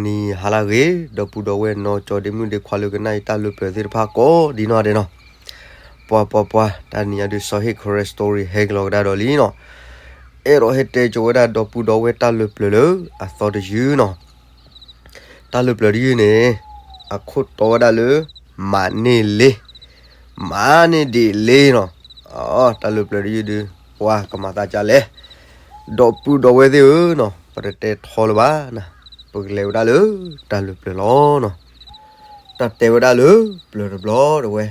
နံၤဟါလၢအဂ့ၤ ဒီပုၢ်ဒီဝဲၢ်နီၢ်ကၠီဒ့မုၣ်ဒ့ခွါလၢကနၣ်အံၤတၢ်လၢပျၢၤသ့ၣ်တဖၣ်ကိးဒ်နီၢ်ဒဲးနီၤ, ပှၤပှၤပှၤ တၢ်နံၤညါဒုး စီၤဟ့ၣ်ခရၢ story ဟဲက့ၤလီၤကဒါဒီးလံနီၤ, အဲၣ်ဒိးဟဲတဲကၠိဝဲဒၣ်ဒီပုၢ်ဒီဝဲၢ်တၢ်လၢပျၢၤလၢအသီတယုၢ်နီၤ, တၢ်လၢပျၢၤတယုၢ်န့ၣ် အခိၣ်တီဝဲဒၣ်လၢ မၤန့ၢ်လ့ မၤန့ၢ်ဒံးလ့နီၤ, တၢ်လၢပျၢၤတယုၢ်ဒုး ပှၤကမၤသးဒ်လဲၣ်, ဒီပုၢ်ဒီဝဲၢ်သ့ၣ်ဧၢနီၤ ပတတဲထီလၢၤဘၣ်နၤ, ပကလဲၤဝဲဒၣ်လၢတၢ်လၢပျၢၤလီၤနီၤ, တၢ်တဲဝဲဒၣ်လၢပျၢၤတဘျီတဝဲ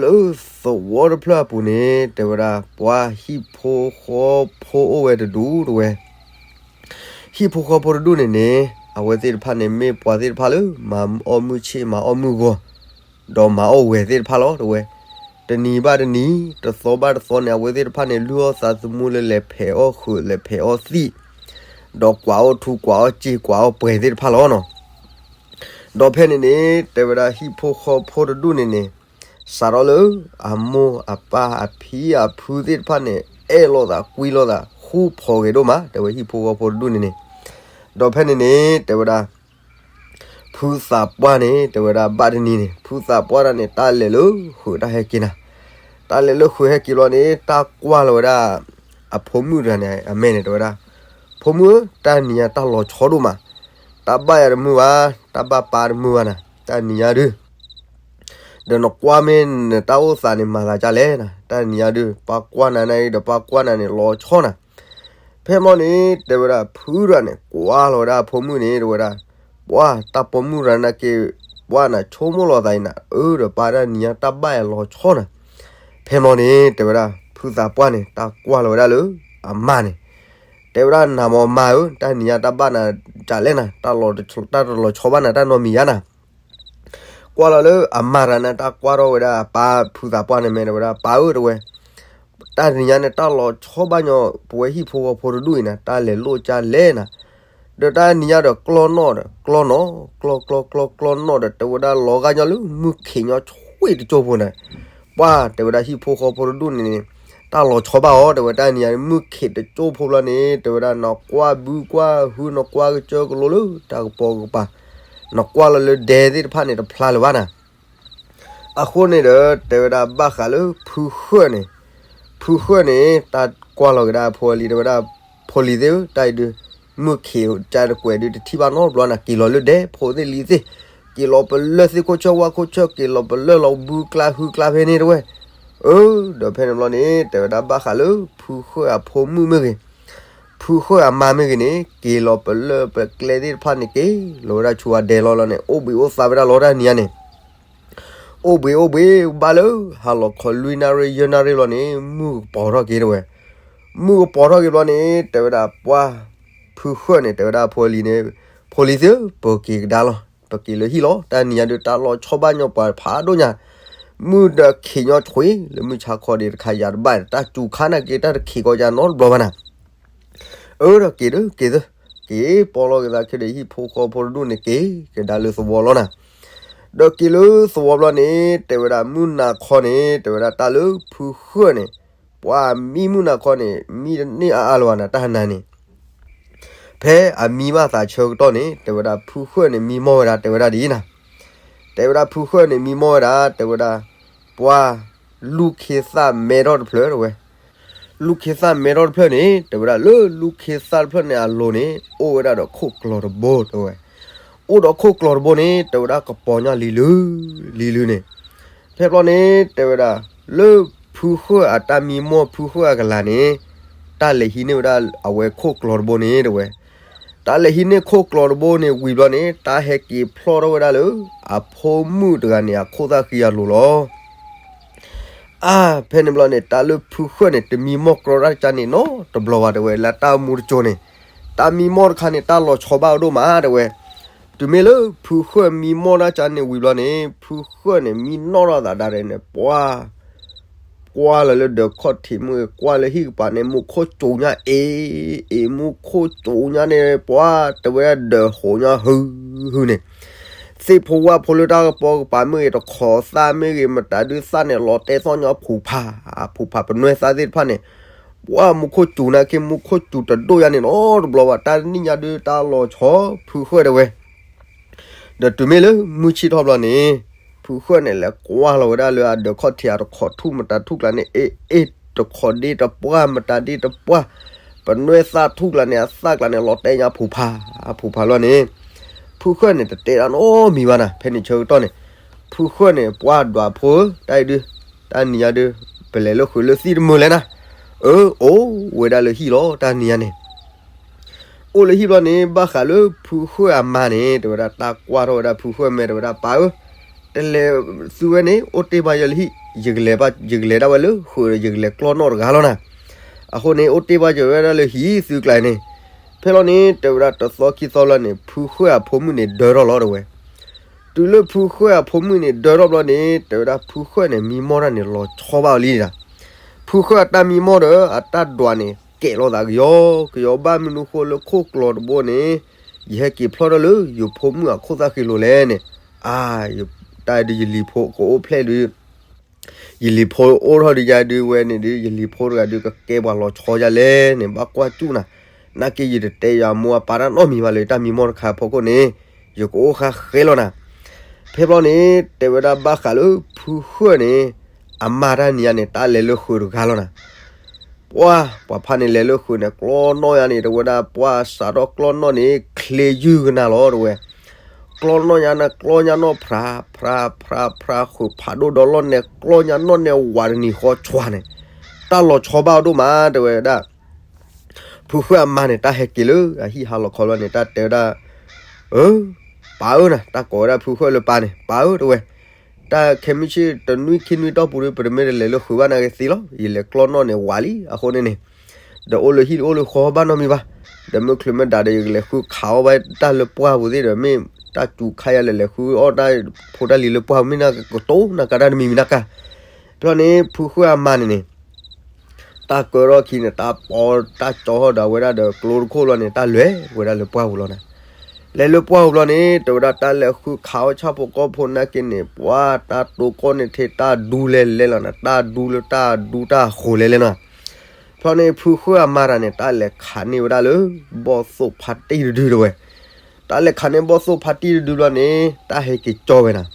လၢသဝီတဖျၢၣ်အပူၤန့ၣ် တဲဝဲဒၣ် ပှၤဟံၣ်ဖိဃီဖိအိၣ်ဝဲတဒူၣ်တဝဲ, ဟံၣ်ဖိဃီဖိတဒူၣ်န့ၣ်န့ၣ် အဝဲသ့ၣ်တဖၣ်န့ၣ် မ့ၢ်ပှၤသ့ၣ်တဖၣ်လၢ မၤအီၣ်မုၢ်ဆ့ၣ် မၤအီၣ်မုၢ်ဂီၤ ဒီးမၤအီၣ်ဝဲၢ်သ့ၣ်တဖၣ်လီၤတဝဲ, တနံၤဘၣ်တနံၤ တသီဘၣ်တသီန့ၣ် အဝဲသ့ၣ်တဖၣ်န့ၣ် လုၢ်အီၣ်သးသမူလၢလဲၤဖဲးအီၣ်ဃုာ် လဲၤဖဲးအီၣ်သံၣ်, ဒီးကွၢ်အီၣ်ထူ ကွၢ်အီၣ်စ့ၢ် ကွၢ်အီၣ်ပှဲၤသ့ၣ်တဖၣ်လီၤနီၤ, ဒီးဖဲန့ၣ်န့ၣ် တဲဝဲဒၣ်ဟံၣ်ဖိဃီဖိတဒူၣ်န့ၣ်န့ၣ် စးထီၣ်လၢ အမိၢ်အပၢ်အဖံအဖုသ့ၣ်တဖၣ်န့ၣ် အဲၣ်လိာ်သးကွံလိာ်သး ဃူဖိးဂဲၤဒိၣ်မး တဲဝဲဟံၣ်ဖိဃီဖိတဒူၣ်န့ၣ်န့ၣ်, ဒီးဖဲန့ၣ်န့ၣ် တဲဝဲဒၣ် ဖုသးပှၢ်န့ၣ် တဲဝဲဒၣ်ဘၣ်တနံၤန့ၣ် ဖုသးပှၢ်တၢ်န့ၣ် တၢ်လဲၤလၢဃုာ်တၢ်ဟဲက့ၤနၤ, တၢ်လဲၤလၢဃုာ်ဟဲက့ၤဘျီန့ၣ် တၢ်ကွၢ်လီၤဝဲဒၣ် အဖိမုၣ်တဂၤန့ၣ် အမဲာ်န့ၣ် တဲဝဲဒၣ်, ဖိမုၣ်ဧၢ တၢ်နံၤညါတၢ်လီၤဆီဒိၣ်မး, တၢ်ဘၣ်ယၤတမုာ်ဘၣ်, တၢ်ဘၣ်ပၢ်တမုာ်ဘၣ်နၤ, တၢ်နံၤညါဒုး ဒီးနကွၢ်မ့ၢ်နတၢ်အိၣ်သးန့ၣ် မၤသးဒ်လဲၣ်နၤ, တၢ်နံၤညါဒုး ပၢ်ကွၢ်နၤနၤအံၤဒီး ပၢ်ကွၢ်နၤန့ၣ် လီၤဆီနၤ, ဖဲမီၢ်န့ၣ် တဲဝဲဒၣ် ဖုတဂၤန့ၣ် ကွၢ်လီၤဝဲဒၣ်အဖိမုၣ်န့ၣ် တဲဝဲဒၣ်, ပှၤတၢ်ပိာ်မုၣ်တဂၤန့ၣ်က့ၤ ပှၤနၤဆိကမိၣ်လီၤသးအံၤနၤ, အၢ ဒီးပၢ်တၢ်နံၤညါတၢ်ဘၣ်ယၤလီၤဆီနၤ, ဖဲမီၢ်န့ၣ် တဲဝဲဒၣ် ဖုသးပှၢ်န့ၣ် တၢ်ကွၢ်လီၤဝဲဒၣ်လၢ အမါန့ၣ် တဲဝဲဒၣ် နၤမ့ၢ်မါဧၢ, တၢ်နံၤညါတၢ်ဘၣ်နၤဒ်လဲၣ်နၤ, တၢ်တလီၤဆီဘၣ်နၤ တၢ်နီတမံၤဧါနၤ, ကွၢ်လီၤလၢအမါတဂၤန့ၣ် တၢ်ကွၢ်ထီၣ်ဝဲဒၣ်အပၢ်ဖုသးပှၢ်န့ၣ် မဲာ်တဲဝဲဒၣ် ပၢ်ဧၢ တဲဝဲ, တၢ်နံၤညါန့ၣ် တၢ်လီၤဆီဘၣ်ညီ ပဝဲဟံၣ်ဖိဃီဖိတဒူၣ်အံၤနၤ, တၢ်လဲၤလိာ်ကၢ်လဲၣ်နၤ, ဒီးတၢ်နံၤညါဒီးကျီနီၣ်ဒီး ကျီနီၣ် ကျီကျီကျီကျီနီၣ်ဒီး တဲဝဲဒၣ်လီၤဂာ်ညီလၢမုၢ်ခံးညီဆွ့တကၠိဖိန့ၣ်, ပှၤ တဲဝဲဒၣ်ဟံၣ်ဖိဃီဖိတဒူၣ်န့ၣ်န့ၣ် တၢ်လီၤဆီဘၣ်အီၤ တဲဝဲတၢ်နံၤညါ မုၢ်ခံးတကၠိဖိဘျီန့ၣ် တဲဝဲဒၣ် နကွၢ်ဘုကွၢ်ဟု နကွၢ်ကစၢၢ်ကလိလၢတၢ်ကပီၤကပၤ, နကွၢ်လီၤလၢဒဲသ့ၣ်တဖၣ်န့ၣ် တဖျါလၢၤဘၣ်နၤ, အဃိန့ၣ်ဒီး တဲဝဲဒၣ်ဘၣ်ဃးလၢဖုဃၢၣ်န့ၣ်, ဖုဃၢၣ်န့ၣ် တၢ်ကွၢ်လီၤက့ၤဒၣ်ဖိလံၤ တဲဝဲဒၣ်, ဖိလံၤသ့ၣ်ဧၢ တၢ်အံၤဒုး မုၢ်ခံးကၢတကွဲးဒုး တထံၣ်ဘၣ်နီတဘျီနၤ, က့ၤလီၤလၢဒဲဖိသ့ၣ်လံၤသ့ၣ်, က့ၤလီၤပလၢၢ်သ့ၣ်ခိၣ်ဆၢဝၣ်ခိၣ်ဆၢ က့ၤလီၤပလၢၢ်လီၤဘုကျါဟုကျါဖဲန့ၣ်တဝဲ, အၢ ဒီးဖဲန့ၣ်ဘျီန့ၣ် တဲဝဲဒၣ်ဘၣ်ဃးလၢဖုဃၢၣ်အဖိမုၣ်မ့ၢ်ဂ့ၤ, ဖုဃၢၣ်အမါမ့ၢ်ဂ့ၤန့ၣ် က့ၤလီၤပလၢၢ်ပကျဲသ့ၣ်တဖၣ်န့ၣ် က့ၤလီၤဝဲဒၣ်ဆူအဒဲလီၤလီၤန့ၣ် အိၣ်ဘှံးအိၣ်သါဝဲဒၣ်လီၤတၢ်နံၤညါန့ၣ် အိၣ်ဘှံးအိၣ်ဘှံး ဘၣ်လၢဟါလီၤခီလွံၢ်နၣ်ရံၣ်ယဲၢ်နၣ်ရံၣ်လီၤန့ၣ် မုၢ်ကပီၤထီၣ်က့ၤတဝဲ, မုၢ်ကပီၤထီၣ်က့ၤဘျီန့ၣ် တဲဝဲဒၣ်ပှၤ ဖုဃၢၣ်န့ၣ် တဲဝဲဒၣ်ဖိလံၤန့ၣ်, ဖိလံၤသ့ၣ်ဧၢ ပက့ၤကဒါလီၤ, ပက့ၤလၢဟံၣ်လီၤ, တၢ်နံၤညါဒုး တၢ်လီၤဆီဘၣ်ညီပှၤဖးဒိၣ်ညါ, မုၢ်ဒီးခံးညီဆွ့လၢမုၢ်ဆါခီဒံးတခါယၤတဘၣ် တၢ်စူၤခါနၤက့ၤ တၢ်တခံးကီယၤနီတဘျီဘၣ်နၤ အၢ ဒီးက့ၤဒုးက့ၤသၢ, က့ၤပီလီၤက့ၤသးခဲဒီးဟံၣ်ဖိဃီဖိတဒူၣ်န့ၣ် က့ၤကဒါလၢသဝီလီၤနၤ, ဒီးက့ၤလၢသဝီဘျီန့ၣ် တဲဝဲဒၣ်မုၢ်နၤခီန့ၣ် တဲဝဲဒၣ်တၢ်လၢဖုဃၢၣ်န့ၣ်, ပှၤမံမုၢ်နၤခီန့ၣ် မံတန့ၢ်အါအါလၢၤဘၣ်နၤ တၢ်နၤန့ၣ် ဖဲအမံဘၣ်သးဆၢကတီၢ်န့ၣ် တဲဝဲဒၣ်ဖုဃၢၣ်န့ၣ် မံမီၢ်ဝဲဒၣ် တဲဝဲဒၣ်ဒ်အံၤနၤ, တဲဝဲဒၣ်ဖုဃၢၣ်န့ၣ် မံမီၢ်ဝဲဒၣ် တဲဝဲဒၣ်, ပှၤလူၢ်ခ့သၣ်မဲထီၣ်တဖျၢၣ်တဝဲ, လူၢ်ခ့သၣ်မဲထီၣ်တဖျၢၣ်န့ၣ် တဲဝဲဒၣ်လၢလူၢ်ခ့သၣ်တဖျၢၣ်န့ၣ်အလိၤန့ၣ် အိၣ်ဝဲဒၣ်ဒီးခိၣ်ကျီၤတဘိတဝဲ, အိၣ်ဒီးခိၣ်ကျီၤတဘိန့ၣ် တဲဝဲဒၣ်ကပီၤညီလံၤလုာ်, လံၤလုာ်န့ၣ်, ဖဲဘျီန့ၣ် တဲဝဲဒၣ်, လၢဖုဃၢၣ်အတၢ်မံမီၢ်ဖုဃၢၣ်အကလၤန့ၣ်, တၢ်လဲၤဟံးန့ၢ်ဝဲဒၣ်အဝဲခိၣ်ကျီၤတဘိန့ၣ်တဝဲ, တၢ်လဲၤဟံးန့ၢ်ခိၣ်ကျီၤတဘိန့ၣ်ဝံၤဘျီန့ၣ် တၢ်ဟဲက့ၤဖျီၣ်ထီၣ်ဝဲဒၣ်လၢ အဖိမုၣ်တဂၤန့ၣ်အခိၣ်သၣ်ဃံအလိၤလီၤ. အါ, ဖဲန့ၣ်ဘျီန့ၣ် တၢ်လၢဖုဃၢၣ်န့ၣ် တမံမီၢ်ကြီတၢ်တကါန့ၣ်နီတဘျီဘၣ်တဝဲ လၢတၢ်အိၣ်မူတစိၤန့ၣ်, တၢ်မံမီၢ်တခါန့ၣ် တၢ်လီၤဆီဘၣ်အဒိၣ်မးတဝဲ, တုၤမ့ၢ်လၢဖုဃၢၣ်မံမီၢ်တၢ်တကါန့ၣ်ဝံၤဘျီန့ၣ် ဖုဃၢၣ်န့ၣ် မံနီၣ်ထီၣ်သးဒၣ်ရဲၣ်န့ၣ် ပှၤ ကွၢ်လီၤလၢဒၢးခီၣ်ထံးမ့ၢ်ဂ့ၤ ကွၢ်လၢဟံၣ်ကပၤန့ၣ် မူခိၣ်စူၤညါအ့ၣ်အ့ၣ် မူခိၣ်စူၤညါန့ၣ် ပှၤတဲဝဲဒၣ်ဒၢးဟိးညါဟုဟုန့ၣ်, သ့ၣ်ဖိဝၣ်ဖိလၢတၢ်ကပီၤကပၤမ့ၢ်ဂ့ၤ တခီးသၣ်မ့ၢ်ဂ့ၤ မတၤဒုးသၣ်န့ၣ် လီၤတဲာ်သီၣ်ညါဖူးဖး ဖူးဖး ပနွဲၢ်သၣ်သ့ၣ်တဖၣ်န့ၣ် ပှၢ်မူခိၣ်စူၤနာ်က့ မူခိၣ်စူၤတဒိၣ်ယါန့ၣ်နီတဘျီဘၣ် တၢ်နံၣ်ညါဒုးတၢ်လီၤဆီ ဖုဃၢၣ်တဲဝဲ ဒီးတုၤမ့ၢ်လၢမုၢ်ဆ့ၣ်ထီၣ်ဘျီန့ၣ် ဖုဃၢၣ်န့ၣ်လဲၤကွၢ်လီၤဝဲဒၣ်လၢအဒၢးခီၣ်ထံးအတခီထူၣ်မတၤထူၣ်ကျါန့ၣ် အ့ၣ်အ့ၣ်တခီဒ့တပှၢ် မတၤဒ့တပှၢ် ပနွဲၣ်သၣ်ထူၣ်ကျါန့ၣ် အသၣ်ကျါန့ၣ် လီၤတဲာ်ညါဖူးဖး ဖူးဖးလီၤန့ၣ် ဖုဃၢၣ်န့ၣ်တတဲဒၣ်နီတမံၤဘၣ်နၤ ဖဲန့ၣ်ဆၢကတီၢ်န့ၣ် ဖုဃၢၣ်န့ၣ် ပှၢ်ဒွးဖိဧၢ တၢ်အံၤဒုး တၢ်နံၤညါဒုး ပလဲၤလၢဃုာ်လၢသံၣ်တမုာ်လဲၣ်နၤ အၢ အိၣ်ဝဲဒၣ်လၢဟံၣ်လီၤ တၢ်နံၤညါန့ၣ် အိၣ်လၢဟံၣ်ဘျီန့ၣ် ဘၣ်ဃးလၢဖုဃၢၣ်အမါန့ၣ် တဲဝဲဒၣ် တၢ်ကွၢ်ထီၣ်ဝဲဒၣ်ဖုဃၢၣ်မဲာ် တဲဝဲဒၣ် ပၢ်ဧၢ, တလဲၤသုဝဲန့ၣ် အိၣ်တ့ၢ်ဘၣ်ယၤလၢဟံၣ်, ယကလဲၤဘၣ်, ယကလဲၤဒၣ်ဝဲလၢဃုာ်ဒီး ယကလဲၤကျီၢ်နီၣ်တဂၤလီၤနၤ. အဃိန့ၣ် အိၣ်တ့ၢ်ဘၣ်ယၤဝဲဒၣ်လၢဟံၣ်သုကျါန့ၣ်, ဖဲလီၤန့ၣ် တဲဝဲဒၣ်တသီခံသီလၢန့ၣ် ဖုဃၢၣ်အဖိမုၣ်န့ၣ်ဒၢထီၣ်လီၤတဲဝဲ. တုၤလၢဖုဃၢၣ်အဖိမုၣ်န့ၣ်ဒၢထီၣ်ဘျီန့ၣ် တဲဝဲဒၣ်ဖုဃၢၣ်န့ၣ် မံမီၢ်တၢ်န့ၣ်လီၤဆီဘၣ်အီၤလံဒၣ်. ဖုဃၢၣ်အတၢ်မံမီၢ်ဒီး အတၢ်ဒွးန့ၣ် ကဲးလိာ်သးကယီကယီ ဘၣ်မနုၤဃိလၢခိၣ်ကျီတဘိန့ၣ် ယဟဲက့ၤဖျီၣ်ထီၣ်လၢယဖိမုၣ်အခိၣ်သၣ်ဃံလိၤလဲၣ်န့ၣ်, အါ, တၢ်ဒုးယလံၤဖိကအိၣ်ဖျဲၣ်ဒုး ယလံၤဖိအိၣ်ထီၣ်ဒုးယၤဒုးဝဲန့ၣ်ဒုး ယလံၤဖိတဂၤဒုးကကဲပှၤလီၤဆီယၤလဲၣ်န့ၣ် ဘၣ်ကွၢ်စူၣ်နၤ, နာ်က့ယတတဲယၤမိၢ်အပၢ်တၢ်နီတမံၤဘၣ်လၢတၢ်မံမီၢ်တခါအဖီခိၣ်န့ၣ်, ယကအိၣ်ဃါဃဲလီၤနၤ. ဖဲဘျီန့ၣ် တဲဝဲဒၣ်ဘၣ်ဃးလၢဖုဃၢၣ်န့ၣ် အမါတၢ်နံၤညါန့ၣ် တၢ်လဲၤလၢဃုာ်တဂၤလီၤနၤ. ပှၢ်, ပှၤဖးန့ၣ်လဲၤလၢဃုာ်န့ၣ် ကျီၢ်နီၣ်ညါန့ၣ် တဲဝဲဒၣ် ပှၢ်စးထီၣ်ကျီၢ်နီၣ်န့ၣ် ချ့ယုၢ်ကနၣ်လီၤတဲဝဲ. ကျီၢ်နီၣ်ညါန့ၣ် ကျီၢ်ညါနီၣ်ဖြး, ဖြး, ဖြး, ဖြး ဃုာ်ဖးဒိၣ်ဒီးလီၢ်န့ၣ် ကျီၢ်ညါနီၣ်န့ၣ် ဝးတနံၤဃီဆွါန့ၣ်, တၢ်လီၤဆီဘၣ်အီၤဒိၣ်မးတဲဝဲဒၣ်. ဖုဃၢၣ်အမါန့ၣ် တၢ်ဟဲက့ၤလၢအဟံၣ်ဟါလီၤခီလီၤန့ၣ် တၢ်တဲဝဲဒၣ်, အၢ, ပၢ်ဧၢနၤ, တၢ်ကိးဝဲဒၣ်ဖုဃၢၣ်လၢပၢ်န့ၣ်, ပၢ်ဧၢတဲဝဲ. တၢ်ခဲမုၢ်ဆ့ၣ်တနွံခံနွံတီၢ်ပူၤဒီး ပတမ့ၢ်တလဲၤလၢဃုာ်ဘၣ်နာ်က့သ့လီၤ. ယလဲၤကျီၢ်နီၣ်န့ၣ်ဝးလံ. အဃိန့ၣ်န့ၣ် ဒီးအိၣ်လၢဟံၣ်အိၣ်လၢဃီဘၣ်နီတမံၤဘၣ်. ဒီးမုၢ်ချုးမုၢ်ဒါဒီး ယကလဲၤဃုခးအီၣ်ဘၣ်တၢ်လၢပှၢ်ပူၤသ့ၣ်ဒီး မ့ၢ်တၢ်စူၤခါယၤလဲၤလဲၤဃုအီၣ်တၢ်ဖိတၢ်လံၤလၢပှၢ်ပူၤ မ့ၢ်နကတိၤနကါတၢ်တမံၤမံၤနကါ. ဖဲလီၤန့ၣ် ဖုဃၢၣ်အမါန့ၣ်န့ၣ် တၢ်ကၢထီၣ်ခံန့ၣ် တၢ်ပီတၢ်ကၠီထီၣ်ဒီးဝဲဒၣ်ဒီးကျိတခိၣ်လီၤန့ၣ် တၢ်လဲၤဝဲဒၣ်လၢပှၢ်ပူၤလီၤနၤ. လဲၤလၢပှၢ်ပူၤလီၤန့ၣ် တဲဝဲဒၣ်တၢ်လဲၤဃုခးအီၣ်ဆၣ်ဖိကီၢ်ဖိနာ်က့န့ၣ် ပှၢ်တၢ်တိၤကီၢ်န့ၣ်ထဲတၢ်ဒူလဲၤလဲၤလီၤနၤ, တၢ်ဒူလၢတၢ်ဒူတၢ်ဃိးလဲၤလဲၤလီၤ. ဖဲလီၤန့ၣ် ဖုဃၢၣ်အမါတၢ်န့ၣ် တၢ်လဲၤခးန့ၢ်ဝဲဒၣ်လၢ ဘီၣ်သိၣ်ဖါတံၢ်တဒုတဲဝဲ. တၢ်လဲၤခးန့ၢ်ဘီၣ်သိၣ်ဖါတံၢ်တဒုဘျီန့ၣ် တၢ်ဟဲက့ၤကၠီဝဲနၤ.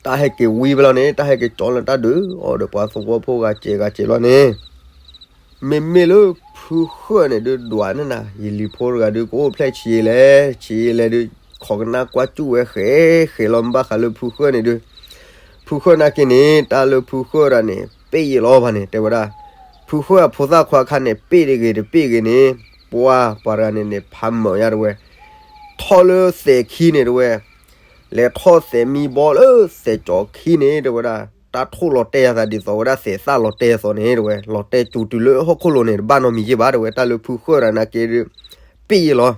တၢ်ဟဲက့ၤဝံၤဘျီန့ၣ် တၢ်ဟဲက့ၤကၠီလၢတၢ်ဒုးအီၤဒီးပှၤသဝီဖိဂၤစဲးဂၤစဲးလီၤန့ၣ်, မ့မ့ၢ်လၢဖုဃၢၣ်န့ၣ်ဒုးဒွးန့ၢ်နၤ ယလံၤဖိတဂၤဒုး ကအိၣ်ဖျဲၣ်ဆံးလဲၣ် ဆံးလဲၣ်ဒုး ခိးကနၣ်ကွၢ်စူၣ်ဝဲဃဲဃဲလီၤ ဘၣ်ဃးလၢဖုဃၢၣ်န့ၣ်ဒုး. ဖုဃၢၣ်နာ်က့န့ၣ် တၢ်လၢဖုဃၢၣ်တၢ်န့ၣ် ပ့ၢ်ယ့ၢ်လီၤဘၣ်န့ၣ် တဲဝဲဒၣ်, ဖုဃၢၣ်အဖိသၣ်ခွါခါန့ၣ် ပ့ၢ်တဂ့ၤတပ့ၢ်ဂ့ၤန့ၣ်, ပှၢ်ပှၤတဂၤန့ၣ်န့ၣ် ဖးမၢၤညါတဲဝဲ, ထီၣ်လၢသဲးခံန့ၣ်တဲဝဲ လဲၤထီၣ်သဲးမံဘီလၢသဲးကၠီၤခံန့ၣ် တဲဝဲဒၣ်, တၢ်ထိၣ်လီၤတဲာ်အသးဒ်သိးဝဲဒၣ်သဲးသၣ်လီၤတဲာ်အသိးန့ၣ် တဲဝဲ, လီၤတဲာ်စူၤတုၤလၢဟီၣ်ခိၣ်လိၤန့ၣ် တဘၣ်နီတမံၤယ့ၢ်ဘၣ် တဲဝဲ, တၢ်လၢဖုဃၢၣ်တၢ်နာ်က့ဒုး ပ့ၢ်ယ့ၢ်လီၤ.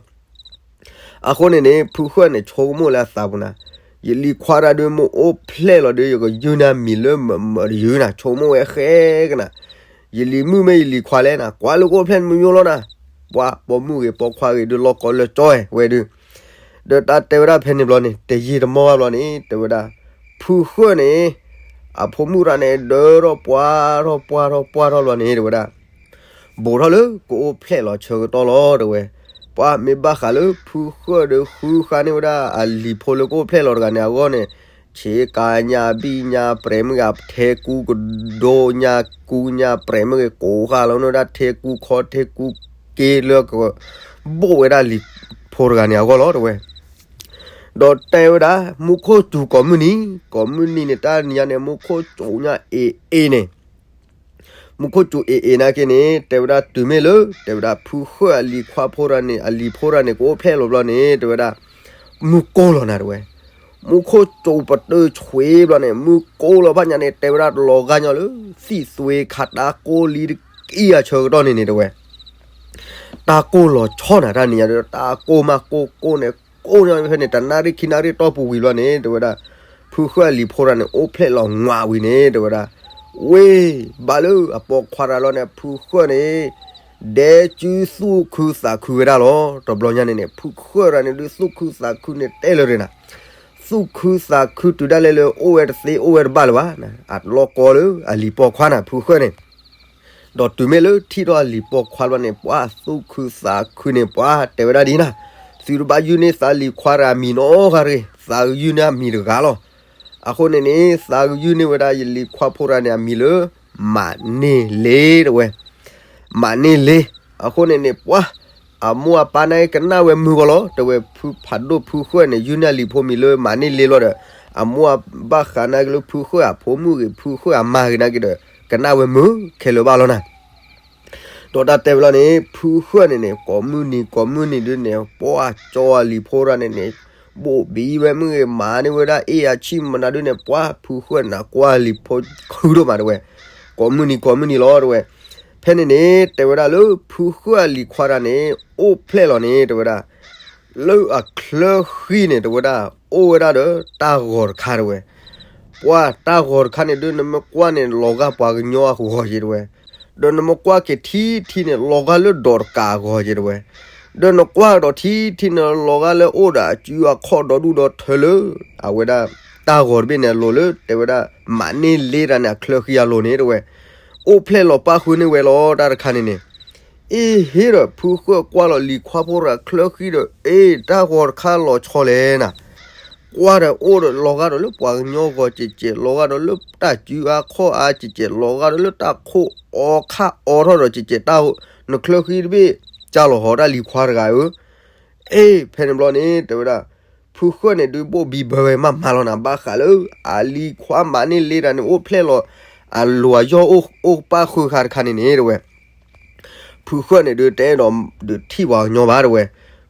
အဃိန့ၣ်န့ၣ် ဖုဃၢၣ်န့ၣ် ဆိကမိၣ်လၢအသးပူၤနၤ, ယလံၤခွါတၢ်ဒုး မ့ၢ်အိၣ်ဖျဲၣ်လီၤဒုး ယကယုၢ်နၤမံၤလၢမၢၤမၢၤတယုၢ်နၤ, ဆိကမိၣ်ဝဲဃဲကနၤ, ယလံၤမုၣ်မ့ၢ်ယလံၤခွါလဲၣ်နၤ, ကွၢ်လၢကအိၣ်ဖျဲၣ်မ့ၢ်ယိၣ်လီၤနၤ, ပှၤပိာ်မုၣ်ဂ့ၤပိာ်ခွါဂ့ၤဒုး လီၢ်ကီလၢကၠီဝဲဒုး ဒီးတၢ်တဲဝဲဒၣ်ဖဲန့ၣ်ဘျီန့ၣ် တယံာ်တမီၢ်ဘၣ်ဘျီန့ၣ် တဲဝဲဒၣ်, ဖုဃၢၣ်န့ၣ် အဖိမုၣ်တဂၤန့ၣ် ဒၢထီၣ်ပှၢ်ထီၣ်ပှၢ်ထီၣ်ပှၢ်ထီၣ်ဘျီန့ၣ် တဲဝဲဒၣ်, ဘူးထီၣ်လၢကအိၣ်ဖျဲၣ်လီၤဆၢကတီၢ်လီၤ တဲဝဲ, ပှၢ်မ့ၢ်ဘၣ်ဃးလၢဖုဃၢၣ်ဒီးဃုဃါန့ၢ်ဝဲဒၣ်အလံၤဖိလၢကအိၣ်ဖျဲၣ်လီၤတဂၤန့ၣ်အဂီၢ်န့ၣ်, ဆ့ကၤညါဘံၣ်ညါပြဲၤမ့ၢ်ဂ့ၤ ထဲကူကဒိညါကူညါပြဲၤမ့ၢ်ဂ့ၤ ကိးဃာ်လီၤန့ၢ်ဝဲဒၣ်ထဲကူခီထဲကူက့လၢကဘိၣ်ဝဲဒၣ်လံၤဖိတဂၤန့ၣ်အဂီၢ်လီၤ တဲဝဲ. ဒီးတဲဝဲဒၣ် မူခိၣ်စူၤကိးမုၢ်နံၤ, ကိးမုၢ်နံၤန့ၣ် တၢ်နံၤညါန့ၣ် မူခိၣ်စူၤညါအ့ၣ်အ့ၣ်န့ၣ်, မူခိၣ်စူၤအ့ၣ်အ့ၣ်နာ်က့န့ၣ် တဲဝဲဒၣ်တုၤမ့ၢ်လၢ တဲဝဲဒၣ်ဖုဃၢၣ်အလံၤခွါဖိတဂၤန့ၣ် အလံၤဖိတဂၤန့ၣ် ကအိၣ်ဖျဲၣ်လီၤဘျီန့ၣ် တဲဝဲဒၣ် မုၢ်ကိၢ်လီၤနၤ တဲဝဲ, မူခိၣ်စူၤပတုာ်ဆွ့ဘျီန့ၣ် မုၢ်ကိၢ်လီၤဘၣ်ညါန့ၣ် တဲဝဲဒၣ်တလီၤဂာ်ညီလၢ သံၣ်သွ့ခးတၢ်ကိၢ်လံတက့ၢ်အဆၢကတီၢ်န့ၣ်န့ၣ် တဲဝဲ တၢ်ကိၢ်လီၤဆီနၤ တၢ်နံၤညါဒီး တၢ်ကိၢ်မးကိၢ်ကိၢ်န့ၣ် ကိၢ်န့ၣ်ဖဲန့ၣ် တနၣ်ရံၣ်ခံနၣ်ရံၣ်တီၢ်ပူၤဝံၤဘျီန့ၣ် တဲဝဲဒၣ် ဖုဃၢၣ်အလံၤဖိတဂၤန့ၣ် အိၣ်ဖျဲၣ်လီၤငွးဝံၤန့ၣ် တဲဝဲဒၣ် ဝ့ၢ် ဘၣ်လၢအပိာ်ခွါတဂၤလီၤန့ၣ် ဖုဃၢၣ်န့ၣ် ဒဲစုသူၣ်ခုသးခုဝဲဒၣ်လီၤ. တဘျီညါန့ၣ်န့ၣ် ဖုဃၢၣ်တဂၤန့ၣ် ဒုးသူၣ်ခုသးခုန့ၣ်တဲလၢၤနၤ, သူၣ်ခုသးခုတုၤဒၣ်လဲာ်လၢအိၣ်ဝဲတသ့အိၣ်ဝဲတဘၣ်လၢၤဘၣ်, အလီၢ်ကီလၢအလံၤပိာ်ခွါနၤ ဖုဃၢၣ်န့ၣ် ဒီးတုၤမ့ၢ်လၢထံၣ်ထီၣ်အလံၤပိာ်ခွါလီၤန့ၣ် ပှၤသူၣ်ခုသးခုန့ၣ် ပှၤတဲဝဲဒၣ်ဒ်နၤ, သုတဘၣ်ယုၢ်န့ၢ်သးလံၤခွါတဂၤအမံၤနီတဂၤတဂ့ၤ, သးကယုၢ်န့ၢ်အမံၤတဂၤလီၤ. အဃိန့ၣ်န့ၣ် သးကယုၢ်န့ၢ်ဝဲဒၣ်ယလံၤခွါဖိတဂၤန့ၣ် အမံၤလၢ မၤန့ၢ်လ့တဝဲ မၤန့ၢ်လ့. အဃိန့ၣ်န့ၣ် ပှၤ အမိၢ်အပၢ်န့ၣ်ကနၣ်ဝဲမုာ်ဂီၤလီၤ. တဲဝဲဖုဖးဒိၣ်ဖုဃၢၣ်န့ၣ် ယုၢ်န့ၢ်အလံၤဖိမံၤလၢမၤန့ၢ်လ့လီၤဒီး အမိၢ်အဘၣ်ဃးန့ၣ်က့ၤလၢဖုဃၢၣ်အဖိမုၣ်ဂ့ၤ ဖုဃၢၣ်အမါဂ့ၤန့ၣ်က့ၤဒီး ကနၣ်ဝဲမုာ်ခဲလၢာ်ဘၣ်လီၤနၤ. ဒီးတၢ်တဲဝဲလီၤန့ၣ် ဖုဃၢၣ်န့ၣ်န့ၣ် ကိးမုၢ်နံၤကိးမုၢ်နံၤဒုန့ၣ် ပှၤကၠီအလံၤဖိတဂၤန့ၣ်န့ၣ် ဘိၣ်ဘံဝဲမုၢ်ဂ့ၤ မၤန့ၢ်ဝဲဒၣ်အ့ၣ်အဆံၣ်မနုၤဒုန့ၣ် ပှၤဖုဃၢၣ်န့ၣ်ကွၢ်လံၤဖိခုဒိၣ်မးတဲဝဲ, ကိးမုၢ်နံၤကိးမုၢ်နံၤလီၤတဲဝဲ. ဖဲန့ၣ်န့ၣ် တဲဝဲဒၣ်လၢဖုဃၢၣ်အလံၤခွါတဂၤန့ၣ် အိၣ်ဖျဲၣ်လီၤန့ၣ် တဲဝဲဒၣ် လၢအချၢဃံန့ၣ် တဲဝဲဒၣ် အိၣ်ဝဲဒၣ်ဒီးတၢ်ဂီၤတခါတဲဝဲ. ပှၤတၢ်ဂီၤတခါန့ၣ်ဒု နမ့ၢ်ကွၢ်န့ၣ် လီၤဂာ်ပှၤကညီအဂီၤက့ၤတဲဝဲ. ဒီးနမ့ၢ်ကွၢ်က့ၤထံထံန့ၣ် လီၤဂာ်လၢဒီးတကးအဂီၤက့ၤတဲဝဲ. ဒီးနကွၢ်ဒီးထံထံန့ၣ် လီၤဂာ်လၢအိၣ်ဒီးအစုအခီၣ်ဒီဒူၣ်ဒီထၢလၢ အဝဲဒၣ် တၢ်ဂီၤတဘ့ၣ်န့ၣ်အလိၤလၢ တဲဝဲဒၣ် မၤန့ၢ်လ့တၢ်န့ၣ် အချၢဃံအလိၤန့ၣ်တဲဝဲ. အိၣ်ဖျဲၣ်လီၤပၣ်ဃုာ်န့ၢ်ဝဲလီၤတၢ်တခါန့ၣ်န့ၣ် အ့ဟ့ဒီး ဖုဃၢၣ်ကွၢ်လီၤလံၤခွါဖိတဂၤချၢဃံဒီး အ့ တၢ်ဂီၤတခါလီၤဆီလဲၣ်နၤ. ကွၢ်ဒီးအိၣ်ဒီးလီၤဂာ်ဒီးလၢပှၤကညီဂီၤကဲးကဲး လီၤဂာ်ဒီးလၢတၢ်စုအခီၣ်အါကဲးကဲး လီၤဂာ်ဒီးလၢတၢ်ခိၣ်အီခၣ်အီထီၣ်ဒီးကဲးကဲး တၢ်နချၢဃံတဘ့ၣ် ကၢ်လီၤဟီတၢ်လံၤခွါတဂၤဧၢ အ့ ဖဲန့ၣ်ဘျီန့ၣ် တဲဝဲဒၣ် ဖုဃၢၣ်န့ၣ်ဒုးဘိၣ်ဘံဘၢဝဲမးမးလီၤနၤ ဘၣ်ဃးလၢ အလံၤခွါမၤန့ၢ်လ့တၢ်န့ၣ် အိၣ်ဖျဲၣ်လီၤ အလိၤအယီၢ်အိၣ်ပၣ်ဃုာ်ဃာ်တခါန့ၣ်န့ၣ်တဲဝဲ. ဖုဃၢၣ်န့ၣ်ဒုးတအဲၣ်ဒိးဒုးထံၣ်ပှၤကညီဘၣ်တဲဝဲ.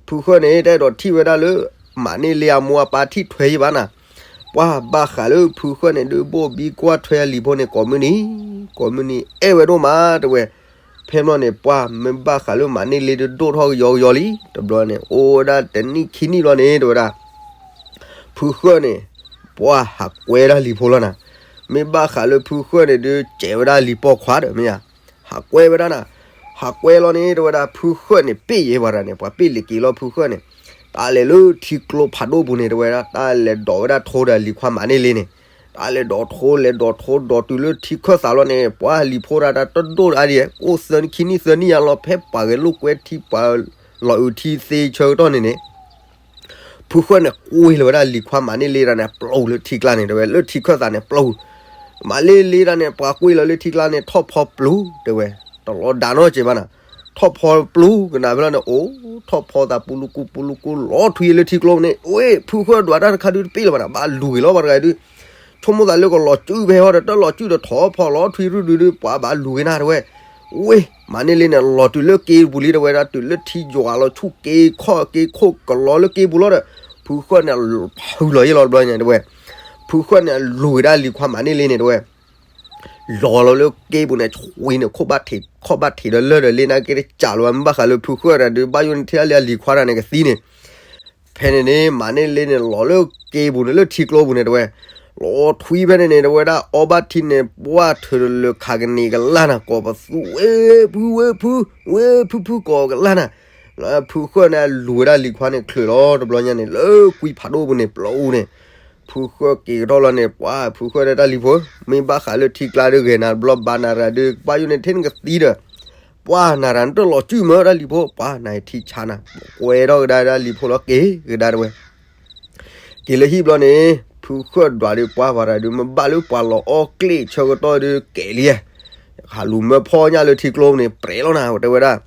ဖုဃၢၣ်န့ၣ်တအဲၣ်ဒိးထံၣ်ဝဲဒၣ်လၢ မၤန့ၢ်လ့အမိၢ်အပၢ်ထံၣ်ထွဲယံၤဘၣ်နၤ. ပှၤဘၣ်ဃးလၢဖုဃၢၣ်န့ၣ်ဒုးဘိၣ်ဘံကွၢ်ထွဲအလံၤဖိန့ၣ် ကိးမုၢ်နံၤ ကိးမုၢ်နံၤ အဲၣ်ဝဲဒိၣ်မးတဲဝဲ. ဖဲဘျီန့ၣ် ပှၤမ့ၢ်ဘၣ်ဃးလၢမၤန့ၢ်လ့ဒုးဒိၣ်ထီၣ်ကယီကယီလံ တဘျီန့ၣ် အိၣ်ဝဲဒၣ်တနံၣ်ခံနံၣ်ဘျီန့ၣ် တဲဝဲဒၣ် ဖုဃၢၣ်န့ၣ် ပှၤဟးကွဲဒၣ်လံၤဖိလီၤနၤ. မ့ၢ်ဘၣ်ဃးလၢဖုဃၢၣ်န့ၣ်ဒုး ကဲးဝဲဒၣ်လံၤပိာ်ခွါဒီးမ့ၢ်ဧါ, ဟးကွဲဝဲဒၣ်နၤ. ဟးကွဲလီၤန့ၣ် တဲဝဲဒၣ် ဖုဃၢၣ်န့ၣ် ပ့ၢ်ယဲပှၤတဂၤန့ၣ် ပှၤပ့ၢ်လံၤက့ၤလီၤဖုဃၢၣ်န့ၣ်, တၢ်လဲၤလၢထံကျိဖးဒိၣ်ပူၤန့ၣ် တဲဝဲဒၣ် တၢ်လဲၤဒိးဝဲဒၣ်ထိဒီးလံၤခွါမၤန့ၢ်လ့န့ၣ်, တၢ်လဲၤဒိးထိ လဲၤဒိးထိ ဒိးတုၤလၢထံခၢၣ်သးလီၤန့ၣ် ပှၤလံၤဖိတဂၤတၢ်တဒိၣ်တအါဒံး အိၣ်သၢနံၣ်ခံနံၣ်သၢနံၣ်ယါလီၤ ဖဲပှၤဂဲၤလိာ်ကွဲထံ ပှၤလီၤအုးထံသ့ဆၢကတီၢ်န့ၣ်န့ၣ် ဖုဃၢၣ်န့ၣ် ကွံာ်လီၤဝဲဒၣ်လံၤခွါမၤန့ၢ်လ့တၢ်န့ၣ် ပျိလၢထံကျါန့ၣ် တဲဝဲ လၢထံခၢၣ်သးန့ၣ် ပျိ, မၤန့ၢ်လ့တၢ်န့ၣ် ပှၤကွံာ်လီၤလၢထံကျါန့ၣ် ထီၣ်ဖီပျိ တဲဝဲ, တလီၤဒၣ်နီတစဲးဘၣ်နၤ, ထီၣ်ဖီပျိကနၣ်ဖဲလီၤန့ၣ် အိၣ် ထီၣ်ဖီသးပူၤလူၤကူပူၤလူၤကူ လီၤထွံလၢထံကျိန့ၣ် ဝဲ ဖုဃၢၣ်ဒွးတၢ်တခါဒုးတပ့ၢ်လၢၤဘၣ်နၤ ဘၣ်လူၤဂ့ၤလီၤ ပှၤတဂၤဒုး ဆိကမိၣ်သးလၢကလီၤစုၣ်ဖဲဟီဒီး တၢ်လီၤစုၣ်ဒီးထီၣ်ဖီလီၤထွံရုၢ်ဒုးဒုး ပှၤဘၣ်လူၤဂ့ၤနၤတဲဝဲ, ဝဲ မၤန့ၢ်လ့န့ၣ် လီၤတုၤလၢက့ပူၤလံ တဲဝဲဒၣ် တုၤလၢထံယွၤလီၤဆူၣ်က့ခီၣ်က့ခိၣ်ကလီၤလၢက့ပူၤလီၤဒီး ဖုဃၢၣ်န့ၣ် ဖုလီၤယဲလီၤတဘျီညါတဲဝဲ, ဖုဃၢၣ်န့ၣ် လူၤဝဲဒၣ်လံၤခွါမၤန့ၢ်လ့န့ၣ်တဲဝဲ လီၤလီၤလၢက့ပူၤန့ၣ် ဆွံန့ၣ် ခိၣ်ဘၣ်ထံး ခီၣ်ဘၣ်ထံးဒီးလၢၢ်ဒီးလ့န့ၣ်က့တစးလီၤ မ့ၢ်ဘၣ်ဃးလၢဖုဃၢၣ်တဂၤဒုး ဘၣ်ယိၣ်န့ၣ်ထံၣ်လၢအလံၤခွါတဂၤန့ၣ်ကသံန့ၣ် ဖဲန့ၣ်န့ၣ် မၤန့ၢ်လ့န့ၣ် လီၤလၢက့ပူၤန့ၣ် လၢထံကျိပူၤန့ၣ်တဲဝဲ, လီၤထွံဖဲန့ၣ်န့ၣ် တဲဝဲဒၣ် အီဘၣ်ထံန့ၣ် ပှၢ်ထုးတလၢခးကန့ၢ်ကလၢ်နၤ ကိးပသူ ဝဲဖု ဝဲဖု ဝဲဖုဖုကိးကလၢ်နၤ, ဖုဃၢၣ်န့ၣ် လူၤဝဲဒၣ်လံၤခွါန့ၣ် ချုးလီၤတဘျီညါန့ၣ် လၢကွံဖးဒိၣ်ပူၤန့ၣ် ပျိန့ၣ် ဖုဃၢၣ်က့ၤကထီၣ်လီၤန့ၣ် ပှၤဖုဃၢၣ်ဒီးတၢ်လံၤဖိ မ့ၢ်ဘၣ်ဃးလၢထံကျါဒုးဂဲၤနၤတဘျီ ဘၣ်နၤတဂၤဒုး ဘၣ်ယိၣ်န့ၣ်ထံၣ်နကသံဒီး ပှၤနၤတဂၤနတလီၤစုၣ်မၢတၢ်လံၤဖိ ပှၤနၤထံဆါနၤ ကွဲထီၣ်ကဒါတၢ်လံၤဖိလီၤ က့ၤကဒါတဲဝဲ က့ၤလၢဟံၣ်ဘျီန့ၣ် ဖုဃၢၣ်ဒွးဒုး ပှၤပှၤတဂၤဒုး မ့ၢ်ဘၣ်လၢပှၤလီၤအီၣ်ကျ့ၣ်ဆၢကတီၢ်ဒုးကဲၤလံ, ဟးလူၤမၢဖီညၣ်လၢထံကျိန့ၣ် ပြဲးလီၤနၤ တဲဝဲဒၣ်,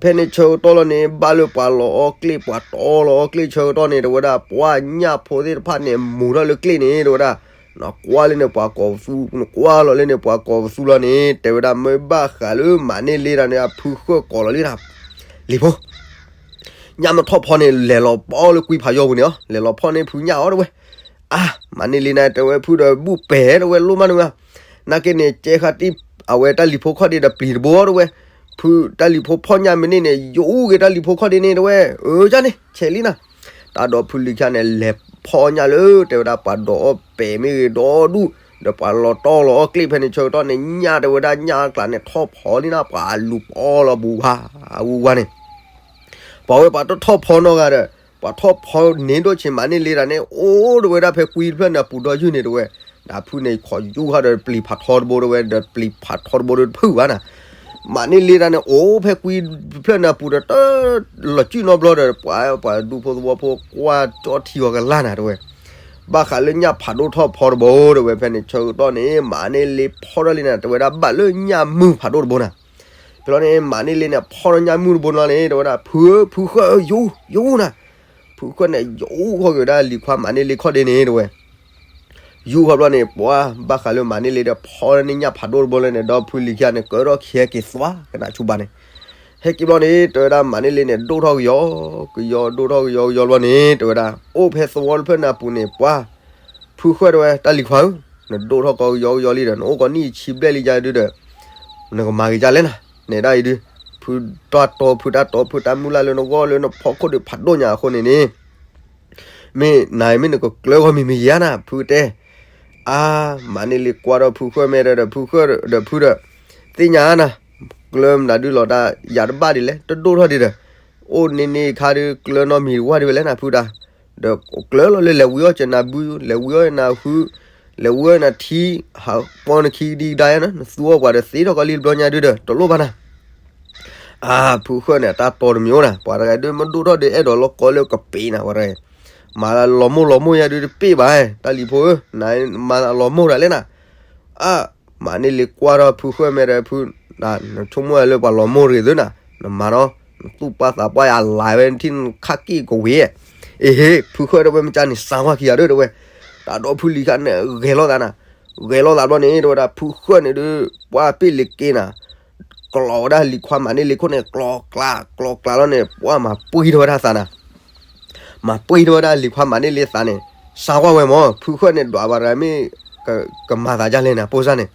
ဖဲန့ၣ်ဆၢကတီၢ်လီၤန့ၣ် ဘၣ်လၢပှၤလီၤအီၣ်ကျ့ၣ် ပှၤတီလီၤအီၣ်ကျ့ၣ်ဆၢကတီၢ်န့ၣ် တဲဝဲဒၣ် ပှၤညၣ်ဖိသ့ၣ်တဖၣ်န့ၣ် မူၤထီၣ်လၢကျ့ၣ်န့ၣ် တဲဝဲဒၣ်, နကွၢ်လၢန့ၣ်ပှၤကိးပသူ နကွၢ်လီၤလၢန့ၣ်ပှၤကိးပသူလီၤန့ၣ် တဲဝဲဒၣ် မ့ၢ်ဘၣ်ဃးလၢမၤန့ၢ်လ့တၢ်န့ၣ် အဖုဃၢၣ်ကိးလီၤလံနၤ လံၤဖိ ညၣ်မ့ၢ်ထီၣ်ဖီန့ၣ် လဲၤလီၤပီလၢကွံဖးယိၣ်ပူၤန့ၣ်အီၤ လဲၤလီၤဖီန့ၢ်ဖုညၣ်အီၤတဲဝဲ, အါ မၤန့ၢ်လ့နၤ တဲဝဲ ဖုဒီးဘူၣ်ပဲာ်တဲဝဲ လိၣ်မးန့ၣ်ဝဲ, နာ်က့န့ၣ် ကဲဃာ်တံၢ် အဝဲတၢ်လံၤဖိခီၣ်ဒ့ဒီးပျံၤတဘိအီၤတဲဝဲ, ဖုတၢ်လံၤဖိဖီၣ်ညၣ်မ့ၢ်န့ၢ်န့ၣ် ယအိၣ်ဂ့ၤတၢ်လံၤဖိခီၣ်ဒ့န့ၣ်တဲဝဲ, အၢ ယၤန့ၣ် ဆဲးလံနၤ, တၢ်ဒီးဖုလံၤခါန့ၣ် လဲၤဖီၣ်ညၣ်လၢ တဲဝဲဒၣ်ပှၤဒီးအီၣ်ပဲာ်မ့ၢ်ဂ့ၤဒီဒူၣ်, ဒီးပှၤလီၤတီလီၤအီၣ်ကျ့ၣ်ဖဲန့ၣ်ဆၢကတီၢ်န့ၣ် ညၣ်တဲဝဲဒၣ်ညၣ်အကျါန့ၣ် ထီၣ်ဖီလံနၤ ပှၤလူၤပီလီၤပူၤဝါ ဝူဝါန့ၣ် ပှၤဝဲပှၤတထီၣ်ဖီနီတဂၤဒီး ပှၤထီၣ်ဖီန့ၢ်ဒိၣ်ဆံးမၤန့ၢ်လ့တၢ်န့ၣ် အိၣ်တဲဝဲဒၣ်ဖဲကွံတဖျၢၣ်န့ၣ် အပူၤဒီယုၢ်န့ၣ်တဲဝဲ, ဒီးဖုန့ၣ် ခိးယူၢ်ဃာ်ဒီးပျံၤဖးထီတဘိတဲဝဲ ဒီးပျံၤဖးထီတဘိဒီးတဖုၣ်ဘၣ်နၤ, မၤန့ၢ်လ့တၢ်န့ၣ် အိၣ်ဖဲကွံဖျၢၣ်န့ၣ်အပူၤဒီး တလီၤစုၣ်နီတဘျီဒီး ပှၤပှၤဒူဖိသဝီဖိကွၢ်ကၠီထံဂီၤကလၢ်နၤတဲဝဲ, ဘၣ်ဃးလၢညၣ်ဖးဒိၣ်ထီၣ်ဖီတဘိတဲဝဲ, ဖဲန့ၣ်ဆၢကတီၢ်န့ၣ် မၤန့ၢ်လ့ဖီၣ်ထီၣ်လံနၤ တဲဝဲဒၣ် ဘၣ်လၢညၣ်မုၢ်ဖးဒိၣ်တဘိနၤ. ဖဲလီၤန့ၣ် မၤန့ၢ်လ့န့ၣ် ဖီၣ်ထီၣ်ညၣ်မုၢ်တဘိန့ၣ်လီၤန့ၣ် တဲဝဲဒၣ် ဖုဧၢ ဖုဃၢၣ်ဧၢ ယူၢ်ယူၢ်နၤ. ဖုဃၢၣ်န့ၣ် ယူၢ်ဃီက့ၤဝဲဒၣ်လံၤခွါမၤန့ၢ်လ့ခီၣ်ဒ့န့ၣ်တဲဝဲ ယူၢ်ဃီဘျီန့ၣ် ပှၤဘၣ်ဃးလၢမၤန့ၢ်လ့ဒီး ဖီၣ်န့ၢ်ညၣ်ဖးဒိၣ်တဘိလၢန့ၣ် ဒီဖုလံၤခံဂၤန့ၣ် ကၢထီၣ်ခံဟဲက့ၤသွါကနၣ်ဆူဘၣ်န့ၣ်, ဟဲက့ၤဘျီန့ၣ် တဲဝဲဒၣ် မၤန့ၢ်လ့န့ၣ် ဒိၣ်ထီၣ်ကယီကယီ ဒိၣ်ထီၣ်ကယီကယီဘျီန့ၣ် တဲဝဲဒၣ် အိၣ်ဖဲသဝီတဖျၢၣ်န့ၣ်အပူၤန့ၣ် ပှၤ ဖုဃၢၣ်တဲဝဲ တၢ်လံၤခွါဧၢ, နဒိၣ်ထီၣ်ကီကယီကယီလံဒီး နအိၣ်ကီးနံၣ်ဆံဘျဲၣ်လံယါဒုဒီး နကမၤက့ၤဒ်လဲၣ်နၤ, နဲဒၣ်အံၤဒု ဖုတၢ်တီ ဖုတၢ်တီ ဖုတၢ်မုၢ်လၢ်လၢနဂီၢ်လၢနဖီခိၣ်ဒီး ဖးဒိၣ်ညါအဃိန့ၣ်န့ၣ် မ့ၢ်နၤမ့ၢ်နကကျၢၤဂီၢ်မံၤမံၤယါနၤ ဖုတဲ, အါ မၤန့ၢ်လ့ကွၢ်ဒီးဖုဃၢၣ်မဲာ်ဒီး ဖုဃၢၣ်ဒီးဖုဒီး သ့ၣ်ညါနၤ, ကျၢၤမနုၤဒုလီၤတၢ် ယၤတဘၣ်ဒ်လဲၣ် တဒိၣ်ထီၣ်ဒံးဒီး အိၣ်န့ၣ်န့ၣ်ခါဒု ကျၢၤနီတမံၤတဝၢ်ဒံးဝဲလဲၣ်နၤ ဖုတၢ်, ဒီးကျၢၤလီၤလၢလဲၤဝံၤအီၣ်ကနၤဘု လဲၤဝံၤအီၣ်နၤဟု လဲၤဝံၤအီၣ်နၤထံ ဟးပီနခံဒံးဒါယါနၤ နသူအီၣ်ပှၤဒီးသ့ထီၣ်ကီးလံတဘျီညါဒုဒီး တလိၣ်ဘၣ်နၤ အါ ဖုဃၢၣ်န့ၣ် အတၢ်တီတမံၤအိၣ်နၤ ပှၤတဂၤဒု မ့ၢ်ဒိၣ်ထီၣ်ဒီးအဲၣ်ဒိးလီၤကီလၢကပ့ၤနၤ ပှၤတဂၤ, မၤလီၤမိၢ်လီၤမိၢ်ယါဒုတပ့ၢ်ဘၣ်, တၢ်လံၤဖိဧၢ, နမၤလီၤမိၢ်တၢ်လဲၣ်နၤ, အါ, မၤန့ၢ်လ့ကွၢ်ထီၣ်ဖုဃၢၣ်မဲာ်ဒီးဖု, နဆိကမိၣ်လၢပှၤလီၤမိၢ်တဂ့ၤသုနၤ, နမၤဒီး, နသူၣ်ပှၢ်သးပှၢ်ယါလၢဝဲထံၣ်နခၣ်က့ၣ်ကဝ့ၤ, အ့ဟ့ၣ်, ဖုဃၢၣ်ဒီးဝဲမ့ၢ်ကန့ၣ် စါကွၢ်ခံဂၤဒုဒီးဝဲ, တၢ်ဒီဖုလံၤခါန့ၣ် ဂဲၤလိာ်သးနၤ, ဂဲၤလိာ်သးဘျီန့ၣ် တဲဝဲဒၣ် ဖုဃၢၣ်န့ၣ်ဒု ပှၢ်ပ့ၣ်လ့ၤက့နၤ ကျီဝဲဒၣ်လံၤခွါမၤန့ၢ်လ့ခိၣ်န့ၣ် ကျီကျး ကျီကျးလီၤန့ၣ် ပှၢ်မၤပှံထီၣ်ဝဲဒၣ်သးနၤ, မၤပှံထီၣ်ဝဲဒၣ်လံၤခွါမၤန့ၢ်လ့သးန့ၣ်, စါကွၢ်ဝဲမၢ် ဖုဃၢၣ်န့ၣ်ဒွးပှၤတဂၤမ့ၢ်, ကမၤသးဒ်လဲၣ်နၤ ပိၢ်စၢ်န့ၣ်,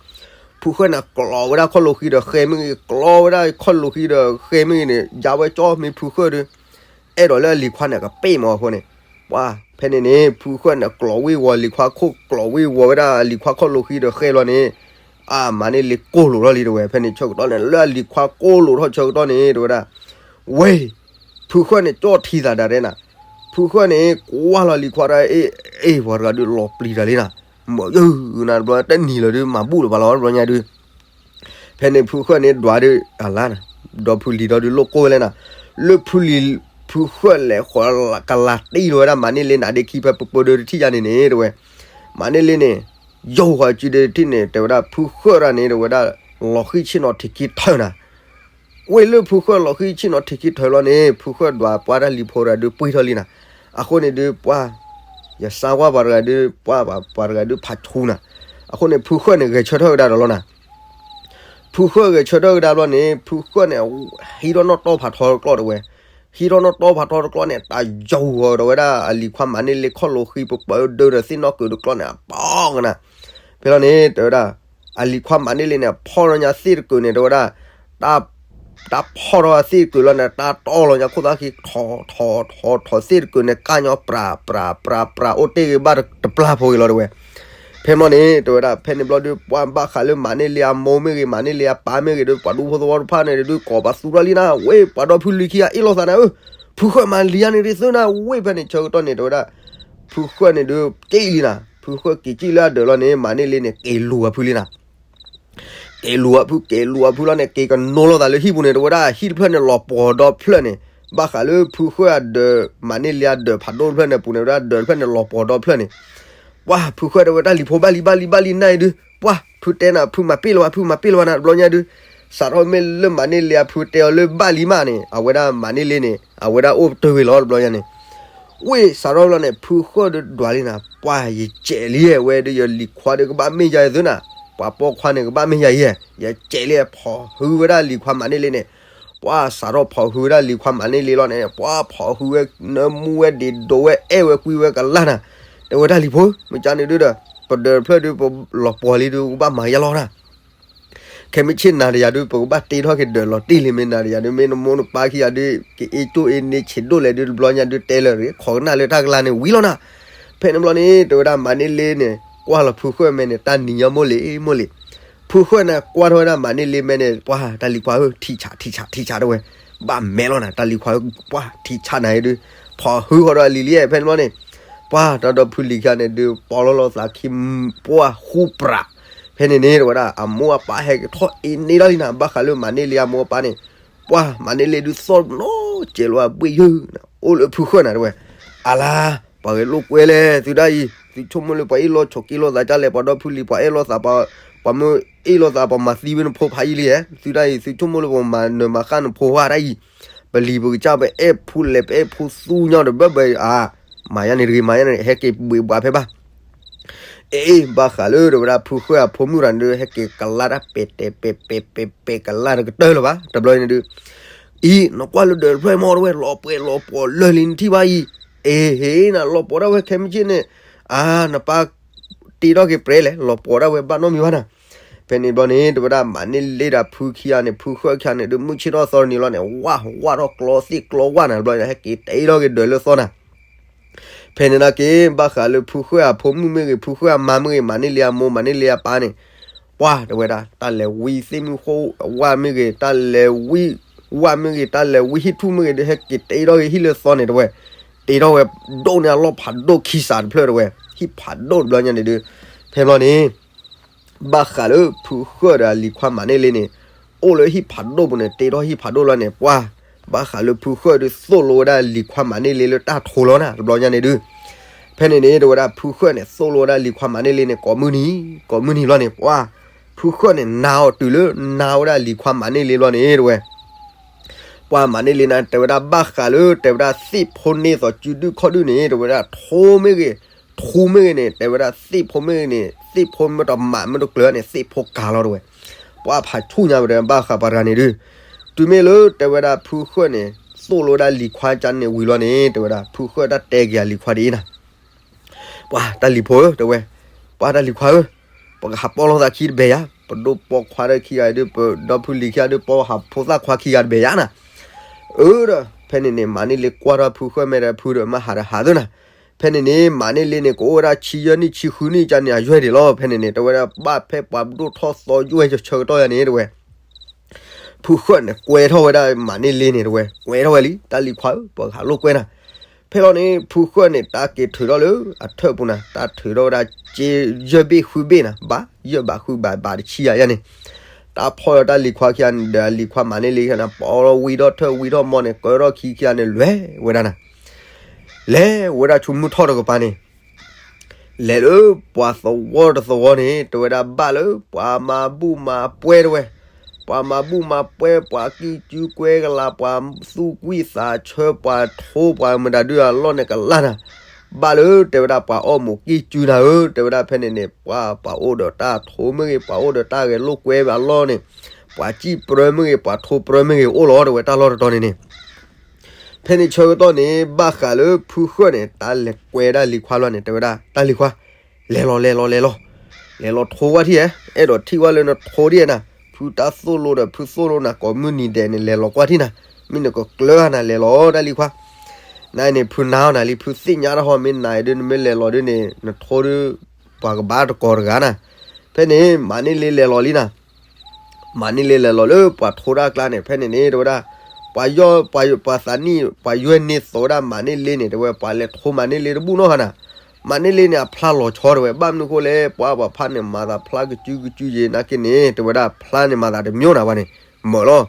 ဖုဃၢၣ်န့ၣ်ကျီဝဲဒၣ်ခီၣ်လိာ်ဃံဒီးဃဲမ့ၢ်ဂ့ၤ, ကျီဝဲဒၣ်ခီၣ်လိာ်ဃံဒီးဃဲမ့ၢ်ဂ့ၤန့ၣ် ယါဝဲကၠီမ့ၢ်ဖုဃၢၣ်ဒု အဲၣ်ဒိးလၢအလံၤခွါန့ၣ်ကပ့ၢ်မၢ်အဃိန့ၣ်, ပှၢ်ဖဲန့ၣ်န့ၣ် ဖုဃၢၣ်န့ၣ်ကျီဝ့ၢ်ဝီၤလံၤခွါခိၣ် ကျီဝ့ၢ်ဝီၤဝဲဒၣ်အလံၤခွါခီၣ်လိာ်ဃံဒီးဃဲလီၤန့ၣ်, အါ မၤန့ၢ်လ့ကိၢ်လိာ်ထီၣ်လံတဲဝဲ ဖဲန့ၣ်ဆၢကတီၢ်န့ၣ် လၢအလံၤခွါကိၢ်လိာ်ထီၣ်ဆၢကတီၢ်န့ၣ် တဲဝဲဒၣ်, ဝဲ ဖုဃၢၣ်န့ၣ်ကၠီၣ်ထံသးဒၣ်တဲနၤ, ဖုဃၢၣ်န့ၣ် ကွၢ်လီၤလံၤခွါဒီး အ့ အ့ ပှၤတဂၤဒုးလီၤပျံၤတၢ်လံနၤ, မၢယုၢ်နၤတဘျီတနံၤလၢၤဒုးမၤဘူၣ်လၢၤပှၤလီၤတဘျီညါဒုး ဖဲန့ၣ်ဖုဃၢၣ်န့ၣ်ဒွးဒုး အလါနၤ, ဒီဖုလံၤဒီဒုးလိၣ်ကိၢ်ဝဲလဲၣ်နၤ, လၢဖုလံၤ ဖုဃၢၣ်လဲၤဃီၤကလၤတံၢ်လီၤဝဲဒၣ်မၤန့ၢ်လ့နၤဒ့ခံဖဲပပၢဒုးတထံၣ်ယါန့ၣ်န့ၣ် တဲဝဲ, မၤန့ၢ်လ့န့ၣ် ယိၤဃီၤစုဒုးတထံၣ်န့ၣ် တဲဝဲဒၣ် ဖုဃၢၣ်တၢ်န့ၣ် တဲဝဲဒၣ် လီၤဃံၢ်ဆ့ၣ်နီၤထံးခံထၢနၤ ဝ့ၢ်လၢဖုဃၢၣ်လီၤဃံၢ်ဆ့ၣ်နီၤထံးခံထၢလီၤန့ၣ် ဖုဃၢၣ်ဒွးပှၢ်တၢ်လံၤဖိတဂၤဒုးပှံၢ်ထီၣ်လံနၤ, အဃိန့ၣ်ဒုးပှၢ်, ယစါကွၢ်ပှၤတဂၤဒုးပှၢ် ပှၤတဂၤဒုးဖးဆူနၤ, အဃိန့ၣ် ဖုဃၢၣ်န့ၣ်ဂဲၤဆၢထၢၣ်ကဒါဒီးလီၤနၤ, ဖုဃၢၣ်ဂဲၤဆၢထၢၣ်ကဒါဘျီန့ၣ် ဖုဃၢၣ်န့ၣ် ဟံးထီၣ်နီၣ်တီဖးထီတကျီၢ်တဲဝဲ, ဟံးထီၣ်နီၣ်တီဖးထီတကျီၢ်န့ၣ် တၢ်ယိၤဃီၤဒီးဝဲဒၣ်အလံၤခွါမၤန့ၢ်လ့ခီၣ်လိာ်ဃံပပၢဒုးဒီးသ့ၣ်နီၣ်ကုာ်တကျီၢ်န့ၣ် အပီကနၤ ဖဲလီၤန့ၣ် တဲဝဲဒၣ် အလံၤခွါမၤန့ၢ်လ့န့ၣ် ဖီၣ်လီၤညါသ့ၣ်တကုာ်န့ၣ် တဲဝဲဒၣ် တၢ်ဖီၣ်ထီၣ်သ့ၣ်တကုာ်လီၤန့ၣ် တၢ်တီလီၤညါခိၣ်သၣ်ခံ ထီၣ်ထီၣ်ထီၣ်ထီၣ်သ့ၣ်တကုာ်န့ၣ် ကၢ်ညီပြးပြးပြးပြး အိၣ်တ့ၢ်ဂ့ၤဘၣ်တပျၢ်ဖိဂ့ၤလီၤတဲဝဲ. ဖဲမီၢ်န့ၣ် တဲဝဲဒၣ် ဖဲန့ၣ်ဘျီဒုး ပှၤဘၣ်ဃးလၢမၤန့ၢ်လ့အမိၢ်မ့ၢ်ဂ့ၤ မၤန့ၢ်လ့အပၢ်မ့ၢ်ဂ့ၤဒီး ပှၤဒူဖိသဝီတဖၣ်န့ၣ်ဒုး ကိးပသူထီၣ်လံနၤ ဝ့ၢ် ပှၤဒီဖုလံၤခံဂၤအ့ၣ်လိာ်သးနၤဧၢ, ဖုဃၢၣ်မၤလံၤယါန့ၣ်ဒုးသၢနၤ ဝ့ၢ် ဖဲန့ၣ်ဆၢကတီၢ်န့ၣ် တဲဝဲဒၣ် ဖုဃၢၣ်န့ၣ်ဒုး က့ၣ်လံနၤ ဖုဃၢၣ်က့ၤကံၣ်လၢအဒၢးလီၤန့ၣ် မၤန့ၢ်လ့န့ၣ် က့ၤလူၤအဖုလံနၤ က့ၤလူၤအဖု က့ၤလူၤအဖုလီၤန့ၣ် က့ၤကနိလီၤသးလၢဟံၣ်ပူၤန့ၣ် တဲဝဲဒၣ် ဟံၣ်တဖျၢၣ်န့ၣ် လီၤပှီၤဒီဖျၢၣ်န့ၣ် ဘၣ်ဃးလၢဖုဃၢၣ်အဒၢး မၤန့ၢ်လ့အဒၢးဖးဒိၣ်တဖျၢၣ်န့ၣ်ပူၤန့ၣ် တဲဝဲဒၣ်ဒၢးတဖျၢၣ်န့ၣ် လီၤပှီၤဒီဖျၢၣ်န့ၣ် ပှၢ် ဖုဃၢၣ်တဲဝဲ တၢ်လံၤဖိဘၣ်လံ ဘၣ်လံ ဘၣ်လံ နၢ်အံၤဒုး ပှၢ် ဖုတဲနၤ ဖုမၤပ့ၢ်လီၤဝဲ ဖုမၤပ့ၢ်လီၤဝဲနၤ တဘျီညါဒုး စးထီၣ်မ့ၢ်လၢမၤန့ၢ်လ့အဖုတဲအီၤလၢဘၣ်လံမးန့ၣ် အဝဲဒၣ်မၤန့ၢ်လ့န့ၣ် အဝဲဒၣ်အိၣ်တ့ၢ်ဝဲလီၤ တဘျီညါန့ၣ် ဝ့ၢ် စးထီၣ်ဘျီန့ၣ် ဖုဃၢၣ်ဒုးဒွးလံနၤ ပှၢ် ယစဲးလံ ဝဲဒုးယလံၤခွါဒုးကဘၣ်မ့ၢ်ယၤအံၤသုနၤ ပှၤပိာ်ခွါန့ၣ်ကဘၣ်မ့ၢ်ယၤအံၤ ယစဲးလံ ဖီၣ်ဟုဝဲဒၣ်လံၤခွါမၤန့ၢ်လ့န့ၣ် ပှၢ် စးထီၣ်ဖီၣ်ဟုဝဲဒၣ်လံၤခွါမၤန့ၢ်လ့လီၤန့ၣ် ပှၢ် ဖီၣ်ဟုဝဲနၢမူဝဲဒံးဒိးဝဲအဲၣ်ဝဲကွံဝဲကလၢ်နၤ တဲဝဲတၢ်လံၤဖိ မ့ၢ်ကန့ၣ်ဒုးဒီး ပဒၢးတဖျၢၣ်ဒုးပလီၤပှီၤလံဒုး ပကဘၣ်မၤယါလီၤနၤ ခဲမုၢ်ဆ့ၣ်နၤတယၤဒုး ပကဘၣ်တ့ထီၣ်က့ၤဒၢးလီၤတံၢ်လံ မ့ၢ်နၤတယၤဒုး မ့ၢ်နမိၢ်နပၢ်ခံဂၤဒုး ကအ့ၣ်ကၠိၣ်အ့ၣ်န့ၢ်ဆံးဒိၣ်လဲၣ်ဒုး တဘျီညါဒုးတဲလၢာ်ရ့ ခိးကနၣ်လၢတၢ်ကလၤန့ၣ်ဝံၤလီၤနၤ ဖဲန့ၣ်ဘျီန့ၣ် တဲဝဲဒၣ်မၤန့ၢ်လ့န့ၣ် ကွၢ်လီၤဖုဃၢၣ်မဲာ်န့ၣ် တၢ်နံၤညါမိၢ်လံ မိၢ်လံ ဖုဃၢၣ်န့ၣ် ကွၢ်ထီၣ်ဝဲဒၣ်မၤန့ၢ်လ့မဲာ်န့ၣ် ပှၢ် တၢ်လံၤခွါဧၢ ထံဆး ထံဆး ထံဆးတဲဝဲ ဘၣ်မဲာ်လီၤနၤ တၢ်လံၤခွါဧၢ ပှၢ် ထံဆးနၤအံၤဒုး ဖီၣ်ဟုဃီၤဒီးအလံၤလံ ဖဲန့ၣ်ဘျီန့ၣ် ပှၢ် တၢ်ဒီဖုလံၤခံဂၤန့ၣ်ဒုး ပီလီၤလီၤသးခံ ပှၢ် ဃူပြး ဖ ဖဲန့ၣ်န့ၣ် တဲဝဲဒၣ် အမိၢ်အပၢ်ဟဲက့ၤထီၣ်အ့န့ဒၣ်လံနၤ, ဘၣ်ဃးလၢမၤန့ၢ်လ့အမိၢ်အပၢ်န့ၣ်, ပှၢ်မၤန့ၢ်လ့ဒုးသီၣ်နီၢ်ကဲးလီၤအဘှ့ၣ်ယုၢ်, အိၣ်လၢဖုဃၢၣ်နၤတဲဝဲ, အလါ, ပှၤဂဲၤလိာ်ကွဲလဲၣ် သုဒၣ်အံၤ, သုဆိကမိၣ်လၢပှၤအ့ၣ်လိာ်ဆိးက့လိာ်သးဒ်လဲၣ်, ပှၤဒီဖုလံၤ ပှၤအဲၣ်လိာ်သး, ပှၤမ့ၢ်အ့ၣ်လိာ်သး ပှၤမၤသံဝဲနဖိဖးယံာ်လံဧါ, သုဒၣ်အံၤ သုဆိကမိၣ်လၢပှၤမၤနၢၤမၤဃၣ်နဖိဧါဒၣ်အံၤ, ပလံၤပကစၢ် ပအဲၣ်ဖိလဲၣ် ပအဲၣ်ဖိသူညီဒီးဘၢဘၢအါ, မၤယါန့ၣ်တဂ့ၤ မၤယါန့ၣ် ဟဲက့ၤဘှံးဘှးဖဲဘၣ် အ့ ဘၣ်ဃးလၢတဲဝဲဒၣ် ဖုဃၢၣ်အဖိမုၣ်တဂၤန့ၣ်ဒုး ဟဲက့ၤကလါတၢ်ပဲာ်တဲာ်ပဲာ်ပဲာ်ပဲာ်ပဲာ် ကလါတကတၢၢ်လၢၤဘၣ်, တဘျီန့ၣ်ဒုး, အံၤ နကွၢ်လၢဒၢးတဖျၢၣ်မးတဲဝဲ လီၤပှဲၤလီၤပှီၤလၢာ်လံနထံၣ်ဘၣ်အံၤ, အ့ ဟ့နၤ လီၤပှီၤဒၣ်ဝဲခဲမုၢ်ဆ့ၣ်န့ၣ်, အါ နပၢ်တ့ထီၣ်က့ၤပြဲလဲၣ် လီၤပှီၤဒၣ်ဝဲဘၣ်နီတမံၤဘၣ်နၤ, ဖဲန့ၣ်တဘျီန့ၣ် တဲဝဲဒၣ် မၤန့ၢ်လ့ဒီးဖုခံဂၤန့ၣ် ဖုဃၢၣ်ခံဂၤန့ၣ်ဒုး မုၢ်ဆ့ၣ်ထီၣ်သီတနံၤလီၤန့ၣ် ဝၣ်ဝၣ်ထီၣ်ကျီသ့ၣ်ကျီဝၣ်နၤတဘျီန့ၣ် ဟဲက့ၤတ့ထီၣ်က့ၤဒၢးလၢသီနၤ ဖဲန့ၣ်နာ်က့ ဘၣ်ဃးလၢဖုဃၢၣ်အဖိမုၣ်မ့ၢ်ဂ့ၤ ဖုဃၢၣ်အမါမ့ၢ်ဂ့ၤ မၤန့ၢ်လ့အမိၢ် မၤန့ၢ်လ့အပၢ်န့ၣ်, ပှၢ်တဲဝဲဒၣ် တၢ်လဲၤဝံသ့ၣ်မုၢ်ဃိၣ်ဝၣ်မ့ၢ်ဂ့ၤ တၢ်လဲၤဝံဝၣ်မ့ၢ်ဂ့ၤ တၢ်လဲၤဝံဟံၣ်ထူၣ်မ့ၢ်ဂ့ၤဒီး ဟဲက့ၤတ့ထီၣ်က့ၤဟံၣ်လၢသီန့ၣ်တဲဝဲ, တ့ထီၣ်ဝဲဒိၣ်န့ၢ်အလီၢ်ဖးဒိၣ်ခံစးတဖျၢၣ်တဲဝဲ, ဟံၣ်ဖးဒိၣ်တဘျီညါန့ၣ်ဒုး, ဖဲဘျီန့ၣ် ဘၣ်ဃးလၢဖုဃၢၣ်ဒီးအလံၤခွါမၤန့ၢ်လ့န့ၣ်, အိၣ်လၢဟံၣ်ဖးဒိၣ်ပူၤန့ၣ် တ့ထီၣ်ဟံၣ်ဖးဒိၣ်လီၤန့ၣ် ပှၢ်, ဘၣ်ဃးလၢဖုဃၢၣ်ဒုးသိၣ်လိဝဲဒၣ်လံၤခွါမၤန့ၢ်လ့လၢတၢ်ထိလီၤနၤ တဘျီညါန့ၣ်ဒုး, ဖဲန့ၣ်န့ၣ် တဲဝဲဒၣ်ဖုဃၢၣ်န့ၣ် သိၣ်လိဝဲဒၣ်လံၤခွါမၤန့ၢ်လ့န့ၣ် ကိးမုၢ်နံၤ, ကိးမုၢ်နံၤလီၤန့ၣ် ပှၢ်, ဖုဃၢၣ်န့ၣ် နာ်အီၤတုၤလၢနာ်ဝဲဒၣ်လံၤခွါမၤန့ၢ်လ့လီၤန့ၣ် တဲဝဲ ပှၤမၤန့ၢ်လ့နၤ တဲဝဲဒၣ်ဘၣ်ဃးလၢ တဲဝဲဒၣ်သ့ၣ်ဖိန့ၢ်သိးစုဒုၣ်ခီၣ်ဒုၣ်န့ၣ် တဲဝဲဒၣ်ထိမ့ၢ်ဂ့ၤ, ထူမ့ၢ်ဂ့ၤန့ၣ် တဲဝဲဒၣ်သ့ၣ်ဖိမ့ၢ်ဂ့ၤန့ၣ် သ့ၣ်ဖိမ့ၢ်တမၤမ့ၢ်တကျၢၤန့ၣ် သ့ၣ်ဖိကၤလီၤတဲဝဲ, ပှၤဖးဆူၣ်ညါဝဲဒၣ်ဘၣ်ဃးပှၤတဂၤန့ၣ်ဒုး, တုၤမ့ၢ်လၢတဲဝဲဒၣ်ဖုဃၢၣ်န့ၣ် သိၣ်လိဝဲဒၣ်လံၤခွါကန့ၣ်ဝံၤလီၤန့ၣ် တဲဝဲဒၣ် ဖုဃၢၣ်တၢ်တဲက့ၤအလံၤခွါဒ်အံၤနၤ ပှၤတၢ်လံၤဖိဧၢ တဲဝဲ, ပှၤတၢ်လံၤခွါဧၢ, ပကဟးပီၣ်လိာ်သးခံတဘဲယါ, ပဒိၣ်ပီခွါဒီးခံဂၤဒုး ပဒီဖုလံၤခံဂၤဒုး ပီၣ်ဟးဖိသၣ်ခွါခံဂၤတဘဲယါနၤ, အၢဒီး ဖဲန့ၣ်န့ၣ် မၤန့ၢ်လ့ကွၢ်ထီၣ်ဖုဃၢၣ်မဲာ်ဒီးဖုဒီး မ့ၢ်ဟးဒီးဟးသၢနၤ, ဖဲန့ၣ်န့ၣ် မၤန့ၢ်လ့န့ၣ် ကအိၣ်ဝဲဒၣ်ဆံယဲၢ်နံၣ်ဆံဃုနံၣ်ကန့ၣ် အယွဲၢ်ဒံးလီၤ ဖဲန့ၣ်န့ၣ် တဲဝဲဒၣ်ဘၣ်ဖဲပှၤဒိၣ်ထီၣ်သီယွဲၢ်ဆၢကတီၢ်ယါန့ၣ် တဲဝဲ ဖုဃၢၣ်န့ၣ် ကွဲထီၣ်ဝဲဒၣ်မၤန့ၢ်လ့န့ၣ်တဲဝဲ ကွဲထီၣ်ဝဲလံ တၢ်လံၤခွါဧၢ ပှၤကဟးလိာ်ကွဲနၤ, ဖဲလီၤန့ၣ် ဖုဃၢၣ်န့ၣ် တၢ်က့ၤထုးထီၣ်လၢအထၢၣ်ပူၤနၤ တၢ်ထုးထီၣ်ဝဲဒၣ်က့ယဲၢ်ဘ့ၣ်ဃုဘ့ၣ်နၤ ဘၣ်ယဲၢ်ဘးဃုဘးဘးတဆံယါယါန့ၣ်, တၢ်ဖီၣ်လီၤတၢ်လံၤခွါခံဂၤန့ၣ်ဒီး အလံၤခွါမၤန့ၢ်လ့ခံဂၤန့ၣ် ပီၣ်လီၤဝံထီၣ်ထၢၣ်ဝံထီၣ်မီန့ၣ် ကၢထီၣ်ခံခံဂၤန့ၣ် လဲၤဝဲဒၣ်နၤ လဲၤဝဲဒၣ်ဆူမုၢ်ထီၣ်တကပၤန့ၣ် လဲၤလၢပှၤသဝီတသဝီန့ၣ် တဲဝဲဒၣ်ဘၣ်လၢပှၤမၤဘူၣ်မၤပှဲၤတဲဝဲ, ပှၤမၤဘူၣ်မၤပှဲၤ ပှၤကံၣ်ကူကွဲကလး ပှၤသူၣ်ကွံာ်သးဆၢ ပှၤထိပှၤမတၤဒုးအလီၢ်န့ၣ်ကလၢ်နၤ, ဘၣ်လၢတဲဝဲဒၣ်ပှၤအီၣ်မူးကံၣ်ကူနၤဧၢ တဲဝဲဒၣ်ဖဲန့ၣ်န့ၣ် ပှၤပှၤအိၣ်ဒီးတၢ်ထိမ့ၢ်ဂ့ၤ ပှၤအိၣ်ဒီးတၢ်ဂဲၤလိာ်ကွဲအလီၢ်န့ၣ်, ပှၤကံၣ်ပြၢမ့ၢ်ဂ့ၤ ပှၤထိပြၢမ့ၢ်ဂ့ၤ အိၣ်လီၤတဲဝဲတၢ်လီၢ်တတီၤန့ၣ်န့ၣ် ဖဲန့ၣ်ဆၢကတီၢ်န့ၣ် ဘၣ်ဃးလၢဖုဃၢၣ်န့ၣ် တၢ်လဲၤကွဲဒၣ်လံၤခွါလီၤန့ၣ် တဲဝဲဒၣ် တၢ်လံၤခွါ, လဲၤလီၤ လဲၤလီၤ လဲၤလီၤ, လဲၤလီၤထိဝဲထံၣ်ဧါ, အဲၣ်ဒိးထံၣ်ဝဲလၢနထိဒ်နၤ, ဖုတၢ်သိၣ်လိဒီး ဖုသိၣ်လိနၤ ကိးမုၢ်နံၤဒဲးန့ၣ် လဲၤလီၤကွၢ်ထံၣ်နၤ, မ့ၢ်နကကျၢၤနၤ လဲၤလီၤ တၢ်လံၤခွါ, နန့ၣ် ဖုနာ်အီၤနၤလံ ဖုသ့ၣ်ညါတၢ်ဟီ မ့ၢ်နၤဒုး နမ့ၢ်လဲၤလီၤဒုးန့ၣ် နထိဒုး ပှၤကဘၣ်တကိးတဂၤနၤ, ဖဲန့ၣ် မၤန့ၢ်လ့လဲၤလီၤလံနၤ မၤန့ၢ်လ့လဲၤလီၤလၢပှၤထိတၢ်ကျါန့ၣ် ဖဲန့ၣ်န့ၣ် တဲဝဲဒၣ်, ပှၤယီၢ် ပှၤယိၤ ပှၤသးနံၣ် ပှၤယွဲၢ်န့ၢ်သိးဝဲဒၣ်မၤန့ၢ်လ့န့ၣ် တဲဝဲ ပှၤလဲၤထိမၤန့ၢ်လ့တဘူၣ်နီတဂၤနၤ, မၤန့ၢ်လ့န့ၣ် အဖျါလီၤဆီတဲဝဲ ဘၣ်မနုၤဃိလဲၣ် ပှၤပှၤဖးန့ၣ် မၤသးဖျါကစုကစုယဲၤနာ်က့န့ၣ် တဲဝဲဒၣ် ဖျါန့ၣ်မၤသးတမံၤနၤဘၣ်န့ၣ်, မၢလီၤ,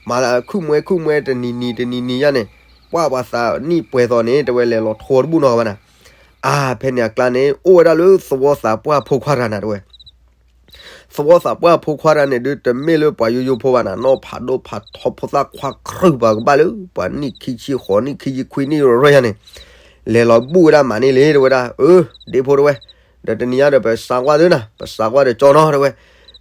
မၤသးခုၣ်မှဲခုၣ်မှဲတနံၤနံၤတနံၤနံၤယါန့ၣ်, ပှၤပှၤသးနံၣ်ပှဲၤသိးန့ၣ် တဲဝဲလဲၤလီၤထိတဘူၣ်နီတဂၤဘၣ်နၤ, အါ ဖဲန့ၣ်အကျါန့ၣ် အိၣ်ဝဲဒၣ်လၢသဝီသးပှၢ်ဖိခွါတဂၤနၤ တဲဝဲ သဝီသးပှၢ်ဖိခွါတဂၤန့ၣ်ဒုး တမ့ၢ်လၢပှၤယိယိဖိဘၣ်နၤ, နီၢ်ဖးဒိၣ်ဖးထီဖိသၣ်ခွါခရုာ်ပှၤကဘၣ်လၢ ပှၤနံၣ်ခံဆံဃိးနံၣ်ခံဆံခွံနံၣ်ရၢၢ်ယါန့ၣ်, လဲၤလီၤဘူၣ်ဝဲဒၣ်မၤန့ၢ်လ့တဲဝဲဒၣ်, အၢ ဒ့ဖိတဲဝဲ, ဒီးတနံၤညါဒီးပစးကွၢ်သုနၤ, ပစးကွၢ်ဒီးကၠီနီတဲဝဲ,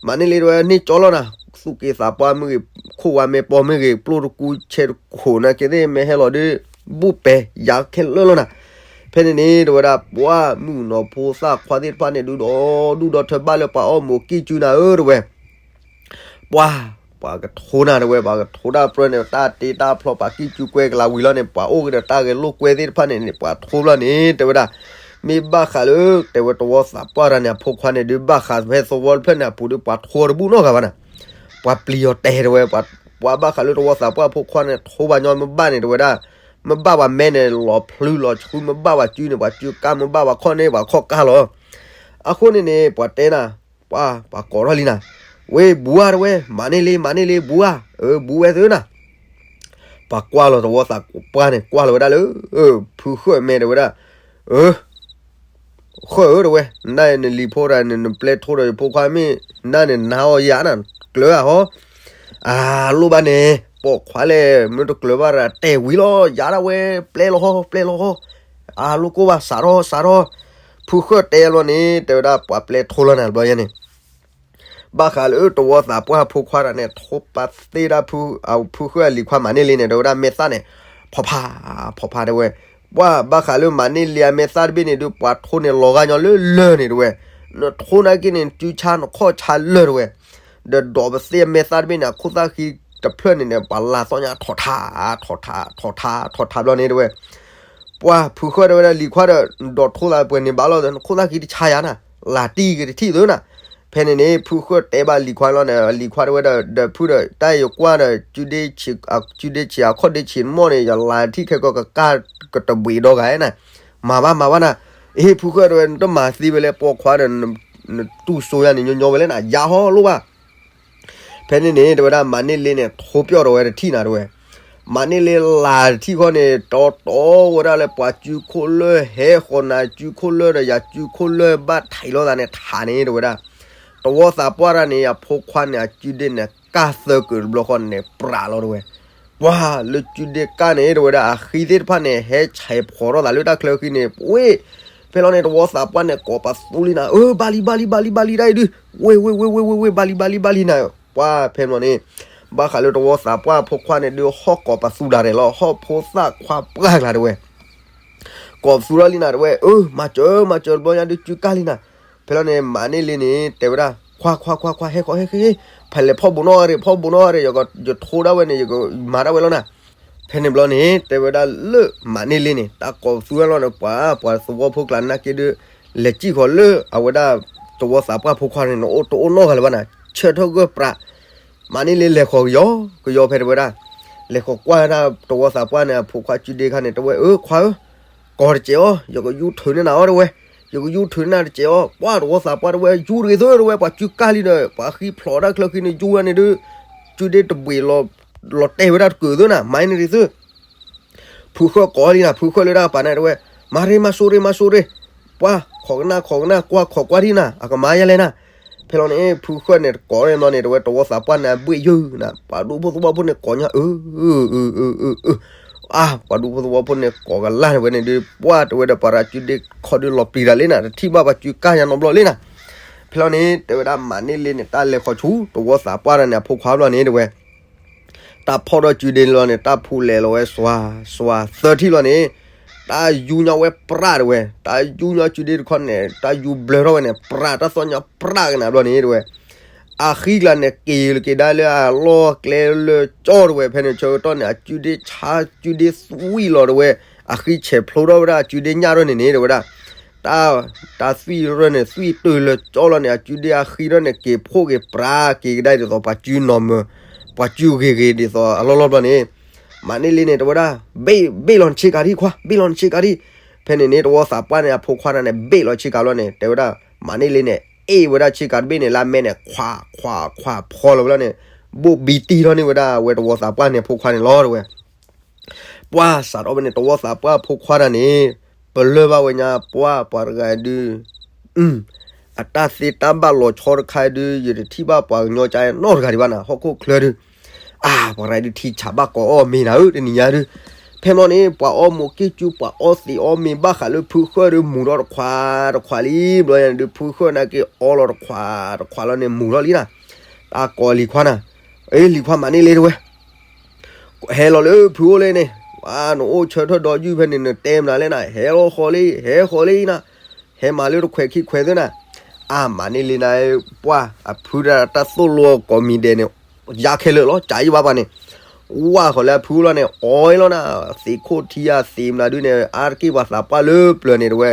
မၤန့ၢ်လ့တဲဝဲ န့ၢ်ကၠီလီၤနၤ, သူၣ်က့သးပှၢ်မ့ၢ်ဂ့ၤ, ခိၣ်ဝါမဲာ်ပီမ့ၢ်ဂ့ၤ, ပျိၢ်တကူဆဲးတခိၣ်နာ်က့သ့ၣ် မ့ၢ်ဟဲလီၤဒုး ဘူၣ်ပဲာ်ယၤခဲလၢာ်လီၤနၤ, ဖဲန့ၣ်န့ၣ် တဲဝဲဒၣ် ပှၤမုၣ်ကနီၤဖိသၣ်ခွါသ့ၣ်တဖၣ်န့ၣ် ဒုးဒီဒူၣ်ဒီထၢဘၣ်လၢပှၤအီၣ်မူးကံၣ်ကူနၤဧၢ တဲဝဲ, ပှၤ, ပှၤကထိနၤတဲဝဲ ပှၤကထိတၢ်ပြၢန့ၣ် တၢ်တ့တၢ်ဖျီ ပှၤကံၣ်ကူကွဲကလးဝံၤလီၤန့ၣ် ပှၤအိၣ်က့ၤဒီးတၢ်ဂဲၤလိာ်ကွဲသ့ၣ်တဖၣ်န့ၣ်န့ၣ် ပှၤထိဘၣ်န့ၣ် တဲဝဲဒၣ်, မ့ၢ်ဘၣ်ဃးလၢ တဲဝဲသဝီသးပှၢ်တဂၤန့ၣ် အဖိခွါန့ၣ်ဒုး ဘၣ်ဃးဖဲသဝီတဖျၢၣ်န့ၣ်အပူၤဒုး ပှၤထိတဘူၣ်နီတဂၤဘၣ်နၤ, ပှၤပျံၤအီၤတဲာ်တဲဝဲ, ပှၤဘၣ်ဃးလၢသဝီသးပှၢ်အဖိခွါန့ၣ် ထိဘၣ်ညီမ့ၢ်ဘၣ်န့ၣ် တဲဝဲဒၣ်, မ့ၢ်ဘၣ်ပှၤမဲန့ၣ် လီၤဖျုလီၤဆှု မ့ၢ်ဘၣ်ပှၤစုန့ၣ် ပှၤစုကါ မ့ၢ်ဘၣ်ပှၤခီၣ်န့ၣ် ပှၤခီၣ်ကါလီၤ. အဃိန့ၣ်န့ၣ် ပှၤတဲနၤ, ပှၤ ပှၤကိးထီၣ်လံနၤ, ဝ့ၢ်ဘူးဧါ တဲဝဲ, မၤန့ၢ်လံ မၤန့ၢ်လံ ဘူးဧါ, အၢ ဘူးဝဲသုနၤ. ပှၤကွၢ်လီၤ တဝီသးပှၢ်န့ၣ် ကွၢ်လီၤဝဲဒၣ်လၢ ဖုဃၢၣ်မဲာ် တဲဝဲဒၣ်, အၢ ဃၢၣ်ဧၢ တဲဝဲ, နနလံၤဖိတဂၤန့ၣ် နပျဲထိဒီးယဖိခွါမ့ၢ် နန့ၣ်နါအီၤယၤနၤ ကျၢၤဧါဟီ, အလိၣ်ဘၣ်န့ၣ် ပိာ်ခွါလဲၣ် မ့ၢ်တကျၢၤဘၣ်ဒီး တဲဝံၤလီၤ ယၤဒၣ်ဝဲ ပျဲလီၤဟီ ပျဲလီၤဟီ, အလိၣ်ကိၢ်ဘၣ် စးထီၣ် စးထီၣ်, ဖုဃၢၣ်တဲလီၤန့ၣ် တဲဝဲဒၣ် ပှၤပျဲထိလီၤနၤတဘျီယဲန့ၣ် ဘၣ်ဃးလၢတဝီသးပှၢ်ဖိခွါတဂၤန့ၣ် ထိပာ်သ့ဒၣ်ဖု ဖုဃၢၣ်အလံၤခွါမၤန့ၢ်လံန့ၣ် တဲဝဲဒၣ်မဲာ်သၣ်န့ၣ် ဖီဖး ဖီဖးတဲဝဲ, ပှၤဘၣ်ဃးလၢမၤန့ၢ်လံအမဲာ်သၣ်တဘ့ၣ်န့ၣ်ဒုး ပှၤထိန့ၣ်လီၤဂာ်ညီလၢလၢၢ်န့ၣ်တဲဝဲ, နထိနာ်က့န့ၣ် နစုဆါနခီၣ်ဆါလၢၢ်တဲဝဲ, ဒီးဒိးပသ့အမဲာ်သၣ်တဘ့ၣ်န့ၣ် အခိၣ်သၣ်ဃံတဖျၢၣ်န့ၣ်န့ၣ် ပှၤလၤသီညါထီၣ်ထး ထီၣ်ထး ထီၣ်ထး ထီၣ်ထးဘျီန့ၣ်တဲဝဲ ပှၤဖုဃၢၣ်တဲဝဲဒၣ်လံၤခွါဒီး နဒိးထိသးပှဲၤန့ၣ်ဘၣ်လီၤ နခိၣ်သၣ်ဃံတဆါယၤနၤ, လၤတံၢ်က့ၤတထံၣ်သုနၤ. ဖဲန့ၣ်န့ၣ် ဖုဃၢၣ်တဲဘၣ်လံၤခွါလီၤန့ၣ် လံၤခွါတဲဝဲဒၣ် ဒီးဖုဒီး တၢ်ယကွၢ်ဒီး စုဒ့ဆံး အစုဒ့ဆံး အခီၣ်ဒ့ဆံးမီၢ်န့ၣ် ယလၤထံၣ်ခဲကီၢ်ကကၢ် ကတဘှံးဒီဂၤနၤ, မၤဘၣ်မၤဘၣ်နၤ. အ့ ဖုဃၢၣ်တဲဝဲ နတမၤသ့ဝဲလဲၣ် ပိာ်ခွါဒီး နတူၢ်စိယၤန့ၣ် ညီညီဝဲလဲၣ်နၤ ယၤဟီလိၣ်ဘၣ် ဖဲန့ၣ်န့ၣ် တဲဝဲဒၣ်မၤန့ၢ်လ့န့ၣ် ထိပၠီၣ်ဒီးဝဲတထံၣ်နၤတဲဝဲ, မၤန့ၢ်လ့လၤတထံၣ်ဃီန့ၣ် တီတီဝဲဒၣ်လၢပှၤစုခိၣ်လၢၢ် ဟဲဃီၤနၤစုခိၣ်လၢၢ်ဒီး ယၤစုခိၣ်လၢၢ်ဘၣ်ထံးလိာ်သးန့ၣ် ထးန့ၣ်တဲဝဲဒၣ်, တဝီသးပှၢ်တၢ်န့ၣ် အဖိခွါန့ၣ် အစုဒ့န့ၣ် ကၢ်သၢကုာ်တဘျီဃီန့ၣ် ပြးလီၤတဲဝဲ, ပှၤလၢစုဒ့ကၢ်န့ၣ် တဲဝဲဒၣ် အဃံသ့ၣ်တဖၣ်န့ၣ် ဟဲဆဲးဖှီးထီၣ်သးလၢတၢ်ချၢဃံန့ၣ် ပှ့ၢ် ဖဲလီၤန့ၣ် တဝီသးပှၢ်န့ၣ် ကိးပသူလံနၤ, အၢ ဘၣ်လံ ဘၣ်လံ ဘၣ်လံ ဘၣ်လံ တၢ်အံၤဒုး, ဝ့ၢ် ဝ့ၢ် ဝ့ၢ် ဝ့ၢ် ဝ့ၢ် ဝ့ၢ် ဘၣ်လံ ဘၣ်လံ ဘၣ်လံ နၤ, ပှၤဖဲန့ၣ်လီၤန့ၣ်, ဘၣ်ဃးလၢတဝီသးပှၢ်ဖိခွါန့ၣ်ဒုး ဟီၣ်ကိးပသူဒၣ်ရဲၣ်လီၤ ဟီၣ်ဖိသၣ်ခွါပှၢ်ကျါတဲဝဲ, ကိးပသူထီၣ်လံနၤတဲဝဲ, အၢ မၤစၢၤ မၤစၢၤတဘျီညါဒုး စုကၢ်လံနၤ, ဖဲလီၤန့ၣ် မၤန့ၢ်လ့န့ၣ် တဲဝဲဒၣ် ခွါ ခွါ ခွါ ခွါ ဟဲဃီ ဟဲဃီ ဖဲလဲၣ်ဖီၣ်ဘူးနီၣ်ရ့ၣ် ဖီၣ်ဘူးနီၣ်ရ့ၣ် ယထိဒၣ်ဝဲန့ၣ် ယကမၤဒၣ်ဝဲလီၤနၤ, ဖဲန့ၣ်ဘျီန့ၣ် တဲဝဲဒၣ်လၢမၤန့ၢ်လ့န့ၣ် တၢ်ကိးပသူဝဲလီၤန့ၣ် ပှၤ ပှၤသဝီဖိကျါနာ်က့ဒုး လဲၤစံၣ်ဃီၤလၢအဝဲဒၣ် တဝီသးပှၢ်ဖိခွါန့ၣ် နအိၣ်တအိၣ်နီတဂၤလၢၤဘၣ်နၤ ဆၢထၢၣ်ဂၢၢ်ပြး, မၤန့ၢ်လ့လဲၤဃီၤကယီ ကယီဖဲတဲဝဲဒၣ်, လဲၤဃီၤကွၢ်ဒၣ်တဝီသးပှၢ်န့ၣ် အဖိခွါစုဒ့ခါန့ၣ် တဲဝဲ အၢ ခွါဧၢ, ကိးတစဲးအီၤ ယကယူထုးန့ၢ်နၤအီၤတဲဝဲ, ယကယူထုးန့ၢ်နၤတစဲးအီၤ ပှၤတဝီသးပှၢ်တဲဝဲ ယူတဂ့ၤသုတဲဝဲ ပှၤစုကၢ်လံဒီး ပှၤဃံဖျိးတၢ်ချၢဃံန့ၣ် ယူဝဲန့ၣ်ဒုး စုဒ့တဘှံး လီၤတဲာ်ဝဲဒၣ်တကုာ်သုနၤ မၤန့ၢ်တဂ့ၤသု ဖုဃၢၣ်ကိးလံနၤ ဖုဃၢၣ်လၢတၢ်ကပၤန့ၣ်တဲဝဲ, မၤရ့ မၤစိရ့ မၤစိရ့, ပှၤ ခိးကနၣ် ခိးကနၣ် ကွၢ် ခိးကွၢ်ဒံနၤ အကမၤယဲလဲၣ်နၤ, ဖဲလီၤန့ၣ် ဖုဃၢၣ်န့ၣ်တကိးန့ၣ်ဘျီန့ၣ် တဲဝဲ တဝီသးပှၢ်န့ၣ် အဘှ့ၣ်ယုၢ်နၤ ပှၤဒူဖိသဝီဖိန့ၣ်ကိးညါ အၢ အၢ အၢ အၢ အၢ, အါ ပှၤဒူဖိသဝီဖိန့ၣ်ကိးကလၢ်န့ၣ်ဝဲန့ၣ်ဒုး ပှၤတဲဝဲဒီး ပှၤရၤစုဒ့ခီဒုးလီၤပျံၤတၢ်လံနၤ တထံၣ်ဘၣ်ပှၤစုကၢ်ညါနီတဘျီလံနၤ, ဖဲလီၤန့ၣ် တဲဝဲဒၣ်မၤန့ၢ်လ့န့ၣ် တၢ်လဲၤခီဆူ တဝီသးပှၢ်တၢ်န့ၣ် အဖိခွါဘျီန့ၣ်တဲဝဲ တၢ်ဖီၣ်ဒီးစုဒ့လီၤန့ၣ် တၢ်ဖူးလဲၤလီၤဝဲစွၤ စွၤသၢထံၣ်လီၤန့ၣ်, တၢ်ယူညီဝဲပြးတဲဝဲ, တၢ်ယူညီစုဒ့တခီန့ၣ် တၢ်ယူဘျၢထီၣ်ဝဲန့ၣ် ပြးတၢ်သီၣ်ညီပြးကနၤဘျီန့ၣ်တဲဝဲ, အဃံကျါန့ၣ် က့ၤလၢက့ၤဒၣ်လၢအလီၢ်ကျဲလၢကၠီတဲဝဲ, ဖဲန့ၣ်ဆၢကတီၢ်န့ၣ် အစုဒ့ဆါ စုဒ့သွံၣ်လီၤတဲဝဲ, အဃံဆဲးဖျိထီၣ်ဝဲဒၣ်အစုဒ့ညၣ်ထီၣ်န့ၣ်န့ၣ်တဲဝဲဒၣ် တၢ် တၢ်သွံၣ်ရၢၢ်န့ၣ် သွံၣ်တုၤလၢကၠီလီၤန့ၣ် အစုဒ့အဃံထီၣ်န့ၣ် က့ၤဖှိၣ်က့ၤပြးက့ၤကဒါဒ်သိး ပှၤစုနီၢ်မၢၤ ပှၤစုဂ့ၤဂ့ၤဒ်သိးအလီၢ်လီၢ်ဘျီန့ၣ်, မၤန့ၢ်လ့န့ၣ် တဲဝဲဒၣ် ဘ့ၣ် ဘ့ၣ်လီၤနဆ့ကၤဒံခွါ ဘ့ၣ်လီၤနဆ့ကၤဒံ, ဖဲန့ၣ်န့ၣ် တဝီသးပှၢ်န့ၣ် အဖိခွါန့ၣ် ဘ့ၣ်လီၤဆ့ကၤလီၤန့ၣ် တဲဝဲဒၣ် မၤန့ၢ်လ့န့ၣ် အ့ၣ်ဝဲဒၣ်ဆ့ကၤတဘ့ၣ်န့ၣ် လၢအမဲန့ၣ် ခွး ခွး ခွး ဖီလီၤဝဲလီၤန့ၣ်, ဘိၣ်ဘံတံၢ်ထီၣ်န့ၢ်ဝဲဒၣ်ဝဲတဝီသးပှၢ်န့ၣ် အဖိခွါန့ၣ်လီၤတဲဝဲ ပှၤစးထီၣ်ဝဲန့ၣ် တဝီသးပှၢ်ဖိခွါတၢ်န့ၣ် ပလၢၢ်ဘၣ်ဝဲညါ ပှၤ ပှၤတဂၤဒုး အတၢ်သ့တၢ်ဘၣ်လီၤဆီတခါဒုး ယတထံၣ်ဘၣ်ပှၤကညီကါနီတဂၤဒံးဘၣ်နၤ ဟီၣ်ခိၣ်ချၢဒုး, အါ ပှၤတဂၤဒုးထံဆးဘၣ်ကိးအီၣ်မ့ၤနၤဧၢ တနံၤညါဒုး, ဖဲမီၢ်န့ၣ် ပှၤအီၣ်မိၤက့ၢ်ကၠူ ပှၤအီသံးအီမ့ၤ ဘၣ်ဃးလၢဖုဃၢၣ်ဒုး မူၤထီၣ်တခွးတခွးလံ ဘျီညါန့ၣ်ဒုး ဖုဃၢၣ်နာ်က့အီလီၤတခွးတခွးလီၤန့ၣ် မူၤထီၣ်လံနၤ, တၢ်ကိးလံၤခွါနၤ, အ့ လံၤခွါမၤန့ၢ်လ့တဲဝဲ ဟဲလီၤလၢဖုအိၣ်လၢန့ၣ်, နအိၣ်ဆၢထၢၣ်ဒီးယုၢ်ဖဲန့ၣ် နတဲမနုၤလဲၣ်နၤ, ဟဲလီၤဃီၤလံ ဟဲဃီၤလံနၤ, ဟဲမၤလၢတခွဲးခံခွဲးသ့နၤ, အါ မၤန့ၢ်လ့နၤ, ပှၤ အဖုတၢ်သိၣ်လိကိးမံၤဒဲးန့ၣ်, ယါခဲလၢာ်လီၤ ကးယံဘၣ်ပှၤန့ၣ်, ဝၢ်ဃီၤလၢအဖုအိၣ်လီၤန့ၣ် အီလီၤနၤ, သံးခိၣ်ထံယါသံးမနုၤဒုးန့ၣ် အါတက့ၢ်ပှၤသးပှၢ်လၢပျၢၤန့ၣ်တဲဝဲ,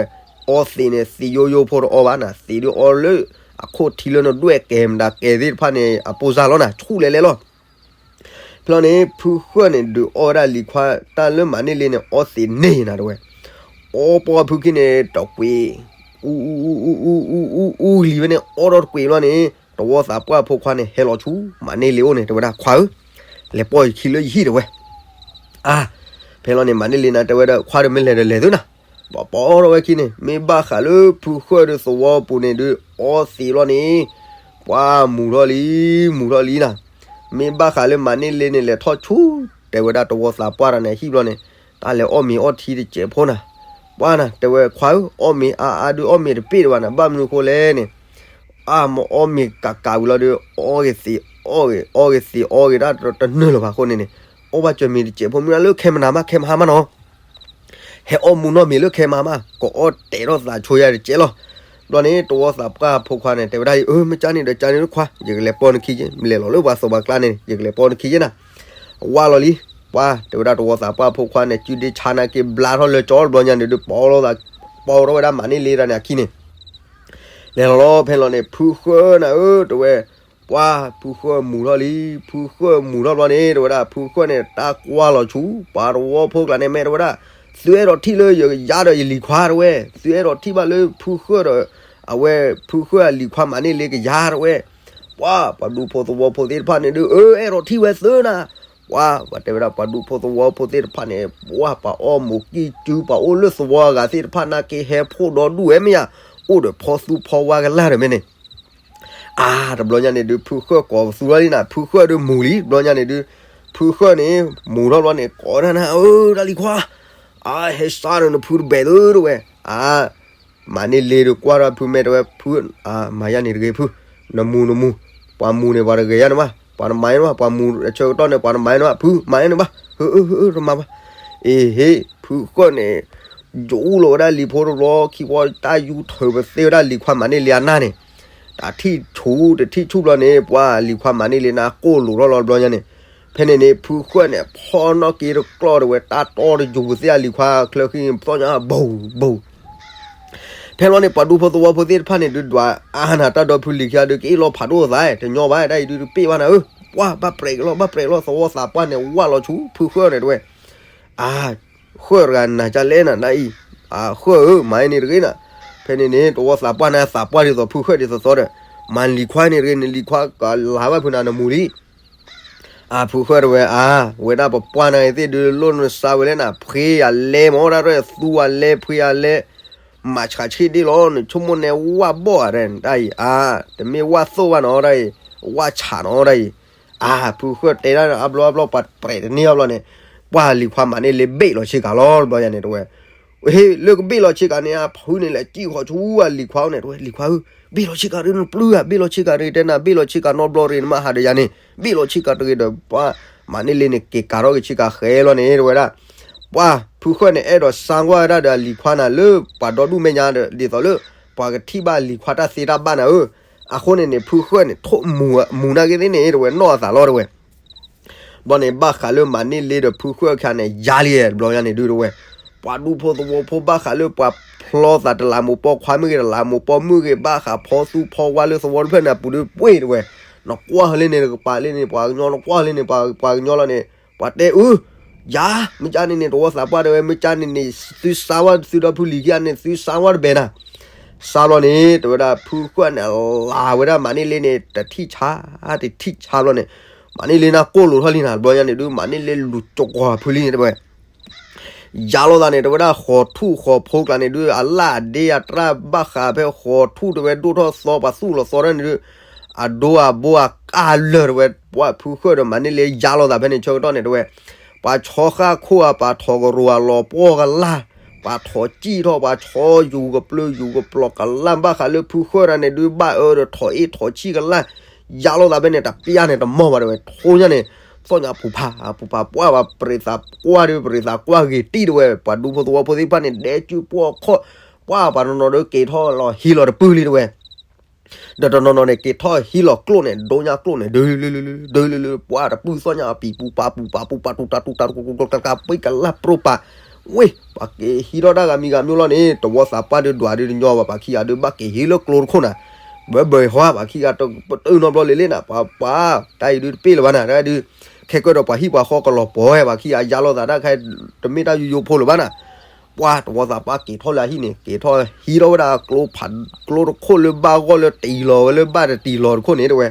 အီသံးန့ၣ် သံးယိယိဖိတအီဘၣ်နၤ, သံးဒုးအီလၢ အခိၣ်ထံလၢနဒွဲၣ်ကဲမတၤကဲသ့ၣ်တဖၣ်န့ၣ် အပိၢ်စၢ်လီၤနၤ ဆူၣ်လဲၤလဲၤလီၤ ဖဲလီၤန့ၣ် ဖုဃၢၣ်န့ၣ် ဒုးအီဝဲဒၣ်လံၤခွါ တၢ်လၢမၤန့ၢ်လ့န့ၣ် အီသံးန့ၢ်နၤတဲဝဲ, အီပီဖုခံန့ၣ် တကွံာ် အူအူအူအူအူအူအူလံဝဲန့ၣ် အီၣ်ဒီးတကွံာ်ဘျီန့ၣ် တဝီသးပှၢ်ဖိခွါန့ၣ် ဟဲလီၤဆူ မၤန့ၢ်လ့အိၣ်န့ၣ် တဲဝဲဒၣ် ခွါဧၢ, လဲၤပိာ်ယခံလၢယဟံၣ် တဲဝဲ. အါ, ဖဲလီၤန့ၣ် မၤန့ၢ်လ့န့ၣ် တဲဝဲဒၣ် ခွါဒီး မ့ၢ်လဲၤဒီးလဲၤသုနၤ, ပပိာ်ထီၣ်ဝဲခံန့ၣ် မ့ၢ်ဘၣ်ဃးလၢဖုဃၢၣ်ဒီးသဝီပူၤန့ၣ်ဒုး အီသံးလီၤန့ၣ် ပှၤမူၤထီၣ်လံ, မူၤထီၣ်လံနၤ. မ့ၢ်ဘၣ်ဃးလၢမၤန့ၢ်လ့န့ၣ် လဲၤထီၣ်ဆူ တဲဝဲဒၣ် တဝီသးပှၢ်တဂၤန့ၣ် ဟံၣ်ဘျီန့ၣ် တၢ်လဲၤအီၣ်မ့ၤအီထံတစဲးဖိနၤ. ပှၤနၤ တဲဝဲ ခွါဧၢ, အီၣ်မ့ၤ အါအါဒုး အီၣ်မ့ၤတပ့ၢ်တဘၣ်နၤ, ဘၣ်မနုၤဃိလဲၣ်န့ၣ် အါ မ့ၢ်အီၣ်မ့ၤကးကးဝံၤလီၤဒီး အီၣ်ဂ့ၤသံးအီၣ်ဂ့ၤ အီၣ်ဂ့ၤသံးအီၣ်ဂ့ၤဒၣ်တနၢၤလၢၤဘၣ်အဃိန့ၣ်န့ၣ် အီၣ်ဘၣ်စၢၤမ့ၤတစဲးဖိ မ့ၢ်လၢခဲမနၤမး ခဲမဟါမးနီၤ, ဟဲအီၣ်မူနီၣ်မ့ၤလၢခဲမဟါမး ကအီၣ်တဲာ်ထီၣ်သးဆိယၤတစဲးလီၤ. ဘျီန့ၣ် တဝီသးပှၢ်ဖိခွါန့ၣ် တဲဝဲဒၣ်အံၤ အၢ မ့ၢ်ကၢ်န့ၣ်ဒီး ကၢ်န့ၣ်လၢခွါ ယကလဲၤပိာ်နခံက့, မ့ၢ်လဲၤလီၤလၢပှၤသးပှၢ်ကျါန့ၣ် ယကလဲၤပိာ်နခံက့နၤ. ဝၢ်လီၤလံ, ပှၤ တဲဝဲဒၣ် တဝီသးပှၢ်ဖိခွါန့ၣ် စုဒ့ဆါနာ်က့ ဘျါထီၣ်လၢကၠီတဘျီညါန့ၣ်ဒုး ပီထီၣ်ဝဲဒၣ် ပီထီၣ်ဝဲဒၣ်မၤန့ၢ်လ့တၢ်န့ၣ်အခံန့ၣ် လဲၤလီၤလီၤ ဖဲလီၤန့ၣ် ဖုဃၢၣ်နၤဧၢ တဲဝဲ, ပှၤ ဖုဃၢၣ်မူၤထီၣ်လံ, ဖုဃၢၣ်မူၤထီၣ်ဘျီန့ၣ် တဲဝဲဒၣ် ဖုဃၢၣ်န့ၣ် တၢ်ကွၢ်လီၤဆူ ပှၤတဝီဖိကျါန့ၣ် မ့ၢ်တဲဝဲဒၣ်, သုအဲၣ်ဒိးထံၣ်လၢယကယၤဒီးယလံၤခွါ တဲဝဲ, သုအဲၣ်ဒိးထံၣ်ဘၣ်လၢဖုဃၢၣ်ဒီး အဝဲ ဖုဃၢၣ်အလံၤခွါမၤန့ၢ်လ့ကယၤ တဲဝဲ. ပှၤ ပှၤဒူဖိသဝီဖိသ့ၣ်တဖၣ်န့ၣ်ဒုး အၢ အဲၣ်ဒိးထံၣ်ဝဲသၢနၤ ပှၤ ပှၤတဲဝဲဒၣ် ပှၤဒူဖိသဝီဖိသ့ၣ်တဖၣ်န့ၣ် ပှၤ ပှၤအီၣ်မူးကံၢ်စု ပှၤအိၣ်လၢသဝီအဂၤသ့ၣ်တဖၣ်နာ်က့ ဟဲဖှိၣ်ဒီဒူၣ်ဝဲမ့ၢ်ယါ, အိၣ်ဒီးဖီသူဖီဝါကလၢ်ဒီးမ့ၢ်န့ၣ်, အါ တဘျီညါန့ၣ်ဒုး ဖုဃၢၣ်ကိးပသူထီၣ်လံနၤ, ဖုဃၢၣ်ဒုးမူၤလံ တဘျီညါန့ၣ်ဒုး, ဖုဃၢၣ်န့ၣ် မူၤထီၣ်ဘျီန့ၣ် ကိးနၤနၤ အၢ တၢ်လံၤခွါ, အါ ဟဲစါဒီးနဖုတဘဲၣ်သု တဲဝဲ, အါ မၤန့ၢ်လ့ဒုးကွၢ်ထီၣ်ဖုမဲာ်တဲဝဲ ဖု, မၤယါန့ၣ်တဂ့ၤဖု, နမူၤနမူၤ, ပှၤမူၤန့ၣ် ပှၤတဂ့ၤယါန့ၣ်ဘၣ်, ပှၤတမၤယါန့ၣ်ဘၣ်, ပှၤမူၤအဆၢကတီၢ်န့ၣ် ပှၤတမၤယါန့ၣ်ဘၣ်, ဖုမၤယါန့ၣ်ဘၣ်, အၢ အၢ တမၤဘၣ်, အ့ဟ့ ဖုဃၢၣ်န့ၣ် ယအိၣ်လီၤဝဲဒၣ်လံၤဖိတဘျီ ခံကွၢ်တၢ်ယူထၢပသ့ဝဲဒၣ်လံၤခွါမၤန့ၢ်လ့အနၢ်န့ၣ်, တထံၣ်ဆူၣ်တထံၣ်ဆူၣ်ဘျီန့ၣ် ပှၤလံၤခွါမၤန့ၢ်လ့နၢ်ကိၢ်လိာ်ထီၣ်လီၤတဘျီညါန့ၣ်, ဖဲန့ၣ်န့ၣ် ဖုဃၢၣ်န့ၣ်ဖီၣ်နီၣ်က့တကျီၢ်တဲဝဲ တၢ်တီတယူၤပသ့ၣ်အလံၤခွါချၢဃံသီၣ်ညါ ဘူးဘူး ဖဲလီၤန့ၣ် ပှၤဒူဖိသဝီဖိသ့ၣ်တဖၣ်န့ၣ်ဒုးဒွးအါနၤ တၢ်ဒီဖုလံၤခံဂၤဒုး ကအိၣ်လီၤဖးဒိၣ်သး တညီဘၣ် တၢ်အံၤဒုးတပ့ၢ်ဘၣ်နၤဧၢ, ပှၤဘၣ်ပြဲးက့ၤလီၤ ဘၣ်ပြဲးလီၤ သဝီသးပှၢ်န့ၣ် ဝၢ်လီၤဆူဖုဃၢၣ်န့ၣ်တဲဝဲ, အါ ဃၢၣ်တဂၤနၤကလဲၣ်နၤ နအံၤ, အဃၢၣ်ဧၢ မၤအံၤန့ၣ်တဂ့ၤနၤ, ဖဲန့ၣ်န့ၣ် သဝီသးပှၢ်န့ၣ် သးပှၢ်ဒ်သိးဖုဃၢၣ်ဒ်သိးသိးဒီး, မၤလံၤခွါန့ၣ်တဂ့ၤ နလံၤခွါကလၤဘၣ်ဖုနၤနမူၤလံ အါ ဖုဃၢၣ်တဲဝဲ အါ ဝဲဒၣ်ပပှၢ်နၤဂ့ၤသ့ၣ်ဒုး လိၣ်နစါဝဲလဲၣ်နၤ ဖှ့ယၤလဲမၢ် တၢ်ရဲၣ်သူဝဲလဲ ဖှ့ယၤလဲ, မၤဆှးဆ့ၣ်ဒ့ၣ်လီၤ နဆိကမိၣ်နဲဝၣ်ဘီၣ်ဧါ တၢ်အံၤ အါ တမ့ၢ်ဝၣ်သိၣ်ဘၣ်နီၤ တၢ်အံၤ ဝၣ်ဆးနီၤ တၢ်အံၤ, အါ ဖုဃၢၣ်တဲဒၣ်အါဘျီအါဘျီ ပှၤပြဲးတန့ၢ်အါဘျီန့ၣ်, ပှၤလံၤခွါမၤန့ၢ်လ့ဘ့ၣ်လီၤဆ့ကၤလီၤ တဘျီယၤန့ၣ်တဲဝဲ ဟ့ၣ် လၢကဘ့ၣ်လီၤဆ့ကၤန့ၣ် အဖုန့ၣ်လဲၤ စံၣ်ဃီၤဆူအလံၤခွါန့ၣ် တဲဝဲ လံၤခွါဧၢ, ဘ့ၣ်လီၤဆ့ကၤတဂ့ၤ နပျုၢ်ဧါ ဘ့ၣ်လီၤဆ့ကၤတဂ့ၤ တဲနၤ ဘ့ၣ်လီၤဆ့ကၤနီတဘျီတဂ့ၤ နမ့ၢ်ဟးဒီးယၤန့ၣ် ဘ့ၣ်လီၤဆ့ကၤတဂ့ၤဒီး ပှၤမၤန့ၢ်လ့န့ၣ် က့ၤကၤထီၣ်က့ၤဆ့ကၤဃဲလီၤန့ၣ် တဲဝဲဒၣ်, ပှၤဖုဃၢၣ်န့ၣ် အဲၣ်ဒိးစါကွၢ်ဝဲဒၣ်ဒီးအလံၤခွါနၤလၢ ပှၤဒီဒူၣ်မဲာ်ညါဒီး ဒ်သိးလၢ ပှၤကထံၣ်ဘၣ်လံၤခွါတၢ်သ့တၢ်ဘၣ်နၤဧၢ, အဃိန့ၣ်န့ၣ် ဖုဃၢၣ်န့ၣ် ထိၣ်မူၤနာ်က့သ့ၣ်န့ၣ် တဲဝဲ နီၢ်အသးလီၤ တဲဝဲ ဘျီန့ၣ် ဘၣ်ဃးလၢမၤန့ၢ်လ့ဒီးဖုဃၢၣ်အခါန့ၣ် ယၤလံ တဘျီညါန့ၣ်ဒုးတဲဝဲ, ပှၤဒူဖိသဝီဖိ ဘၣ်ဃးလၢပှၤဖျီသးတလးမိၢ်ပှၢ်ခွါမ့ၢ်ဂ့ၤ တလးမိၢ်ပှၢ်မုၣ်ဂ့ၤ ဘၣ်ဃးဖီသူဖီဝါလၢသဝီတဖျၢၣ်န့ၣ် အပူၤဒုးပှ့ၤတဲဝဲ, နကွၢ်လၢန့ၣ် နကပၤလၢန့ၣ် ပှၤကညီ နကွၢ်လၢန့ၣ် ပှၤကညီလီၤန့ၣ်, ပှၤတဲအု ယၤ မ့ၢ်ကၢ်န့ၣ်န့ၣ် တဝီသးပှၢ်တဲဝဲ မ့ၢ်ကၢ်န့ၣ်န့ၣ် သုစါဝဲ သုဒီဖုလံၤခံဂၤန့ၣ် သုစါဝဲတဘဲနၤ, စါလီၤန့ၣ် တဲဝဲဒၣ် ဖုဃၢၣ်န့ၣ် လၤဝဲဒၣ်မၤန့ၢ်လ့န့ၣ် တထံၣ်ဆါ တထံၣ်ဆါဘျီန့ၣ်, မၤန့ၢ်လ့နၢ်ကိၢ်လိာ်ထီၣ်လံနၤ တဘျီညါန့ၣ်ဒုး မၤန့ၢ်လ့လူၤကကွီၤဖုလံန့ၣ်တဲဝဲ ယၤလိာ်သးန့ၣ် တဲဝဲဒၣ် ဃီၤထူၣ်ဃီၤဖိကျါန့ၣ်ဒုး အလၢ်အဒ့အတြၢ်ဘၣ်ဃးဖဲဃီၤထူၣ်တဲဝဲ ဒိၣ်ထီၣ်သီ ပှၤသူၣ်လီၤသီထီၣ်န့ၣ်ဒုး အဒိအဘိအကၢ်လၢာ်တဲဝဲ, ပှၤဖုဃၢၣ်ဒီးမၤန့ၢ်လ့ယၤလိာ်သးဖဲန့ၣ် ဆၢကတီၢ်န့ၣ်တဲဝဲ, ပှၤဆီဃၣ်ခိၣ်အပှၤထိးကရိၤအလီၤပှီၢ်ကလၢ်, ပှၤထိးစံၣ်ထီၣ် ပှၤဆီယူၤကပျၢၤယူၤကပျီၤကလၢ် ဘၣ်ဃးလၢဖုဃၢၣ်တၢ်န့ၣ်ဒုး ဘၣ်အၢဒီးထိးအ့ၣ်ထိးဆံၣ်ကလၢ်, ယၤလိာ်သးဖဲန့ၣ် တပျၢ်န့ၣ်တမီၢ်ဘၣ်တဲဝဲ, ထိညါန့ၣ် သီၣ်ညါပူၤဖး ပူၤဖး ပှၢ်ပှၤပြံးသးကွၢ်ဒီး ပြံးသးကွၢ်ဂ့ၤတံၢ်တဲဝဲ, ပှၤဒူဖိသဝီဖိသ့ၣ်တဖၣ်န့ၣ် ဒဲကၠူပှီၢ်ခီၣ်, ပှၢ်ပှၤနီၤနီၤဒီးက့ၤထီၣ်လီၤဟံးလီၤတပုၢ်လံတဲဝဲ, ဒီးတနီၤနီၤန့ၣ် က့ၤထီၣ်ဟံးလီၤကျိၣ်န့ၣ် ဒိညါကျိၣ်န့ၣ် ဒုးလၢလၢလၢ ဒုးလၢလၢ ပှၢ်တပုၢ်သီၣ်ညါအပံၤ ပူၤပာ်ပူၤပာ်ပူၤပာ် တူၤတၢ်တူၤတၢ်တူၤ တူၤကလၢ်ကလၢ် ပှ့ၤကလၢ်ပြိပာ်, ဝ့ၢ် ပှၤက့ၤဟံးထီၣ်တၢ်ဂၤမံၤဂၤမျိၤလီၤန့ၣ် တဝီသးပှၢ်ဒုးဒွးဒုးတညီဘၣ် ပှၤခံဂၤဒုးဘၣ်က့ၤဟံးလၢကျိတခိၣ်နၤ, ဘၢဘၢဟီ ပှၤခံဂၤတပတုာ်နီတဘျီလံလံနၤ ပှၤပှၤ တၢ်အံၤဒုးတပ့ၢ်လၢၤဘၣ်နၤ တၢ်ဒုး ခဲကၢၢ်ဒီးပှၤဟံၣ်ပှၤဃီကလီၤပှီၤဝဲ ပှၤခံဂၤယၤလိာ်သးတၢ်ခဲ တမ့ၢ်တၢ်ယိယိဖိလၢၤဘၣ်နၤ, ပှၢ်တဝီသးပှၢ်က့ၤထီၣ်လၢအဟံၣ်န့ၣ် က့ၤထီၣ်ဟံးထီၣ်ဝဲဒၣ်ကျိဖးကျိတခိၣ်လၢဘၣ်ဂီၢ်လၢတံၢ်လီၤဝဲလၢဘၣ်တတံၢ်လီၤတခိၣ်န့ၣ် တဲဝဲ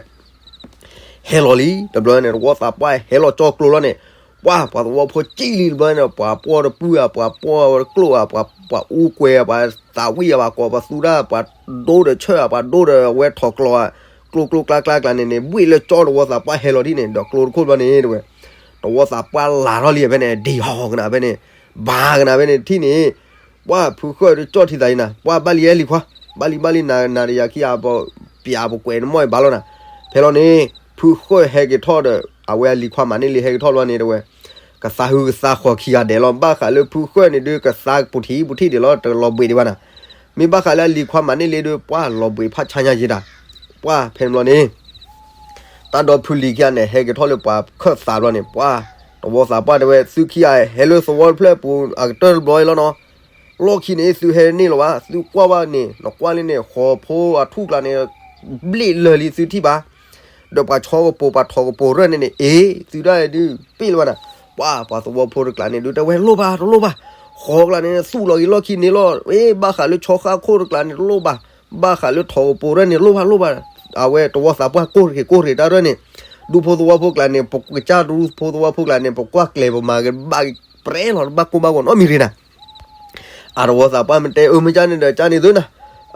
ဟဲလီၤလံ တဘျီန့ၣ် တဝီသးပှၢ်ဟဲလီၤကၠီကျိလီၤန့ၣ် ပှၢ်ပှၤသဝီဖိကံၣ်လံတဘျီန့ၣ် ပှၤပှီၢ်တပုၢ်ဧါ ပှၤပှီၢ်ကျိၣ်ဧါ ပှၤအူကွဲၤဧါ ပှၤသးဝံၣ်ဧါ ပှၤကိးပသူဒၣ် ပှၤဒိဒီးဆၢၣ်ဧါ ပှၤဒိဒီးအဝဲထီၣ်ကျီဧါ ကျိကျိကျါကျါကျါန့ၣ်န့ၣ် ဘှ့ၣ်လၢကၠီတဝီသးပှၢ်ဟဲလီၤဒ်န့ၣ် ဒီးကျိတခိၣ်တဘျီန့ၣ် တဲဝဲ တဝီသးပှၢ်လၢ်ထီၣ်လံဖဲန့ၣ် ဒံၣ်ဟီၣ်ကနၣ်ဖဲန့ၣ် ဘၣ်ကနၣ်ဖဲန့ၣ် ထံၣ်န့ၣ် ပှၢ်ဖုဃၢၣ်ဒုးကၠီၣ်ထံသးအံၤနၤ ပှၢ်ဘၣ်လံဟဲလံၤခွါ ဘၣ်လံဘၣ်လံနၤနၤဒီးယၤခံဂၤ ပၠးပကွဲးနမီၢ်အံၤဘၣ်လီၤနၤ ဖဲလီၤန့ၣ် ဖုဃၢၣ်ဟဲက့ၤထီၣ်ဒီး အဝဲအလံၤခွါမၤန့ၢ်လ့ဟဲက့ၤထီၣ်လီၤန့ၣ် တဲဝဲ ကသးဟုကသးဃီၤခံဂၤဒဲးလီၤ ဘၣ်ဃးလၢဖုဃၢၣ်န့ၣ်ဒုး ကသးပူၤထံးပူၤထံးဒဲးလီၤ တလီၤဘှံးဒံးဘၣ်နၤ မ့ၢ်ဘၣ်ဃးလၢအလံၤခွါမၤန့ၢ်လ့ဒုး ပှၢ်လီၤဘှံးဖးဆါညါယံၤတၢ် ပှၢ်ဖဲန့ၣ်ဘျီန့ၣ် တၢ်ဒီဖုလံၤခံဂၤန့ၣ် ဟဲက့ၤထီၣ်လၢပှၤခၢၣ်သးဘျီန့ၣ် ပှၢ်တဝီသးပှၢ်တဲဝဲ သုခံဂၤဟဲလၢသဝီတဖျၢၣ်ပူၤအကတၢၢ်တဘျီအံၤလီၤနီၤ လီၢ်ခံန့ၣ် သုဟဲတန့ၢ်လၢၤဘၣ် သုကွၢ်ဘၣ်န့ၣ် နကွၢ်လံန့ၣ် ဃီၤဖိအထူၣ်ကျါန့ၣ် ဘျ့ၣ်လၢာ်လံသုထံၣ်ဘၣ် ဒီးပှၤဆီကပိၤပှၤထီၣ်ကပိၤရၢၢ်န့ၣ်န့ၣ် အ့ သုဒၣ်ဒုးပ့ၢ်လၢၤဘၣ်နၤ ပှၢ်ပှၤသဝီဖိတကျါန့ၣ်ဒုး တဲဝဲလိၣ်ဘၣ်တလိၣ်ဘၣ် ဃီၤကျါန့ၣ် သူၣ်လီၤက့ၤလီၢ်ခံန့ၣ်လီၤ အ့ ဘၣ်ဃးလၢဆီဃၣ်ခိၣ်တကျါန့ၣ်တလိၣ်ဘၣ် ဘၣ်ဃးလၢထီၣ်ကပိၤရၢၢ်န့ၣ် လိၣ်ဘၣ်လိၣ်ဘၣ် အဝဲတဝီသးပှၢ်ကိၢ်တက့ၤကိၢ်တက့ၤတၢ်ရၢၢ်န့ၣ် ဒူဖိသဝီဖိကျါန့ၣ် ပကစၢ်ဒူဖိသဝီဖိကျါန့ၣ် ပကွၢ်ကျဲၤပမၤက့ၤဘၣ်ပြဲလီၤ တဘၣ်ကိၢ်ဘၣ်ဂီၤနီတမံၤရ့ၤနၤ အတဝီသးပှၢ်မ့ၢ်တဲအၢမ့ၢ်ကၢ်န့ၣ်ဒီးကၢ်န့ၣ်သုနၤ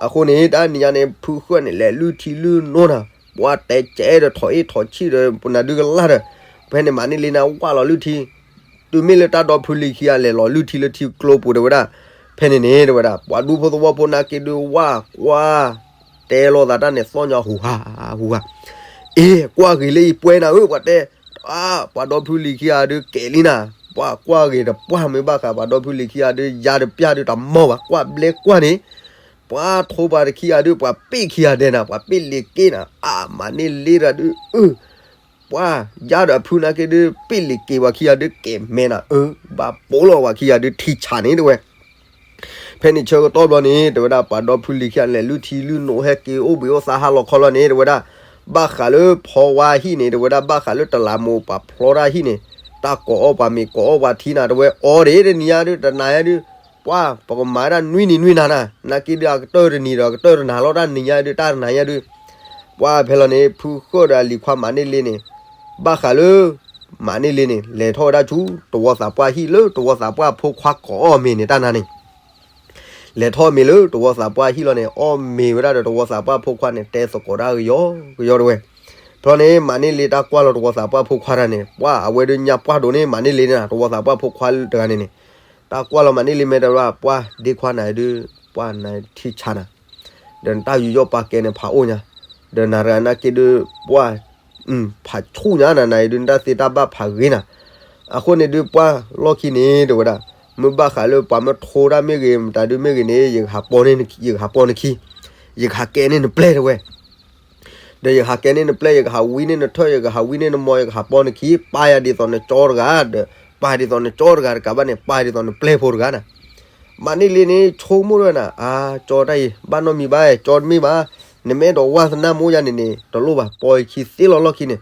အဃိန့ၣ် တၢ်နံၤညါန့ၣ် ဖုဃၢၣ်န့ၣ် လဲၤလုၢ်ထံလုၢ်နိနၤ ပှၢ်တဲကဲဒီးထီၣ်အ့ၣ်ထီၣ်ဆံၣ်ဒီး ပနၤဒုကလၢ်ဒီး ဖဲန့ၣ်မၤန့ၢ်လ့နၤဝၢ်လီၤလုၢ်ထံ တုၤမ့ၢ်လၢတၢ်ဒီဖုလံၤခံဂၤလဲၤလီၤလုၢ်ထံလၢထံကျိပူၤတဲဝဲဒၣ် ဖဲန့ၣ်န့ၣ် တဲဝဲဒၣ် ပှၤဒူဖိသဝီဖိနာ်က့ဒုးဝၢ်ကွၢ် တဲလိာ်သးတၢ်န့ၣ်သီၣ်ညီဟူးဟးဟူးဟး အ့ ကွၢ်ဂ့ၤလၢအံၤပှဲၤနၤဧၢ ပှၤတဲ အါ ပှၤဒီဖုလံၤခံဂၤဒုးကဲလံနၤ ပှၢ်ကွၢ်ဂ့ၤတပှၢ်မ့ၢ်ဘၣ်ဃး ပှၤဒီဖုလံၤခံဂၤဒုး ယါတပျၢ်ဒုးတမီၢ်ဘၣ် ကွၢ်ဘျဲကွၢ်န့ၣ် ပှၤထိပှၤတခံဂၤဒုး ပှၤပ့ၢ်ခံဂၤဒဲးနၤ ပှၤပ့ၢ်လ့ၤက့နၤ အါ မၤန့ၢ်လ့တဂၤဒုး အၢ ပှၢ်ယါဒီးအဖုနာ်က့ဒုး ပ့ၢ်လ့ၤက့ၤပှၤခံဂၤဒုးကဲမဲနၤ အၢ ဘၣ်ပိာ်လီၤပှၤခံဂၤဒုးထံဆးန့ၣ်တဲဝဲ ဖဲန့ၣ်ဆၢကတီၢ်ဘျီန့ၣ် တဲဝဲဒၣ်ပှၤဒီဖုလံၤခံဂၤန့ၣ် လုၢ်ထံလုၢ်နိဟဲက့ၤအိၣ်ဘှံးအိၣ်သါဟးလီၤခီလီၤန့ၣ် တဲဝဲဒၣ် ဘၣ်ဃးလၢဖီဝါဟံၣ်န့ၣ် တဲဝဲဒၣ် ဘၣ်ဃးလၢတလးမူးပှၤဖျီတၢ်ဟံၣ်န့ၣ် တၢ်ကိးအီၣ်ပှၤမ့ၤကိးအီၣ်ပှၤထံနၤ တဲဝဲ အီၤဒ်တနံၤညါဒုး တနၤညါဒုး ပှၢ်ပကမၤဒၣ်နွံနံၤနွံနၤနၤ နာ်က့ဒုးအကတၢၢ်တနံၤဒီးအကတၢၢ်တနၤလီၤ တၢ်နံၤညါဒုး တၢ်တနၤညါဒုး ပှၢ်ဖဲလီၤန့ၣ် ဖုဃၢၣ်ဒီးအလံၤခွါမၤန့ၢ်လ့န့ၣ် ဘၣ်ဃးလၢ မၤန့ၢ်လ့န့ၣ် လဲၤထီၣ်ဝဲဒၣ်ဆူ တဝီသးပှၢ်ဟံၣ်လၢတဝီသးပှၢ်ဖိခွါကိးအီၣ်မ့ၤန့ၣ် တၢ်နၤန့ၣ် လဲၤထီၣ်မ့ၤလၢတဝီသးပှၢ်ဟံၣ်လီၤန့ၣ် အီၣ်မ့ၤဝဲဒၣ်ဒီးတဝီသးပှၢ်ဖိခွါန့ၣ် တဲသကိးတၢ်ကယီကယီတဲဝဲ ဖဲလီၤန့ၣ် မၤန့ၢ်လ့တၢ်ကွၢ်လီၤတဝီသးပှၢ်ဖိခွါတၢ်န့ၣ် ပှၢ်အဝဲဒုးညါပှၢ်ဒိၣ်န့ၣ် မၤန့ၢ်လ့န့ၣ် တဝီသးပှၢ်ဖိခွါတဂၤန့ၣ်န့ၣ် တၢ်ကွၢ်လီၤမၤန့ၢ်လ့မ့ၢ်တဲဝဲ ပှၢ်ဒ့ခွါနၤဒုး ပှၢ်နထံဆးနၤ ဒီးနတၢ်ယူးယီၣ်ပာ်ကဲန့ၣ်ဖးအိၣ်ညါ ဒီးနၤတဂၤနာ်က့ဒုး ပှၢ် ဖးဆူၣ်ညါနၤ နၤအံၤဒုးနတၢ်သ့တၢ်ဘၣ်ဖးဂ့ၤနၤ အဃိန့ၣ်ဒုးပှၢ်လီၢ်ခံန့ၣ် တဲဝဲဒၣ် မ့ၢ်ဘၣ်ဃးလၢပှၤမ့ၢ်ထိတၢ်မ့ၢ်ဂ့ၤ မတၤဒုးမ့ၢ်ဂ့ၤန့ၣ် ယကဟးပီန့ၢ်နခံ ယကဟးပီနခံ ယကဟးကဲန့ၢ်နပျဲၢ်တဲဝဲ ဒီးယကဟးကဲန့ၢ်နပျဲၢ် ယကဟးဝံန့ၢ်နထၢၣ် ယကဟးဝံန့ၢ်နမီၢ် ယကဟးပီနခံ ပာ်ယၤဒ်သိးနကၠီတဂၤ ဒီးပာ်ဒ်သိးနကၠီတဂၤတကးဘၣ်န့ၣ် ပာ်ဒ်သိးနပျဲၢ်ဖိတဂၤနၤ မၤန့ၢ်လ့န့ၣ် ဆိကမိၣ်ဝဲနၤ အါ ကၠီတၢ်အံၤ ဘၣ်နီတမံၤဘၣ် ကၠီတမ့ၢ်ဘၣ် နမ့ၢ်အဲၣ်ဒိးဝါသနာမိၢ်ယၤန့ၣ်န့ၣ် တလိၣ်ဘၣ် ပီယခံသ့လီၤလီၢ်ခံန့ၣ်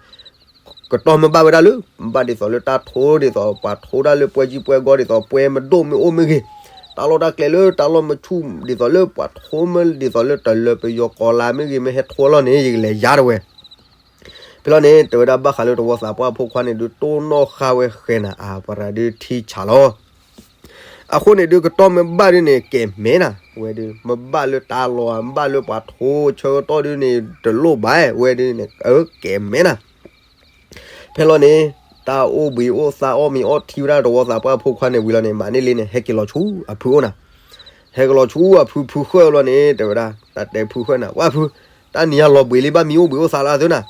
ကတီၢ်မ့ၢ်ဘၣ်ဝဲဒၣ်လၢ ဘၣ်ဒ်သိးလၢတၢ်ထိဒ်သိး ပှၤထိဒၣ်လၢပှဲၤကံပှဲၤဂီၤဒ်သိး ပှဲၤမဒိၣ်မ့ၢ်အိၣ်မ့ၢ်ဂ့ၤ, တၢ်လီၢ်တၢ်ကျဲလၢတၢ်လီၢ်မ့ၢ်ဆူၣ်ဒ်သိးလၢပှၤထိမ့ၢ်ဒ်သိးလၢတလၢပယီၤကီၤလါ မ့ၢ်ဂ့ၤ မ့ၢ်ဟဲထိလီၤန့ၣ် ယကလဲၤယါတဝဲ. ဖဲလီၤန့ၣ် တဲဝဲဒၣ်ဘၣ်ဃးလၢတဝီသးပှၢ်ဖိခွါန့ၣ်ဒုး တိၢ်နီၣ်ဃာ်ဝဲဃဲနၤ အပရၤဒုးထံဆးလီၤ. အဃိန့ၣ်ဒုး ကတီၢ်မ့ၢ်ဘၣ်ဒုးန့ၣ် ကဲမဲနၤ ဝဲဒုး မ့ၢ်ဘၣ်လၢတၢ်လီၢ် မ့ၢ်ဘၣ်လၢပှၤထိဆၢကတီၢ်ဒုးန့ၣ် တလိၣ်ဘၣ်ဝဲဒုးန့ၣ် အကဲမဲနၤ ဖဲလီၤန့ၣ် တၢ်အိၣ်ဘှံးအိၣ်သါအီၣ်မ့ၤအီထံဝဲဒၣ်တဝီသးပှၢ်ဖိခွါန့ၣ်ဝံၤလီၤန့ၣ် မၤန့ၢ်လ့န့ၣ် ဟဲက့ၤလီၤဆူအဖုအိၣ်နၤ, ဟဲက့ၤလီၤဆူအဖုဖုဃၢၣ်လီၤန့ၣ် တဲဝဲဒၣ် တၢ်တဲဖုဃၢၣ်နၤ ဝဲဖု, တၢ်နံၤညါလီၤဘှံးလံ ဘၣ်မံအိၣ်ဘှံးအိၣ်သါလၢသုနၤ,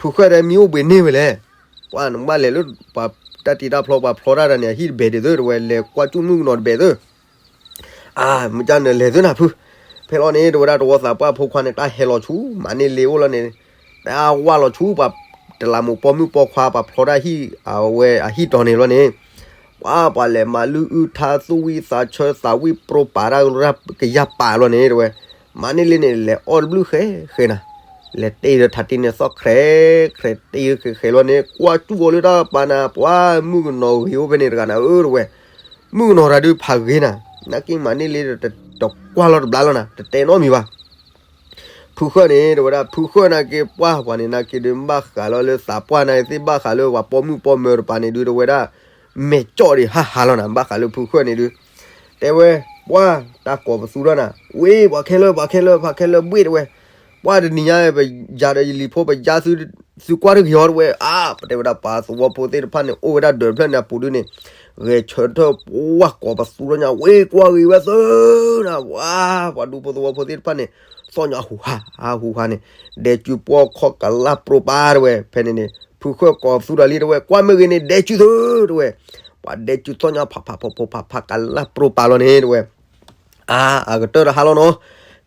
ဖုဃၢၣ်တဲမံအိၣ်ဘှံးန့ၢ်ဝဲလဲၣ်, ပှၢ်နဘၣ်လဲၤလၢ ပှၤတၢ်တံၤတၢ်ဖျီပှၤဖျီတၢ်တၢ်န့ၣ် အဟံၣ်တဘဲၣ်ဒ်သိး တဝဲလဲၤကွၢ်ကၠူၣ်မုၣ်ကနီၤတဘဲၣ်သိး အါ မ့ၢ်ကၢ်နလဲၤသုနၤဖု, ဖဲလီၤန့ၣ် တဝဲဒၣ်တဝီသးပှၢ်ဖိခွါန့ၣ် တၢ်ဟဲလီၤဆူ မၤန့ၢ်လ့အိၣ်လီၤန့ၣ်, တၢ်ဝၢ်လီၤဆူပှၤ တလးမူးပိာ်မုၣ်ပိာ်ခွါ ပှၤဖျီတၢ်ဟံၣ် အဝဲအဟံၣ်တီၤန့ၣ်လီၤန့ၣ်, ပှၤ ပှၤလဲၤမၤလုၢ်အုၣ်ထါသူၣ်ဝံၣ်သးဆၢသးဝံၣ်ပြိပာ်တၢ်ရၢကယၢ်ပာ်လီၤန့ၣ် တဝဲ, မၤန့ၢ်လ့န့ၣ် လဲၤအီၣ်တဘျုးဃဲဃဲနၤ, လဲၤတ့ၢ်ဒီးထးတံၢ်န့ၣ်သီၣ်ခြဲးခြဲးတ့ၢ်ဃဲဃဲလီၤန့ၣ် ကွၢ်ကၠူၣ်အီၤလၢတၢ်ပာ်နၤ ပှၤမုၣ်ကနီၤဂ့ၤအိၣ်ဖဲန့ၣ်တဂၤနၤဧၢ တဝဲ, မုၣ်ကနီၤတၢ်ဒုးဖးဂ့ၤနၤ နာ်က့မၤန့ၢ်လ့ဒီး တကွၢ်လီၤတဘျါလီၤနၤ, တတဲနီတမံၤဘၣ်. ဖုဃၢၣ်န့ၣ် တဲဝဲဒၣ် ဖုဃၢၣ်နာ်က့ ပှၢ်ပှၤန့ၣ် နာ်က့ဒုး ဘၣ်ဃးလီၤလၢသးပှၢ်နာ်က့သ့ၣ် ဘၣ်ဃးလၢပှၤပိာ်မုၣ်ပိာ်မၢၤတပၤန့ၣ်ဒုး တဲဝဲဒၣ် မဲာ်ကၠီၣ်ဒံးဟးဟးလီၤနၤ, ဘၣ်ဃးလၢဖုဃၢၣ်န့ၣ်ဒုး တဲဝဲ ပှၢ်တၢ်ကိးပသူထီၣ်နၤ, ဝ့ၢ် ပှၤခဲလၢာ် ပှၤခဲလၢာ် ပှၤခဲလၢာ်ဘှ့ၣ် တဲဝဲ, ပှၢ်တနံၤညါ ပယၤဒီးယလံၤဖိ ပယါသု သုကွၢ်တဂ့ၤအီၤ တဲဝဲ, အါ တဲဝဲဒၣ် ပှၤသဝီဖိသ့ၣ်တဖၣ်န့ၣ် အိၣ်ဝဲဒၣ်ဒၢးတဖျၢၣ်န့ၣ်အပူၤဒုးန့ၣ် ဂဲၤဆၢထၢၣ် ပှၢ်ကိးပသူထီၣ်ညါ ဝ့ၢ် ကွၢ်ဂ့ၤဝဲသၢနၤ, ဝါ ပှၤဒူဖိသဝီဖိသ့ၣ်တဖၣ်န့ၣ် သီၣ်ညါဟူးဟး ဟူးဟးန့ၣ် ဒဲကၠူပှီၢ်ခီၣ်ကလၢ်ပြိပၢ် တဲဝဲ, ဖဲန့ၣ်န့ၣ် ဖုဃၢၣ်ကိးပသူဒီးလံ တဲဝဲ, ကွၢ်မ့ၢ်ဂ့ၤန့ၣ် ဒဲကၠူသၢ တဲဝဲ, ပှၤဒဲကၠူသီၣ်ညါဖးဖးဖိးဖိးဖးဖးကလၢ်ပြိပၢ်လီၤန့ၣ် တဲဝဲ အါ အကတၢၢ်တဟါလီၤနီၤ,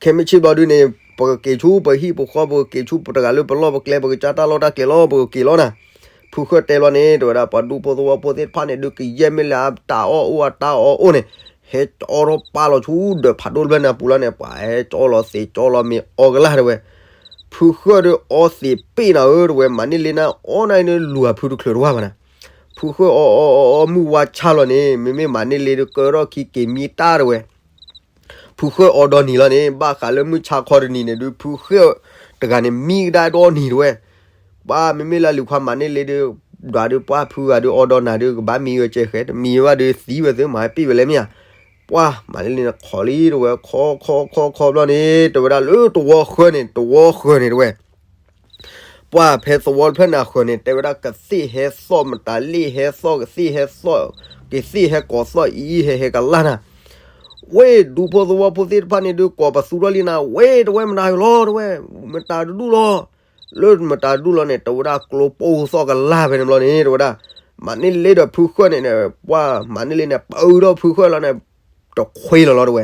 ခဲမုၢ်ဆ့ၣ်ဘျီဒုးန့ၣ် ပကက့ၤဆူပဟံၣ်ပဃီ ပကက့ၤဆူပတဂၤလၢပလီၢ်ပကျဲ ပကစၢ်တၢ်လီၢ်တၢ်ကျဲလီၤ ပကက့ၤလီၤနၤ. ဖုဃၢၣ်တဲလီၤန့ၣ် တဲဝဲဒၣ် ပှၤဒူဖိသဝီဖိသ့ၣ်တဖၣ်န့ၣ်ဒုး ကယဲၢ်မ့ၢ်လၢအတၢ်အီၣ်အိၣ်အတၢ်အီအိၣ်န့ၣ် ဟဲကၠီထီၣ်ပၢ်လီၤဆူဒၢးဖးဒိၣ်တဖျၢၣ်န့ၣ်အပူၤလီၤန့ၣ် ပှၤဟဲကၠီလီၤသ့းကၠီလီၤမ့ၤအီကလၢ် တဲဝဲ, ဖုဃၢၣ်ဒုးအီသံးပ့ၣ်နၤဧၢ တဲဝဲ, မၤန့ၢ်လ့နၤအီၣ်နၤအံၤန့ၣ် လူၤအဖုတချုးတဝၢ်ဘၣ်နၤ. ဖုဃၢၣ်အီအီအီအီမုၢ်ဝါဆါလီၤန့ၣ် မ့မ့ၢ်မၤန့ၢ်လ့ဒုးကၢထီၣ်ခံက့ၤမံတၢ် တဲဝဲ, ဖုဃၢၣ်အီဒီနံၤလီၤန့ၣ် ဘၣ်ဃးလၢမုၢ်ဆါခီတနံၤန့ၣ်ဒုး ဖုဃၢၣ်တဂၤန့ၣ် မံကဒါဒီနံၤ တဲဝဲ, ပှၢ်မ့မ့ၢ်လၢလံၤခွါမၤန့ၢ်လ့ဒုး ဒွးဒုးပှၢ်ဖုဂၤဒုးအီဒီနၤဒုး ကဘၣ်မံဝဲကဲဃဲ တမံဝဲဒုးသံဝဲသ့ မၤဟဲပ့ၣ်ဝဲလဲၣ်မ့ၢ်ဧါ, ပှၢ်မၤန့ၢ်လ့န့ၣ် ခိးလံ တဲဝဲ, ခိးခိးခိးခိးဘျီန့ၣ် တဲဝဲဒၣ်လၢတဝီဃၢၤန့ၣ် တဝီဃၢၤန့ၣ် တဲဝဲ ပှၢ်ဖဲသဝီတဖျၢၣ်န့ၣ်အဃၢၤန့ၣ် တဲဝဲဒၣ် ကသ့ၣ်ဟဲသီၣ် မတၤလ့ၣ်ဟဲသီၣ် ကသ့ၣ်ဟဲသီၣ် ကသ့ၣ်ဟဲကိးသီၣ် အံၤအံၤဟဲဟဲကလၢ်နၤ, ဝ့ၢ်ဒူဖိသဝီဖိသ့ၣ်တဖၣ်န့ၣ်ဒုး ကိးပသူထီၣ်လံနၤ ဝ့ၢ် တဲဝဲ မတၤဂ့ၤလီၤ တဲဝဲ, မတၤတဒူၣ်လီၤ, လၢမတၤတဒူၣ်လီၤန့ၣ် တဲဝဲဒၣ်ကျိပိၢ်သီၣ်ကလၢ်ဖဲန့ၣ်ဘျီန့ၣ် တဲဝဲဒၣ်, မၤန့ၢ်လ့ဒီးဖုဃၢၣ်န့ၣ် ပှၢ်မၤန့ၢ်လ့န့ၣ် ပအုးထီၣ်ဖုဃၢၣ်လီၤန့ၣ် တခွ့လီၤလီၤ တဲဝဲ,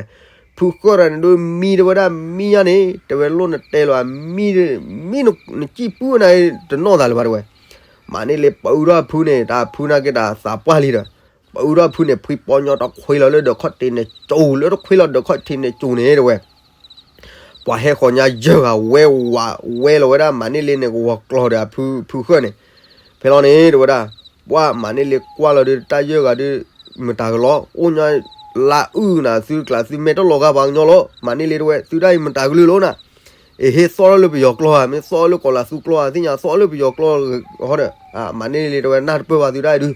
ဖုဃၢၣ်တဂၤန့ၣ်ဒုးမံ တဲဝဲဒၣ် မံညါန့ၣ် တဲဝဲလိၣ်နတဲလီၤ မံ မံနစံၣ်ပုၢ်နၤ တနီၣ်သးလၢၤဘၣ် တဲဝဲ, မၤန့ၢ်လ့ပအုးထီၣ်ဖုန့ၣ် တၢ်ဖုနာ်က့တၢ်သးပှၢ်လံဒီး ပအုးထီၣ်ဖုန့ၣ် ဖှံပီညီတခွ့လီၤလၢဒၢးခီၣ်ထံးန့ၣ်ကၠိၤ လၢတခွ့လီၤဒၢးခီၣ်ထံးန့ၣ်ကၠိၤန့ၣ် တဲဝဲ ပှၤဟဲဃီၤညါယဲၢ်ဂၤဝဲဝး ဝဲလီၤဝဲဒၣ် မၤန့ၢ်လ့န့ၣ် ကဝီၤကျီၤဒီးအဖု ဖုဃၢၣ်န့ၣ်, ဖဲလီၤန့ၣ် တဲဝဲဒၣ်, ပှၢ်မၤန့ၢ်လ့ကွၢ်လီၤဒုး တၢ်ယဲၢ်ဂၤဒုး မတၤကလီၤ အိၣ်ညါ လါအုၣ်နၤ သုကျးသုမဲာ်တလီၤဂာ်ပှၤကညီလီၤ မၤန့ၢ်လ့တဲဝဲ သုဒၣ်အံၤမတၤကလုၢ်လီၤနၤ, အ့ဟ့ၣ်သီၣ်ထီၣ်လၢပယီၤကျိာ်ဧါ မ့ၢ်သီၣ်လၢကီးလးသူကျိာ်ဧါ သ့ၣ်ညါသီၣ်လၢပယီၤကျိာ်ဟီဒီး မၤန့ၢ်လ့တဲဝဲ နၢ်တပၢၢ်ဘၣ်သုဒၣ်အံၤဒုး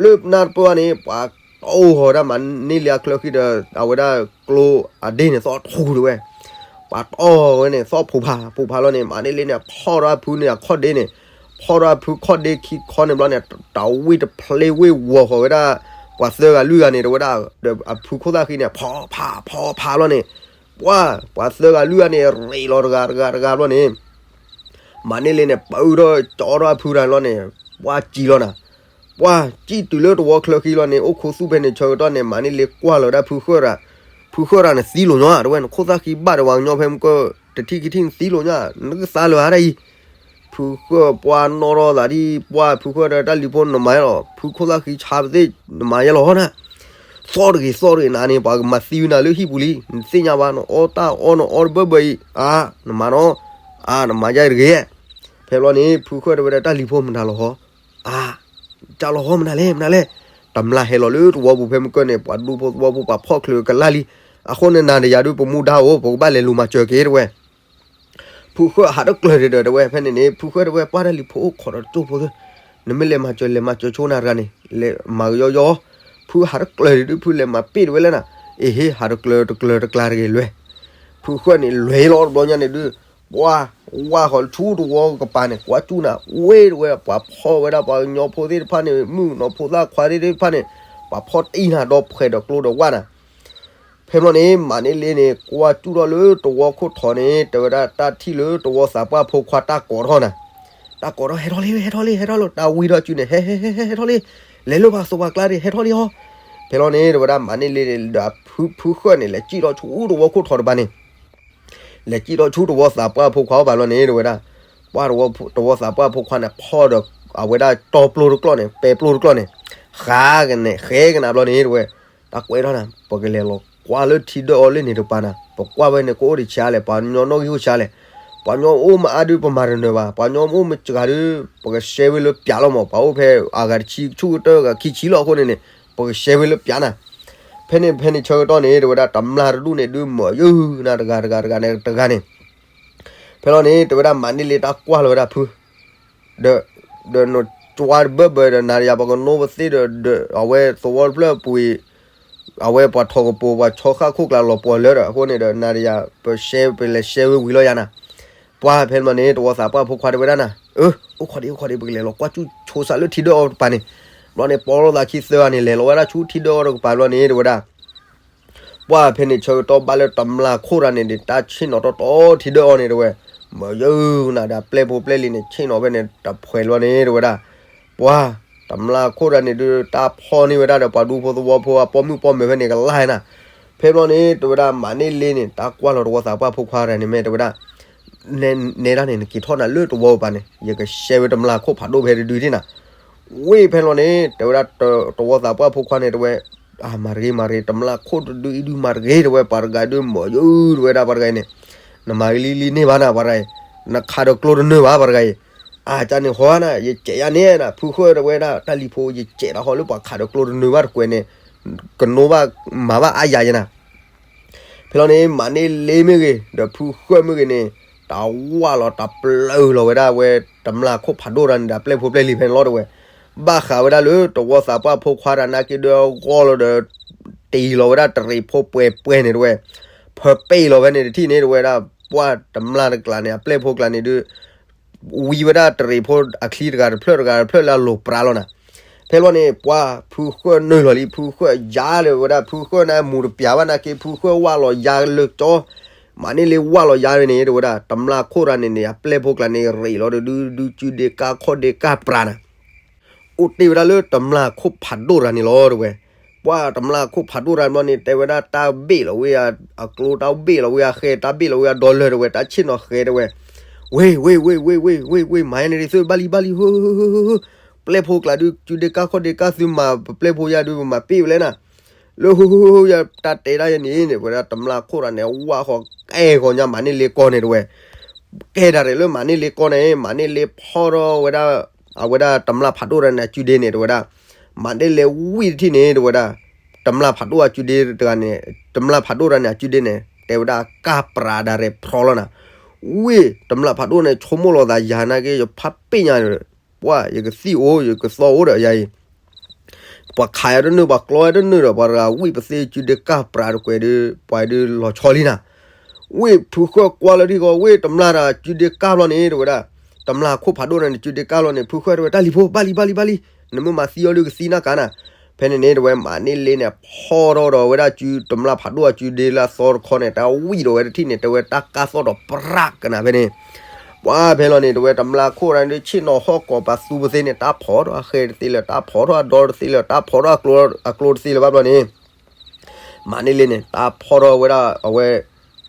လၢနၢ်တပၢၢ်ဘၣ်န့ၣ် ပှၤတီၢ်ဟီၣ်ဝဲဒၣ်မၤန့ၢ်လ့အချၢဃံဒီး အဝဲဒၣ်ကျိအဒ့န့ၣ် သီၣ်ထူတဲဝဲ, ပှၤတီၢ်ဝဲန့ၣ် သီၣ်ဖိဖး ဖိဖးလီၤန့ၣ် မၤန့ၢ်လ့န့ၣ် ဖီၣ်ထီၣ်အဖုန့ၣ် အခီၣ်ဒ့န့ၣ်, ဖီၣ်ထီၣ်အဖုခီၣ်ဒ့ခံခီန့ၣ်ဘျီန့ၣ် တဝ့ၢ်တဖျ့ဝ့ၢ်ဝီၤဃီၤဝဲဒၣ် ပှၤသၢဂၤလွံၢ်ဂၤန့ၣ် တဲဝဲဒၣ် ဒီးအဖုခိၣ်သၣ်ဃံန့ၣ် ဖီဖး ဖီဖးလီၤန့ၣ်, ပှၢ် ပှၤသၢဂၤလွံၢ်ဂၤန့ၣ် ရ့းလီၤတဂၤတဂၤတဂၤဘျီန့ၣ် မၤန့ၢ်လ့န့ၣ် ပအုးထီၣ်ကၠီထီၣ်အဖုတၢ်န့ၣ်လီၤန့ၣ်, ပှၢ်စံၣ်လီၤနၤ, ပှၢ်စံၣ်တုၤလၢတဝီချၢဃံလီၤန့ၣ် အိၣ်ခူသူၣ်ဖဲန့ၣ်ဆၢကတီၢ်န့ၣ် မၤန့ၢ်လ့ကွၢ်လီၤဝဲဒၣ်ဖုဃၢၣ်တဂၤ, ဖုဃၢၣ်တဂၤန့ၣ်သံလီၤညီ တဲဝဲ နခိၣ်သၣ်ဃံဘၣ်ဒီးပှၤကညီဖဲမုၢ်ကၢၢ် တထံၣ်ခံထံၣ်နသံလီၤညီ နကသါလၢၤဧါဒၣ်အံၤ, ဖုဃၢၣ်ပှၢ်နီၣ်ထီၣ်သးဒ် ပှၢ်ဖုဃၢၣ်ဒီးတၢ်လံၤဖိနမၤယဲလီၤ ဖုခိၣ်သၣ်ဃံဆါပသ့ၣ် နမၤယဲလီၤဟီနၤ သီၣ်တဂ့ၤသီၣ်တဂ့ၤနၤန့ၣ် ပှၤကမၤသံဝဲနၤလၢဟံၣ်ပူၤလံ နသ့ၣ်ညါဘၣ် နအီၣ်တၢ်အီၣ်နအီတဘၢဘၢအံၤ အါ နမၤနီၤ အါ နမၤယါတဂ့ၤ, ဖဲဘျီန့ၣ် ဖုဃၢၣ်တဲဝဲဒၣ်တၢ်လံၤဖိမတၤလီၤဟီ, အါ တၢ်လီၤဟီမနုၤလဲၣ် မနုၤလဲၣ်, တမျၢ်ဟဲလီၤလၢတဝီပူၤဖဲမုၢ်ကၢၢ်န့ၣ် ပှၤဒူဖိသဝီဖိပှၤဖီၣ်ချုးကလၢ်လံ, အဃိန့ၣ်နၤဒီးယၤဒုးပမူဒါအိၣ် ပကဘၣ်လဲၤလူၤမၤစၢၤက့ၤတဲဝဲ ဖုဃၢၣ်ဟးတကျၢၤဒံးဒီးတဲဝဲ ဖဲန့ၣ်န့ၣ် ဖုဃၢၣ်တဲဝဲ ပှၢ်တၢ်လံၤဖိအိၣ်ခိးဒီးတကၠိဖိသ့ၣ်, နမ့ၢ်လဲၤမၤစၢၤ လဲၤမၤစၢၤဆိနၤတဂၤန့ၣ် လဲၤမၤကယီယီ, ဖုဟးတကျၢၤဒံးဒုး ဖုလဲၤမၤပ့ၣ်တဲဝဲလဲၣ်နၤ, အ့ဟ့ ဟးတကျၢၤတကျၢၤတကျါတဂ့ၤလဲၤ, ဖုဃၢၣ်န့ၣ်လဲၤလီၤတဘျီညါန့ၣ်ဒုး, ပှၢ်ဝၢ်ဃီၤဆူတဝီကပၤန့ၣ် ကွၢ်စူၣ်နၤ ဝ့ၢ်တဲဝဲ ပှၤဖီၣ်ဝဲဒၣ်ပှၤကညီဖိသ့ၣ်တဖၣ်န့ၣ် မုၣ်ကနီၤဖိသၣ်ခွါသ့ၣ်တဖၣ်န့ၣ် ပှၤဖီၣ်တံၢ်နၤဒီးဖှဲးဒီးကျိဒီးဝၣ်နၤ ဖဲမီၢ်န့ၣ် မၤန့ၢ်လ့န့ၣ် ကွၢ်စူၣ်ထီၣ်လၢတဝီခိၣ်ထီၣ်န့ၣ် တဲဝဲဒၣ်တၢ်ထံၣ်လၢတဝီသးပှၢ်ဖိခွါတၢ်ကိးထီၣ်နၤ, တၢ်ကိးထီၣ် ဟဲထီၣ်လံ ဟဲထီၣ်လံ ဟဲထီၣ်လံ တၢ်ဝံထီၣ်စုန့ၣ် ဟဲ ဟဲ ဟဲ ဟဲထီၣ်လံ, လဲၤလၢပှၤစိးပှၤကျါဒံး ဟဲထီၣ်လံဟီ, ဖဲလီၤန့ၣ် တဲဝဲဒၣ်မၤန့ၢ်လ့ဒီးဖုဃၢၣ်န့ၣ် လဲၤစံၣ်ထီၣ်ဆူတဝီခိၣ်ထီၣ်တပၤန့ၣ် လဲၤစံၣ်ထီၣ်ဆူတဝီသးပှၢ်ဖိခွါအီၤဘၣ်လီၤန့ၣ် တဲဝဲဒၣ်, ပှၢ်တဝီသးပှၢ်ဖိခွါန့ၣ် ဖီၣ်ဒီးအဝဲဒၣ်တီပျိတကျီၣ်န့ၣ် ပဲပျိတကျီၣ်န့ၣ်, ဃးကနဲၣ် ဃဲကနၤဘျီန့ၣ် တဲဝဲ, တၢ်ကွဲးထီၣ်နၤ ပကလဲၤလီၤကွၢ်လၢထံဒၢၣ်အီၤလၢန့ၣ်တပၤနၤ, ပကွၢ်ဝဲန့ၣ် ကအိၣ်ဒံးဆံးလဲၣ် ပှၤကညီနီၣ်ဂံၢ်အိၣ်ဆံးလဲၣ်, ပှၤကညီအိၣ်မအါဒုး ပမၤတနၢၤဘၣ်, ပှၤကညီအိၣ်မစှၤဒုး ပကရှဲဝဲလၢပျးလီၤမး, ပှၤအိၣ်ဖဲအဂၤတဆံဆူၣ်ကတၢၢ်ဂၤခံဆံလီၤအဃိန့ၣ်န့ၣ် ပကရှဲဝဲလၢပျးနၤ ဖဲန့ၣ် ဖဲန့ၣ်ဆၢကတီၢ်န့ၣ် တဲဝဲဒၣ် တမျၢ်တဒူၣ်န့ၣ် ဒုးမၤယုၢ်နၤတဂၤတဂၤတဂၤန့ၣ်တဂၤန့ၣ်, ဖဲလီၤန့ၣ် တဲဝဲဒၣ် မၤန့ၢ်လ့တၢ်ကွၢ်လီၤဝဲဒၣ်ဖု ဒီး ဒီးနကွၢ်တဘၢၣ်ဘၢၣ်ဒီး နၤဒီးယၤ ပှၤကနိပသ့ၣ်ဒီး ဒီးအဝဲသဝီတဖျၢၣ်ပူၤအံၤ, အဝဲပှၤထီၣ်ကပူၤ ပှၤဆီဃၣ်ခိၣ်ကျါလီၤပှီၢ်လၢဒီး အဃိန့ၣ်ဒီး နၤဒီးယၤ ပရှဲ ပလဲၤရှဲဝဲဝံၤလီၤယၤနၤ. ပှၢ်ဖဲန့ၣ်န့ၣ် တဝီသးပှၢ်ဖိခွါတဲဝဲဒၣ်နၤ, အၢ အိၣ်ခိးဒံး အိၣ်ခိးဒံး ပကလဲၤလီၤကွၢ်ကၠူၣ်ဆိစးလၢထံဒၢၣ်အီၤတကပၤန့ၣ်. ဘျီန့ၣ် ပီလီၤသးခံသၢဂၤန့ၣ်လဲၤလီၤဝဲဒၣ်ဆူထံဒၢၣ်အီၤတကပၤဘျီန့ၣ် တဲဝဲဒၣ် ပှၢ်ဖဲန့ၣ်ဆၢကတီၢ်ဘၣ်လၢတမျၢ်ခိၣ်တဂၤန့ၣ်ဒီး တၢ်ဆ့ၣ်နီၤတီတီထံဒၢၣ်အီၤန့ၣ် တဲဝဲ, မၤယုၢ်နၤဒီးအပျဲၢ်ဖိပျဲၢ်လံၤန့ၣ် ဆ့ၣ်နီၤဖဲန့ၣ်တဖှဲးလီၤန့ၣ် တဲဝဲဒၣ်. ပှၢ်တမျၢ်ခိၣ်တဂၤန့ၣ်ဒုး တၢ်ဖီၣ်န့ၢ်ဝဲဒၣ်ဒီး ပှၤဒူဖိသဝီဖိအပိာ်မုၣ်ပိာ်မၢၤဖဲန့ၣ်ကလါနၤ. ဖဲဘျီန့ၣ် တဲဝဲဒၣ် မၤန့ၢ်လ့န့ၣ် တၢ်ကွၢ်လီၤတဝီသးပှၢ်ဖိခွါတဂၤန့ၣ်မ့ၢ်တဲဝဲဒၣ် နဲဒၣ်န့ၣ် နက့ၤထီၣ်နၤလၢတဝီပၤန့ၣ် ယကရှဲဝဲတမျၢ်ခိၣ်ဖးဒိၣ်ဖဲတဒုဒၣ်နၤ. ဝ့ၢ်ဖဲလီၤန့ၣ် တဲဝဲဒၣ် တဝီသးပှၢ်ဖိခွါန့ၣ်တဲဝဲ, မၤတဂ့ၤ မၤတဂ့ၤ တမျၢ်ခိၣ်တဒုအံၤဒုးမၤတဂ့ၤ တဲဝဲ ပှၤတဂၤဒုးမၤယုၢ် တဲဝဲဒၣ် ပှၤတဂၤအံၤန့ၣ်, နမၤဂ့ၤလံလံန့ၢ်ဘၣ်နၤ ပှၤတဂၤအံၤ, နခးဒီးကျိတနၢၤဘၣ် ပှၤတဂၤအံၤ, အါကန့ၣ်ဟီနၤ ယကဲးယၤန့ၣ်နၤ ဖုဃၢၣ်တဲဝဲဒၣ် တၢ်လံၤဖိ ယကဲးတၢ်ဃီလၢပှၤခးဒီးကျိတနၢၤဘၣ်တကွဲးန့ၣ်, ကနိဘၣ်မၤဘၣ်အါယၤယဲနၤ. ဖဲလီၤန့ၣ် မၤန့ၢ်လ့မ့ၢ်ဂ့ၤ ဒီးဖုဃၢၣ်မ့ၢ်ဂ့ၤန့ၣ်, တၢ်ဝၢ်လီၤတၢ်ပျၢၤလီၤဝဲဒၣ်ဝဲ တမျၢ်ခိၣ်ဖးဒိၣ်တဂၤန့ၣ်ဒီး အပျဲၢ်ဖိပျဲၢ်လံၤဖဲန့ၣ်လီၤတဲဝဲ, ဘၣ်ဃးဝဲဒၣ်လၢတဝီသးပှၢ်ဖိခွါတဂၤနာ်က့ဒီးဂီၢ်လီၤဒီး တ့ၢ်လီၤဝဲဒၣ်တရံးဖိပှဲၤပှဲၤန့ၣ်တဲဝဲ, ဖၢပ့ၢ်လီၤဖဲန့ၣ်တထံၣ်န့ၣ်တဲဝဲဒၣ် ပှၢ်တမျၢ်တကျးန့ၣ် အပျဲၢ်ဖိကျးန့ၣ်ဒုး ဝံဝဲဒၣ်တရံးဖိအချံတဂၤတဖျၢၣ်တဂၤတဖျၢၣ်လၢအလိၤပြးလီၤနၤ. ဖဲလီၤန့ၣ် ပှၢ်ဖုဃၢၣ်နုာ်လီၤလံ ဖုဃၢၣ်ယါလၢဝဲဒၣ် ဖုဃၢၣ်န့ၣ်မူၤတပျးဘၣ်နာ်က့ ဖုဃၢၣ်ဝၢ်လီၤယါလၢကၠီ, မၤန့ၢ်လ့ဝၢ်လီၤယါန့ၣ် တဲဝဲဒၣ် တမျၢ်ခိၣ်တဂၤန့ၣ်န့ၣ် အပျဲၢ်ဖိကျးန့ၣ် ရ့းလီၤဒီးဒုး ဒုးစုဒ့ကါခီၣ်ဒ့ကါပြးနၤ အိၣ်တ့ၢ်ဝဲဒၣ်လၢတမျၢ်ခိၣ်ဖးဒိၣ်တဂၤန့ၣ်လီၤတဲဝဲ, ပှၢ်တမျၢ်ခိၣ်ဖးဒိၣ်တဂၤန့ၣ် တဲဝဲဒၣ်တၢ်ဘ့ၣ်လီၤဝဲအကျိ တၢ်ဘ့ၣ်လီၤဝဲအဃဲ တၢ်ဘ့ၣ်လီၤဝဲအဒီလၢတဲဝဲ တၢ်ဆ့ၣ်နီၤဃဲတဲဝဲ, ဝ့ၢ် ဝ့ၢ် ဝ့ၢ် ဝ့ၢ် ဝ့ၢ် ဝ့ၢ် မၤယါန့ၣ်ဒ်သိး ဘၣ်လံ ဘၣ်လံ ဟ ပျဲၢ်ဖိကျးဒုး စုဒ့ကါခီၣ်ဒ့ကါသုမၤ ပပျဲၢ်ဖိယါဒုး ပမၤပ့ၢ်ဝဲလဲၣ်နၤ, လၢဟ ယတၢ်တဲဒၣ်ယဲန့ၣ် ဝဲဒၣ်တမျၢ်ခိၣ်တဂၤန့ၣ် ဝၢ်ဃီကဲဃီညါ မၤန့ၢ်လ့ကီၢ်န့ၣ်တဲဝဲ, ကဲဒၣ်ရဲၣ်လၢမၤန့ၢ်လ့ကီၢ်န့ၣ် မၤန့ၢ်လ့ဖီထီၣ်ဝဲဒၣ် အဝဲဒၣ်တမျၢ်ဖးဒိၣ်တဂၤန့ၣ် အစုဒ့န့ၣ်တဲဝဲဒၣ်, မၤန့ၢ်လ့ဝံၣ်တထံၣ်န့ၣ်တဲဝဲဒၣ်, တမျၢ်ဖးဒိၣ်အစုဒ့တဂၤန့ၣ်, တမျၢ်ဖးဒိၣ်တဂၤန့ၣ် အစုဒ့န့ၣ် တဲဝဲဒၣ်ကါပြးဒၣ်ရဲၣ်ဖျီလီၤနၤ, ဝ့ၢ်တမျၢ်ဖးဒိၣ်န့ၣ် ဆိကမိၣ်လီၤသးယၤနာ်က့ ယဖးပ့ၢ်ညါ ပှၢ် ယကသံၣ်အိၣ် ယကသီၣ်အိၣ်ဒီးယၤအံၤ ပှၤခးယၤတနုာ် ပှၤကျီယၤတနုာ်ဒီး ပှၤတဂၤဝံၣ်ပသ့စုဒ့ကါပြးတကွဲးဒုး ပှၤဒုးလီၤဆီလံနၤ, ဝ့ၢ်ဖုဃၢၣ်ကွၢ်လၢထံၣ်ဃီ ဝ့ၢ်တမျၢ်တၢ်စုဒ့ကါဘျီန့ၣ် တဲဝဲဒၣ်, တမျၢ်ခိၣ်ဖးဒိၣ်န့ၣ် စုဒ့ကါဘျီန့ၣ် ဖုဃၢၣ်တဲဝဲ တၢ်လံၤဖိ ဘၣ်လံ ဘၣ်လံ ဘၣ်လံ, နမ့ၢ်မၤသံအီၤဒုးကသံနၢ်ကါနၤ, ဖဲန့ၣ်န့ၣ်တဲဝဲ မၤန့ၢ်လ့န့ၣ် ဖီထီၣ်ဒီးဝဲဒၣ်စုတမျၢ်ဖးဒိၣ်အစုဒ့လၢအသီတခီန့ၣ် တၢ်ဝံၣ်ဒီးဝဲတထံၣ်န့ၣ် တဲဝဲတၢ်ကါသီၣ်ဒီးပြးကနၤဖဲန့ၣ် ပှၢ်ဖဲလီၤန့ၣ် တဲဝဲတမျၢ်ခိၣ်တဂၤန့ၣ် ဆ့ၣ်နီၤဟီၣ်ကိးပသူပသ့န့ၣ် တၢ်ဖီထီၣ်အဃဲတသ့လၢၤ တၢ်ဖီထီၣ်အဒီတသ့လၢၤ တၢ်ဖီထီၣ်အကျိတသ့လၢၤဘၣ်ဘျီန့ၣ် မၤန့ၢ်လ့န့ၣ် တၢ်ဖီထီၣ်ဝဲဒၣ်အဝဲ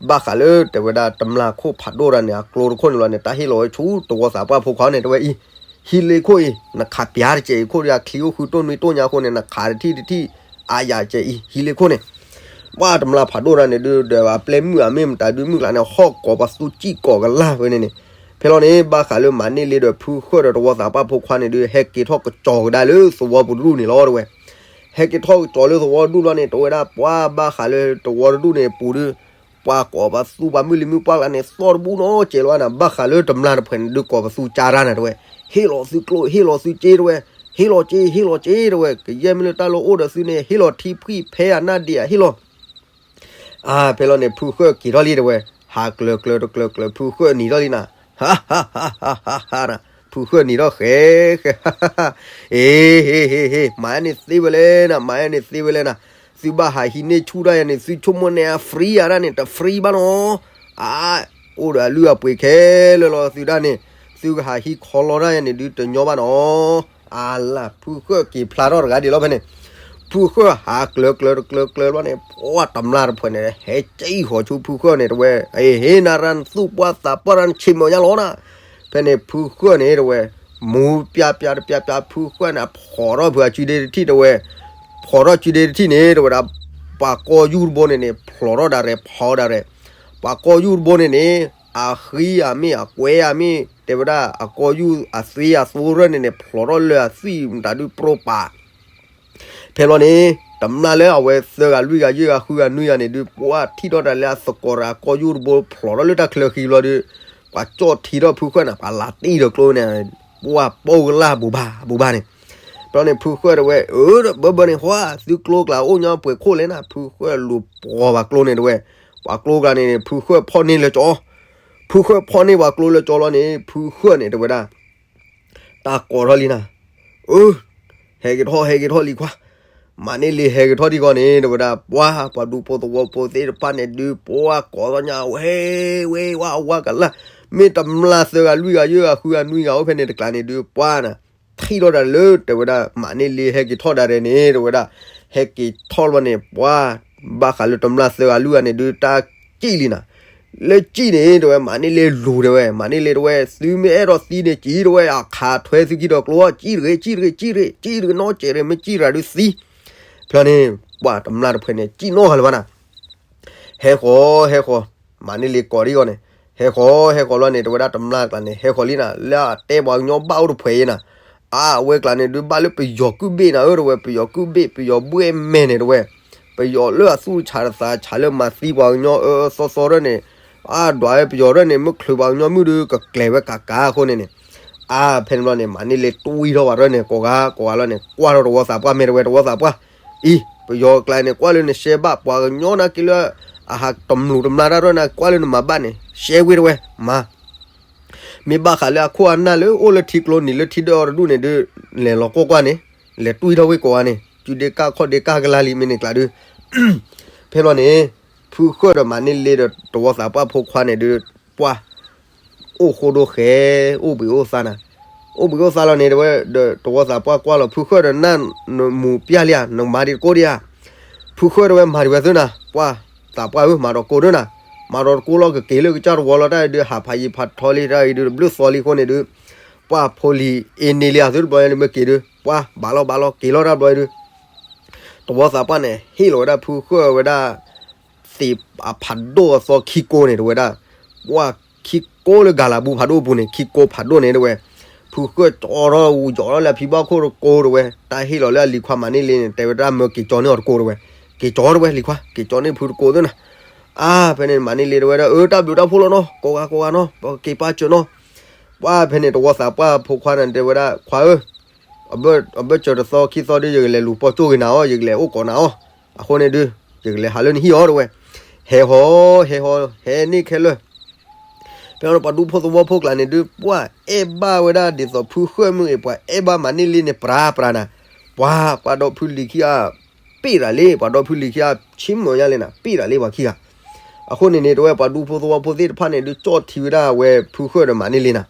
ဘၣ်ဃးလၢတဲဝဲဒၣ်တမျၢ်ခိၣ်ဖးဒိၣ်တဂၤန့ၣ် အကျိတခိၣ်န့ၣ်လီၤန့ၣ် တၢ်ဟ့ၣ်လီၤဝဲဆူတဝီသးပှၢ်ဖိခွါန့ၣ် တဲဝဲအံၤ ဟံးလ့ခိၣ်အံၤ နခးပျးတကဲးအံၤ ခိၣ်ဒီးအချံအိၣ်ဃုတိၢ်နွံတိၢ်ညါအဃိန့ၣ် နခးတထံၣ်တထံၣ် အါယၤကဲးအံၤ ဟံးလ့ခိၣ်န့ၣ် ပှၢ်တမျၢ်ဖးဒိၣ်တဂၤန့ၣ် ဒုးဒီးအပျဲၢ်မုၣ်အမ့ၢ်မတၤဒုးမုၣ်ကျါန့ၣ် ဟီၣ်ကိးပသူစံၣ်ကိးကလၢ်ဝဲန့ၣ်န့ၣ် ဖဲလီၤန့ၣ် ဘၣ်ဃးလၢမၤန့ၢ်လ့ဒီးဖုဃၢၣ်ဒီးတဝီသးပှၢ်ဖိခွါန့ၣ်ဒုး ဟဲက့ၤထီၣ်ကစီၤကဒါလၢသဝီပူၤတဒူၣ်န့ၣ်လီၤတဲဝဲ ဟဲက့ၤထီၣ်ကစီၤလၢသဝီတဒူၣ်ဘျီန့ၣ် တဲဝဲဒၣ်ပှၤဘၣ်ဃးလၢတဝီတဒူၣ်န့ၣ်ပူၤဒုး ပှၤကိးပသူပှၤမုၢ်လံၤမုၢ်ပှၢ်ကျါန့ၣ် သီၣ်တဘူၣ်နီတစဲးလီၤနၤ ဘၣ်ဃးလၢတမျၢ်တဖှဲးန့ၣ်ဒုးကိးပသူကဒါနၤတဲဝဲ ဟ့ၣ်လီၤသုကျိ ဟ့ၣ်လီၤသုစ့တဲဝဲ ဟ့ၣ်လီၤစ့ ဟ့ၣ်လီၤစ့တဲဝဲ ကယဲၢ်မ့ၢ်လၢတၢ်လီၢ်အိၣ်ဒီးသုန့ၣ် ဟ့ၣ်လီၤထံဖှံၣ်ဖဲအနၢ်ဒ့ၣ်ဧါ ဟ့ၣ်လီၤ အါ ဖဲလီၤန့ၣ် ဖုဃၢၣ်က့ၤထီၣ်လံတဲဝဲ ဟးကျၢၤကျၢၤတကျၢၤကျၢၤ ဖုဃၢၣ်နံၤထီၣ်လံနၤ ဟါ ဟါ ဟါ ဟါ ဟါ ဟါ နၤ ဖုဃၢၣ်နံၤထီၣ်ဃဲ ဃဲ ဟါ ဟါ ဟါ ဟ့ ဟ့ ဟ့ ဟ့ မၤယါန့ၣ်သ့ဝဲလဲၣ်နၤ မၤယါန့ၣ်သ့ဝဲလဲၣ်နၤ သုဘၣ်ဟးဟံးန့ၢ်ဆူၣ်တၢ်ယါန့ၣ် သုဆိကမိၣ်န့ၣ် အ free ယါဒၣ်န့ၣ် တ free ဘၣ်နီၤ အါ အိၣ်ဒီးအလုၢ်အပှ့ၤခဲလၢာ်လီၤ သုဒၣ်န့ၣ် သုကဟးဟံးခီလီတၢ်ယါန့ၣ် ဒုးတညီဘၣ်နီၤ အလၢ် ဖုဃၢၣ်က့ၤဖျါထီၣ်တဂၤဒံးလီၤဖဲန့ၣ် ဖုဃၢၣ်ဟးကျၢၤကျၢၤတကျၢၤကျၢၤဘျီန့ၣ် ပှၤတမျၢ်တဖှဲးန့ၣ် ဟဲက့ၤဃီၤဆူဖုဃၢၣ်န့ၣ် တဲဝဲ အ့ ဟ့ၣ်နၤရၢ်နသူၣ်ပှၢ်သးပှၢ်ရၢ်နဆ့ၣ်မီၤညါလီၤနၤ ဖဲန့ၣ် ဖုဃၢၣ်န့ၣ် တဲဝဲ မူပျါပျါတပျါပျါ ဖုဃၢၣ်န့ၣ် ဖီၣ်ထီၣ်ဖုအစုဒ့တထံၣ်တဲဝဲ ဖီၣ်ထီၣ်စုဒ့တထံၣ်န့ၣ် တဲဝဲဒၣ် ပှၤကီၢ်ယူၢ်တဘိန့ၣ်န့ၣ် ဖျိးထီၣ်ဒၣ်ရဲၣ် ဖီၣ်ဒၣ်ရဲၣ် ပှၤကီၢ်ယူၢ်တဘိန့ၣ်န့ၣ် အဃံအမ့ၢ် အကွဲအမ့ၢ် တဲဝဲဒၣ် အကီၢ်ယူၢ်အသွံၣ်အသိရၢၢ်န့ၣ်န့ၣ် ဖျိးထီၣ်လၢအသွံၣ်မတၤဒုးပြိပာ် ဖဲလီၤန့ၣ် တမျၢ်လၢအဝဲသၢဂၤလွံၢ်ဂၤယဲၢ်ဂၤဃုဂၤနွံဂၤန့ၣ်ဒုး ပှၤထံၣ်ထီၣ်တၢ်လၢအသကိးတၢ်အကီၢ်ယူၢ်တဘိဖျိးထီၣ်လၢတၢ်ချၢဃံဘျီဒုး ပှၤကၠီၣ်ထံထီၣ်ဖုဃၢၣ်န့ၣ် ပှၤလၤတံၢ်ဒီးကျိန့ၣ် ပှၤပိၢ်ကလၢ်ဘူးဘၣ်ဘူးဘၣ်န့ၣ် ဘျီန့ၣ် ဖုဃၢၣ်တဝဲ အၢ ဘၢဘၢန့ၣ် ဟါ သုကျိကျါအိၣ်ညီပှဲၤခိၣ်လဲၣ်နၤ ဖုဃၢၣ်လူၤပိာ်ပှၤကျိန့ၣ်တဝဲ ပှၤကျိကျါန့ၣ် ဖုဃၢၣ်ဖီၣ်န့ၢ်လၢကၠီ ဖုဃၢၣ်ဖီၣ်န့ၢ်ပှၤကျိလၢကၠီလီၤန့ၣ် ဖုဃၢၣ်န့ၣ်တဝဲဒၣ် တၢ်ကိးထီၣ်လံနၤ အၢ ဟဲက့ၤထီၣ် ဟဲက့ၤထီၣ်လံခွါ မၤန့ၢ်လ့ဟဲက့ၤထီၣ်ဒံးဂီၢ်န့ၣ် တဝဲဒၣ် ပှၤ ပှၤဒူဖိသဝီဖိသ့ၣ်တဖၣ်န့ၣ်ဒုး ပှၤကိးထီၣ်ညါဝဲ ဝဲ ဝါ ဝါကလၢ် မ့ၢ်တမျၢ်သၢဂၤလွံၢ်ဂၤယဲၢ်ဂၤဃုဂၤနွံဂၤအိၣ်ဖဲန့ၣ်တကျါန့ၣ်ဒုး ပှၤနၤ ထံၣ်ထီၣ်တၢ်လၢ တဝဲဒၣ် မၤန့ၢ်လ့ဟဲက့ၤထီၣ်ဒၣ်ဒဲးန့ၣ် တဝဲဒၣ် ဟဲက့ၤထီၣ်လီၤန့ၣ် ပှၤ ဘၣ်ဃးလၢတမျၢ်သၢဂၤလွံၢ်ဂၤန့ၣ်ဒုး တၢ်ကံၣ်လံနၤ လၢကံၣ်န့ၣ် တဝဲ မၤန့ၢ်လ့လူၤတဝဲ မၤန့ၢ်လ့တဝဲ သုမ့ၢ်အဲၣ်ဒိးသံန့ၣ် ကံၣ်တဝဲ အခးထွဲသုခံဒီးကျိ ကံၣ်တဂ့ၤ ကံၣ်တဂ့ၤ ကံၣ်တဂ့ၤ ကံၣ်တဂ့ၤနီတစဲးတဂ့ၤ မ့ၢ်ကံၣ်တဂ့ၤဒုးသံ ဖျီန့ၣ် ပှၤတမျၢ်တဖုန့ၣ် ကံၣ်နီတဂၤလၢၤဘၣ်နၤ ဟဲဃီၤ ဟဲဃီၤ မၤန့ၢ်လ့ကိးဒံးဂီၢ်န့ၣ် ဟဲဃီၤ ဟဲဃီၤလီၤန့ၣ် တဝဲဒၣ်တမျၢ်ကျါန့ၣ် ဟဲဃီၤလံနၤ လၢအတဲပှၤကညီဘၣ်အိၣ်တဖှဲးအံၤနၤ အါ အဝဲကျါန့ၣ်ဒုးဘၣ်လၢပယီၤကုၣ်ဘ့ၣ်နၤဧၢ တဝဲ ပယီၤကုၣ်ဘ့ၣ် ပယီၤဘှဲၣ်မဲာ်န့ၣ်တဝဲ ပယီၤလၢအသူၣ်ဆးတသးဆးလၢမၤသံပှၤကညီအၢသီသီရၢန့ၣ် အါ ဒွးဝဲပယီၤရၢန့ၣ် မ့ၢ်ချုးပှၤကညီမုၣ်ဒုး ကကျဲၤဝဲကးကးအဃိန့ၣ်န့ၣ် အါ ဖဲန့ၣ်ဘျီန့ၣ် မၤန့ၢ်လ့တွံၢ်ထီၣ်ပှၤရၢန့ၣ် ကိးဂၤကိးဂၤလီၤန့ၣ် ကွၢ်ထီၣ်တဝီသးပှၢ် မ့ၢ်တဝဲတဝီသးပှၢ် အံၤ ပယီၤကျါန့ၣ် ကွၢ်လၢနရှဲဘၣ်ပှၤကညီနၤက့ၤလၢ အဟးတမျိာ်တမျာ်တၢ်ရၢနၤ ကွၢ်လၢနမၤဘၣ်န့ၣ် ရှဲဝ့တဝဲ မၤ မ့ၢ်ဘၣ်ဃးလၢအခိၣ်အနၢ်လၢအိၣ်လၢထံကျိနံၤလၢထံဒၢအီၤတဒူၣ်န့ၣ်ဒုး လဲၤလီၤကွၢ်ကွၢ်န့ၣ် လဲၤတွံၢ်ထီၣ်ဝ့ၢ်ကိးဂၤန့ၣ် စုဒ့ကၢ်ခီၣ်ဒ့ကၢ်ကလါလံမ့ၢ်န့ၣ်ကျါဒုး ဖဲဘျီန့ၣ် ဖုဃၢၣ်ဒီးမၤန့ၢ်လ့ဒီးတဝီသးပှၢ်ဖိခွါန့ၣ်ဒုး ပှၢ် အိၣ်ဃိဒိၣ်ဃဲ အိၣ်ဘှံးအိၣ်သါနၤ အိၣ်ဘှံးအိၣ်သါလီၤန့ၣ် တဝဲဒီးတဝီသးပှၢ်ကွၢ်လီၤ ဖုဃၢၣ်ဒီးနၢ်နမူၤပျၢ်လံဧါ နမၤဒံးတကိၣ်ဒံးဧါ ဖုဃၢၣ်တဝဲမၤဒံးဝဲသုနၤ ပှၢ် သးပှၢ်ဧၢ မၤဒီးကိၢ်ဒိၣ်နၤ မၤဒီးတကိၣ်လီၤ ကက့ၤလၢကစၢ်တဝီလီၤ တၢ်အံၤဒုး ဟးဖးယံၤဖးထီလံ တၢ်အံၤဒုး တဘျုးသီလံအဃိန့ၣ်ဒုး ပှၢ်ဖိလံၤအ့န့ၣ်လံ အသုတဘျီလၢမ့ၢ်က့ၤဒုး ပှၢ် ဘၣ်လီၤဘၣ်လီၤ က့ၤလီၤတၢ်ဘျီဒုး တဝီသးပှၢ်န့ၣ် ဟ့ၣ်လီၤဝဲဒၣ်ဖုဃၢၣ်ဝဲဒၣ် သ့ၣ်အဖးဒိၣ်အသီခံကိန့ၣ် တဝဲဒၣ် ပှၢ်ခံကိလၢဂၤလၤဘူဖးဒိၣ်အပူၤန့ၣ် ခံကိဖးဒိၣ်န့ၣ်တဝဲ ဖုဃၢၣ်ကၠီထီၣ်ဝူၤ ယီၤထီၣ်လၢအဖံဘၣ်ခိၣ်တကိတဝဲ တၢ်ဟ့ၣ်လီၤလၢအလံၤခွါမၤန့ၢ်လ့န့ၣ် တဲဝဲဒၣ်မၢက့ၤကၠီန့ၢ်အီၤတကိတဝဲ က့ၤကၠီတဝဲလံၤခွါ က့ၤကၠီန့ၢ်ဖုတကိသ့ၣ်နၤ အါ ဖဲန့ၣ်မၤန့ၢ်လ့တဝဲဒၣ် အၢ တၢ်ဘျုးတၢ်ဖှိၣ်လီၤနီၤ ကိးဂၤကိးဂၤနီၤ ပက့ၤပာ်စၢၤနီၤ ပှၢ်ဖဲန့ၣ်တဝီသးပှၢ်ဖိခွါန့ၣ်တဲဝဲဒၣ် ခွါဧၢ အဘၢၣ်စၢၤတသီခံသီဒုး ယကလဲၤလူၤပိာ်ကၠိၣ်က့ၤနၤအီၤ ယကလဲၤအိၣ်ကိးနၤအီၤ အဃိန့ၣ်ဒုး ယကလဲၤဟးလၢနဟံၣ်အီၤတဝဲ ဟဲဟီ ဟဲဟီ ဟဲန့ၢ်ခဲလၢာ် ဖဲန့ၣ်ပှၤဒူဖိသဝီဖိကျါန့ၣ်ဒုး ပှၢ်အဲၣ်ဘၣ်ဝဲဒၣ်ဒ်သိးဖုဃၢၣ်မ့ၢ်ဂ့ၤ ပှၤအဲၣ်ဘၣ်မၤန့ၢ်လ့န့ၣ် ပြၤပြၤနၤ ပှၢ် ပှၤဒီဖုလံၤခံဂၤ ပ့ၢ်တၢ်လ့ ပှၤဒီဖုလံၤခံဂၤ ဆ့မုာ်ညါလံနၤ ပ့ၢ်တၢ်လ့ပှၤခံဂၤ အဃိန့ၣ်န့ၣ် တဝဲပှၤဒူဖိသဝီဖိသ့ၣ်တဖၣ်န့ၣ်ဒုး ကၠီၣ်ထံဝဲဒၣ်အဝဲဖုဃၢၣ်ဒီးမၤန့ၢ်လ့နၤ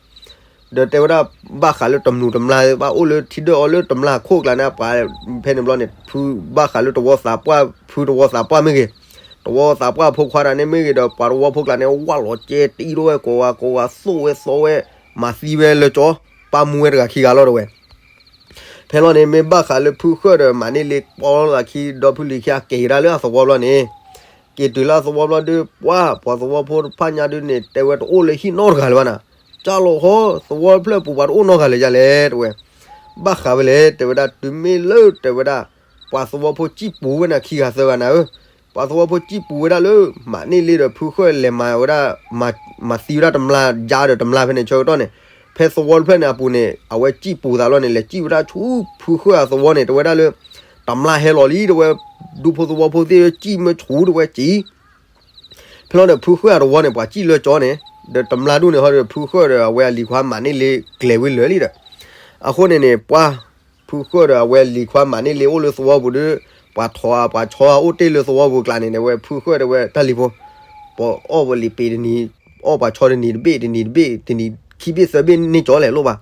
ဒီးတဲဝဲဒၣ် ဘၣ်ဃးလၢတမျိာ်တမျာ် ဘၣ်အိၣ်လၢထံဒၢအီၤလၢတမျာ်ခိၣ်ကျါန့ၣ် ပှၤဖဲန့ၣ်ဘျီန့ၣ် ဖုဘၣ်ဃးလၢတဝီသးပှၢ် ဖုတဝီသးပှၢ်မ့ၢ်ဂ့ၤ တဝီသးပှၢ်ဖိခွါတၢ်န့ၣ်မ့ၢ်ဂ့ၤဒီး ပှၤတဝီဖိကျါန့ၣ် ဝၢ်လီၤကဲတံၢ်ထီၣ်ဝဲကိးဂၤကိးဂၤ သိၣ်ဝဲသီဝဲ မၤသံဝဲလၢကၠီ ပၢ်မူဝဲတဂၤခံဂၤလီၤတဝဲ ဖဲလီၤန့ၣ် မ့ၢ်ဘၣ်ဃးလၢဖုဃၢၣ်ဒီးမၤန့ၢ်လ့ ပီလီၤသးခံ ဒီဖုလံၤခံဂၤက့ၤကဒါလၢအသဝီဘျီန့ၣ် က့ၤတုၤလၢအသဝီဘျီဒုး ပှၢ် ပှၤသဝီဖိတဖၣ်ညါဒုးန့ၣ် တဲဝဲတအိၣ်လၢဟံၣ်နီတဂၤလၢၤဘၣ်နၤ ကၢ်လီၤဟီ သဝီတဖျၢၣ်ပူၤပှၤတအိၣ်နီတဂၤလၢၤယါလဲၣ် တဝဲ ဘၣ်ဃးဝဲလဲၣ် တဲဝဲဒၣ် တုၤမ့ၢ်လၢတဲဝဲဒၣ် ပှၤသဝီဖိစံၣ်ပူၤဝဲနၤခံဂၤသၢဂၤနၤဧၢ ပှၤသဝီဖိစံၣ်ပူၤဝဲဒၣ်လၢ မၤန့ၢ်လ့ဒီးဖုဃၢၣ်လဲၤမၤဝဲဒၣ် မၤသံဝဲဒၣ်တမျာ်ယါဒီးတမျာ်ဖဲန့ၣ်ဆၢကတီၢ်န့ၣ် ဖဲသဝီတဖျၢၣ်န့ၣ်အပူၤန့ၣ် အဝဲစံၣ်ပူၤသးလီၤန့ၣ် လဲၤစံၣ်ဝဲဒၣ်ဆူဖုဃၢၣ်အသဝီန့ၣ် တဝဲဒၣ်လၢ တမျာ်ဟဲလီၤလံ တဝဲ ဒူဖိသဝီဖိသ့ၣ်စံၣ်မ့ၢ်ဆူတဝဲစံၣ် ဖဲလီၤဒီးဖုဃၢၣ်အတဝီန့ၣ် ပှၤစံၣ်လၢကၠီန့ၣ် ဒီးတမျာ်ဒူၣ်န့ၣ်ဟီဒီး ဖုဃၢၣ်ဒီးအဝဲအလံၤခွါမၤန့ၢ်လ့ကျဲၤဝံၤလၢာ်လံဒီး အဃိန့ၣ်န့ၣ် ပှၢ် ဖုဃၢၣ်ဒီးအဝဲအလံၤခွါမၤန့ၢ်လ့အိၣ်လၢသဝီပူၤဒီး ပှၤထိးပှၤဆီအိၣ်တ့ၢ်လၢသဝီပူၤကျါန့ၣ် ဝဲဖုဃၢၣ်ဒီးဝဲတၢ်လံၤဖိ ပှၤအီၣ်ပှၤလံၤပ့ၤတနံၤ အီၣ်ပှၤဆီတနံၤတဘ့ၣ် တနံၤတဘ့ၣ် တနံၤခံဘ့ၣ်သၢဘ့ၣ်န့ၢ်ကၠီလဲၣ်လိၣ်ဘၣ်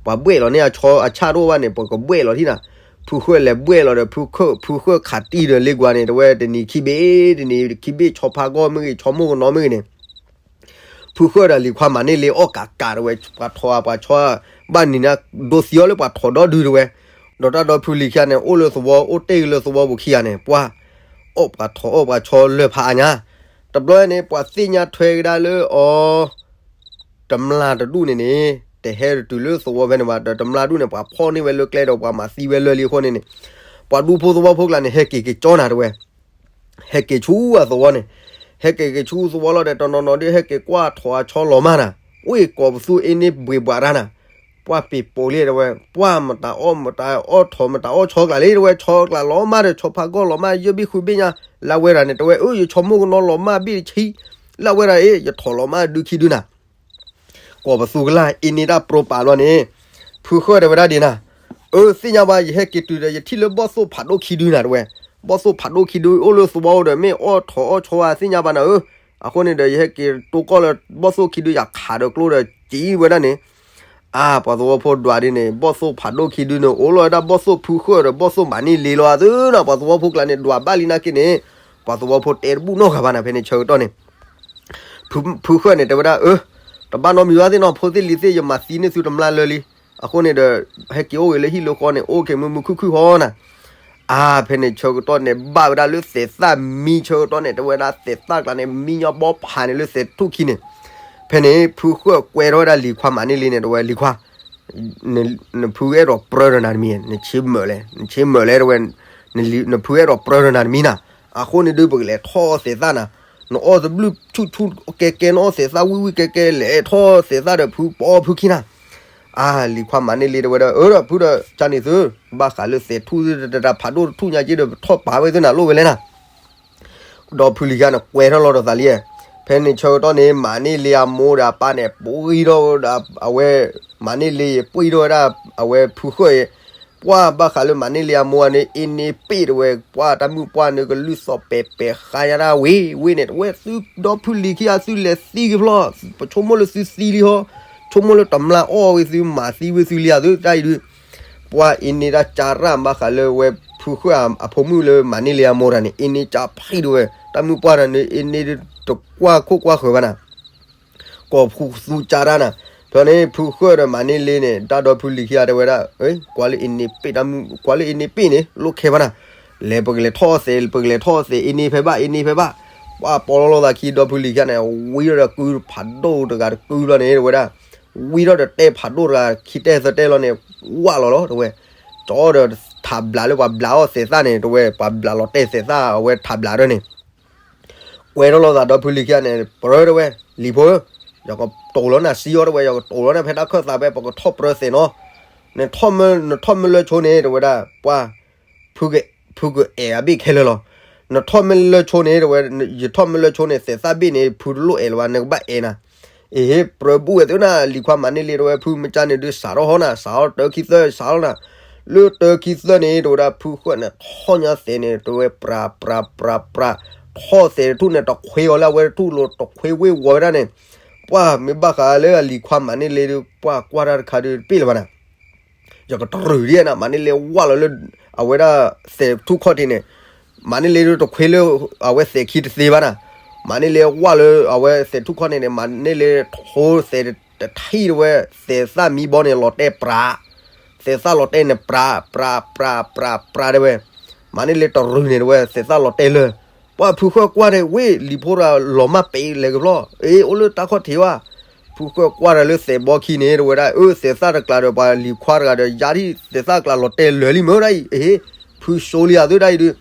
ပှၤဘှဲၣ်လီၤန့ၢ်အဆီအဆၣ်တအိၣ်ဘၣ်န့ၣ် ပှၤကဘှဲၣ်လီၤထံၣ်နၤ ဖုဃၢၣ်လဲၤဘှဲၣ်လီၤဒီး ဖုဃၢၣ်ခးတံၢ်ဒီးလ့ကွၢ်န့ၣ် တဝဲတနံၤခံဘ့ၣ် တနံၤခံဘ့ၣ်ဆီဖါဂီၢ်မ့ၢ်ဂ့ၤ ဆီမိၢ်ကနီၤမ့ၢ်ဂ့ၤန့ၣ် ဖုဃၢၣ်ဒီးလံၤခွါမၤန့ၢ်လ့အီၣ်ကးကးတဝဲ ပှၤထိးပှၤဆီ ဘၣ်နံၤနၤဒိသံအီၤလၢပှၤထိးဒီဒုတဝဲ ဒီးတၢ်ဒီဖုလံၤခံဂၤန့ၣ် အိၣ်လၢသဝီ အိၣ်တ့ၢ်လၢသဝီပူၤခံဂၤန့ၣ် ပှၢ် အီၣ်ပှၤထိးအီၣ်ပှၤဆီလၢာ်ဖးအါညါ တဘျီန့ၣ် ပှၤသ့ၣ်ညါထွဲကဒါလၢအီၤ တမျာ်တဒူၣ်န့ၣ်န့ၣ် တဟဲတုၤလၢသဝီဖဲန့ၣ်ဘၣ် ဒီးတမျာ်ဒူၣ်န့ၣ် ပှၤဖီၣ်န့ၢ်ဝဲလၢကျဲဒီးပှၤမၤသံဝဲလၢာ်လံအဃိန့ၣ်န့ၣ် ပှၤဒူဖိသဝီဖိကျါန့ၣ် ဟဲက့ၤက့ၤကၠီနၤတဝဲ, ဟဲက့ၤဆူအသဝီန့ၣ်, ဟဲက့ၤက့ၤဆူသဝီလီၤဒီး တနီၤနီၤဒီး ဟဲက့ၤကွၢ်ထီၣ်အဆီလီၤမၢ်နၤ, အိၣ်ကီၢ်ပသူအ့န့ၣ်ဘှ့းဘှးတၢ်နၤ, ပှၢ်ပ့ၤပိာ်လံတဝဲ, ပှၢ်မတၤအီၣ်မတၤအီၣ်ထီၣ်မတၤအီၣ်ဆီကျါလံတဝဲ, ဆီကျါလီၤမၢ်ဒီး ဆီဖါကီၢ်လီၤမၢ် ယဲၢ်ဘ့ၣ်ဃုဘ့ၣ်ညါ, လၢဝဲဒၣ်န့ၣ် တဝဲ အၢ ယဆီမိၢ်ကနီၤလီၤမၢ်ဘ့ၣ်တဆံ, လၢဝဲဒၣ်အ့ ယထီၣ်လီၤမၢ်ဒုခံဒုနၤ ကီၢ်ပသူကလၢ်အ့န့ၢ်တၢ်ပြိပာ်ဘျီန့ၣ်, ဖုဃၢၣ်တဲဝဲဒၣ်ဒ်နၤ, အၢ သ့ၣ်ညါဘၣ် ယဟဲက့ၤတုၤဒီး ယထံၣ်လၢဘီၣ်သိၣ်ဖးဒိၣ်ခံဒုနၤတဝဲ, ဘီၣ်သိၣ်ဖးဒိၣ်ခံဒုအိၣ်လၢသဝီအိၣ်ဒီး မ့ၢ်အီၣ်ထီၣ်အီၣ်ဆီဧါ သ့ၣ်ညါဘၣ်နၤဧၢ, အဃိန့ၣ်ဒီး ယဟဲက့ၤတိၢ်ကီၢ်လၢဘီၣ်သိၣ်ခံဒု ယခးဒီးကျိဒီးစံးဝဲဒၣ်န့ၣ်, အါ ပှၤသဝီဖိဒွးဒ်န့ၣ် ဘီၣ်သိၣ်ဖးဒိၣ်ခံဒုန့ၣ် အိၣ်လီၤဝဲဒၣ်ဘီၣ်သိၣ်ဖုဃၢၣ်ဒီးဘီၣ်သိၣ်မၤန့ၢ်လ့လီၤအသးနၤ, ပှၤသဝီဖိကျါန့ၣ် ဒွးဘၣ်လံနာ်က့န့ၣ်, ပှၤသဝီဖိတဲတဘူၣ်နီတဂၤဘၣ်နၤ ဖဲန့ၣ်ဆၢကတီၢ်န့ၣ် ဖုဃၢၣ်န့ၣ် တဲဝဲဒၣ် အၢ တဘၣ်နီတမံၤဘၣ်သ့ၣ်နီၤ ဖိသ့ၣ်လံၤသ့ၣ် ယမၤသံန့ၢ်သုတမျၢ်လၢာ်လံ, အဃိန့ၣ်ဒီး ဟဲက့ၤအိၣ်ဂ့ၤလၢဟံၣ်လၢဃီန့ၣ် အိၣ်က့ၤမုာ်မုာ်ခုၣ်ခုၣ်ဃီနၤ, အါ ဖဲန့ၣ်ဆၢကတီၢ်န့ၣ် ဘၣ်ဝဲဒၣ်လၢသဲးသၣ်မံဆၢကတီၢ်န့ၣ် တဲဝဲဒၣ်သဲးသၣ်ကျါန့ၣ် မံညီဘီဖးန့ၣ်လၢသဲးထူၣ်ခံန့ၣ်, ဖဲန့ၣ် ဖုဃၢၣ်ကွဲထီၣ်ဝဲဒၣ်လံၤခွါမၤန့ၢ်လ့န့ၣ် တဲဝဲလံၤခွါ နဖုအဲၣ်ဒိးပြၢဒီးနၤတမံၤ နဆ့မၢၢ်လဲၣ် နဆ့မၢၢ်လဲၣ်တဲဝဲ, နဖုအဲၣ်ဒိးပြၢဒီးနၤတမံၤနၤ, အဃိန့ၣ်ဒုး ပကလဲၤထီၣ်သဲးသၣ်နၤ, နအီၣ်သဘျုးဆူၣ်ဆူၣ်ကဲကဲ နအီၣ်သဲးသၣ်ဝံၣ်ဝံၣ်ကဲကဲ လဲၤထီၣ်သဲးသၣ်ဒီးဖုပိာ်ဖုခံနၤ, အါ လံၤခွါမၤန့ၢ်လ့တဲဝဲဒၣ် အၢဒီးဖုဒီး ကန့ၣ်သု ဘၣ်ဃးလၢသဲးထူၣ်တတဖးဒိၣ်တထူၣ်ညါက့ဒီး ပထီၣ်ပာ်ဝဲသုနၤလိၣ်ဝဲလဲၣ်နၤ ဒီဖုလံၤခံဂၤန့ၣ် ကွဲထီၣ်လီၤဒီးသးလံ, ဖဲန့ၣ်ဆၢကတီၢ်န့ၣ် မၤန့ၢ်လ့အမိၢ်ဒီးအပၢ်န့ၣ် ပှံထီၣ်ဒီး အဝဲ မၤန့ၢ်လ့အံၤ ပှံထီၣ်ဝဲဒၣ် အဝဲဖုဃၢၣ်အံၤ, ပှၢ်ဘၣ်ဃးလၢမၤန့ၢ်လ့အမိၢ်န့ၣ် အ့န့ၢ်ပ့ၣ်တဲဝဲ, ပှၢ်တၢ်မုၣ်ပှၢ်န့ၣ် ကလုၢ်သီၣ်ပဲာ်ပဲာ်ဃါညါတၢ်ဝံၤဝံၤန့ၣ် တဝဲသုဒီဖုလံၤခံဂၤ သုလဲၤသံက့ၤဖျီၣ်, ပဆိကမိၣ်လၢသုသံလံဟီ, ဆိကမိၣ်လၢတမျၢ်အီၣ်ဝဲသု မၤသံဝဲသုလံဧါသုတၢ်အံၤဒုး ပှၢ်အ့န့ၢ်တၢ်ကၢ်ရၣ်ဘၣ်ဃးလၢဝဲဖုဃၢၣ်အဖိမုၣ်လၢမၤန့ၢ်လ့အမိၢ်တၢ်န့ၣ် အ့န့ၢ်ကၢ်ဖံးတဲဝဲ, တၢ်မုၣ်ပှၢ်တၢ်န့ၣ် အ့န့ၢ်တကွၢ်ခိၣ်ကွၢ်ဃၢၤဘၣ်နၤ, ကီၢ်ဖူသူကၢ်ရၣ်နၤ, ဖဲန့ၣ် ဖုဃၢၣ်ဒီးမၤန့ၢ်လ့န့ၣ် တၢ်ဒီဖုလံၤခံဂၤတဲဝဲဒၣ်, ကွၢ်လၢအ့န့ၢ်ပ့ၣ်တၢ်မုၣ် ကွၢ်လၢအ့န့ၢ်ပ့ၣ်န့ၣ် လိၣ်ခဲဘၣ်နၤ, လဲၤပကလဲၤထီၣ်သဲး ပကလဲၤထီၣ်သဲး အ့န့ၢ်ဖဲဘၣ် အ့န့ၢ်ဖဲဘၣ်, ပှၢ်ပိာ်လီၤလီၤသးခံ ဒီဖုလံၤခံဂၤန့ၣ် ဝံထီၣ်ဒီးကုဖးဒိၣ်တဂၤတကုဘျီန့ၣ် တဲဝဲဒၣ် ဝံထီၣ်ဒီးတဲဖးဒိၣ်တဂၤခံတဲသၢတဲလီၤန့ၣ် ဝၢ်လီၤလီၤတဲဝဲ, ကၠီဒီးထးဘျးလၢပှၤဘျးအီၣ်သဲးသၣ်န့ၣ် တဲဝဲ ပှၤဘျးလီၤတဲာ်သဲးသၣ်အဝဲထးဘျးဒၢန့ၣ် ကွဲထီၣ်လီၤသးဒီဖုလံၤခံဂၤန့ၣ် ပြၢတဲဝဲ, လံၤဖိဧၢ, ယကတိၤလီၤနၤစံအီၤတဲဝဲ ယကတိၤလီၤနၤဖဲတၢ်ခၢၣ်သးဖဲပကထီၣ်ပြၢသဲးနီၤ, နထီၣ်မ့ၢ်လၢဆိန့ၣ် တဲဝဲဒၣ် ပှၢ် ဖုကအဲၣ်အဘ့ၣ်ခဲလၢာ်လီၤ, နထီၣ်မ့ၢ်လၢဆိန့ၣ် တဲဝဲ ယထီၣ်မ့ၢ်လၢဆိန့ၣ် သဲးသၣ်ဘ့ၣ်န့ၣ် ဖုတလိၣ်အဲၣ်လၢၤဘၣ် နကဘၣ်အဲၣ်နၤ, အ့ဟ့ၣ် ပြၢဘူၣ်ဝဲသုနၤ လံၤခွါမၤန့ၢ်လ့တဲဝဲ ဖုမ့ၢ်ကၢ်န့ၣ်ဒုးစးထီၣ်ဟီနၤ စးထီၣ်တၢခံသၢစးထီၣ်နၤ, လၢတၢခံသၢန့ၣ် တဲဝဲဒၣ် ဖုဃၢၣ်န့ၣ် ထီၣ်ညါသဲးန့ၣ် တဲဝဲ ပြး ပြး ပြး ပြး, ထီၣ်သဲးတထူၣ်န့ၣ် တခွ့ဂီၤလၢအဝဲတထူၣ်လီၤ တခွ့ဝ့ၢ်ဝီၤဝဲဒၣ်န့ၣ်, ပှၢ်မ့ၢ်ဘၣ်ဃးလၢအလံၤခွါမၤန့ၢ်လ့ဒီး ပှၢ်ကွၢ်တၢ်တခါဒုးတပ့ၢ်လၢၤဘၣ်နၤ ယကတရူးဒ်နၤ မၤန့ၢ်လ့ဝၢ်လီၤလၢ အဝဲဒၣ်သဲးထူၣ်ခီၣ်ထံးန့ၣ်, မၤန့ၢ်လ့ဒုးတခွ့လၢ အဝဲသဲးခံတသ့ဘၣ်နၤ, မၤန့ၢ်လ့ဝၢ်လၢအဝဲသဲးထူၣ်ခီၣ်ထံးန့ၣ် မၤန့ၢ်လ့ထိသဲးတထံၣ်တဲဝဲ, သဲးသၣ်မံဘီန့ၣ် လီၤတဲာ်ပြး, သဲးသၣ်လီၤတဲာ်န့ၣ် ပြး ပြး ပြး ပြး ပြးတဲဝဲ, မၤန့ၢ်လ့တရူးန့ၣ်တဲဝဲ သဲးသၣ်လီၤတဲာ်လၢ ပှၢ်ဖုဃၢၣ်ကွၢ်ဒီး ဝ့ၢ်လံၤဖိတဂၤလီၤမၢ်ပဲာ်လဲၤကဖျီၣ်, အ့ အိၣ်လၢတၢ်ခီၣ်ထံးဝဲ, ဖုဃၢၣ်ကွၢ်ဒီးလၢသဲးဘီခံန့ၣ် တဲဝဲဒၣ် အၢ သဲးသၣ်တကျးဒီးပှၤလံၤခွါတဂၤဒီး ယါဒ်သဲးသၣ်တကျးလီၤတဲာ်လၢာ်လံမ့ၢ်ဒၣ်အံၤ, အ့ ဖုစိလံယၤသုဒၣ်အံၤဒုး,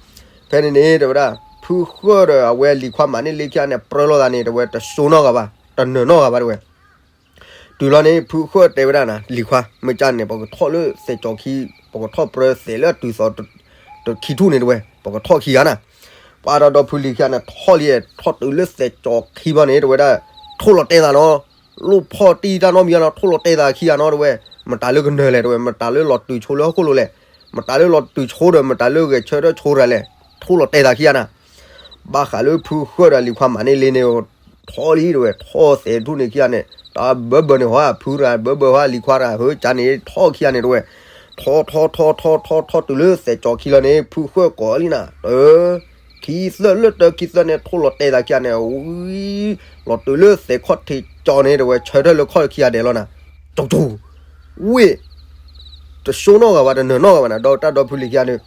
ဖဲန့ၣ်န့ၣ် တဲဝဲဒၣ် ဖုဃၢၣ်ဒီးအဝဲလံၤခွါမၤန့ၢ်လ့ခံဂၤန့ၣ် ပြၢလိာ်သးန့ၣ် တဲဝဲ တစိနီၢ်ဂၤဘၣ်, တနၢၤနီၢ်ဂၤဘၣ်တဲဝဲ တုၤလီၤန့ၣ် ဖုဃၢၣ်တဲဝဲဒၣ်နၤ လံၤခွါ မ့ၢ်ကၢ်န့ၣ် ပကထီၣ်လၢသဲးကၠီၤခံ, ပကထီၣ်ပြၢသဲးလၢအတုၤသိး တခံထူၣ်န့ၣ်တဲဝဲ ပကထီၣ်ခံဂၤနၤ, ပှၢ်ဒီးဒီဖုလံၤခံဂၤန့ၣ် ထီၣ်လံ ထီၣ်တုၤလၢသဲးကၠီၤခံဘျီန့ၣ် တဲဝဲဒၣ် ထိၣ်လီၤတဲာ်သးနီၤ, လိၣ်ဖီၣ်တံၢ်တၢ်နီတမံၤနီၤ ထိၣ်လီၤတဲာ်သးခံဂၤနီၤတဲဝဲ, မတၤလၢကနၢၤလဲၣ်တဲဝဲ မတၤလၢလီၤတုၤဆိလၢဟီၣ်ခိၣ်လိၤလဲၣ်, မတၤလၢလီၤတုၤဆိဒီး မတၤလၢဂဲၤဆၢထၢၣ်ဆိတဂၤလဲၣ်, ထိၣ်လီၤတဲာ်သးခံဂၤနၤ ဘၣ်ဃးလၢဖုဃၢၣ်ဒီးလံၤခွါမၤန့ၢ်လ့န့ၣ် ထီၣ်လံတဲဝဲ ထီၣ်သဲးတထူၣ်န့ၣ်ခံဂၤန့ၣ် တၢ်ဘၢဘၢန့ၣ်ဟီ ဖုတဂၤဘၢဘၢဟီ လံၤခွါတဂၤ ဟၢကၢ်န့ၣ် ထီၣ်ခံဂၤန့ၣ်တဲဝဲ, ထီၣ်ထီၣ်ထီၣ်ထီၣ်ထီၣ်ထီၣ် တုၤလၢသဲးကၠီၤခံလီၤန့ၣ် ဖုဃၢၣ်ကိးလံနၤ တၢ ခံသၢ လၢတၢခံသၢန့ၣ် ထိၣ်လီၤတဲာ်သးခံဂၤန့ၣ် ဝံၤ လီၤတုၤလၢသဲးခီၣ်ထံးကၠီၤန့ၣ်တဲဝဲ ဆၢထၢၣ်လၢခီၣ်ခံဂၤဒဲးလီၤနၤ, ကၠီၤကၠီၤ ဝ့ၢ် တစိနီၢ်ဂၤဘၣ် တနၢၤနီၢ်ဂၤဘၣ်နၤ ဒီးတၢ်ဒီဖုလံၤခံဂၤန့ၣ်,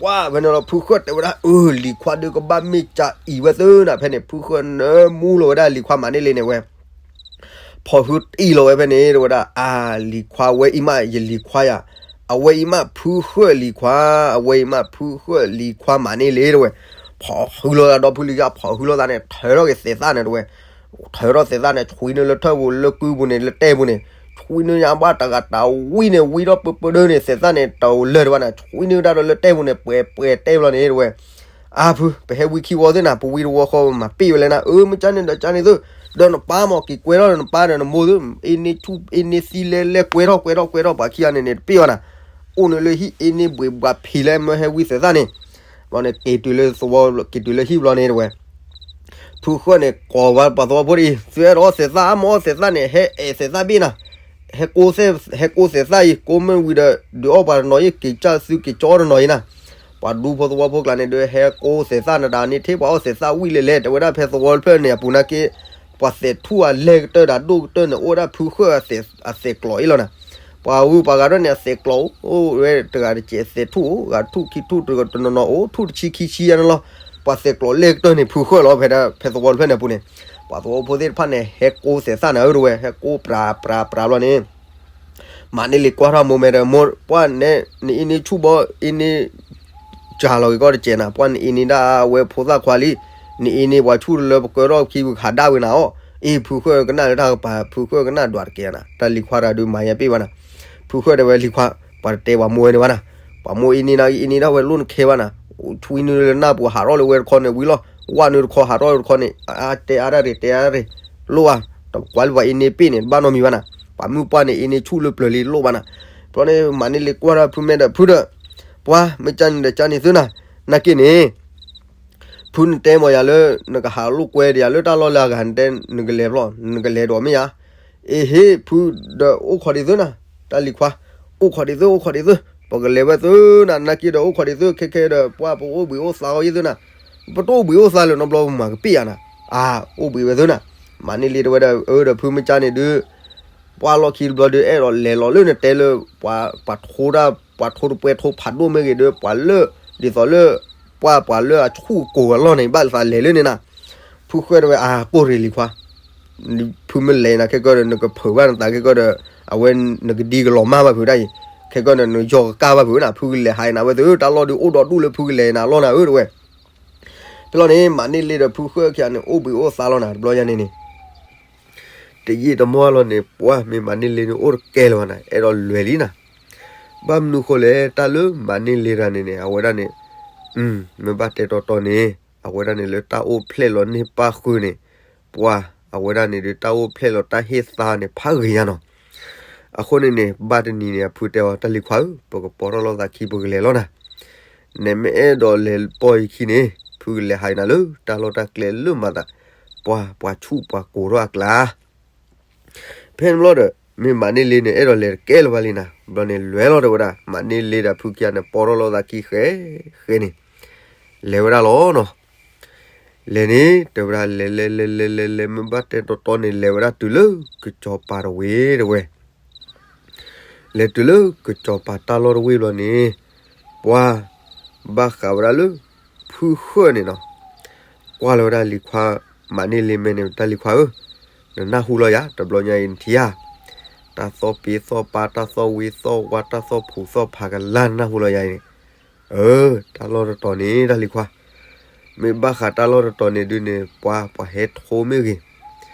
ပှၢ်ဖဲန့ၣ်လီၤ ဖုဃၢၣ်တဲဝဲဒၣ် အၢ လံၤခွါဒုးကဘၣ်မ့ၢ်ကၢ်အံၤဝဲသ့နၤ ဖဲန့ၣ် ဖုဃၢၣ်နၢမူလီၤဝဲဒၣ်လံၤခွါမၤန့ၢ်လ့န့ၣ်ဝဲ ဖီၣ်ဟုတံၢ်လီၤဝဲဖဲန့ၣ် တဲဝဲဒၣ် အါ လံၤခွါဝဲအံၤမး ယလံၤခွါယၤ, အဝဲအံၤမးဖုဃၢၣ်လံၤခွါ, အဝဲအံၤမးဖုဃၢၣ်လံၤခွါမၤန့ၢ်လံတဝဲ, ဖီၣ်ဟုလိာ်သးဒီဖုလံၤယါ ဖီၣ်ဟုလိာ်သးန့ၣ် ထၢထီၣ်က့ၤသဲးသၣ်န့ၣ်တဝဲ, ထၢထီၣ်သဲးသၣ်န့ၣ် ဆွံနုာ်လၢထၢၣ်ပူၤ လၢကုပူၤန့ၣ် လၢတဲပူၤန့ၣ်, ဆွံနုာ်ညါဘၣ်တဂၤတဝံၣ်န့ၣ် ဝံၣ်ထီၣ်ပၢပၢဒၢန့ၣ် သဲးသၣ်န့ၣ် တအိၣ်လၢာ်တဘၣ်န့ၣ် ဆွံနုာ်တၢ်ဒီးလၢတဲပူၤန့ၣ် ပှဲၤပှဲၤတဲဘျီန့ၣ်တဝဲ အါဖု ပဟဲဝံခံဝီသ့ၣ်နၤ ပဝံတဝီဃီမၤပ့ၢ်ဝဲလဲၣ်နၤ အၢ မ့ၢ်ကန့ၣ်ဒီးကန့ၣ်သု, ဒီးနပၢ်မ့ၢ်က့ၤကွဲထီၣ်ဒီးနပၢ်ဒီးနမိၢ်သု, အ့န့ဆူၣ် အ့န့သံလဲလဲကွဲထီၣ်ကွဲထီၣ်ကွဲထီၣ် ပှၤခံဂၤန့ၣ်န့ၣ် တပ့ၢ်ဘၣ်နၤ, အိၣ်န့ၣ်လၢဟံၣ်အ့န့ဘှံးဘှးဖံးလဲမ့ၢ်ဟဲဝံသဲးသၣ်န့ၣ်, ဘျီန့ၣ်က့ၤတုၤလၢသဝီ က့ၤတုၤလၢဟံၣ်ဘျီန့ၣ်တဝဲ ဖုဃၢၣ်န့ၣ် ကိးဝဲပှၤသဝီဖိအံၤ သုအဲၣ်ဒိးအီၣ်သဲးသၣ် အါမ့ၢ်အီၣ်သဲးသၣ်န့ၣ် ဟဲအဲၣ်သဲးသၣ်ဘ့ၣ်နၤ, ဟဲကိးသဲးသၣ်အံၤ ကိးမ့ၢ်ဝံၤဒီး ဒုးအီၣ်ပှၤတနီၤအံၤ က့ၤကၢ်သုက့ၤကၠီတနီၤအံၤနၤ, ပှၤဒူဖိသဝီဖိကျါန့ၣ်ဒီး ဟဲကိးသဲးသၣ်နဒၣ်န့ၣ် ထဲပှၤအီၣ်သဲးသၣ်ဝံၣ်လဲၤလဲၤ တဲဝဲဒၣ်ဖဲသဝီတဖျၢၣ်န့ၣ် အပူၤနာ်က့ ပှၤသဲးထူၣ်အလဲၢ်ကတၢၢ်ဒီးဒိၣ်ကတၢၢ်န့ၣ် အိၣ်ဝဲဒၣ်ဖုဃၢၣ်အသဲးကျိးအံၤလီၤနၤ, ပှၤဝံၤပှၤဂၤဒၣ်န့ၣ် အသဲးကျိးအိၣ်ဝဲတဂၤတစဲး သဲးထူၣ်အိၣ် ဂၤထူၣ်ခံထူၣ်တနီၤနီၤအိၣ် ထူၣ်တဆံခံဆံယါန့ၣ်လီၤ, ပှၤသဲးကျိးလဲၢ်ကတၢၢ်န့ၣ် ဖုဃၢၣ်လီၤ ဖဲဖဲသဝီတဖျၢၣ်န့ၣ်အပူၤန့ၣ်, ပှၤသဝီဖိသ့ၣ်တဖၣ်န့ၣ် ဟဲကိးသဲးသၣ်နၤဧၢတဝဲ ဟဲကိးပြးပြးပြးဘျီန့ၣ် မၤန့ၢ်လံၤကွၢ်ထီၣ်မိၢ်မဲာ်ဒီး မိၢ် ပှၢ်နဲ နအ့န့ဆူၣ်ဘီ အ့န့ ကၢ်လီၤက့ၤကီၢ်တစဲးနၤ ပှၢ်နအ့န့ဒၣ်ဝဲဖိသၣ်ခွါလံ, နအ့န့ပှၤဆူၣ်လၢပကၢထီၣ်ခံပကဟးဒၣ်ဝဲနၤအီၤ, အ့ ဖုဃၢၣ်ကနၣ်လၢတၢ်ကပၤ ဖုဃၢၣ်ကနၣ်ဒွးတကဲနၤ တၢ်လံၤခွါတၢ်ဒုးမၤယဲပ့ၢ်ဘၣ်နၤ, ဖုဃၢၣ်တဲဝဲလံၤခွါ ပှၤတတဲပှၤမိၢ်ဝဲန့ၣ်ဘၣ်နၤ, ပှၤမိၢ်အ့န့နၤ အ့န့ဒၣ်ဝဲလိၣ်နခဲဘၣ်နၤ, ဆွံနုာ်လၢနၢ်ပူၤဟးထီၣ်လၢဝဲတခီန့ၣ်ဝံၤလီၤ, ဝၣ်နုာ်တခီဟးထီၣ်လၢတခီန့ၣ် အါတဲအါတၢ်ရ့ၣ် တဲအါတၢ်ရ့ၣ်, လိၣ်ဧါ, တကွၢ်လၢပှၤအ့န့ပ့ၢ်န့ၣ် တဘၣ်နီတမံၤဘၣ်နၤ, ပှၤမုၢ်ပှၢ်န့ၣ် အ့န့ဆူၣ်လၢပျၢၤလံလိၣ်ဘၣ်နၤ, ဘျီန့ၣ် မၤန့ၢ်လံၤကွၢ်ထီၣ်ဖုမဲာ်ဒီး ဖုဒီး ပှၢ် မ့ၢ်ကန့ၣ်ဒီးကန့ၣ်သုနၤ, နာ်က့န့ၣ် ဖုနတဲမ့ၢ်ယၤလၢ နကဟးလိာ်ကွဲဒီးယၤလၢတၢ်လီၢ်လၢအဂၤ နတဲနကလဲၤဘျီ နကလဲၤဒီးမ့ၢ်ယၤ, အ့ဟ့ၣ် ဖုဒီးအိၣ်ခိးဒံးသုနၤ, တၢ်လံၤခွါ, အိၣ်ခိးဒံးသု အိၣ်ခိးဒံးသု, ပကလဲၤဝဲသုနၤ နာ်က့ဒီးအိၣ်ခိးဒံးသု ခဲခဲဒီး ပှၢ်ပအိၣ်ဘှံးအိၣ်သါအီၤယဲၢ်သုနၤ, ပတအိၣ်ဘှံးအိၣ်သါလၢၤနီတဘျီ ပမၤကပ့ၢ်ယၤနၤ, အါ အိၣ်ဘှံးဝဲသုနၤ, မၤန့ၢ်လံတဝဲဒီး အၢဒီးဖုမ့ၢ်ကန့ၣ်ဒုး ပှၢ်လီၢ်ခံတဘျီဒုး အဲၣ်ဒိးလဲၤလီၤလၢနတဲလၢ ပှၤ ပှၤထိတၢ် ပှၤထိတပွဲထိဖးဒိၣ်မ့ၢ်ဂ့ၤဒီး ပှၤလၢ ဒ်သိးလၢ ပှၢ် ပှၤလၢအဆူၣ်ကိၤအလီၢ်န့ၣ် ဘၣ်သးလဲၤလၢန့ၣ်နၤ, ဖုဃၢၣ်တဲဝဲ အါ ကိၢ်ရ့ၣ်လံၤခွါ, ဖုမ့ၢ်လဲၤနၤခဲကၢဒီး နကဖုးဘၣ်နသးခဲကၢဒီး အဝဲနကဒံကလီၤမၢ်ဘၣ်ဖုးဒၣ်အံၤ, ခဲကၢဒီးနယီၤကကၢ်ဘၣ်ဖုးနၤ ဖုကလဲၤဟးနၤဝဲသု တၢ်လီၢ်ဒုးအိၣ်ဒီးဒူၣ်လၢဖုကလဲၤနၤလီၢ်နၤဧၢတဝဲ, ဖဲလီၤန့ၣ် မၤန့ၢ်လံဒီးဖုဃၢၣ်ခံဂၤန့ၣ် အိၣ်ဘှံးအိၣ်သါလီၤနၤ တဘျီညါန့ၣ်န့ၣ် တယံာ်တမီၢ်လီၤန့ၣ် ပှၢ်မ့ၢ်မၤန့ၢ်လံန့ၣ် အိၣ်တကဲလၢၤဘၣ်နၤ အဲၣ်ဒိးလဲၤလံနၤ, ဘၣ်မနုၤဃိလဲၣ် တၢ်လၢမၤန့ၢ်လံတဂၤန့ၣ်န့ၣ် အဝဲဒၣ်န့ၣ် မ့ၢ်ဘၣ်တဲတီတီန့ၣ် အဝဲဒၣ်န့ၣ်လၢတၢ်အိၣ်ဖျဲၣ်လီၤန့ၢ်ပၢ်ဃုာ်န့ၣ် ပှၢ် အဝဲဒၣ်န့ၣ်ဒုးတၢ်အိၣ်ဖျဲၣ်လီၤတၢ်ဟ့ၣ်သါန့ၣ် ဖးဂ့ၤညါနီၤ, အဃိန့ၣ်န့ၣ် ဘၣ်တနံၤန့ၣ် အဖုတဲအီၤ တၢ်လံၤခွါဧၢ ပကပီထီၣ်လိာ်သးခံ ပကလဲၤလီၤနၤ နမ့ၢ်အဲၣ်ဒိးလဲၤပီၢ်ယခံန့ၣ် ဖုကလဲၤဟးနၤလၢတၢ်လီၢ်တၢ်ကျဲလၢမၤသး ပှၤ ပှၤဆူၣ်ပှၤကိၤထီၣ်အကျါ, ဖဲန့ၣ်ဘျီဒီး မ့ၢ်မၤန့ၢ်လံန့ၣ် အဲၣ်ဒိးလဲၤတကဲလၢၤဘၣ်လံနၤ, ဘျီန့ၣ်လဲၤလီၤတဲဝဲဒၣ် မၤန့ၢ်လံဒီးဖုခံဂၤန့ၣ် ပီထီၣ်လိာ်သးခံဃဲဃဲန့ၣ် လဲၤဝဲဒၣ်လီၤနီၤ, လဲၤန့ၣ် တဲဝဲဒၣ် လဲၤလဲၤလဲၤလဲၤလဲၤလဲၤ မ့ၢ်ဘၣ်တဲတီတီန့ၣ် လဲၤဝဲဒၣ်တုၤလၢကစီၤပၤတဝ့ၢ်တဝဲ လဲၤတုၤလၢကစီၤပၤတၢ်လီၢ်တဝ့ၢ်ဘျီန့ၣ် ပှၤ ဘၣ်ဃးဝဲဒၣ်လၢ ဖုဃၢၣ်န့ၣ်နီၤ, ကွၢ်လီၤဝဲဒၣ်လံၤခွါ မၤန့ၢ်လံမဲာ်န့ၣ် တၢ်လံၤခွါဧၢ, နနၢ်ဟူလီၤယၤ တဘျီညါအံၤနထံၣ်ဧါ, တၢ်သီၣ်ပ့ၤသီၣ်ပၤ တၢ်သီၣ်ဝ့သီၣ်ဝါ တၢ်သီၣ်ဖှိၣ်သီၣ်ဖးကလၢ် နနၢ်ဟူလီၤယၤအံၤန့ၣ်, အၢ တၢ်လီၢ်တတီၤန့ၣ် တၢ်လံၤခွါ မ့ၢ်ဘၣ်ဃးတၢ်လီၢ်တတီၤန့ၣ်ဒုးန့ၣ် ပှၤ ပှၤဟဲထိမ့ၢ်ဂ့ၤ,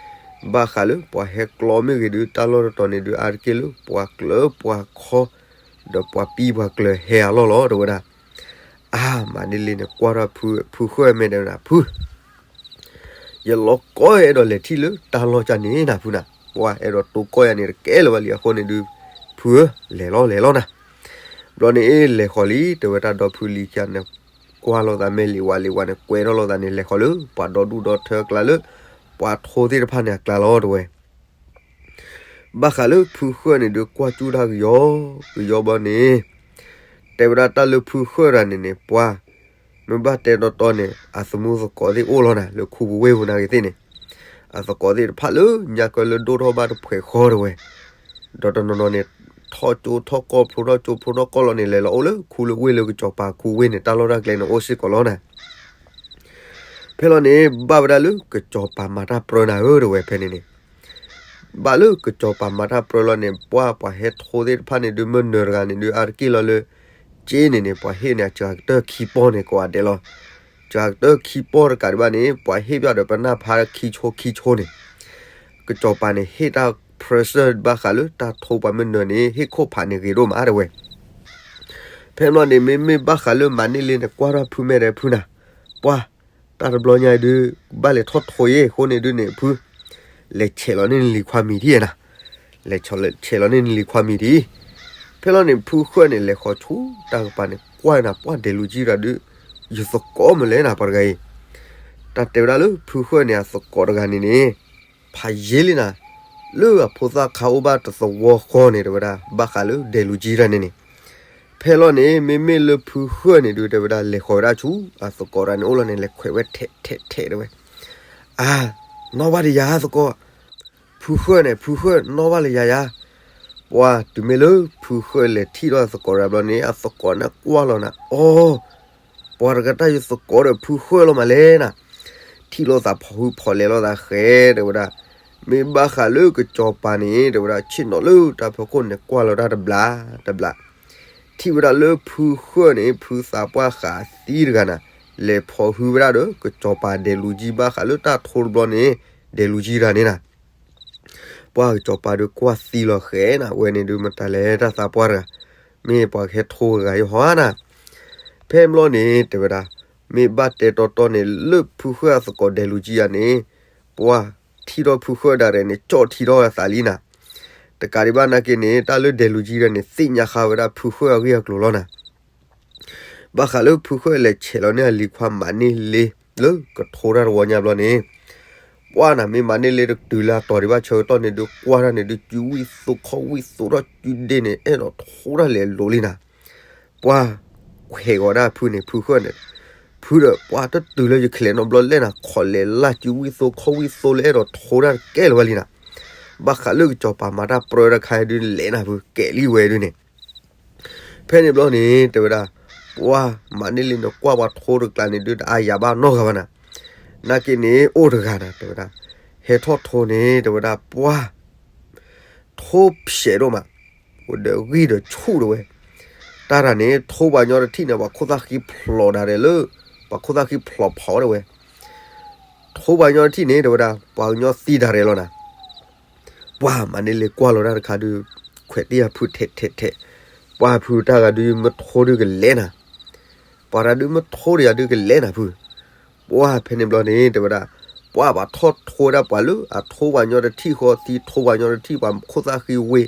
ဘၣ်ဃးလၢပှၤဟဲကျီမ့ၢ်ဂ့ၤဒုး တၢ်လီၢ်တတီၤန့ၣ်ဒုး အါတက့ၢ်လၢပှၤကျၢၤပှၤခီ ဒီးပှၤပံပှၤကျၢၤဟဲအလီၢ်လီၤ တဲဝဲဒၣ်. အါ မၤန့ၢ်လံန့ၣ် ကွၢ်ထီၣ်ဖု ဖုဃၢၣ်မဲာ်တဲဝဲဒၣ် ဖု ယလီၤကီအဲၣ်ဒိးလဲၤထံၣ်လၢတၢ်လီၢ်ကၢ်န့ၣ်နၤဖုနၤ, ပှၤအဲၣ်ဒိးတိကိးယၤန့ၣ်တကဲလၢၤဘၣ်လံအဃိန့ၣ်ဒုး ဖုဧၢ လဲၤလီၤလဲၤလီၤနၤ. ဘျီန့ၣ်အ့ လဲၤဃီၤလံ တဲဝဲတၢ်ဒီဖုလံၤခံဂၤန့ၣ် ကွၢ်လိာ်သးမဲာ်လံဝါလံဝါန့ၣ် ကွဲထီၣ်လိာ်သးန့ၣ် လဲၤဃီၤလၢပှၤဒီဒူၣ်ဒီထၢအကျါလၢ ပှၤထိသ့ၣ်တဖၣ်န့ၣ်အကျါလီၤ တဲဝဲ ဘၣ်ဃးလၢဖုဃၢၣ်န့ၣ်ဒုး ကွၢ်စူၣ်တၢ်ကယီ ကယီဘျီန့ၣ် တဲဝဲဒၣ်တၢ်လၢဖုဃၢၣ်တဂၤန့ၣ်န့ၣ် ပှၤ မ့ၢ်ဘၣ်တဲတီတီန့ၣ် အသမူသကိးသ့ၣ်အိၣ်လီၤနၤ လၢခူပူၤဝ့ၢ်ပူၤနာ်ဂ့ၤသ့ၣ်န့ၣ်, အသကိးသ့ၣ်တဖၣ်လၢညါကၢလၢဒိၣ်ထီၣ်ဘၣ်တဖှဲးဃီ တဲဝဲ, ဒီးတနီၤနီၤန့ၣ် ထီၣ်ကၠိထီၣ်ကီၢ်ဖျိထီၣ်ကၠိဖျိထီၣ်ကီၢ်လီၤန့ၣ် လဲၤလီၤအိၣ်လၢခူလၢဝ့ၢ်လၢကစီၤပၤခူဝ့ၢ်န့ၣ် တၢ်လီၢ်တၢ်ကျဲန့ၣ် အိၣ်စ့ၢ်ကီးလီၤနၤ. ဖဲလီၤန့ၣ် ဘၣ်ဝဲဒၣ်လၢကစီၤပၤမၤတၢ်ပြၢနၤဧၢ တဲဝဲဖဲန့ၣ်န့ၣ်, ဘၣ်လၢကစီၤပၤမၤတၢ်ပြၢလီၤန့ၣ် ပှၢ်ပှၤဟဲထိသ့ၣ်တဖၣ်န့ၣ်ဒုး မုၢ်နၢၤတဂၤန့ၣ်ဒုး အါတက့ၢ်လီၤလၢ က့န့ၣ်န့ၣ် ပှၤဟ့ၣ်န့ၣ် အစှၤကတၢၢ်ခံပီၢ်န့ၣ် ကိးဂၤဒဲးလီၤ. စှၤကတၢၢ်ခံပီၢ်တကးဒံးဘၣ်န့ၣ် ပှၤဟ့ၣ်ပၠၣ်ဒီးပနၢ်ဖးခံဆိခံဆိန့ၣ် ကစီၤပၤန့ၣ် ဟ့ၣ်တၢ် present ဘၣ်ဃးလၢတၢ်ထိပှၤမုၢ်နၢၤန့ၣ် ဟ့ၣ်ခိၣ်ဖးန့ၣ်ဂ့ၤဒိၣ်မးတဲဝဲ. ဖဲန့ၣ်ဘျီန့ၣ် မ့မ့ၢ်ဘၣ်ဃးလၢမၤန့ၢ်လ့န့ၣ် ကွၢ်ထီၣ်ဖုမဲာ်ဒီးဖုနၤ, ပှၢ်, တၢ်တဘျီညါအံၤဒုး ဘၣ်လဲၤထီၣ်ထိအံၤအဃိန့ၣ်ဒုးန့ၣ် ဖု လဲၤဆဲးလီၤန့ၢ်နလံၤခွါမံၤထံၣ်နၤ, လဲၤဆဲးလီၤန့ၢ်နလံၤခွါမံၤထံၣ်. ဖဲလီၤန့ၣ် ဖုဃၢၣ်န့ၣ် လဲၤဃီၤဆူတၢ်ကပၤန့ၣ် ကွၢ်နၤ ပှၢ်ဒဲးလူၤကံတဂၤဒုး ယသကိးမနုၤလဲၣ်နၤပှၤတဂၤအံၤ. တၢ်တဲဝဲဒၣ်လၢဖုဃၢၣ်န့ၣ် အသကိးတဂၤန့ၣ်န့ၣ် ဖးယံာ်လံနၤ, လၢအဖိသၣ်ခါအိၣ်ဘၣ်တသဝီဃီန့ၣ် တဲဝဲဒၣ် ဘၣ်ဃးလၢဒဲးလူၤကံတဂၤန့ၣ်န့ၣ်. ဖဲလီၤန့ၣ် မ့မ့ၢ်လၢဖုဃၢၣ်န့ၣ်ဒုး တဲဝဲဒၣ် လဲၤဃီၤဝဲဒၣ်ဆူ အသကိးတဂၤန့ၣ်အိၣ်လီၤန့ၣ် လဲၤခွဲးဝဲထဲးထဲးထဲးတဲဝဲ, အါ, နီၣ်ဘၣ်တယၤသကိး, ဖုဃၢၣ်န့ၣ် ဖုဃၢၣ် နီၣ်ဘၣ်လၢယၤယၤ. ပှၢ်တုၤမ့ၢ်လၢဖုဃၢၣ်လဲၤထံၣ်ထီၣ်အသကိးတဂၤဘျီန့ၣ် အသကိးန့ၣ်ကွၢ်လီၤနၤ, အိ, ပှၤတဂၤတၢ်ယသကိးဒီးဖုဃၢၣ်လီၤမးလဲၣ်နၤ. ထံၣ်လိာ်သးဖီၣ်ဟုဖီၣ်လဲၤလိာ်သးဃဲ တဲဝဲဒၣ်, မ့ၢ်ဘၣ်ဃးလၢကစီၤပၤန့ၣ် တဲဝဲဒၣ် ဆ့ၣ်နီၤလၢတၢ်ဖီခိၣ်န့ၣ် ကွၢ်လီၤတၢ်တဘျီတဘျီ, ထံၣ်ဝဲဒၣ်လၢဖုဃၢၣ်န့ၣ် ဖုသးပှၢ်ဃာ်သံတဂၤနၤ, လဲၤဖီၣ်ဟုဝဲဒၣ်ဒီး ကစီၤပၤဒဲးလူၤကံ ဘၣ်ဃးလၢတၢ်ထိတဘျီန့ၣ် ဒဲးလူၤကံတဂၤန့ၣ်နၤ. ပှၢ်ကစီၤပၤဒုးကွၢ်သံလီၤဃဲနၤ, ဝဲန့ၣ်ဒုးမတၤလဲၣ်တၢ်သးပှၢ်တဂၤ, မ့ၢ်ပှၤကဟဲထိတဂၤယဟီနၤ. ဖဲဘျီန့ၣ် တဲဝဲဒၣ်, မ့ၢ်ဘၣ်တဲတီတီန့ၣ် လၢဖုဃၢၣ်အသကိးဒဲးလူၤကံယၤန့ၣ်, ပှၢ်ထံၣ်ထီၣ်ဖုဃၢၣ်ဒၣ်ရဲၣ်န့ၣ် ကၠီၣ်ထံထီၣ်အသးလံနၤ. တကးဒံးဘၣ်နာ်က့န့ၣ် တၢ်လၢဒဲးလူၤကံတဂၤန့ၣ် သ့ၣ်ညါဃာ်ဝဲဒၣ်ဖုဃၢၣ်အဂ့ၢ်အကျိၤလီၤနၤ. ဘၣ်ဃးလၢဖုဃၢၣ်လဲၤဆဲးလီၤန့ၢ်အလံၤခွါမၤန့ၢ်လ့ လၢကထိတၢ်တဝီညါဘျီန့ၣ်, ပှၢ်နၤ မ့ၢ်မၤန့ၢ်လ့တတုၤလၢအတီၤဒံးဘၣ်ဆၢကတီၢ်န့ၣ်ဒုး ကွၢ်တၢ်န့ၣ်ဒုး စုဝံၣ်သိခီၣ်ဝံၣ်သိထီၣ်စုဒ့န့ၣ် အဲၣ်ဒိးထိတၢ်လဲၤလိၤလံနၤ. ပှၢ်ခွဲးဂီၤဒၣ်ဖုန့ၣ် ဖုဃၢၣ်န့ၣ်, ဖုဒီး ပှၢ်တတုၤလၢယကလဲၤနီတဘျီလဲၣ်နၤ, ခိးလဲၤလၢစုဝံၣ်သိခီၣ်ဝံၣ်သိလၢအဲၣ်ဒိးထိတၢ်တကဲလၢၤဝဲလံနၤ. ဘၣ်ဃးလၢကစီၤပၤမၤတၢ်ပြၢတခါဒုးလဲၤနၤဖု ကဲးလံဝဲဒုးန့ၣ် ဖဲန့ၣ်ဘျီန့ၣ် တဲဝဲဒၣ်, ပှၢ်မၤန့ၢ်လ့န့ၣ် ကွၢ်ပှၤထိတကျါန့ၣ်ဒုး တအါယၤဘၣ်နီတဂၤဘၣ်နၤ. နာ်က့န့ၣ် အိၣ်တဂၤနၤ တဲဝဲဒၣ်, ဟဲထီၣ်ထိန့ၣ် တဲဝဲဒၣ် ပှၢ်ထိဖျဲးဒိၣ်မး, အိၣ်ဒီးဂံၢ်ဒီးဆူၣ်တဲဝဲ. တၢ်တၢ်န့ၣ် ထိပှၤညီတထံၣ်န့ၣ် ပှၤခိၣ်သၣ်ဃံဖျိးဒၣ်ရဲၣ်လၢ ပှၤခိၣ်သၣ်ဃံဖျိးဖီးတဲဝဲ. ထိပှၤညီတထံၣ်န့ၣ် တဲဝဲဒၣ် ပှၤကညီသံဒၣ်ရဲၣ်လီၤနၤ. ပှၢ်မၤန့ၢ်လ့ကွၢ်လီၤတၢ်တခါဒုး ခွဲးတ့ၢ်အဖုထဲးထဲးထဲး, ပှၢ်ဖုတၢ်ဂၤဒုးမ့ၢ်ထိဒုးကလဲၤနၤ, ပှၤတၢ်ဒုးမ့ၢ်ထိဒံးယၤဒုးကလဲၤနၤဖု. ပှၢ်ဖဲန့ၣ်ဘျီန့ၣ် တဲဝဲဒၣ်, ပှၢ်ပှၤထီၣ်ထိဝဲဒၣ်ပှၤလၢ အထိပှၤညီတထံၣ်ဃီသံ ထိပှၤညီတထံၣ်ပှၤခိၣ်သၣ်ဃံဝ့,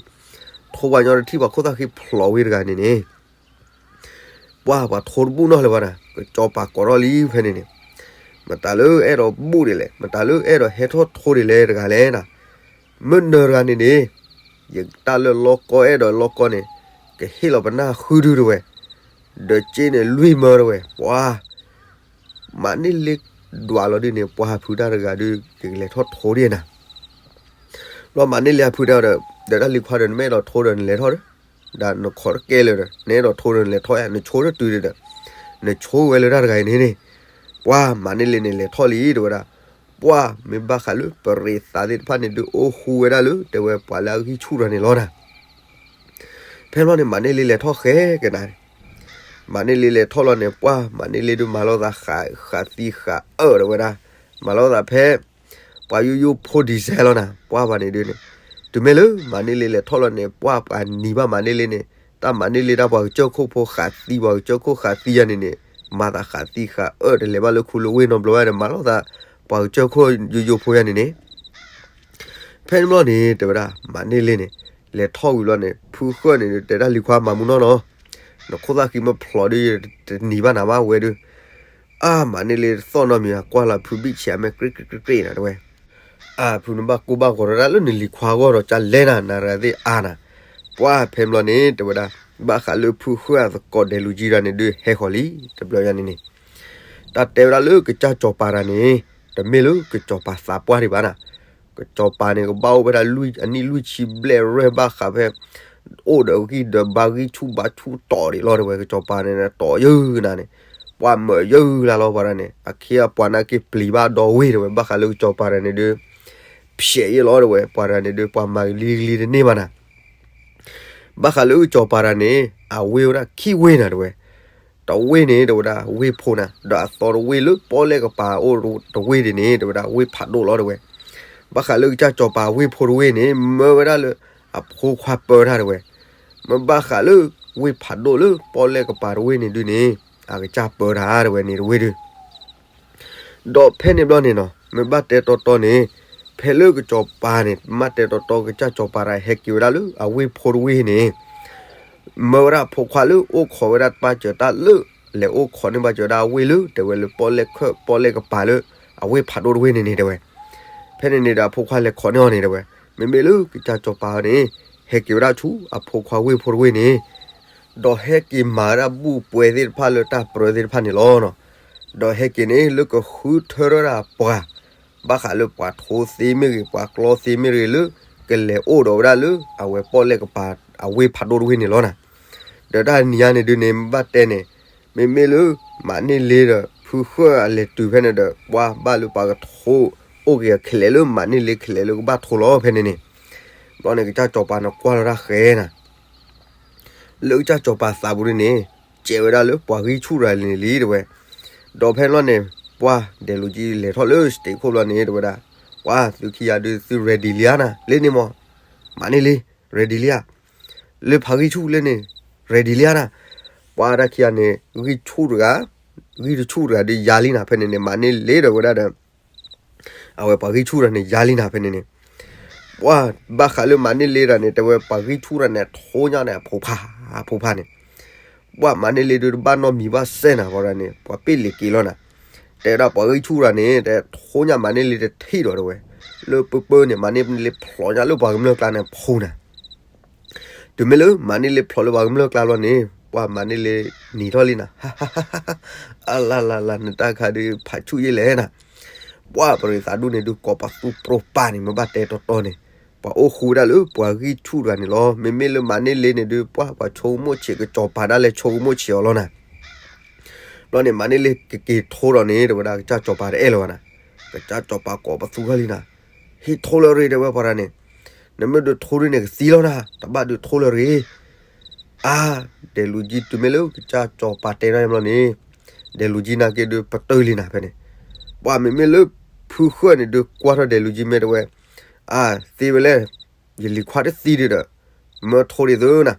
ထိပှၤညီတထံၣ်ပှၤခိၣ်သၣ်ဃံဖျိးဝ့တဂၤန့ၣ်န့ၣ် ပှၢ်ပှၤထိတဘူၣ်နီတဂၤလၢၤဘၣ်နၤ, ကစီၤပၤကိးထီၣ်လံဖဲန့ၣ်န့ၣ်, မတၤလၢအဲၣ်ဒိးဘူၣ်ဒံးလဲၣ်, မတၤလၢအဲၣ်ဒိးဟဲထီၣ်ထိဒံးလဲၣ်တဂၤလဲၣ်နၤ. မုၢ်နၤတဂၤန့ၣ်န့ၣ်, ယတၢ်လၢလီၢ်ကီၢ်အဲၣ်ဒိးလီၢ်ကီၢ်န့ၣ်, ကဟ့ၣ်လီၤပနၢ်ဃုဒုတဲဝဲ, ဒီးက့န့ၣ်လွံၢ်မၢတဲဝဲ, ပှၢ် မၤန့ၢ်လ့ဒွးလီၤဒုန့ၣ် ပှၢ်ဖုတၢ်တဂၤဒုး ကလဲၤထီၣ်ထိဒံးနၤ. ဘျီမၤန့ၢ်လ့အဖုတဲဒီး, ဒီးတၢ်လံၤခွါဒီး နမ့ၢ်အဲၣ်ဒိးထိဒီးနလဲၤထီၣ်ဒီး, ဒီးနခိးတကဲလၢၤဒီး နအဲၣ်ဒိးထိဒီးနလဲၤထီၣ်ယါ, နဆိတတုၤဒီး, နဆိဝဲလၢတၢ်တဂၤအံၤန့ၣ်န့ၣ်, ပှၢ်မၤန့ၢ်လ့န့ၣ်လဲၤထီၣ်လံတဲဝဲဒၣ်, ပှၢ်မ့ၢ်ဘၣ်ဃးလၢပရ့ၤသးသ့ၣ်တဖၣ်န့ၣ်ဒုးအိၣ်ဃူဝဲဒၣ်လၢ တဲဝဲပှၤလၢအဂံၢ်ဆူၣ်ထီၣ်န့ၣ်လီၤနၤ. ဖဲဘျီန့ၣ် မၤန့ၢ်လ့လဲၤထီၣ်ဃဲကနၤန့ၣ်, မၤန့ၢ်လ့လဲၤထီၣ်လီၤန့ၣ် ပှၢ်မၤန့ၢ်လ့ဒုးမၤလိာ်သးဃးသံဃာ်အၢၣ်တဲဝဲဒၣ်, မၤလိာ်သးဖဲ ပှၤယိယိဖိ design လီၤနၤ, ပှၢ်ဘၣ်န့ၣ်ဒုးန့ၣ်, တုၤမ့ၢ်လၢမၤန့ၢ်လ့လဲၤထီၣ်လီၤန့ၣ် ပှၢ်ပှၤနံၤဘၣ်မၤန့ၢ်လ့န့ၣ်, တၢ်မၤန့ၢ်လ့ဒၣ်ပှၤကစၢၢ်ခိၣ်ဖိဃးသံ ပှၤကစၢၢ်ခိၣ်ဃးသံယါန့ၣ်န့ၣ်, မၤသးဃးသံဃာ်အၢၣ်တလဲၤဘၣ်လၢခူလၢဝ့ၢ်နီတဘျီဘၣ်ဒီး မၤလိာ်သး ပှၤကစၢၢ်ခိၣ်ယိယိဖိယါန့ၣ်န့ၣ် ဖဲန့ၣ်ဘျီန့ၣ် တဲဝဲဒၣ် မၤန့ၢ်လ့န့ၣ် လဲၤထီၣ်ဝံၤဘျီန့ၣ် ဖုဃၢၣ်န့ၣ် တဲဒၣ်လံၤခွါမၤမူနီၢ်နီၢ်, နခိၣ်သၣ်ဃံမ့ၢ်ဖျိးဒုး တနံၤဘၣ်နၤဘၣ်ဝဲဒုး, အါ မၤန့ၢ်လ့တသီၣ်နီတမံၤ ကွၢ်လီၤဖုဘံၣ်ဆံးအမဲာ်ကြ့ၢ်ကြ့ၢ်ကြ့ၢ်နၤတဲဝဲ, အါ ဖုနဘၣ်ကိၢ်ဘၣ်ဂီၤတၢ်လၢနလံၤခွါအဂီၢ်ဒီးကလဲၤနၤ နၤရၤသ့ၣ်အါနၤ, ပှၢ်ဖဲန့ၣ်ဘျီန့ၣ် တဲဝဲဒၣ် ဘၣ်ဃးလၢဖုဃၢၣ်အသကိးဒဲးလူၤကံတဂၤန့ၣ်ဒုးဟဲဃီၤလံ တဘျီညါန့ၣ်န့ၣ် တၢ်တဲဝဲဒၣ်လၢကစၢ်စီၤပၤတဂၤန့ၣ် တမ့ၢ်လၢကစီၤပၤသးပှၢ်ဒံးဘၣ်နၤ, ကစီၤပၤန့ၣ် ကဘၣ်အိၣ်ဝဲဒၣ်လွံၢ် အနံၣ်လွံၢ်ဆံဘျဲၣ်ရဲၣ်ဘၣ်ဃးဖဲ အိၣ်ဒီးဂံၢ်ဒီးဘါဂံၢ်ဆူၣ်ဘါဆူၣ်တီၤဒံးလီၤတဲဝဲ ကစီၤပၤန့ၣ် တီၤယၢၢ်နၤန့ၣ်, ပှၢ်မၢယၢၢ်လၢ်လီၤပှၤတဂၤန့ၣ် အခ့အပှၤနာ်က့ပျံၤဘၣ်ဒီဝ့ၢ်တဲဝဲ ဘၣ်ဃးလၢကစီၤပၤတဂၤန့ၣ်ဒုး ဖျဲးယဲလီၤတဲဝဲ, ပှၤတဂၤန့ၣ်ဒုး ပှၤမၤကလံၤကလံၤတန့ၢ်ဘၣ်နၤ. ဘၣ်ဃးလၢကစီၤပၤတဂၤန့ၣ် အဝ့ၢ်ဝဲဒၣ်ခံဝ့ၢ်နၤတဲဝဲ, တဝ့ၢ်န့ၣ် တဲဝဲဒၣ်ဝ့ၢ်ဖိနၤ, ဒီးအသီတဝ့ၢ်လၢပီၣ်လဲၣ်ကပၤအိၣ်တဝ့ၢ်ဒ်န့ၣ် တဲဝဲဒၣ်ဝ့ၢ်ဖးဒိၣ်လီၤတဲဝဲ. ဘၣ်ဃးလၢကစၢ်စီၤပၤဝ့ၢ်ဖိတဝ့ၢ်န့ၣ် မၢဝဲဒၣ်လၢအဖိခွါပၢတၢ်တဲဝဲ, မ့ၢ်ဘၣ်ဃးလၢဝ့ၢ်ဖးဒိၣ်လၢပီၣ်လဲၣ်ကပၤတဝ့ၢ်န့ၣ်ဒုးန့ၣ် အကစၢ်ပၢတၢ်တဲဝဲန့ၣ်တဝ့ၢ်ဒုး ဒီးဖဲန့ၣ်ဘျီန့ၣ်နီၤ မ့ၢ်ဘၣ်တဲတီတီန့ၣ်, ဖဲလၢကစီၤပၤန့ၣ် မ့ၢ်တဲတီတီ ကစၢ်စီၤပၤတဂၤဟဲက့ၤဝဲဒၣ်လၢအဝ့ၢ်ဖိတဝ့ၢ်န့ၣ်, မၢဝဲဒၣ်ဖိခွါလၢအိၣ်ခိးဝဲဒၣ်တၢ်စၢၤတၢ်လၢ လဲၤအိၣ်ခိးန့ၢ်ဘၣ်စၢၤဝဲဒၣ်အဝ့ၢ်လၢ တဲဝဲလၢပီၣ်လဲၣ်ခၢၣ်ပီၣ်လဲၣ်ကပၤလၢ အဝ့ၢ်ဖးဒိၣ်တဝ့ၢ်န့ၣ်န့ၣ်တဲဝဲ. ဖဲန့ၣ်န့ၣ်ဒီးအဖိခွါလဲၤခိးန့ၢ်အီၤန့ၣ်တဲဝဲ, မ့မ့ၢ်လၢကစၢ်စီၤပၤန့ၣ် ဟဲက့ၤဝဲဒၣ်ဆူအဖိခွါဝ့ၢ်ဖိတဝ့ၢ်န့ၣ် ဒီးဟဲက့ၤမၤဝဲဒၣ်ဘူၣ်ပှဲၤသ့ၣ်တဖၣ်လၢတၢ်ပြၢသ့ၣ်တဖၣ်န့ၣ်လီၤနီၤ. ဒီးဟဲက့ၤန့ၣ် လၢကဃုထၢထီၣ်ဒၣ်ပှၤ, ဘၣ်ဃးလၢပှၤထိသ့မ့ၢ်ဂ့ၤ ပှၤကျီသ့မ့ၢ်ဂ့ၤလၢ ကလဲၤအိၣ်ဒီးဝဲဒၣ်လၢအဝဲပီၣ်လဲၣ်ကပၤ အဝ့ၢ်ဖးဒိၣ်တဝ့ၢ်န့ၣ်လီၤနၤ. ဒီးတၢ်နံၤညါန့ၣ်ဒုးန့ၣ် ဘၣ်တဲန့ၣ်, မ့မ့ၢ်လၢ မးန့ၢ်လ့ဒီး ဖုဃၢၣ်အလဲၤတုၤဖဲန့ၣ်ဒီး ပှၤဘၣ်လၢပှၤကထိ အိၣ်က့ၤအခဲလၢာ်လၢမးန့ၢ်လ့ခဲလၢာ်လၢကဘၣ်ထိလီၤဖဲန့ၣ်န့ၣ်, ဘျီန့ၣ် ကစၢ်စီၤပၤန့ၣ်ကွၢ်လီၤတၢ်ဃဲနၤ လၢကစၢ်စီၤပၤသးပူၤဒ်န့ၣ်, ကဲးဝဲဒၣ်လၢပှၤဂံၢ်ဆူၣ်တဂၤန့ၣ်လံတဲဝဲ. ဒီးဖဲန့ၣ်ဘျီန့ၣ် ပှၤဒဲးလူၤကံလဲၤထီၣ်လၢ stage ခိၣ်ဘျီန့ၣ် တဲဝဲဒၣ်, ပှၤသုခံဂၤဒုးသု ready လံဧါနၤ, လၢန့ၣ်မး, မးန့ၢ်လ့ ready လံဧါ, လၢဖးဂံၢ်ဆူၣ်လၢန့ၣ် ready လံဧါနၤ. ပှၤတၢ်ခံဂၤန့ၣ် ဂံၢ်ဆူၣ်တဂၤ, ဂံၢ်တဆူၣ်တဂၤဒုးယါလံနၤ ဖဲန့ၣ်န့ၣ် မးန့ၢ်လ့ဒီးဝဲဒၣ်ဒီး အဝဲပှၤဂံၢ်ဆူၣ်တဂၤန့ၣ် ယါလံနၤဖဲန့ၣ်န့ၣ်, ပှၤဘၣ်ဃးလၢမးန့ၢ်လ့တဂၤန့ၣ် တဲဝဲပှၤဂံၢ်ဆူၣ်တဂၤန့ၣ် ထိညါန့ၣ် အဖိဖး, အဖိဖးန့ၣ်, ပှၤမးန့ၢ်လ့ဒုးတဘၣ်နီတမံၤဘၣ်စဲၣ်နၤ ပှၤတဂၤန့ၣ် ပှၤပ့ၢ်လ့ၤက့ၤလီၤနၤ, တဲဒၣ်ပှၤဂံၢ်ဆူၣ်တဂၤန့ၣ် တဲထိညါမးန့ၢ်လ့တထံၣ်ဒီးတဲဝဲ, လၢပၢပၢန့ၣ် မးန့ၢ်လ့ဖျိညါလၢပှၤကမျၢၢ်ကျါန့ၣ်ဖူနၤ တုၤမ့ၢ်လၢမးန့ၢ်လ့ဖျိလၢပှၤကမျၢၢ်ကျါဘျီန့ၣ် ပှၤမးန့ၢ်လ့နံၤထီၣ်လံနၤ, အလၢ်လၢ်လၢ် နတၢ်ခါဒုးဖးဆူၣ်ယဲလဲၣ်နၤ, ပှၤပရံးသးဒူၣ်န့ၣ်ဒုးကိးပသူပရိပာ်န့ၣ် မ့ၢ်ဘၣ်တဲတီတီန့ၣ်, ပှၤအိၣ်ဃူဝဲဒၣ်လၢပှၤဂံၢ်ဆူၣ်တဂၤန့ၣ်လီၤ. မ့မ့ၢ်လၢမးန့ၢ်လ့န့ၣ်ဒုး ပှၤပှၤဆိကမိၣ်ဆံး ကစီၤပၤဒၣ်လဲာ်ဆိကမိၣ်ဆံးအီၤလီၤနၤ ဘျီန့ၣ် မးန့ၢ်လ့ကက့ၤထိဒီးန့ၣ် တဲဝဲဒၣ်ကစၢ်စီၤပၤတအဲၣ်လၢၤဘၣ်နၤ, ကစၢ်စီၤပၤကိးပသူခီလံနၤ, ဟ့ၣ်ထိလၢရ့ တဲဝဲပှၤတဂၤန့ၣ်, နမ့ၢ်ဒုးထိဒုးန့ၣ်ကသံလီၤနၤ, တဘၣ်ဒုးထိလၢရ့ အါ, ဒဲးလူၤကံတုၤမ့ၢ်လၢကစၢ်စီၤပၤတဲန့ၣ်ဘျီန့ၣ်, ဒဲးလူၤကံနာ်က့ဒုးပတုာ်လံနၤဖဲန့ၣ်, ပှၤမ့မ့ၢ်လၢဖုဃၢၣ်န့ၣ်ဒုးကွၢ်ထီၣ်ဒဲးလူၤကံမ့ၢ်တဲဝဲ, အါ, သ့ဝဲလဲၣ်, ယလံၤခွါတသံဒုးဒီး, မၢထိဒ်သိးနၤ,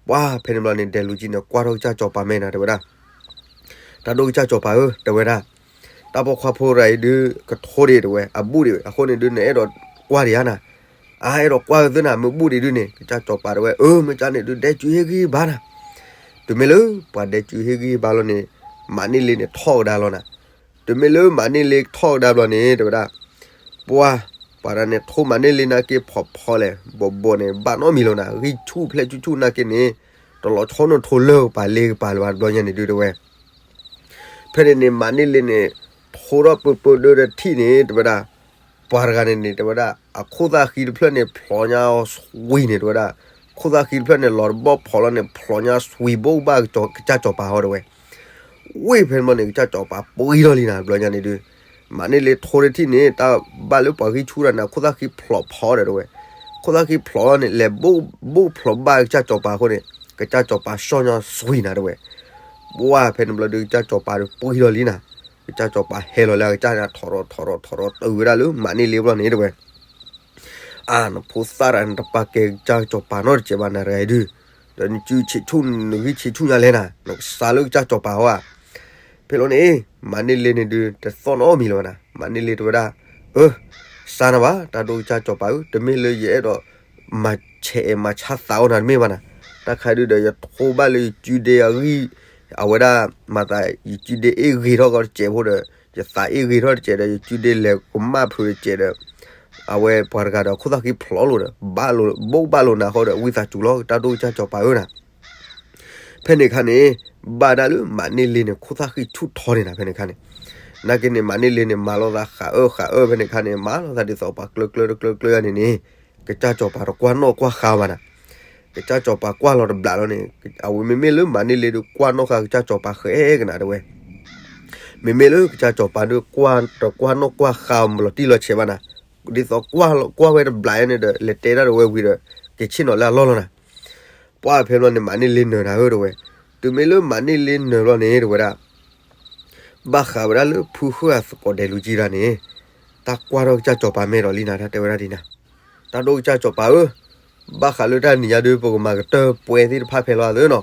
ပှၤဖဲန့ၣ်ဘျီန့ၣ် ဒဲးလူၤကံန့ၣ်ကွၢ်ထီၣ်ကစၢ်စီၤပၤမဲာ်နၤတဲဝဲဒၣ် တၢ်ဒိၣ်ကစၢ်စီၤပၤဧၢ တဲဝဲဒၣ်, တၢ်ပိာ်ခွါဖိတဂၤအံၤဒုးကထိဒံးတဲဝဲ အဘူၣ်ဒံးဝဲ အဃိန့ၣ်ဒုးနအဲၣ်ဒိးကွၢ်ဒံးဧါနၤ, အါအဲၣ်ဒိးကွၢ်ဝဲသ့နၤ မ့ၢ်ဘူၣ်ဒံးဒုးန့ၣ် ကစၢ်စီၤပၤတဲဝဲ အၢ မ့ၢ်ကန့ၣ်ဒုးဒဲကၠူဟ့ၣ်ဂံၢ်ဘါနၤ, တုၤမ့ၢ်လၢပှၤဒဲကၠူဟ့ၣ်ဂံၢ်ဘါလီၤန့ၣ်, မးန့ၢ်လ့န့ၣ်ထီၣ်ကဒါလီၤနၤ, တုၤမ့ၢ်လၢမးန့ၢ်လ့ထီၣ်ကဒါဘျီန့ၣ် တဲဝဲဒၣ် ပှၤ, ပှၤတဂၤန့ၣ် ထိမးန့ၢ်လ့နာ်က့ဖီၣ်ဖီၣ်လဲၣ် ဘိးဘိးန့ၣ် ဘၣ်နီတမံၤလီၤနၤ ဂံၢ်ဆူၣ်ဖျဲၣ်ဆူၣ်ဆူၣ်နာ်က့န့ၣ်, တလီၤဆီနီၢ်ထိလၢကပၤလ့ကပၤလၢၤဘၣ်တဘျီညါန့ၣ်ဒုးတဲဝဲ ဖဲန့ၣ်န့ၣ် မးန့ၢ်လ့န့ၣ်, ထိထီၣ်ပၢပၢဒၢတထံၣ်န့ၣ် တဲဝဲဒၣ်, ပှၤတဂၤန့ၣ်န့ၣ် တဲဝဲဒၣ် အခိၣ်သၣ်ဃံတဖျၢၣ်န့ၣ် ဖျိညါအီၤစွံန့ၣ် တဲဝဲဒၣ်, ခိၣ်သၣ်ဃံတဖျၢၣ်န့ၣ် လီၤတဘီၣ်ဖျိလီၤန့ၣ် ဖျိညါစွံဘိၣ်ဘၣ်ကစၢ်စီၤပၤဟီတဲဝဲ ဝ့ၢ်ဖဲန့ၣ်ဘျီန့ၣ် ကစၢ်စီၤပၤပှံၢ်ထီၣ်လံနၤ တဘျီညါန့ၣ်ဒုး, မးန့ၢ်လ့ထိတထံၣ်န့ၣ် တၢ်ဘၣ်လၢပှၤဂံၢ်ဆူၣ်တဂၤန့ၣ် အခိၣ်သၣ်ဃံဖျိးဖီဒီးတဲဝဲ, ခိၣ်သၣ်ဃံဖျိးလီၤန့ၣ် လဲၤဘိၣ်ဖျိးဘၣ်ကစၢ်စီၤပၤအဃိန့ၣ်, ကစၢ်စီၤပၤဆှီၣ်ညါစွံနၤတဲဝဲ, ပှၤဖဲန့ၣ်ဘျီဒုး ကစၢ်စီၤပၤဒီးပှံၢ်ထီၣ်လံနၤ, ကစၢ်စီၤပၤဟဲလီၤလၢအကစၢ်န့ၣ် ထိးထီၣ်ထိးထီၣ်ထိးထီၣ်တုၤဝဲဒၣ်လၢမးန့ၢ်လ့ဘျီန့ၣ် တဲဝဲ အါ နဖိသၣ်တဂၤန့ၣ် တပာ်ကဲကစၢ်စီၤပၤနီတစဲးဘၣ်နၤတဂၤအံၤဒုး, ဒီးနစုဆံးဆူၣ် နဂံၢ်ဆံးဆူၣ်ညါလဲၣ်နၤ နကစၢ်လၢကစၢ်စီၤပၤဟီဧါ, ဖဲလီၤန့ၣ် မးန့ၢ်လ့န့ၣ်ဒုး တသီၣ်နီတမံၤလၢၤဘၣ်နၤ, မးန့ၢ်လ့တဲဝဲဒၣ်, အၢ, စၢ်နၤဘၣ် တၢ်ဒိၣ်ကစၢ်စီၤပၤဧၢ, တမ့ၢ်လၢယအဲၣ်ဒိး မၤဆဲးအဲၣ်မၤဆါသးအိၣ်နၤတမ့ၢ်ဘၣ်နၤ, တၢ်ခါဒုးဒီး ယထိဘၣ်လၢယစုဒ့အဂံၢ်, အဝဲဒၣ် မၤသး ယစုဒ့အ့ၣ်ဂ့ၤထီၣ်ကီးတစဲးဖိဒီး, ယသးအ့ၣ်ဂ့ၤထီၣ်တစဲးဒီး ယစုဒ့လဲၤကမၣ်ဖုးတစဲးဒီး, အဝဲပှၤတဂၤဒီးခိၣ်သၣ်ဃံဖျိးလိာ်ဒီး ဘၣ်လိာ် ဘိၣ်ဘၣ်လိာ်နၤဃီဒီး ဝံသးစူၤလီၤ တၢ်ဒိၣ်ကစၢ်စီၤပၤဧၢနၤ ဖဲန့ၣ်အခါန့ၣ်, ဘၣ်ဒၣ်လၢမးန့ၢ်လ့န့ၣ် ခိၣ်သၣ်ဃံဆူၣ်ထီန့ၣ်နၤ ဖဲန့ၣ်အခါန့ၣ်, နာ်က့န့ၣ် မးန့ၢ်လ့န့ၣ် မၤလိာ်သးဃးအၢဃးအၢ ဖဲန့ၣ်အခါန့ၣ် မၤလိာ်သးဒ်သိးပှၤကျၢၤကျၢၤတကျၢၤကျၢၤန့ၣ်န့ၣ်, ကစၢ်စီၤပၤတကွၢ်နီၣ်ကွၢ်ဃါဘၣ်နၤ, ကစၢ်စီၤပၤကွၢ်လီၤတဘျးလီၤန့ၣ်, အဝဲမ့မ့ၢ်လၢမးန့ၢ်လ့ဒုးကွၢ်နီၣ်ဃါကစၢ်စီၤပၤဃဲကနၤတဲဝဲ မ့မ့ၢ်လၢကစၢ်စီၤပၤဒုးကွၢ်တကွၢ်နီၣ်ကွၢ်ဃါလီၤတံၢ်လီၤဆဲးဘၣ်နၤ, ဒ်သိးကွၢ်လီၤ ကွၢ်ဝဲတဘျီညါန့ၣ်ဒီး လဲၤတဲတၢ်ဒီးဝဲဝံၤဒီး က့ၤဆ့ၣ်နီၤလၢအလီၢ်လီၤနၤ. ပှၢ်ဖဲဘျီန့ၣ် မၤန့ၢ်လ့နၢၤနၤဧၢ တဲဝဲ. တုၤမ့ၢ်လၢမၤန့ၢ်လ့နၢၤဘျီန့ၣ် တဲဝဲဒၣ် ဘၣ်ဃးဝဲဒၣ်လၢဖုဃၢၣ်အသကိးဒဲးလူၤကံတၢ်န့ၣ်, တၢ်ကွၢ်ထီၣ်ကစၢ်စီၤပၤမဲာ်ဒီးလံနၤ တၢ်တဲဝဲဒၣ်ဒ်နၤ, တၢ်ဒိၣ်ကစၢ်စီၤပၤဧၢ, ဘၣ်ဃးလၢတၢ်နံၤညါဒုး ပကမၤကတၢၢ်ပှဲၤသ့ၣ်တဖၣ်ဖဲလီၤသ့နီၤ.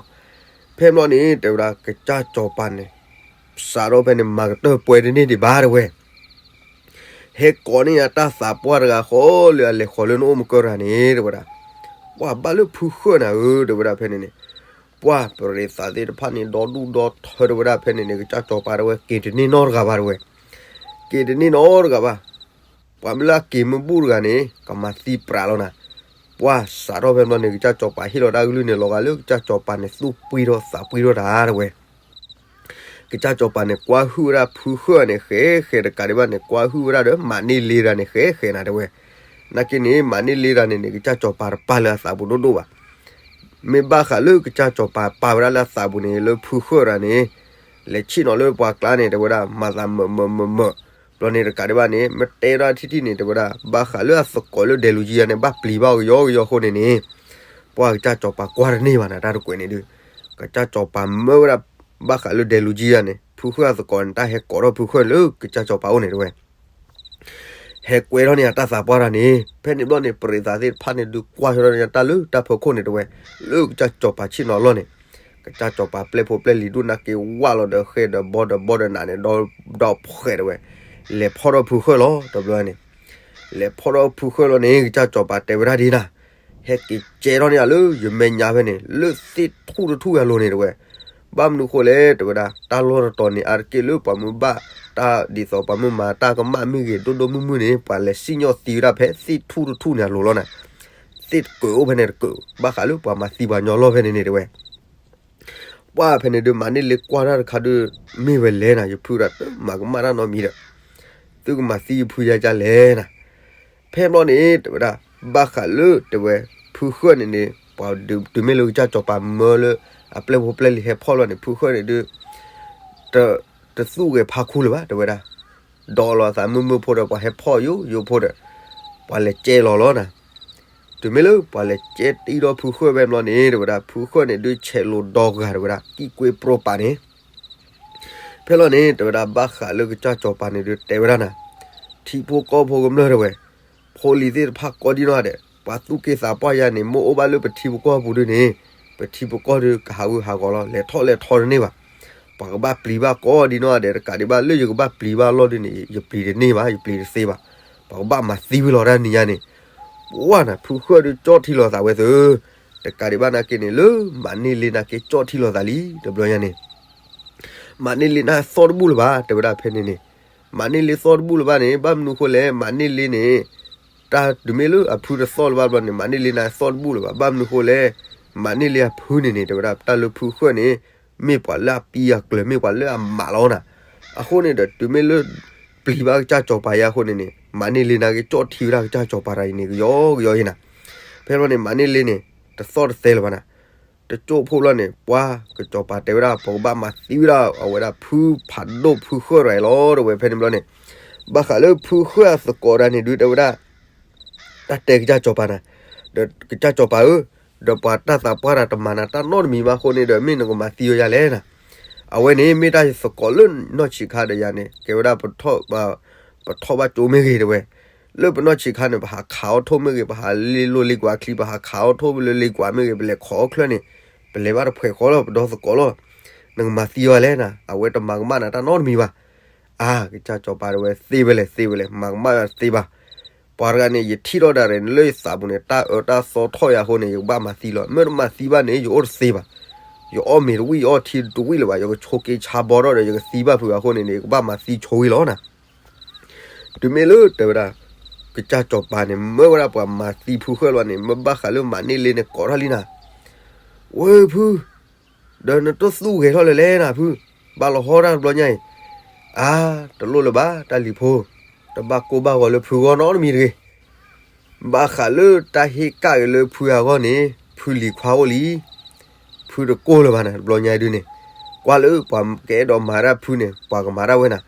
ဖဲဘျီန့ၣ် တဲဝဲဒၣ် ကစၢ်စီၤပၤန့ၣ် စးထီၣ်ဖဲန့ၣ် မၤကတၢၢ်ပှဲၤတန့ၢ်ဒံးဘၣ် တဲဝဲ ဟဲကိးန့ၢ်ယတၢ်သးပှၢ်တဂၤဃီလၢအလဲၤဃီၤလၢနအိၣ်မုၢ်ကၢၢ်တဂၤန့ၣ် တဲဝဲဒၣ်, ပှၢ်ဘၣ်လၢဖုဃၢၣ်နၤဧၢ တဲဝဲဒၣ်ဖဲန့ၣ်န့ၣ်, ပှၢ်ပရ့သးသ့ၣ်တဖၣ်န့ၣ် ဒီဒူၣ်ဒီထၢ တဲဝဲဒၣ်ဖဲန့ၣ်န့ၣ် ကစၢ်စီၤပၤတဲဝဲ က့ၤတန့ၢ်နီတဂၤဘၣ် တဲဝဲ, က့ၤတန့ၢ်နီတဂၤဘၣ်, ပှၤမ့ၢ်လၢအက့ၤမ့ၢ်ဘူၣ်တဂၤန့ၣ် ကမၤသံပြးလီၤနၤ. ပှၢ်စးထီၣ်ဖဲဘျီန့ၣ် ကစၢ်စီၤပၤဟ့ၣ်လီၤတၢ်ကလုၢ်န့ၣ် လီၤဂာ်လၢကစၢ်စီၤပၤန့ၣ် သူၣ်ပှံၢ်ထီၣ်သးပှံၢ်ထီၣ်တၢ် တဲဝဲ ကစၢ်စီၤပၤန့ၣ် ကွၢ်ဟုၣ်ဝဲဒၣ်ဖုဃၢၣ်န့ၣ် ဃဲဃဲတကးဒံးဘၣ်န့ၣ် ကွၢ်ဟုၣ်ဝဲဒၣ်ဒီး မၤန့ၢ်လ့တဂၤန့ၣ် ဃဲဃဲနၤ တဲဝဲ. နာ်က့န့ၣ် မၤန့ၢ်လ့တဂၤန့ၣ်န့ၣ် ကစၢ်စီၤပၤတပာ်လၢအသးပူၤဒိၣ်ဒိၣ်ဘၣ်. မ့ၢ်ဘၣ်ဃးလၢကစၢ်စီၤပၤပာ်ဝဲဒၣ်လၢအသးပူၤန့ၣ် လၢဖုဃၢၣ်တဂၤန့ၣ် လဲၤဆ့ၣ်နီၤလၢပှၤကျါန့ၣ် တဲဝဲဒၣ် မၤသးမုာ်မုာ်မုာ်မုာ်, ဘျီန့ၣ်တကးဒံးဘၣ်န့ၣ် မ့ၢ်တဲဒၣ်ထံၣ်ထံၣ်န့ၣ် တဲဝဲဒၣ် ဘၣ်ဃးလၢအသကိးလၢဒဲးလူၤကံတၢ်န့ၣ် ဘၣ်ပျံၤဘၣ်ကယီကယီအဃိန့ၣ်န့ၣ် ပှၢ်ကစၢ်စီၤပၤကွၢ်တန့ၢ်ဘၣ်နၤ တၢ်တကွဲးန့ၣ်ဒုး, ကစၢ်စီၤပၤမၢဝဲဒၣ် ဘၣ်ဃးလၢဒဲးလူၤကံတၢ်န့ၣ် ဖုဃၢၣ်အသကိးန့ၣ် တၢ်ဟဲကိးထီၣ်ဖုဃၢၣ်လၢကစၢ်စီၤပၤအိၣ်န့ၣ် တဲဝဲ ဟဲကွဲထီၣ်န့ၢ်အတၢ်သးပှၢ်တၢ်န့ၣ် ဖဲန့ၣ်ဘျီန့ၣ် ပရ့သးသ့ၣ်တဖၣ်န့ၣ်ဒုး ကွၢ်ထီၣ်န့ၢ်တၢ်လၢတၢ်ဖီခိၣ်န့ၣ် တဲဝဲ, လၢကစၢ်စီၤပၤဆ့ၣ်နီၤအလီၢ်န့ၣ်, ကစၢ်စီၤပၤပျဲၢ်ဖိပျဲၢ်လံၤဒုး နာ်က့ဝၢ်လီၤဒီးဃဲဒီးဘီဒီးဘီဒီးနးန့ၣ် ဒီဒီဖှဲး တဲဝဲ, လဲၤဖီၣ်ထီၣ်ဖုဃၢၣ်လီၤ တဘျီန့ၣ်, လဲၤဖီၣ်ထီၣ်ဖုဃၢၣ်လီၤန့ၣ် ကစၢ်စီၤပၤတဲဝဲဒၣ်ဒ်နၤ, ဟဲက့ၤကဲထီၣ်န့ၢ်အလၢယမဲာ်ညါဖဲန့ၣ် လၢသ့ၣ်ထူၣ်တထူၣ်အလိၤန့ၣ် တဲဝဲ, ဘၣ်မနုၤဃိလဲၣ် တဲဝဲဒၣ် တၢ်လီၢ်တတီၤန့ၣ် အါတက့ၢ်လၢပှၤမုၢ်ဘၣ် တၢ်ဒ်သိးပှၤမုၢ်မၤတၢ်ကမၣ်မ့ၢ်ဂ့ၤ ဒိၣ်ဒိၣ်မုၢ်မုၢ်န့ၣ် ပှၤလဲၤစံၣ်ညီၣ်သံဝဲဒၣ်ဖဲသ့ၣ်ထူၣ်တထူၣ်န့ၣ်အလိၤလီၤနၤ, သ့ၣ်တကၢးအိၣ်ဖဲန့ၣ်တကၢး ဘၣ်ဃးလၢပှၤမၤသံပှၤညီလီၢ်ဖဲန့ၣ်န့ၣ် တဲဝဲ ပှၢ်ဖဲန့ၣ်ဒုး မၤန့ၢ်လ့ကွၢ်တၢ်တခါဒုး မ့ၢ်ဝဲလဲၣ်နၤ ယဖုဒီးတမၤကမၣ်တၢ်နီတမံၤဒီး သုကမၤသံယဖုယါကလဲၣ်နၤ, ဖဲဘျီန့ၣ် တဲဝဲဒၣ် ဘၣ်ဃးလၢ တဲဝဲ ဖုဃၢၣ်န့ၣ်န့ၣ် ပှၤဒုးတုၤမ့ၢ်လၢကစၢ်စီၤပၤမၢလၢ အပျဲၢ်ဖိပျဲၢ်လံၤဟဲဖီၣ်လီၤန့ၣ် ဖုဃၢၣ်န့ၣ်ဒုး တသူၣ်ဂဲၤဖးခူလၢၤဘၣ် တဲဝဲဒၣ်, ဒီးလီၤအသးမုာ်မုာ်ဖိဒီး ပှၤဟဲဖီၣ်ယိယိဖိဒီး ပှၤလဲၤကဲလီၤလီၤနၤ, တုၤမ့ၢ်လၢပှၤလဲၤကဲတံၢ်ဒီးဖုဃၢၣ်ဖဲဘျီန့ၣ် တဲဝဲဒၣ် ဖုဃၢၣ်န့ၣ်ဒုးဆဲးလိၤဒီဂၤ တဲဝဲဒၣ် ကံၣ်ကွ့ပရိပာ်န့ၣ် ဖဲလီၤန့ၣ် တဲဝဲဒၣ် ဘၣ်ဃးလၢကစၢ်စီၤပၤန့ၣ်ဒုး တဲဝဲဒၣ်နၤ, ထံဖိကီၢ်ဖိကမျၢၢ် တဲဝဲ, ဖိလံၤသ့ၣ်တဖၣ်ကိးဒံနီၢ်ဒဲး ပှၤသူၣ်က့သးပှၢ်ယၤန့ၣ် မ့ၢ်အိၣ်ဘၣ်လၢပထံပကီၢ်ပူၤဒုးန့ၣ် ပထံပကီၢ်ဒုး ကဟးဂူာ်ဟးဂီၤလီၤ လဲၤထီၣ်လဲၤထီတန့ၢ်ဘၣ်, ပှၤကဘၣ်ပျံၤဘၣ်ကိးဒံနီၢ်ဒဲး တကးဒံးဘၣ်လၢယကဘၣ်ပျံၤဘၣ်အလီၢ်ဒုးန့ၣ် ယပျံၤတန့ၢ်ဘၣ် ယပျံၤတသ့ဘၣ်, ပှၤကဘၣ်မၤသံဝံၤလီၤတၢ်နံၤညါန့ၣ်, ပှၢ်နၤ ဖုဃၢၣ်ဒုးကၠီၣ်ထံလီၤသးဝဲသၢ, တကးဒံးဘၣ်နာ်က့န့ၣ် လၢမၤန့ၢ်လ့နာ်က့ကၠီၣ်ထံလီၤသးလံ တဘျီညါန့ၣ် မၤန့ၢ်လ့နၤသီၣ်တဘူၣ်လၢၤဘၣ် တဲဝဲဒၣ်ဖဲန့ၣ်န့ၣ်, မၤန့ၢ်လ့သီၣ်တဘူၣ်လၢၤဘၣ်န့ၣ် ဘၣ်မနုၤဃိလဲၣ် မၤန့ၢ်လ့န့ၣ်, တၢ်တုၤမ့ၢ်လၢအဖုတသီၣ်လၢၤဘၣ်ဘျီန့ၣ် မၤန့ၢ်လ့နၤသီၣ်တဘူၣ်လၢၤဘၣ် ဘၣ်မနုၤဃိလဲၣ်, မၤန့ၢ်လ့အဖုန့ၣ်န့ၣ် တဲဝဲဒၣ်တၢ်လၢဖုဃၢၣ်န့ၣ် မ့ၢ်ပှၤလၢအပံအကျၢၤ မ့ၢ်ပှၤလၢအမးလီၤနၤ, အဃိန့ၣ်ဒီးတုၤမ့ၢ်လၢ ပျံၤဘၣ်ကစၢ်စီၤပၤယါအဃိန့ၣ်န့ၣ် မၤန့ၢ်လ့နာ်က့ကၠီၣ်ထံဝဲဒၣ်ကစၢ်စီၤပၤတဂၤအံၤန့ၣ် ကယီကယီယဲနၤ, ဖဲဘျီန့ၣ် မၤန့ၢ်လ့န့ၣ် တသီၣ်တသဲလၢၤဘၣ်နၤ တကၠိၣ်ဖှိၣ်လီၤန့ၣ် ပှၤကစီၤပၤတဲဝဲဒၣ် ပကဘၣ်မၤသံဝဲဒၣ်အဝဲဒၣ်ဖုဖးဒိၣ်ဖုဃၢၣ်ရၤလီၤ တဲဝဲဖဲန့ၣ်ဘျီန့ၣ်, ဘၣ်ဃးလၢဖုဃၢၣ်အသကိးတၢ်န့ၣ်ဒုး တဲဝဲဒၣ် တၢ်တဲကစၢ်စီၤပၤနၤ, ဒီးကစၢ်စီၤပၤဧၢ, ဒီးပှၤတၢ်သးပှၢ်တၢ်တမၤနၤတၢ်နီတမံၤဘၣ်အဃိန့ၣ်ဒီး မ့ၢ်နကမၤသံဝဲယါလဲၣ်နၤ, အဝဲန့ၣ်မ့ၢ်တၢ်သကိးလၢနီၢ်ဆံးခါဒီးယၤန့ၣ် ကဲဝဲဒၣ် ပထီၣ်ဘၣ်ကၠိမ့ၢ်ဂ့ၤတဲဝဲ လၢပနီၢ်ဆံးခါန့ၣ် ပဟးခးအီၣ်ထိၣ်မ့ၢ်ဂ့ၤ ပဟးလ့လိာ်လ့ကွၢ်ချံ ပဟးခးအီၣ်ထိၣ်လၢလ့ကွၢ်မ့ၢ်ဂ့ၤ ပလဲၤခိးအီၣ်ချၢန့ၣ် ပလဲၤဘၣ်တဖှဲးဃီလီၤ ပဒီသကိးလီၤ, နကမၤသံဝဲလဲၣ်နၤ အဝဲတမၤကမၣ်နၤတၢ်နီတမံၤဘၣ်, အါ ကစၢ်စီၤပၤတဲဝဲသ့ဝဲလဲၣ်သ့ဝဲလဲၣ် မၤကမၣ်ယၤသ့ဘၣ်, ပှၤတဂၤန့ၣ် ယထံၣ်ထီၣ်ဒၣ်ရဲၣ်န့ၣ် လၢယသးပူၤန့ၣ် တၢ်အၢတၢ်သီထီၣ်ယၤအဃိန့ၣ် ယကဘၣ်မၤသံလီၤ မ့ၢ်တမၤသံဘၣ်န့ၣ် ယအိၣ်တသ့ဘၣ်, ယအီၣ်မ့ၤတဝံၣ် ယအီၣ်ထံတဝံၣ်လၢၤဘၣ် ယကဆိးက့ဆါဘီထီၣ်ဒီး ယကသံဘၣ်ဖုးအဃိန့ၣ်န့ၣ် ယကဘၣ်မၤသံဆိဝံၤလီၤနၤ, တုၤမ့ၢ်လၢတဲဝဲဒၣ် ကစၢ်စီၤပၤန့ၣ် မၢဝဲဒၣ်ပှၤမၤသံဖုဃၢၣ်လီၤန့ၣ် မ့ၢ်ဘၣ်ဃးလၢမၤန့ၢ်လ့န့ၣ် ကိးထီၣ်လံနၤ, ဝဲဖု ဒီးနတသူၣ်ဂဲၤထီၣ်လၢၤလဲၣ်နၤဖု, ဘၣ်လီၤဟီတၢ်တဘျီညါအံၤ, အါ တလိၣ်လၢၤဘၣ်တၢ်လံၤဖိ, တဘၣ်ကိၢ်ဘၣ်ဂီၤလၢဖုဂီၢ်နီတမံၤတဂ့ၤ ဘၣ်ဃးလၢတၢ်ဟ့ၣ်ကၣ်က့ၤလၢဖုအဂီၢ်န့ၣ် ဖုလံၤခွါအိၣ်လံ, ဖုတကိၢ်လၢၤဘၣ်နၤ တဘျီညါဒုန့ၣ်, ကွၢ်လၢပှၤကအဲၣ်ဒိးမၤဒၣ်ဖုန့ၣ် ပှၤကမၤဒၣ်ဝဲနၤ,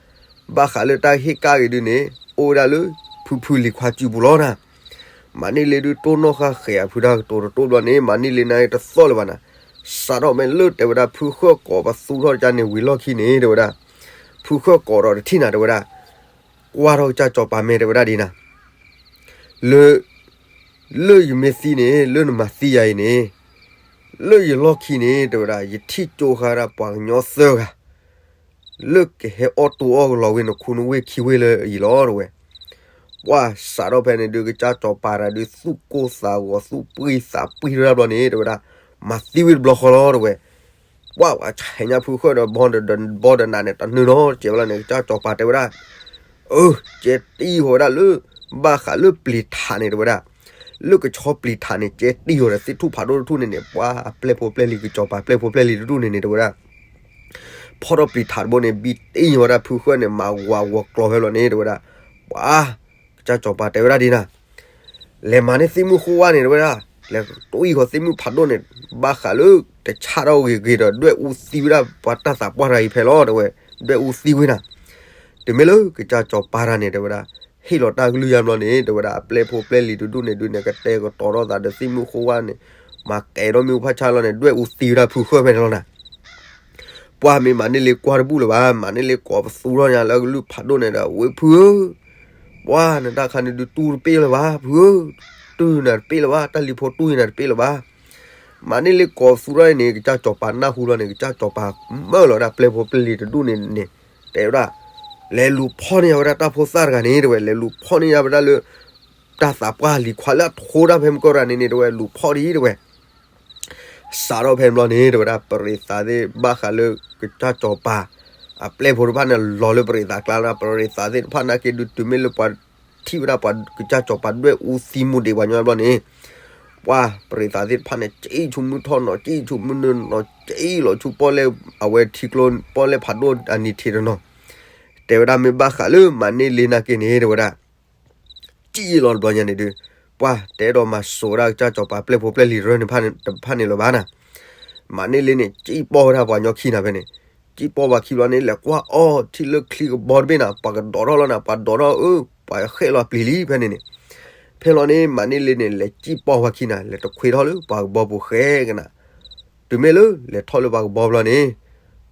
ဘၣ်ဃးလၢတၢ်ဟ့ၣ်ကၣ်က့ၤဒုန့ၣ် အိၣ်ဝဲဒၣ်လၢ ဖုဖုလံၤခွါစုပူၤလီၤနၤ. မၤန့ၢ်လ့ဒုးတိၢ်နီၣ်ဃာ်ဃဲၤအဖုတၢ်ကတိၤတတိၢ်ဘျီန့ၣ် မၤန့ၢ်လ့န့ၣ်တသီၣ်လၢၤဘၣ်နၤ. စးထီၣ်ဖဲလၢတဲဝဲဒၣ် ဖုဃၢၣ်ကိးပသူထီၣ်တကါန့ၣ် ဝံၤလီၢ်ခံန့ၣ် တဲဝဲဒၣ်, ဖုဃၢၣ်ကိးဒီးတထံၣ်နၤ တဲဝဲဒၣ်, ကွၢ်ထီၣ်ကစၢ်စီၤပၤမဲာ် တဲဝဲဒၣ်ဒ်နၤ, လၢ လၢယမ့ၢ်သံန့ၣ် လၢနမၤသံယၤအံၤန့ၣ်, လၢယလီၢ်ခံန့ၣ် တဲဝဲဒၣ် ယထံၣ်ကၠိဃာ်ဒၣ်ပှၤကညီသၢဂၤ လၢကဟဲအီၣ်တိၢ်အီၣ်ကလီၤဝဲနခူနဝ့ၢ်ခံဝ့ၢ်လၢအံၤလီၤ တဲဝဲ. ပှၢ်စးထီၣ်ဖဲန့ၣ်ဒုး ကစၢ်စီၤပၤတဂၤဒုး သူၣ်ကိၢ်သးဂီၤ သူၣ်ပှံၢ်သးပှံၢ်ထီၣ်တဘျီန့ၣ် တဲဝဲဒၣ်, မၤသံဝံၤတဘျီဃီလီၤ တဲဝဲ. ပှၢ် ပှၤဆဲးညါဖုဃၢၣ်ဒီး ဘီဒီး ဘီဒီးနးန့ၣ် တနုာ်နီတစဲးဘၣ်လီၤန့ၣ် ကစၢ်စီၤပၤတဲဝဲဒၣ်, အၢ ကဲတံၢ်ဃီၤဝဲဒၣ်လၢ ဘၣ်ဃးလၢပျံၤထးန့ၣ် တဲဝဲဒၣ်, လၢကဆီပျံၤထးန့ၣ် ကဲတံၢ်ဃီၤဒီးသ့ၣ်ထူၣ်ဖးဒိၣ်တထူၣ်န့ၣ်န့ၣ် ပှၢ်အပျဲၢ်ဖိပျဲၢ်လံၤ ကစၢ်စီၤပၤပျဲၢ်ဖိပျဲၢ်လံၤတဒူၣ်န့ၣ်န့ၣ် တဲဝဲဒၣ်, ဖီၣ်ထီၣ်ပျံၤထးတဘိန့ၣ် ဘံတံၢ်ဃီၤဝဲဒၣ်ဖုဃၢၣ်န့ၣ် မၤဝၤဂီၤကျီၤဖဲလီၤန့ၣ် တဲဝဲဒၣ်, ပှၢ် ကစၢ်စီၤပၤတဲဝဲဒၣ်ဒ်နၤ, လဲၤမၤန့ၢ်သ့ၣ်မုၣ်ဃိဝါန့ၣ် တဲဝဲဒၣ်, လဲၤတံၢ်ဃီၤသ့ၣ်မုၣ်ဖးဒိၣ်န့ၣ် ဘၣ်ဃးလၢ တဆၣ်ထီၣ်ဂ့ၤဂ့ၤဒီး ဒွဲၣ်အူသံဝဲဒၣ်ပှၤတၢ်သးပှၢ်တဂၤအံၤဖဲလီၤ တဲဝဲ, ဒွဲၣ်အူသံဝဲနၤ. တုၤမ့ၢ်လၢကစၢ်စီၤပၤတဂၤန့ၣ် တဲဝဲဒၣ်, ဟ့ၣ်လီၤတၢ်ကလုၢ်ယါဘျီန့ၣ် တဲဝဲဒၣ် အပျဲၢ်ဖိပျဲၢ်လံၤတဒူၣ်န့ၣ်ဒုးန့ၣ် ကတဲာ်ကတီၤထီၣ်သးဒီးသ့ၣ်မုၣ်ဃိဝါန့ၣ် မၤကဲၤထီၣ်မ့ၣ်အူဖးဆါလီၤန့ၣ် ဒွဲၣ်အူသံဝဲဒၣ်ဖုဃၢၣ်ဖဲန့ၣ်လီၤနၤ. ပှၢ်မ့ၢ်မၤန့ၢ်လ့ကွၢ်တဘူၣ်လၢၤဘၣ်, မၤန့ၢ်လ့ကိးပသူထီၣ်ညါလၢအကလုၢ်ဖးဒိၣ်န့ၣ်ဒီး ဝဲဖုဧၢ, ပှၢ်နတၢ်ခါန့ၣ်ဒုးတူၢ်တပ့ၢ်လၢၤဘၣ် ဖုဧၢ, တူၢ်နၤတပ့ၢ်လၢၤဘၣ်, တၢ်လံၤဖိတူၢ်နၤတပ့ၢ်လၢၤဘၣ်. မၤန့ၢ်လ့ကိးပသူထီၣ်အံၤန့ၣ် ကစၢ်စီၤပၤနၢ်ဟူလီၤန့ၣ် ကစၢ်စီၤပၤမၢလီၤဝဲဒၣ် ပျဲၢ်ဖိပျဲၢ်လံၤတဒူၣ်န့ၣ်န့ၣ် တဲဝဲဒၣ်, လဲၤလူၤဖီၣ်န့ၢ်ယၤဝဲဒၣ်တၢ်ဖိသၣ်တဂၤန့ၣ် တဲဝဲ, လဲၤလူၤဖီၣ်န့ၢ်ယၤဝဲဒၣ်လၢ တၢ်သးပှၢ်လံၤခွါလၢအထိတၢ်ဖဲမုၢ်ကီၢ်တဂၤန့ၣ်န့ၣ် တဲဝဲ, လူၤဖီၣ်ဒ်တဲဝဲ. စးထီၣ်ဖဲန့ၣ်ဘျီန့ၣ် တဲဝဲဒၣ် ပရံးသးသ့ၣ်ဘၣ်ဃးလၢကစၢ်စီၤပၤ အပျဲၢ်ဖိတဖၣ်န့ၣ် လီၤလၢပရံးသးကျါလီၤ. ပရံးသးသ့ၣ်တဖၣ်နာ်က့ဒုး တုၤမ့ၢ်လၢပှၤထံၣ်ဝဲဒၣ်ပှၤကစၢ်စီၤပၤဒွဲၣ်အူသံမူဒံးပှၤညီဘျီန့ၣ် ပှၢ်ပရံးသးသ့ၣ်တဖၣ်န့ၣ် ကံၣ်ဆူၣ်မုၢ်ထီၣ်နီၤ ကံၣ်ဆူၣ်မုၢ်နုာ်နီၤ ကံၣ်လီၤဆူပီၣ်လဲၣ် အဝဲထံကျိပီၣ်လဲၣ်ဖးဒိၣ်အနံၤထံးတနီၤ တဲဝဲဒၣ်မ့ၢ်ဘၣ်ဃးလၢမၤန့ၢ်လ့နာ်က့န့ၣ် တဲဝဲဒၣ် ကံၣ်လီၤတဘျီညါန့ၣ်ဒုး ပှၢ်တဲဒီးမၤစိာ်ဝဲဒၣ်ကစၢ်စီၤပၤပျဲၢ်ဖိပျဲၢ်လံၤတဖၣ်န့ၣ်တဖၣ်န့ၣ်လၢၤဘၣ်နၤ. မၤန့ၢ်လ့န့ၣ် ကံၣ်ပီၢ်ဝဲဒၣ်ပှၤညီခံနၤဖဲန့ၣ် ကံၣ်ပီၢ်ပှၤခံဘျီန့ၣ် လဲၤကွၢ်အီထံၣ်လၢချံကဘီတဘ့ၣ်နၤ ပှၤကဒိးထီၣ်လီၤနၤ ပှၤဒိးထီၣ်အၢ ပှၤဃဲၣ်လီၤပျံၤလံဖဲန့ၣ်န့ၣ် ဖဲလီၤန့ၣ် မၤန့ၢ်လ့န့ၣ် လဲၤကံၣ်ပီၢ်ပှၤခံနၤ လဲၤတခွ့ထီၣ်လၢပှၤကဘီပူၤဃဲကနၤ တုၤမ့ၢ်လၢလဲၤထီၣ်လၢပှၤကဘီဘျီန့ၣ်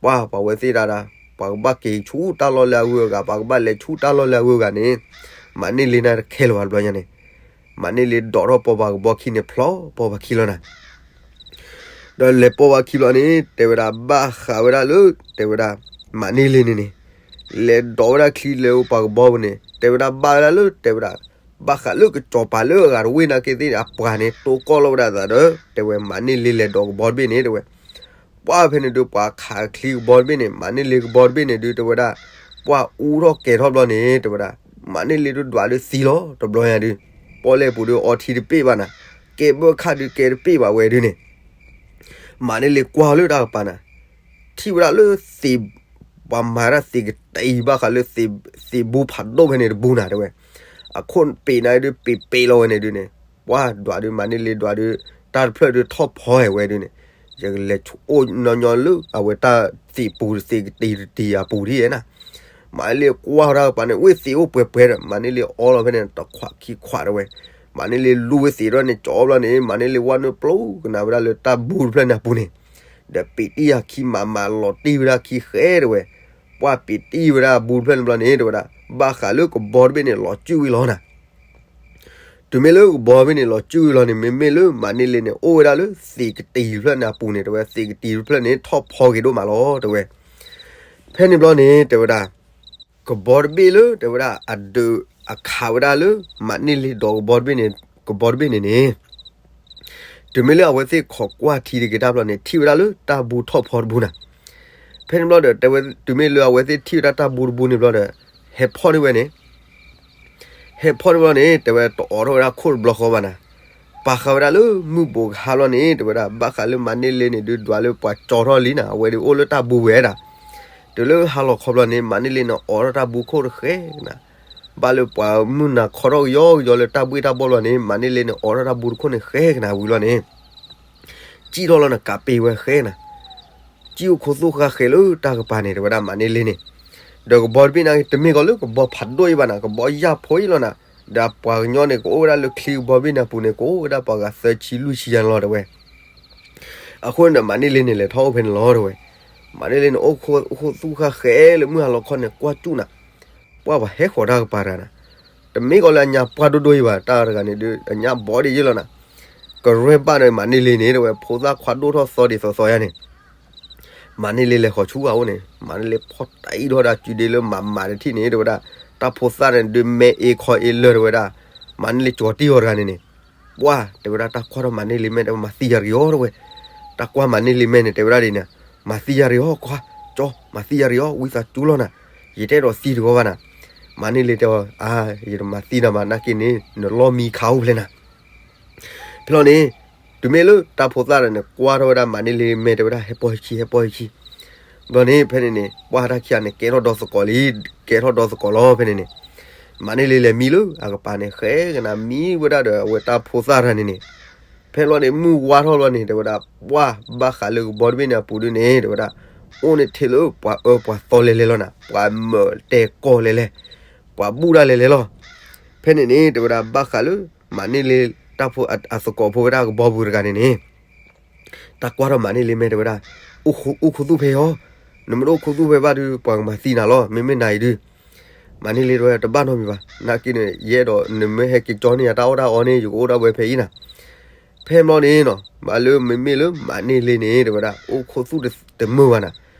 ပှၢ်ပှၤဝဲသ့ၣ်ဒၣ်ဒၣ် ပှၤကဘၣ်က့ၤဆူတၢ်လီၢ်လၢအဂုၤအဂၤ ပှၤကဘၣ်လဲၤဆူတၢ်လီၢ်လၢအဂုၤအဂၤန့ၣ် မၤန့ၢ်လ့နၤတခဲလၢာ်ဘၣ်တဘျီညါန့ၣ် မၤန့ၢ်လ့ဒိးထီၣ်ပီၢ်ပှၤကဘီခံန့ၣ် ဖျီပီၢ်ပှၤခံလီၤနၤ. ဒီးလဲၤပီၢ်ပှၤခံဘျီန့ၣ် တဲဝဲဒၣ်ဘၣ်ဃးဝဲဒၣ်လၢ တဲဝဲဒၣ် မၤန့ၢ်လ့န့ၣ်န့ၣ် လဲၤဒိးဝဲဒၣ်ချံလဲၤအိၣ်ပှၤကဘီပူၤန့ၣ် တဲဝဲဒၣ်ဘၣ်ဝဲဒၣ်လၢ တဲဝဲဒၣ် ဘၣ်ဃးလၢကစီၤပၤလၢအဂၤတဝ့ၢ်နာ်က့သ့ၣ်န့ၣ် အပှၤန့ၣ် တိၢ်ကီၢ်လီၤဝဲဒၣ်သးဒီး တဲဝဲမၤန့ၢ်လ့လဲၤဒိးကဘီတဘ့ၣ်န့ၣ် တဲဝဲ ပှၢ်ဖဲန့ၣ်ဒုး ပှၤခးချံကဘီတဘ့ၣ်န့ၣ် မၤန့ၢ်လ့ကဘီတဘ့ၣ်န့ၣ်ဒုး တဲဝဲဒၣ် ပှၢ်အူထီၣ်ကဲၤထီၣ်ဘျီန့ၣ် တဲဝဲဒၣ် မၤန့ၢ်လ့ဒုးဒွးဒုးသံလီၤ တဘျီညါဒုး ပီၣ်လဲၣ်ပူၤဒုးအီထံတပ့ၢ်ဘၣ်နၤ ကဲဘၢခါဒုးကဲတပ့ၢ်ဘၣ်ဝဲဒုးန့ၣ် မၤန့ၢ်လ့ကွၢ်လၢတၢ်ကပၤနၤ ထံၣ်ဝဲဒၣ်လၢသ့ၣ် ပှၤမၤဒၣ်သ့ၣ်ကတံၤဘၣ်ဃးလၢ သ့ၣ်ဘူဖးဒိၣ်ဖဲန့ၣ်တဘူနၤ တဲဝဲ အခိၣ်ပ့ၤနၤဒုးပ့ၤပ့ၤလီၤဝဲန့ၣ်ဒုးန့ၣ် ပှၢ်ဒွးဒုးမၤန့ၢ်လ့ဒွးဒုး တၢ်တဖျၢၣ်ဒုးထီၣ်ဖီဝဲဒုးန့ၣ် ယကလဲၤအိၣ်ညီညီလၢ အဝဲတၢ်သ့ၣ်ပူၤသ့ၣ်ကတံၤတံၤအပူၤဒ်န့ၣ် မၤန့ၢ်လ့ကွၢ်ဝဲဒၣ်ကပၤန့ၣ် ဝ့ၢ်သ့ၣ်အိၣ်ပှဲၤပှဲၤဒီး မၤန့ၢ်လ့အီလီၤဖဲန့ၣ် တခွးခံခွးတဲဝဲ မၤန့ၢ်လ့လူဝ့ၢ်သ့ၣ်ဒီးန့ၣ် ကၠီဘျီန့ၣ် မၤန့ၢ်လ့ဝဲနုာ်ပျိကနၣ်ဝဲဒၣ်လၢတၢ်ဘူတဖျၢၣ်န့ၣ်အပူၤန့ၣ် ဒီးပ့ၤတံၢ်အခံမးမးလီၤတံၢ်ဝဲဒၣ်ခံဃဲတဲဝဲ ပှၢ်ပ့ၤတံၢ်ဝဲဒၣ်အဘူတဖျၢၣ်န့ၣ်ဘျီန့ၣ် တဲဝဲဒၣ် ဘၣ်ဃးလၢကဘီတဘ့ၣ်န့ၣ် လီၤစုၣ်ဝံၤလီၤနၤ တုၤမ့ၢ်လၢကဘီတဘ့ၣ်န့ၣ် လီၤစုၣ်ဝံၤလီၤန့ၣ် မ့မ့ၢ်လၢမၤန့ၢ်လ့န့ၣ် အိၣ်ဝဲဒၣ်လၢသ့ၣ်ကတံၤတဖျၢၣ်န့ၣ်အပူၤန့ၣ် တဲဝဲ သ့ၣ်ကတံၤတဖျၢၣ်န့ၣ် ထီၣ်ဖီဂ့ၤဒိၣ်မးလီၤ တဲဝဲ ဖဲန့ၣ်ဘျီန့ၣ် တဲဝဲဒၣ် ကဘီတဘ့ၣ်လၢ တဲဝဲဒၣ် အဒုးအခးဝဲဒၣ်လၢ မၤန့ၢ်လ့ဒိးကဘီတဘ့ၣ်န့ၣ် ကဘီတဘ့ၣ်န့ၣ်န့ၣ် တုၤမ့ၢ်လၢအဝဲသ့ၣ်ခိးကွၢ်ထံတက့ၤတၢ်ဘျီန့ၣ် ထံၣ်ဝဲဒၣ်လၢတၢ်ဘူထီၣ်ဖီတဘူနၤ ဖဲန့ၣ်ဘျီဒီး တဲဝဲ တုၤမ့ၢ်လၢအဝဲသ့ၣ်ထံၣ်ဝဲဒၣ်တၢ်ဘူတဘူန့ၣ်ဘျီဒီး ဟဲဖီၣ်န့ၢ်ဝဲန့ၣ် ဟဲဖီၣ်န့ၢ်ဘျီန့ၣ် တဲဝဲတအိးထီၣ်ဝဲဒၣ်ခိၣ်တဘျီဃီဘၣ်နၤ ပာ်ဃာ်ဝဲဒၣ်လၢမုၢ်ဘူးကဟါဘျီန့ၣ် တဲဝဲဒၣ် ဘၣ်ဃးလၢမၤန့ၢ်လ့န့ၣ် ဒုးဒွးလၢပှၤကၠီထီၣ်လံနၤ အဝဲဒုးအိၣ်လၢတၢ်ဘူဝဲဒၣ် တုၤလၢဟါလီၤခီဘျီန့ၣ် မၤန့ၢ်လ့န့ၣ် အိးထီၣ်တၢ်ဘူခိၣ်တဃဲကနၤ ဘၣ်လၢပှၤမုၢ်နၤခီထီၣ်ကယီကယီလၢတၢ်ဘှ့ၣ်တၢ်ဘှီၣ်ဘျီန့ၣ် မၤန့ၢ်လ့န့ၣ် အိးထီၣ်တၢ်ဘူတခိၣ်န့ၣ်ဃဲကနၤဝံၤဘျီန့ၣ် ကံၣ်ထီၣ်လီၤနၤ ကးပ့ၤဝဲဃဲနၤ ကံၣ်အိၣ်ခိးသူၣ်ဃာ်ဃဲလၢတၢ်ကပၤန့ၣ် တဲဝဲဒၣ်မၤန့ၢ်လ့န့ၣ် ဒီးကဘီတဘ့ၣ်န့ၣ် တမ့ၢ်ကီးလၢကဘီဖးဒိၣ်အံၤဘၣ်နၤ ကဘီယၢ်ဖိအံၤလီၤနၤ ဒီးပှၤကညီန့ၣ် ကအိၣ်ဝဲဒၣ်လၢချံကဘီဘ့ၣ်န့ၣ်အပူၤန့ၣ် ကအိၣ်ဝဲဒၣ်ပှၤဂၤသၢဆံလွံၢ်ဆံယါန့ၣ်လီၤ တဲဝဲ. အဃိန့ၣ်ဒီး မၤန့ၢ်လ့န့ၣ် လဲၤထီၣ်အိၣ်ဖဲန့ၣ်လီၤ တဲဝဲ. မၤန့ၢ်လ့န့ၣ် အိၣ်ခိၣ်သူၣ်ဃၣ်ဃဲလၢမုၢ်ဟါလီၤခီန့ၣ် ကွၢ်စူၣ်နၤ, ပှၢ်ပှၤဟဲဃီၤတၢ်ကပၤတဂၤနၤ, တမ့ၢ်ကီးလၢအညါပှၢ်ဒိၣ်ဒိၣ်အံၤဘၣ်, တၢ်တဂၤန့ၣ်ဒုး အညါဘီဒ်ယ့ၢ်လီၤနၤ. ကရဲၣ်ဘၣ်ဒီးမၤန့ၢ်လ့န့ၣ် တဲဝဲ, ဖိသၣ်ခွါဒိၣ်ထီၣ်သီဒ်သိးသိးယါန့ၣ် မၤန့ၢ်လ့လဲၤဃီၤဆူအအိၣ်န့ၣ် မၤန့ၢ်လ့ဖီၣ်တၢ်အံၣ်ထီၣ်ဒၣ်စုဒ့လၢမၤမၤတထံၣ်န့ၣ် တဲဝဲဒၣ်, တၢ်ဖိသၣ်န့ၣ်ဒုး မဲအ့ခီအ့လၢာ် တဲဝဲဒၣ်. မၤန့ၢ်လ့ကၠီၤတံၢ်အီၤတဂၤန့ၣ်န့ၣ်, ပှၢ် တဲဝဲဒၣ်, တၢ်ကွၢ်ထီၣ်မၤန့ၢ်လ့မဲ တဲဝဲ, မၤသံယၤတဂ့ၤအီၤ တဲဝဲ. တၢ်ကွၢ်မၤန့ၢ်လ့မဲန့ၣ် တဲဝဲဒၣ်ဒ်န့ၣ်, မၤသံယၤတဂ့ၤအီၤ ကွၢ်, ကၠီ, မၤသံယၤတဂ့ၤအီၤ, ဝံသးစူၤလီၤနၤ, ယတအဲၣ်ဒိးသံတဂ့ၤဘၣ်နၤ. မၤန့ၢ်လ့တဲအီၤ, အါ, ယတမၤသံနၤဘၣ်, နာ်က့န့ၣ် နလီၢ်မံခးအိၣ်ဖျဲနၤ ဖဲလီၤန့ၣ်, တုၤမ့ၢ်လၢတၢ်ဖိသၣ်ဒီးန့ၣ် ကွၢ်ထီၣ်ဝဲဒၣ်မၤန့ၢ်လ့မဲ တဲဝဲဒၣ်, ဟဲပိာ်ဟဲခံ, ဟဲပိာ်ဟဲခံ. ဘျီန့ၣ် ဖဲန့ၣ်န့ၣ် ပှၢ်တၢ်ခံဂၤန့ၣ် ကဲထီၣ်ဒီသကိးလံ, ကဲထီၣ်ဒီသကိးလီၤ ဖဲန့ၣ်န့ၣ်. မၤန့ၢ်လ့လဲၤမံလၢအကပၤန့ၣ် ဃဲကနၤမံဝဲဒၣ်ဒီးအဝဲတၢ်ဖိသၣ်တဂၤန့ၣ်န့ၣ်. ဖဲလီၤန့ၣ် မုၢ်ဝါထီၣ်လီၤန့ၣ် တဲဝဲဒၣ်, ပှၢ်ဘၣ်ဃးလၢကဘီတဘ့ၣ်န့ၣ်အပူၤဒုန့ၣ် တဲဝဲဒၣ်, အိၣ်န့ၣ်ထဲလၢပှၤအၢပှၤသီလဲၤလဲၤလီၤနၤ, ပှၤမၢာ်တဲာ်ကီၢ်လဲၤလဲၤ, ပှၤဘူၣ်တၢ်လဲၤလဲၤလီၤ. ဖဲန့ၣ်န့ၣ် တဲဝဲဒၣ် ဘၣ်ဃးလၢ မၤန့ၢ်လ့ တၢ်ဖိအသကိးဖိဝဲဒၣ်ကဘီပူၤတဂၤန့ၣ်န့ၣ်, တၢ်ကွၢ်ထီၣ်မၤန့ၢ်လ့မဲ တဲဝဲဒၣ်, အိၣ်ခိၣ်သူၣ်ဖဲအီၤ, နမ့ၢ်တအိၣ်ခိၣ်သူၣ်ဖဲဘၣ်ဒုး ပှၤကမၤသံနၤလီၤ, မ့မ့ၢ်နၤအံၤဒုး. မၤန့ၢ်လ့တဲဝဲ တဘၣ်နီတမံၤဘၣ်, နာ်က့န့ၣ် ယအဲၣ်ဒိးနမ့ၢ်ဟဲက့ၤကၠီန့ၢ်ယၤတၢ်အီၣ်တၢ်အီန့ၣ် ယကအိၣ်ဒၣ်ဝဲဖဲအံၤနၤ. ဖဲဘျီန့ၣ်နီၤ ဘၣ်လၢမ့မ့ၢ်လၢမၤန့ၢ်လ့န့ၣ် တဲဝဲဒၣ် အိၣ်ခိၣ်သူၣ်တမုာ်ဘၣ်နၤ,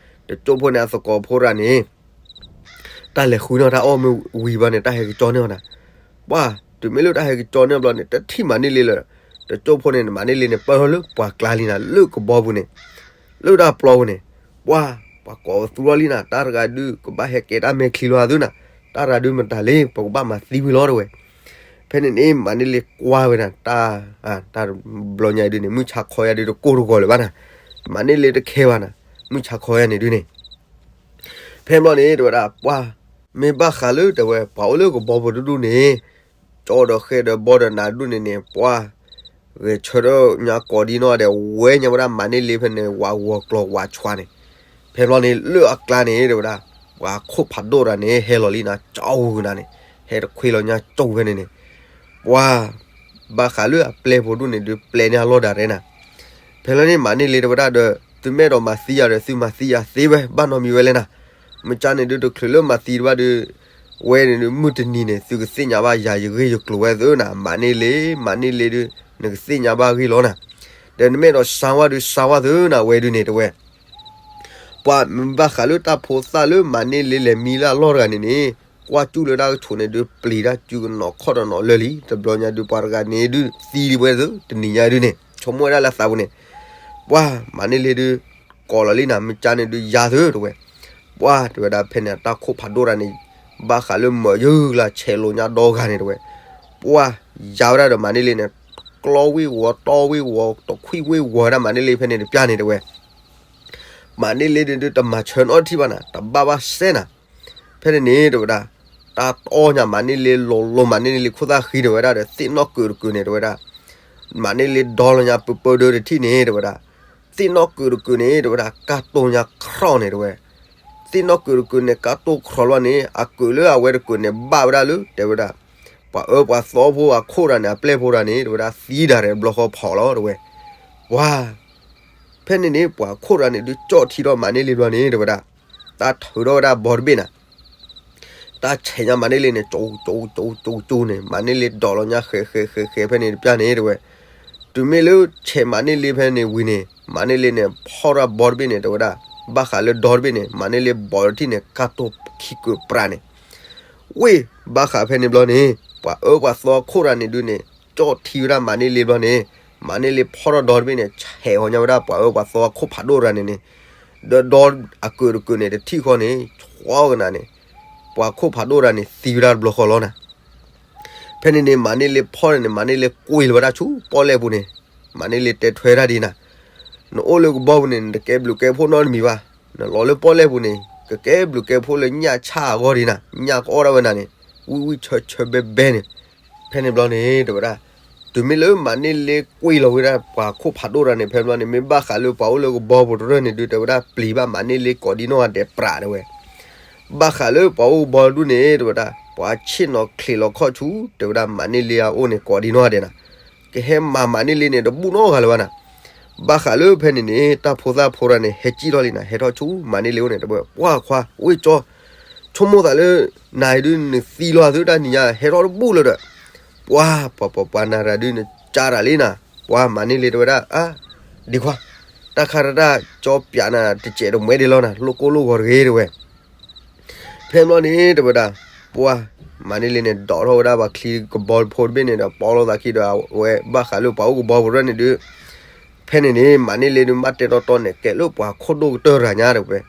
တကၠိဖိန့ၣ် အသကိးဖိတဂၤန့ၣ် တၢ်လဲၤဃုန့ၢ်တၢ်အီၣ်မ့ၢ်ဝံၤဘၣ်န့ၣ် တၢ်ဟဲက့ၤကၠီန့ၢ်အီၤနၤ. ပှၢ် တုၤမ့ၢ်လၢတၢ်ဟဲက့ၤကၠီန့ၢ်အီၤဘျီန့ၣ် တထံၣ်မၤန့ၢ်လ့လၢၤ. တကၠိဖိန့ၣ် မၤန့ၢ်လ့န့ၣ် ပၢၢ်ထီၣ်လၢပှၤကျါလံနၤ လၢကဘီပူၤန့ၣ်, လၢတၢ်ပျီပူၤန့ၣ်. ပှၢ် ပှၤကိးပသူထီၣ်လံနၤ, တၢ်တဂၤဒုး ကဘၣ်ဟဲကဲတၢ်မဲာ်ချံလီၤအသုနၤ, တၢ်တဂၤဒုးမတၤလ့ ပကဘၣ်မၤသံဝံၤလီၤ တဲဝဲ. ဖဲန့ၣ်န့ၣ် မၤန့ၢ်လ့ကွၢ်ဝဲဒၣ် တၢ်, တၢ်တဘျီညါအံၤဒုးန့ၣ် မုၢ်ဆါခီယါဒုးတကိၢ်တဂီၤလၢၤဘၣ်နၤ, မၤန့ၢ်လ့တခဲဘၣ်နၤ, မုၢ်ဆါခီယါန့ၣ်ဒုးန့ၣ်. ဖဲဘျီန့ၣ် တဲဝဲဒၣ် ပှၢ် မ့ၢ်ဘၣ်ဃးလၢ တဲဝဲ ပှၤအိၣ်လၢကဘီပူၤတဒူၣ်န့ၣ် ကၠီဒီးဃဲဒီးဘီဒီးနၤဒူၣ်န့ၣ်န့ၣ် ပှၢ် ဂဲၤဆၢထၢၣ်ညါကိးဒံနီၢ်ဒဲး ဝဲညါဝဲဒၣ်မၤန့ၢ်လ့ဖဲန့ၣ် ဝးဂီၤကျိၤဝးဆွါန့ၣ်. ဖဲဘျီန့ၣ် လၢအကျါန့ၣ် တဲဝဲဒၣ် ပှၤခိၣ်ဖးဒိၣ်တဂၤန့ၣ် ဟဲလီၤလံနၤ ကၠီဝုၤနၤန့ၣ်, ဟဲတခွ့လီၤညါကၠီဝုၤဖဲန့ၣ်န့ၣ်. ပှၢ် ဘၣ်ဃးလၢအပျဲၢ်ဖိဒူၣ်န့ၣ်ဒုး ပျဲန့ၢ်အလီၢ်ဒၣ်ရဲနၤ. ဖဲလီၤန့ၣ် မၤန့ၢ်လ့တဲဝဲဒၣ်ဒီး သုမ့ၢ်အဲၣ်ဒိးမၤသံယၤဒီး သုမၤသံယၤသ့ဝဲ ဘၣ်နီတမံၤဝဲလဲၣ်နၤ. မ့ၢ်ကန့ၣ်ဒုး တချုးလၢမၤသံတဘၣ်ဒုး ဝဲန့ၣ်ဒုး မုၢ်တနံၤန့ၣ် သုကသ့ၣ်ညါဘၣ်ယၤယဂ့ၢ်ယကျိၤဝဲသုနၤ, မၤန့ၢ်လ့ မၤန့ၢ်လ့ဒုး နကသ့ၣ်ညါဘၣ်ဂ့ၢ်လီၤနၤ. ဒီးနမ့ၢ်အဲၣ်ဒိးစါဝါဒုး စါဝါသုနၤ ဝဲဒုးန့ၣ်တဲဝဲ. ပှၢ် မ့ၢ်ဘၣ်ဃးလၢတၢ်ဖိသၣ်လၢမၤန့ၢ်လ့လဲၤမံလၢအလီၢ်တဂၤန့ၣ်န့ၣ်, ကွၢ်စူၣ်လၢတၢ်ကဆိးန့ၣ်ဒုး ပျံၤတၢ်စုကနီၤခီၣ်တနီၤလၢာ်လံ, တဘျီညါဒုး ပှၤတဂၤန့ၣ်ဒုး သံဒံးဝဲသု တနံၤညါဒုးန့ၣ် ဆိကမိၣ်ဝဲဒၣ်လၢအသးပူၤန့ၣ်. ပှၢ် မၤန့ၢ်လ့ဒုး ကိးလီၤလံနၤ မ့ၢ်ကန့ၣ်ဒုး ယၤသုတဲဝဲ. ပှၢ် တဲဝဲဒၣ် ဖဲန့ၣ် တၢ်ခိၣ်ဖးဒိၣ်တဂၤန့ၣ် ဘၣ်ဃးလၢမၢယုၢ်လၢဆဲးလိာ်ညါဒီဂၤန့ၣ်တဲဝဲ. ပှၢ် ယၤဝဲဒၣ်ဒီးမၤန့ၢ်လ့န့ၣ် ကျီဝ့ၢ်ဝီၤ တီဝ့ၢ်ဝီၤ တခွံၣ်ဝ့ၢ်ဝီၤဝဲဒၣ်မၤန့ၢ်လ့ဖဲန့ၣ်တပျၢ်န့ၣ်တဲဝဲ. မၤန့ၢ်လ့ဒုး တမၤဆၢနီတထံၣ်ဘၣ်နၤ, တဘၣ်ဘၣ်စဲနၤ. ဖဲန့ၣ်န့ၣ်တဲဝဲဒၣ် တၢ်တီညါမၤန့ၢ်လ့ လီၤလီၤမၤန့ၢ်လ့ခိၣ်သၣ်ဃံတဲဝဲဒၣ်ဒီး သ့ၣ်နီၣ်ကုာ်တကုာ်န့ၣ်တဲဝဲဒၣ်. မၤန့ၢ်လ့ဒီလီၤညါပၢပၢဒၢတထံၣ်န့ၣ်တဲဝဲဒၣ်. သ့ၣ်နီၣ်ကုာ်တကုာ်န့ၣ်တဲဝဲဒၣ် ကၢ်တိၢ်ညါခြီၣ်န့ၣ်တဲဝဲ. သ့ၣ်နီၣ်ကုာ်တကုာ်န့ၣ် ကၢ်တိၢ်ခြီၣ်လီၤန့ၣ် အကုာ်လၢအဝဲတကုာ်န့ၣ် ဘၣ်ဝဲဒၣ်လၢ တဲဝဲဒၣ် ပှၤအၢပှၤသီဖိအခိၣ်တဂၤန့ၣ် အပျဲၢ်ဖိတဂၤန့ၣ် တဲဝဲဒၣ် သံဒၣ်ရဲၣ်ဘျီဃီဖီၣ်လီၤတဲဝဲ. ပှၤ ဖဲန့ၣ်န့ၣ် ပှၤခိၣ်တဂၤန့ၣ်ဒုး ကၠီၣ်ထံထီၣ်မၤန့ၢ်လ့ဘျီန့ၣ် တဲဝဲဒၣ် တၢ်ထုးထီၣ်ဝဲဒၣ်ဘီတဘ့ၣ်နၤ. တၢ်ဆဲးညါမၤန့ၢ်လ့န့ၣ် ကၠိ ကၠိ ကၠိ ကၠိ ကၠိန့ၣ် မၤန့ၢ်လ့ဒီးလီၤညါဃဲးဃဲးဃဲးဃဲးဖဲန့ၣ်တပျၢ်န့ၣ် တဲဝဲ. တုၤမ့ၢ်လၢဆဲးမၤန့ၢ်လ့ဖဲန့ၣ်ဝံၤန့ၣ် မၤန့ၢ်လ့န့ၣ် ဖီၣ်ထီၣ်ဘီတဘ့ၣ်န့ၣ် တဲဝဲဒၣ် ဘၣ်ဃးလၢဒီတဘ့ၣ်န့ၣ် မၤန့ၢ်လ့ဘီတထံၣ်န့ၣ် ကၢ်တိၢ်ခံကုာ်ပြးန့ၣ် ဝ့ၢ် ဘၣ်ဃးဖဲန့ၣ်ဘျီန့ၣ် ပှၤအၢပှၤသီခိၣ်တဂၤန့ၣ်ဒုးန့ၣ် ကၠီၣ်ထံဝဲဒၣ်မၤန့ၢ်လ့ဘျီန့ၣ် မၤန့ၢ်လ့ဖီၣ်ထီၣ်ဒီတဘ့ၣ်န့ၣ် ဆဲးဃီၤညါဝဲဒၣ်ပှၤအၢပှၤသီခိၣ်ဖးဒိၣ်တဂၤန့ၣ်န့ၣ် ဒီးဒီအကုာ်တကုာ်န့ၣ် တထံၣ်ဃီန့ၣ် ဆှီကနၤန့ၣ် ပှၤခိၣ်ဖးဒိၣ်တဂၤန့ၣ် သံဝဲဒၣ်တဘျီဃီလီၤနၤ. ဖဲန့ၣ်န့ၣ် မၤန့ၢ်လ့ဖီၣ်န့ၣ်န့ၣ် မၤန့ၢ်လ့ကွံာ်လီၤဝဲဒၣ်ဆူပီၣ်လဲၣ်ပူၤန့ၣ် မၤန့ၢ်လ့တဲထွဲတၢ်ဒ်နၤ နအိၣ်လၢကဘီပူၤန့ၣ် နတကဲဘျုးကဲဖှိၣ်နီတမံၤဘၣ်. နလီၤလၢပီၣ်လဲၣ်ပူၤန့ၣ် ကကဲဘျုးကဲဖှိၣ်လၢညၣ်ဆၣ်အဂီၢ်ဒ်နၤ ညၣ်ကအီၣ်ဒၣ်ဝဲနၤန့ၣ် ဝံၣ်ဝံၣ်ဆၢဆၢဘဲဘဲန့ၣ်. ဖဲန့ၣ်ဘျီန့ၣ် တဲဝဲဒၣ် တုၤမ့ၢ်လၢမၤန့ၢ်လ့ကွံာ်လီၤဝဲဒၣ်ပှၤခိၣ်ဖးဒိၣ်တဂၤန့ၣ် ဖဲဘျီန့ၣ် မ့ၢ်ဘၣ်ဃးလၢပှၤအိၣ်လၢကဘီပူၤတရၢၢ်န့ၣ်ဒုး တဲဝဲဒၣ် ပျံၤဘၣ်မၤန့ၢ်လ့ကိးဒံနီၢ်ဂၤဒဲးပြးတဲဝဲ. ဘၣ်ဃးလၢပှၤအိၣ်ကဘီတဒူၣ်န့ၣ် တဲဝဲဒၣ် ပှၤဆ့ၣ်နီၤချံးလီၤခီၣ်ဆူ တဲဝဲဒၣ်မၤန့ၢ်လ့အအိၣ်န့ၣ် ကိးဒံနီၢ်ဒဲးနၤ, ကဟဲမၤမၤန့ၢ်လ့န့ၣ် တဘူၣ်နီတဂၤလၢၤဘၣ်နၤ. ဘၣ်ဃးလၢဖဲန့ၣ်န့ၣ် တၢ်ဖိသၣ်ဖိတဂၤန့ၣ် ဟဲစံၣ်ထီၣ်လံနၤ, ဟဲထီၣ်ဆူမၤန့ၢ်လ့အိၣ်န့ၣ် တဲဝဲ ပှၢ်ခွါ ဝ့ၢ်ကၠီ ဆိကမိၣ်သးလၢ နၤအံၤဒုးနသံလီၤသုတၢ်နံၤညါ ဟဲထီၣ်တဘူၣ်လၢၤဒီး, ပှၢ် ပှၤ ပှၤ ပှၤနၤတဂၤဒုး နကၢ်တၢ်လံနၤ, ပှၢ်မၤန့ၢ်လ့တဲဝဲဒၣ် အါ ဒံခွါ တၢ်ခါတၢ်တၢ်ကၠီပၠးနၤ တစဲးတမှဲဒံးလီၤနၤ, လိၣ်ကိၢ်လိၣ်ဂီၤတဂ့ၤတဲဝဲ. ဖဲဘျီန့ၣ် တဲဝဲဒၣ် ပှၢ် မၤန့ၢ်လ့န့ၣ် ဒိးထီၣ်ဝဲဒၣ်ပှၤချံကဘီဖိတဘ့ၣ်န့ၣ်ဒီး ပီလိာ်သးခံဒီး အဝဲဘၣ်ဃးလၢပှၤအိၣ်ကဘီဖိတဖၣ်န့ၣ်ဒုး ဖဲန့ၣ်န့ၣ် မၤန့ၢ်လ့ဒုး မ့ၢ်တဲတီတီန့ၣ် ကဲလၢပှၤခိၣ်ဒိၣ်ကတၢၢ်တဂၤညါတဲဝဲ,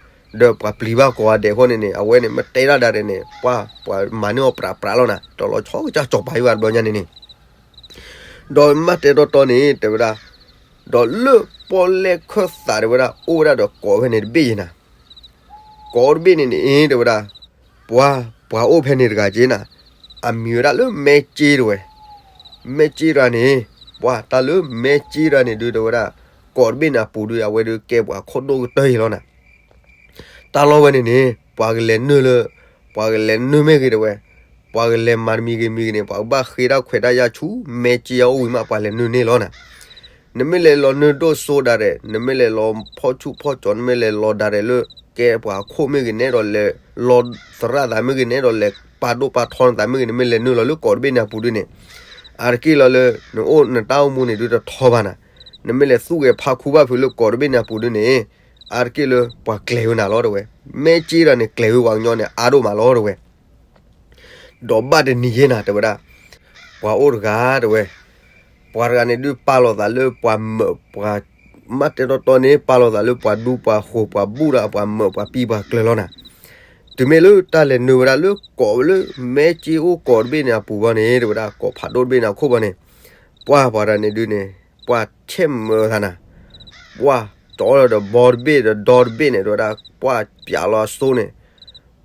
ဒီးပှၤပျံၤဘၣ်ကိးဂၤဒဲးအဃိန့ၣ်န့ၣ် အဝဲန့ၣ် မ့ၢ်တဲဒၣ်ဒၣ်န့ၣ် ပှၢ် ပှၤမၤန့ၢ်အီၤပြးပြးလီၤနၤ, တလီၤဆီကစၢ်ကၠီၤပၤယွၤတဘျီညါန့ၣ်န့ၣ် ဒီးမ့ၢ်တဲတီတီန့ၣ် တဲဝဲဒၣ် ဒီးလၢပီၣ်လဲၣ်ခၢၣ်သးတဲဝဲဒၣ် အိၣ်ဝဲဒၣ်ဒီးကိးဖဲန့ၣ်တဘ့ၣ်ယဲနၤ, ကိးတဘ့ၣ်န့ၣ်န့ၣ် တဲဝဲဒၣ် ပှၤ ပှၤအိၣ်ဖဲန့ၣ်တဂၤက့နၤ, အမံၤဝဲဒၣ်လၢမဲက့တဲဝဲ, မဲက့တဂၤန့ၣ် ပှၤတၢ်လၢမဲက့တဂၤန့ၣ်ဒုး တဲဝဲဒၣ် ကိးတဘ့ၣ်န့ၣ်အပူၤဒုး အဝဲဒုးကဲပှၤခိၣ်ဒိၣ်ကတၢၢ်ယဲလီၤနၤ. တၢ်လီၢ်ဝဲန့ၣ်န့ၣ် ပှၤကလဲၤနုာ်လၢ ပှၤကလဲၤနုာ်မ့ၢ်ဂ့ၤတဲဝဲ, ပှၤကလဲၤမၤတမံၤဂ့ၤမံၤဂ့ၤန့ၣ် ပှၤကဘၣ်ဃ့တၢ်ခွဲးတၢ်ယာ်ဆူ မဲက့အအိၣ်ဝံၤမး ပှၤလဲၤနုာ်န့ၢ်လီၤနၤ. နမ့ၢ်လဲၤလီၤနုာ်ဒိၣ်စိဒၣ်ရဲၣ်, နမ့ၢ်လဲၤလီၤဖီၣ်ဆူၣ်ဖီၣ်ကၠီၤ, နမ့ၢ်လဲၤလီၤဒၣ်ရဲၣ်လၢ ကဲပှၤခိၣ်မ့ၢ်ဂ့ၤ နအဲၣ်ဒိးလဲၤလီၤသရၣ်သးမ့ၢ်ဂ့ၤ နအဲၣ်ဒိးလဲၤပာ်ဒိၣ်ပာ်ထီနသးမ့ၢ်ဂ့ၤ နမ့ၢ်လဲၤနုာ်လီၤလၢကိးတဘ့ၣ်န့ၣ်အပူၤဒုးန့ၣ် အါတက့ၢ်လီၤလၢ နအိၣ်နတၢ်အိၣ်မူန့ၣ်ဒုးတထီဘၣ်နၤ. နမ့ၢ်လဲၤသူၣ်ဂဲၤဖးခူဘၣ်ဖုးလၢကိးတဘ့ၣ်န့ၣ်အပူၤဒုးန့ၣ် အါတက့ၢ်လၢပှၤကျဲၤဝဲနၤလီၤတဲဝဲ, မဲက့တဂၤန့ၣ် ကျဲၤဝဲပှၤကညီန့ၣ် အါဒိၣ်မးလီၤတဲဝဲ. ဒီးဘၣ်တနံၤယဲနၤတဲဝဲဒၣ်, ပှၤအိၣ်တဂၤတဲဝဲ, ပှၤတဂၤန့ၣ်ဒုးပာ်လီၤသးလၢပှၤမၢးပှၤ, မ့ၢ်တဲတီတီန့ၣ် ပာ်လီၤသးလၢပှၤဒူပှၤဃိၤပှၤဘူၣ်ဒီးပှၤမၢးပှၤပံၤပှၤကျၢၤလီၤနၤ. တုၤမ့ၢ်လၢတၢ်လဲၤနုာ်ဝဲဒၣ်လၢကိးဝဲလၢ မဲက့အိၣ်ကိးတဘ့ၣ်န့ၣ်အပူၤဘၣ်န့ၣ် တဲဝဲဒၣ် ကိးဖးဒိၣ်တဘ့ၣ်န့ၣ်အခိၣ်ဘၣ်န့ၣ်, ပှၢ်ပှၤတဂၤန့ၣ်ဒုးန့ၣ် ပှၢ်ဆဲးမၢးသးနၤ, ပှၢ်ကၠီလီၤဒီးဘီတဘ့ၣ်ဒီးဒီတဘ့ၣ်န့ၣ် တဲဝဲဒၣ် ပှၢ်ပၠးလီၤအစိန့ၣ်,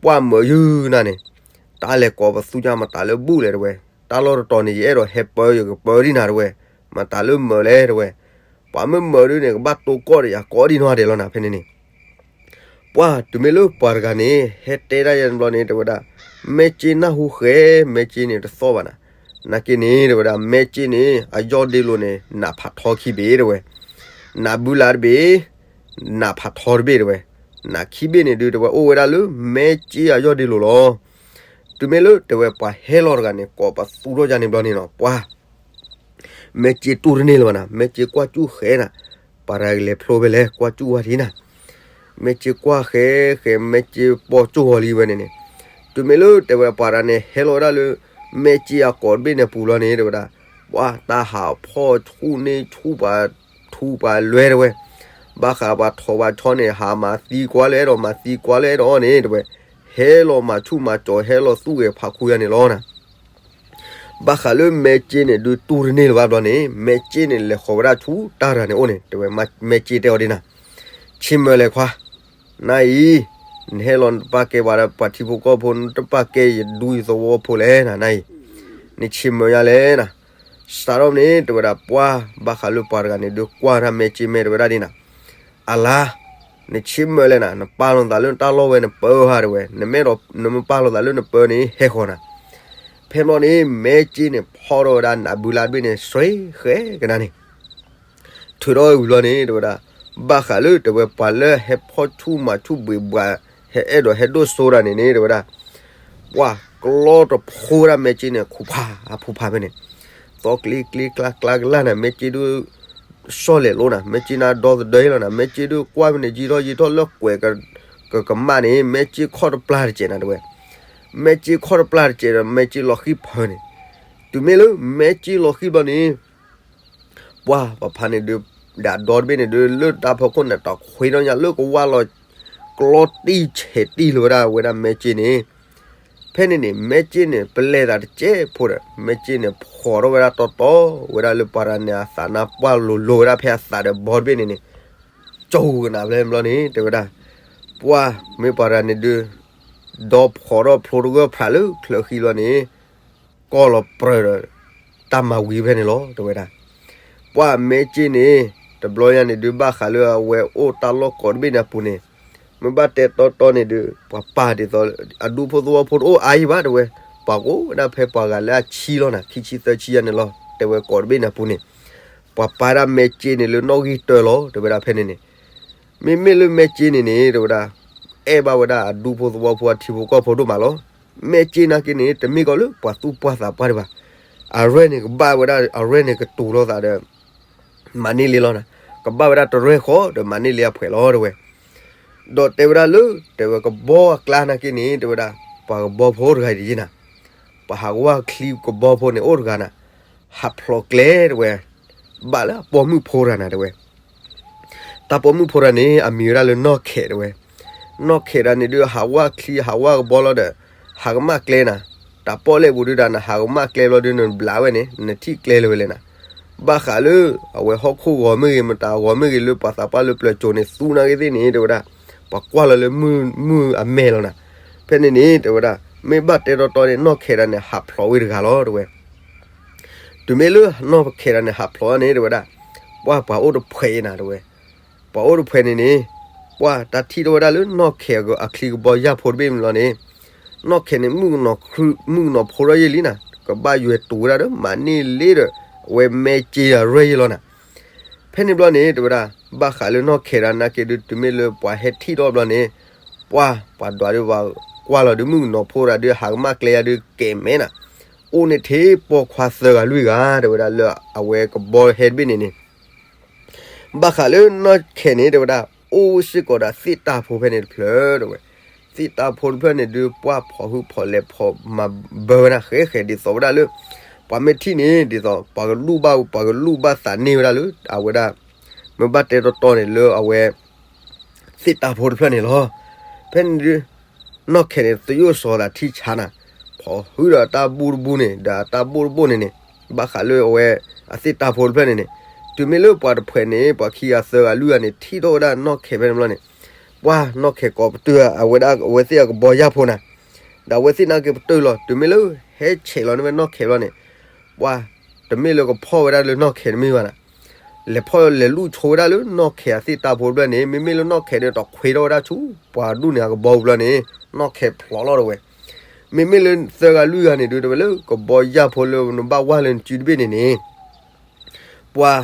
ပှၢ်မၢးယုၢ်နၤန့ၣ်, တၢ်လဲၤကိးပသူညါမတၤလၢဘူၣ်လဲၣ်တဲဝဲ, တၢ်လီၢ်တတီၤန့ၣ် ယအဲၣ်ဒိးဟဲပၢယကပၢဒံနၤတဲဝဲ, မတၤလၢမၢးလဲၣ်တဲဝဲ, ပှၤမ့ၢ်မၢးဒုးန့ၣ် ကဘၣ်တိကိးဒီးယၤကိးဒံနီၢ်ဒဲးလီၤနၤဖဲန့ၣ်န့ၣ် ပှၢ်တုၤမ့ၢ်လၢပှၤတဂၤန့ၣ် ဟဲတဲဒၣ်ယဲန့ၣ်ဘျီန့ၣ် တဲဝဲဒၣ်, မဲက့နၢ်ဟူဃဲ, မဲက့န့ၣ်တသီၣ်ဘၣ်နၤ, နာ်က့န့ၣ် တဲဝဲဒၣ် မဲက့န့ၣ် အယီၢ်ဒ့လိာ်န့ၣ် နးဖးထီခံဘ့ၣ်တဲဝဲ, နးဘုလါတဘ့ၣ်, နးဖးထီတဘ့ၣ်တဲဝဲ, နးခံဘ့ၣ်န့ၣ်ဒုး တဲဝဲအိၣ်ဝဲဒၣ်လၢ မဲက့အယီၢ်ဒ့လိာ်လီၤ. တုၤမ့ၢ်လၢတဲဝဲပှၤဟဲလီၤတဂၤန့ၣ် ကိးပသူထီၣ်ယါန့ၣ်ဘျီန့ၣ်နီၤ ပှၢ် မဲက့တူၢ်တန့ၢ်လၢၤဘၣ်နၤ, မဲက့ကွၢ်ကၠူၣ်ဃဲနၤ, ပှၤတဂၤကလဲၤဖျိဖဲလဲၣ် ကွၢ်ကၠူၣ်ဝဲဒၣ်နၤ, မဲက့ကွၢ်ဃဲဃဲ မဲက့ပိာ်ကၠိၢ်ဂီၤလံဝဲန့ၣ်န့ၣ်, တုၤမ့ၢ်လၢတဲဝဲပှၤတဂၤန့ၣ် ဟဲလီၤဝဲဒၣ်လၢ မဲက့အကိးတဘ့ၣ်န့ၣ်အပူၤလီၤန့ၣ် တဲဝဲဒၣ်, ပှၤတၢ်ဟးဖီၣ်ဆူၣ်န့ၢ်ဆူၣ်ပှၤထူပှၤလွဲတဲဝဲ, ဘၣ်ဃးပှၤထိးပှၤဆီန့ၣ် ဟးမၤသံကွၢ်လၢအဲၣ်ဒိး မၤသံကွၢ်လၢအဲၣ်ဒိးအီၤန့ၣ် တဲဝဲ, ဟဲလီၤမၤဆူၣ်မၤကၠီၤ ဟဲလီၤသူၣ်ဂဲၤဖးခူယါန့ၣ်လီၤနၤ ဘၣ်ဃးလၢမဲက့န့ၣ် ဒုးတူၢ်တန့ၢ်လၢၤဘၣ်ဘျီန့ၣ် မဲက့န့ၣ် လဲၤဃီၤဝဲဒၣ်ဆူတၢ်တဂၤန့ၣ်အိၣ်န့ၣ် တဲဝဲ မဲက့တဲအီၤဒ်နၤ, ဆ့မၢလဲၤခွါ, နၤအံၤ နဟဲလီၤနတပာ်ကဲပှၤဒီးပှၤထံဖိကီၢ်ဖိ နတပာ်ကဲယဒူယသဝီဖိလဲၣ်နၤ နၤအံၤ, နဆ့မၢယါလဲၣ်နၤ, စးထီၣ်န့ၣ် တဲဝဲဒၣ်ပှၢ် ဘၣ်ဃးလၢပှၤတဂၤန့ၣ် ဒုးကွၢ်တၢ်မဲက့မဲ တဲဝဲဒၣ်ဒ်နၤ အလါ, နဆ့မၢလဲၣ်နၤ, နပာ်လီၤသးလၢနတၢ်လီၢ်ဝဲနပၢဟါတဲဝဲ, နမ့ၢ်ဒီး နမ့ၢ်ပာ်လီၤသးလၢနပၢန့ၣ် ဟဲဃီၤနၤ. ဖဲဘျီန့ၣ် မဲက့န့ၣ် ဖီၣ်ထီၣ်ဝဲဒၣ်နးဘုလါတဘ့ၣ်န့ၣ် စွဲဃဲကနါန့ၣ် ထုးထီၣ်ဝံၤဘျီန့ၣ် တဲဝဲဒၣ်, ဘၣ်ဃးလၢတဲဝဲပှၤလၢဟဲဖီၣ်ဆူၣ်မၤဆူၣ်ဘှံးဘှး ဟဲအဲၣ်ဒိးဟဲဒိၣ်စိဒၣ်န့ၣ်န့ၣ် တဲဝဲဒၣ် ပှၤကျီတဖိဝဲဒၣ်မဲက့န့ၣ် ခူဖးအဖူဖးဖဲန့ၣ်, သီကျ့ကျ့ကျါကျါကလၢ်နၤ မဲက့ဒုး စီၣ်လဲၤလိနၤ မဲက့နါဒီသဒၢလီၤနၤ မဲက့ဒုးကွၢ်ဖဲန့ၣ် ယံာ်ထီၣ်ယံာ်ထီၣ်လၢကွဲးကမၣ်န့ၣ် မဲက့ခီၣ်တပျၢ်တစဲးနၤတဲဝဲ, မဲက့ခီၣ်တပျၢ်တစဲးဒီး မဲက့လီၤဃံၢ်ဖၢန့ၣ်, တုၤမ့ၢ်လၢမဲက့လီၤဃံၢ်ဘျီန့ၣ် ပှၢ်ပဖါန့ၣ်ဒုး ဒၣ်ဒီတဘ့ၣ်န့ၣ်ဒုး လၢတၢ်ဖီခိၣ်န့ၣ် တၢ်ခွ့ထီၣ်ညါလၢကဝၢ်လီၤ ကျီတံၢ်ဆဲးတံၢ်လၢၤဝဲဒၣ်ဝဲဒၣ်မဲက့န့ၣ်, ဖဲန့ၣ်န့ၣ် မဲက့န့ၣ် ပလဲၤသးတစဲးဖိဒီး မဲက့န့ၣ် ဖှီၣ်ထီၣ်ဝဲဒၣ်တီတီ ဝဲဒၣ်လၢပှၤတဂၤန့ၣ် အသးနါပှၢ်လိၤလိၤဝဲဒၣ်ဖဲအသးဒီးဘီတဘ့ၣ်န့ၣ်န့ၣ်, ကၠိကနၣ်ဖဲဘျီန့ၣ် တဲဝဲဒၣ်, ပှၢ်မ့ၢ်ပှၤတဂၤန့ၣ်ဒုး ဒီဖှီၣ်ထီၣ်ဖျိတဂၢၢ်ဖျးလၢချၢဃံလီၤန့ၣ် ကီၢ်လီၤပြၢၤဒီး တၢ်မၤဝံၤဖဲန့ၣ်လီၤ တဲဝဲဒၣ်. ပှၢ်မဲက့န့ၣ် တဘျီညါန့ၣ်ဒုး ဘၣ်ဃးလၢအဝဲအိၣ်တၢ်လီၢ်ကိးတဘ့ၣ်န့ၣ်အပူၤန့ၣ်, မ့ၢ်ဘၣ်တဲတီတီန့ၣ်ဒုး ပှၤပာ်ဒ်သိး အဒူဖိသဝီဖိတအိၣ်အါယံၤဘၣ် တဲဝဲ, ပ ပှၤအိၣ်ဝဲဒၣ်ဖဲပှၤဂၤလၢအဆံလီၤနၤ, ခံဆံသၢဆံယါန့ၣ်လီၤ, တဲဝဲကိးတဘ့ၣ်န့ၣ်အပူၤန့ၣ်, ပှၤပာ်ဒၣ်မဲက့န့ၣ်လၢနီၣ်ဂံၢ်တၢလီၤ တဲဝဲဒၣ်ဖဲန့ၣ်န့ၣ်, မ့မ့ၢ်လၢမဲက့န့ၣ်န့ၣ် တဲဝဲဒၣ်, အဲၣ်ဘၣ်ဝဲဒၣ်အဒူဖိသဝီဖိအထံဖိကီၢ်ဖိဒိၣ်မးလီၤ. မဲက့နာ်က့န့ၣ် တမ့ၢ်ကီးလၢပှၤသူၣ်ပှၢ်သးပှၢ်ဒံးဘၣ်, အရဲၣ်န့ၣ်ကဘၣ်ဝဲဒၣ် အရဲၣ်န့ၣ်ကတူၤလိာ်သးဒီး မၤန့ၢ်လ့လီၤနၤ, ကဘၣ်ဝဲဒၣ်တရဲၣ်ဃီဒီးမၤန့ၢ်လ့အဖှဲးလီၤ တဲဝဲ. ဒီးတဲဝဲဒၣ်လၢ တဲဝဲကဘီအကျါနာ်က့န့ၣ် တဲဝဲဒၣ် ပှၤကဘီဖိတဂၤအံၤတယ့ၢ်နၤ, ပှၤဟးဝဲချံကဘီဖိန့ၣ်အိၣ်တဂၤနၤ, ဟးဖျိးကျဲ တဲဝဲ, ဘၣ်လၢအပိာ်မုၣ်ဖိတဂၤနၤ တဲဝဲ. တၢ်ပိာ်မုၣ်ဖိတဂၤန့ၣ် အမံၤဝဲဒၣ်လၢနီၢ်ခဲး တဲဝဲ. နီၢ်ခဲးတဂၤန့ၣ်ဒုး ဟးဝဲချံဟးဝဲကဘီလီၤဒီး ဟးကမၣ်ကျဲနၤ, တၢ်ပီၣ်လဲၣ်ပူၤဒုးဒၣ် နဟးကမၣ်ကျဲဘျီဒုး နဘျးဝဲန့ၣ် နထံၣ်ကျဲလၢၤဝဲလဲၣ်နၤ. ဘၣ်ဃးလၢ အဝဲဟီၣ်ခိၣ်ဂီၤမ့ၢ်ဂ့ၤ မတၤဂီၤမ့ၢ်ဂ့ၤ လၢပှၤသးပှၢ်လၢပျၢၤကိၤန့ၣ် သူနာ်က့သ့ၣ်န့ၣ် တဲဝဲဒၣ်, ပှၤကွၢ်လီၤလၢမုၢ်အမဲာ်လီၤနၤ. ဖဲန့ၣ်န့ၣ် တဲဝဲဒၣ် မ့ၢ်ဘၣ်တဲတီတီန့ၣ် နီၢ်ခဲးတဂၤန့ၣ် ဟးဖျိးဝဲတဂၤလီၤ တဲဝဲ. တုၤမ့ၢ်လၢနီၢ်ခဲးတဂၤန့ၣ် ဟးဖျိးန့ၣ် တဲဝဲဒၣ်, ပှၢ်ပှၤအိၣ်တဖှဲးအံၤနၤ တဲဝဲ. ပှၤအိၣ်တဖှဲးန့ၣ်န့ၣ် ပှၢ်တၢ်ထံၣ်ထီၣ်ဝဲဒၣ်လၢနီၢ်ခဲးအချံကဘီယၢ်ဖိတဘ့ၣ်မ့ၢ်လီၤန့ၣ်, နီၢ်ခဲးန့ၣ် မုၣ်ကနီၤဖိးထီၣ်ယဲၢ်လံနၤ, ကဘၣ်ယွဲၤတူာ်ဝဲဒၣ်ဒီး မၤန့ၢ်လ့ဒီး အဝဲမဲက့ဒီးရဲၣ်ယဲၢ်လီၤနၤ. ဖဲန့ၣ်ဘျီန့ၣ် တဲဝဲဒၣ် ဘၣ်ဃးလၢနီၢ်ခဲးတဂၤနာ်က့ဒုး တုၤမ့ၢ်လၢပှၤဟဲထံၣ်ထီၣ်ဘျီန့ၣ်, ပှၢ်ပှၤဒွးဒုး ပှၤကွၢ်လီၤဒုး မုၣ်ကနီၤဖိးတဂၤဒုး ဟးကမၣ်ကျဲယါဒုးကဲၤမဲနၤ, အိၣ်န့ၣ်ထဲပိာ်ခွါသၢဂၤလွံၢ်ဂၤ တဲဝဲဒၣ် လၢအဝဲကဘီဟဲတဘ့ၣ်န့ၣ်န့ၣ် ဘၣ်ဃးလၢနီၢ်ခဲးန့ၣ် တဲဝဲဒၣ် အိၣ်စ့ၢ်ကီးဒီးသ့ၣ်တၢ်ဖိဖဲန့ၣ်တဖျၢၣ် တဲဝဲ. သ့ၣ်တၢ်ဖိတဖျၢၣ်န့ၣ်ဒုး ပှၢ်ဖီၣ်ဟုၣ်ဖီၣ်လဲၤဖီၣ်မၤဘၢဝဲဒၣ်ဃဲဃဲ ဒ်သိးဝဲဒၣ်လၢ ပှၤမ့ၢ်ထံၣ်န့ၣ် ဒ်သိး ပှၤကလူၢ်ဘၣ် ပှၤကလူၢ်ဘၣ်သးန့ၢ်ဝဲဒၣ်လၢ အဝဲဒၣ် မ့ၢ်ဘၣ်တဲတီတီန့ၣ်လၢအဝဲ သ့ၣ်တၢ်ဖိတဖျၢၣ်န့ၣ်လီၤ. ဖဲန့ၣ်ဒုး နီၢ်ခဲးန့ၣ် သယိၣ်စီၤသးထံဆါနၤ, ဖီၣ်ဟုၣ်ဒီးတၢ်ဘူၣ်တဘူၣ်န့ၣ် ဒီးတၢ်ဘူၣ်တဘူၣ်န့ၣ်န့ၣ်, ဘၣ်ဃးလၢအဝဲ အသ့ၣ်တၢ်ဖိတဖျၢၣ်န့ၣ်န့ၣ်, တုၤမ့ၢ်လၢပှၤတဖှဲးန့ၣ် ပှၤခံဂၤသၢဂၤလွံၢ်ဂၤန့ၣ် ထံၣ်ထီၣ်ဝဲဒၣ်နီၢ်ခဲးဖဲန့ၣ်ဘျီန့ၣ်, ပှၢ်နီၢ်ခဲးကိးပတုာ်အဝဲဒၣ်အဝဲသ့ၣ်အကဘီယၢ်ဖိနၤ, ဒီးအဝဲသ့ၣ်နာ်က့ပတုာ်လီၤ တုၤမ့ၢ်လၢဟဲဆဲးလီၤန့ၢ်ဝဲနီၢ်ခဲးဘျီန့ၣ်, ပှၢ် တမ့ၢ်လၢကဖီၣ်ဝဲဒၣ်လၢနီၢ်ခဲးတမ့ၢ်ဘၣ်နၤ, လဲၤဖီၣ်လဲၤလူၢ်ဆိဝဲဒၣ်လၢနီၢ်ခဲးအသ့ၣ်တၢ်ဖိတဖျၢၣ်န့ၣ်, မ့မ့ၢ်လၢနီၢ်ခဲးဒီးတခွဲထီၣ်ဝဲဒၣ်ဆူ ပှၤဒူၣ်န့ၣ်အကဘီဘျီန့ၣ်, နီၢ်ခဲးဖျိးလီၤ တဲဝဲ. မ့မ့ၢ်လၢသၢဂၤလွံၢ်ဂၤန့ၣ်ဒုး တဲဝဲလၢကဘီယၢ်ဖိလၢနဘၣ်ဝၢ်လၢနစုတဘ့ၣ်န့ၣ်န့ၣ်, ပှၢ်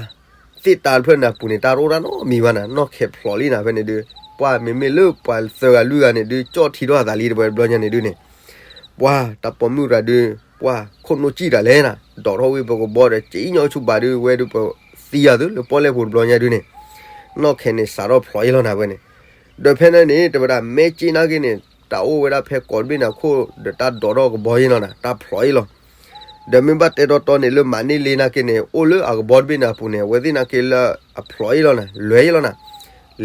သ့ၣ်တၢ်တဖျၢၣ်န့ၣ်အပူၤန့ၣ် တၢ်တအိၣ်တၢ်နီတမံၤဘၣ်နၤ, နီၢ်ခဲးဖျိးလံနၤ ဖဲန့ၣ်ဒုး, ပှၢ်မ့မ့ၢ်လၢပှၤသၢဂၤလွံၢ်ဂၤန့ၣ်ဒုး ကၠီၣ်ထံထီၣ်အသးလံ တဲဝဲ ဘျီညါန့ၣ်ဒုးန့ၣ်, ပှၢ်တၢ်ပိာ်မုၣ်တဂၤဒုး, ပှၢ်ခိၣ်နူာ်စံၣ်တၢ်လဲၣ်နၤ, ဒိးထီၣ်ဝံၤပကဘီဒီး ကၠံၣ်ညီဆူဘၣ်ဒုး ဝဲဒုးပသံယၤသုလၢပီၣ်လဲၣ်ပူၤတဘျီညါဒုးန့ၣ်, နီၢ်ခဲးန့ၣ်စးထီၣ်ဖျိးအံၤလီၤနၤ ဖဲန့ၣ်. ဒီးဖဲန့ၣ်န့ၣ် တဲဝဲဒၣ် မဲက့နာ်က့န့ၣ် တၢ်အိၣ်ဝဲဒၣ်ဖဲကိးတဘ့ၣ်န့ၣ်အခိၣ် ဒီးတၢ်ဒိးထီၣ်ကဘီယဲၢ်လီၤနၤ, တၢ်ဖျိးအံၤလီၤ. ဒီးမ့ၢ်ဘၣ်တဲတီတီန့ၣ် လၢမၤန့ၢ်လ့နာ်က့န့ၣ် အိၣ်လၢအကဘီတဘ့ၣ်န့ၣ်အပူၤန့ၣ် အဝဲသ့ၣ်နာ်က့လၢအဖျိးအံၤလီၤနၤ, လွဲၤအံၤလီၤနၤ,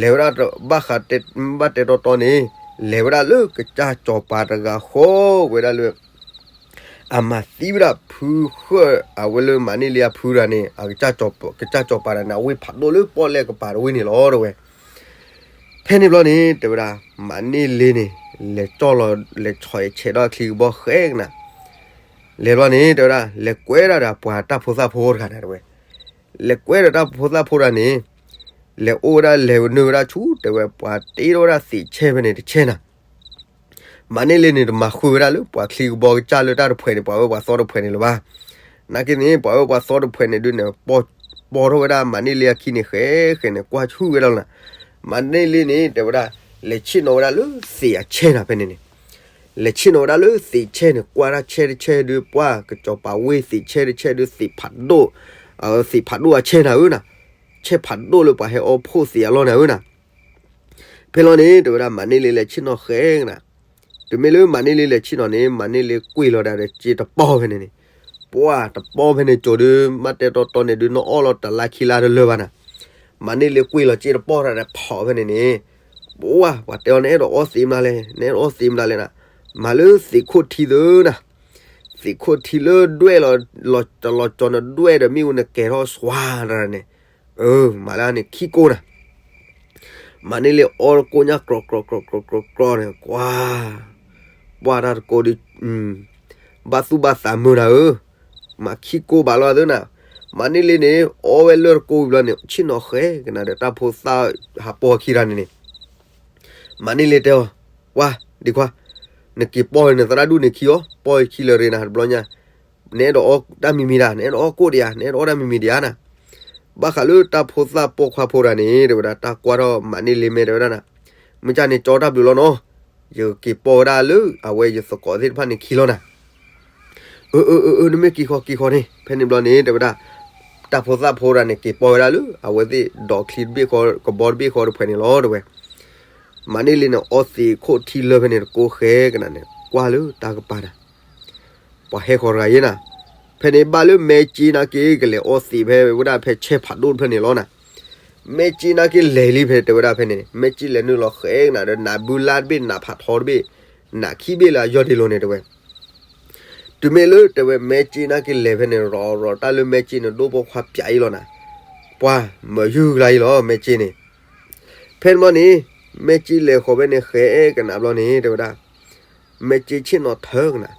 လဲၤဝဲဒၣ်ဘၣ်ဃး မ့ၢ်ဘၣ်တဲတီတီန့ၣ် လဲၤဝဲဒၣ်လၢကစၢ်စီၤပၤတဂၤဃီဝဲဒၣ်လၢ အမၤသံဝဲဒၣ်ဖုဃၢၣ် အဝဲလၢမၤန့ၢ်လ့အဖုတဂၤန့ၣ် အကစၢ်စီၤပၤတဂၤန့ၣ် အဝ့ၢ်ဖးဒိၣ်လၢပီၣ်လဲၣ်ကပၤတဝ့ၢ်န့ၣ်လီၤ တဲဝဲ. ဖဲန့ၣ်ဘျီန့ၣ် တဲဝဲဒၣ် မၤန့ၢ်လ့န့ၣ် လဲၤကၠီၣ်လီၤ လဲၤဆီၣ်အဲၣ်ဆဲးဒီးအချံကဘီဃဲကနၤ, လဲၤဘျီန့ၣ် တဲဝဲဒၣ် လဲၤကွဲဒၣ်ဒီးပှၤတၢ်ဖိသၣ်ဖိတဂၤနၤ တဲဝဲ. လဲၤကွဲဒီးတၢ်ဖိသၣ်ဖိတဂၤန့ၣ် လဲၤအိၣ်ဝဲဒၣ်လဲၤနုာ်ဝဲဒၣ်ဆူ တဲဝဲ ပှၤတ့ထီၣ်ဝဲဒၣ်သ့းဆဲၣ်ဖဲန့ၣ်တဆဲၣ်နၤ မၤန့ၢ်လ့န့ၣ် တမၤဃုာ်ဝဲဒၣ်လၢပှၤချံကဘီကစၢ်လၢတၢ်တဖှဲးန့ၣ် ပှၤဝဲပှၤသီတဖှဲးန့ၣ်လၢၤဘၣ်. နာ်က့န့ၣ် ပှၤဝဲပှၤသီတဖှဲးန့ၣ်ဒုးန့ၣ် ပိာ်ထီၣ်ဝဲဒၣ်မၤန့ၢ်လ့အခံန့ၣ် ဃဲဃဲန့ၣ် ကွၢ်ဆူၣ်ဝဲဒၣ်လီၤနၤ. မၤန့ၢ်လ့န့ၣ် တဲဝဲဒၣ် လဲၤဆ့ၣ်နီၤဝဲဒၣ်လၢသ့းအဆဲၣ်နၤ ဖဲန့ၣ်န့ၣ် လဲၤဆ့ၣ်နီၤဝဲဒၣ်လၢသ့းဆဲၣ်န့ၣ် ကွၢ်တၢ်ဆဲၣ်တဆဲၣ်ဒုး ပှၢ်ကစီၤပၤဝ့ၢ်သ့းဆဲၣ်တဆဲၣ်ဒုး သ့းဖးဒိၣ်, သ့းဖးဒိၣ်အဆဲၣ်နၤဧၢနၤ, ဆဲၣ်ဖးဒိၣ်လၢပှၤဟဲအီဖှိၣ်သ့းအလီၢ်နၤဧၢနၤ. ဖဲလီၤန့ၣ် တဲဝဲဒၣ်မၤန့ၢ်လ့လဲၤဆ့ၣ်နီၤဃဲကနၤ. တုၤမ့ၢ်လၢမၤန့ၢ်လ့လဲၤဆ့ၣ်နီၤန့ၣ် မၤန့ၢ်လ့ကွံာ်လီၤဒၣ်ဒီးစ့တပီၢ်ဖဲန့ၣ်န့ၣ်, ပှၢ်တပီၢ်ဖဲန့ၣ်ကၠိဒုး မ့ၢ်တဲတီတီန့ၣ်ဒုး နအီၣ်လီၤတလါခံလါတလၢာ်ဘၣ်နၤ. မၤန့ၢ်လ့ကွံာ်လီၤစ့တပီၢ်တၢ်ဒီးဖီးဖဲန့ၣ်န့ၣ်, ပှၢ်ပှၤတဲအီၤ နအဲၣ်ဒိးအီသံးမနုၤလဲၣ်, နအဲၣ်ဒိးအီသံးမနုၤလဲၣ်နၤ. မၤလၢသ့းခိၣ်ထံသုနၤ, သ့းခိၣ်ထံလၢဒွဲၣ်လီၤ, လီၤတလီၤကၠီနဒွဲၣ်ဒီးမ့ၣ်အူနကဲၤထီၣ်စွါတၢ်န့ၣ်, အၢ မၤလၢန့ၣ်ခံကိၢ်နၤ. မၤန့ၢ်လ့အီတကိၢ်ညါကြီကြီကြီကြီကြီန့ၣ် ကွၢ်, ပှၢ်တၢ်တကိၢ်ဒုး, ဘၣ်သူၣ်ဘၣ်သးမုာ်နၤဧၢ, မၤခံကိၢ်ဘၣ်လီၤသုနၤ. မၤန့ၢ်လ့န့ၣ် အီဝဲလၢတကိၢ်ဝံၤဘျီန့ၣ် ဆ့ၣ်နီၤဃဲကနၤဒီးတၢ်ဖိသၣ်ဟးပိာ်ခံတၢ်န့ၣ်န့ၣ် မၤန့ၢ်လ့တဲအီၤ, ဝါ, ဒံးခွါ, နက့ၤပီၢ်နသရၣ်ဒူၣ်န့ၣ်ခံအီၤ, ပီၢ်ခံလၢာ်ရ့နၤတဘျီညါ, နအဲၣ်ဒိးအီၣ်တၢ်မံၤမံၤဒၣ်, နအဲၣ်ဒိးအီၣ်ကိၣ်ဒံးဧါ, နအဲၣ်ဒိးအီၣ်တၢ်မံၤမံၤဒံးဧါနၤ. ဘၣ်ဃးလၢတၢ်ဖိသၣ်ပိာ်ခွါဖိတဂၤန့ၣ် တဲဝဲဒၣ် တၢ်ကွၢ်ထီၣ်မၤန့ၢ်လ့မဲ တဲဝဲဒၣ်နၤ, မ့ၢ်ကန့ၣ်ကၠီတၢ်ဘျုးလီၤနီၤ, ယက့ၤပီၢ်ဝဲဒၣ်လၢအဝဲယသကိးသ့ၣ်တဖၣ်န့ၣ်ခံလီၤနၤ. အၢ အၢ အၢ အၢ နမ့ၢ်က့ၤဃီက့ၤဃီန့ၣ် ဖဲန့ၣ်ဘျီန့ၣ် တဲဝဲဒၣ် တၢ်ဖိသၣ်ဖိတဂၤန့ၣ် က့ၤပီၢ်ဝဲဒၣ်လၢ အဝဲသ့ၣ်ဒီးချံတဘ့ၣ်ဃီ ကဘီတဘ့ၣ်ဃီတဖုန့ၣ်လီၤ တဲဝဲ. မၤန့ၢ်လ့န့ၣ် အီသံးခိၣ်ထံလၢဖဲန့ၣ်တကိးဃဲကနၤန့ၣ် ကွၢ်လၢတၢ်ကပၤနၤ ပှၤဟဲဃီၤတဂၤယဲနၤ, ဖဲန့ၣ်ဘၣ်လၢမဲက့နၤက့ၤကလဲၤအီသံးဖဲဝဲဒၣ်ဖဲဆဲဖးဒိၣ်တဖျၢၣ်န့ၣ်လီၤနၤ. မဲက့နၤက့ၤလဲၤလံဖဲတဲဝဲဒၣ်ဖဲန့ၣ်န့ၣ် မဲက့လဲၤနုာ်လီၤဃဲကနၤဒီး နးဘုလါတဘ့ၣ် နးဖးထီတဘ့ၣ်, နးခံဘ့ၣ်လၢအယီၢ်ဒ့လိၤန့ၣ်တဲဝဲ. တုၤမ့ၢ်လၢတဲဝဲမဲက့နၤက့ၤလဲၤဖဲန့ၣ် ရီၤရီၤတၢ်လၢမဲက့န့ၣ် ဒိၣ်ပိာ်ခွါပၠးအံၤလီၤနၤ, ပှၤမၤယုၢ်ကျါအံၤလီၤ မဲက့န့ၣ်. ဖဲန့ၣ်ဘျီန့ၣ် မဲက့လဲၤဃီၤဖဲန့ၣ်ဃဲကနၤဘျီန့ၣ် တဲဝဲဒၣ် မဲက့ဆ့ၣ်နီၤထၢကနၤ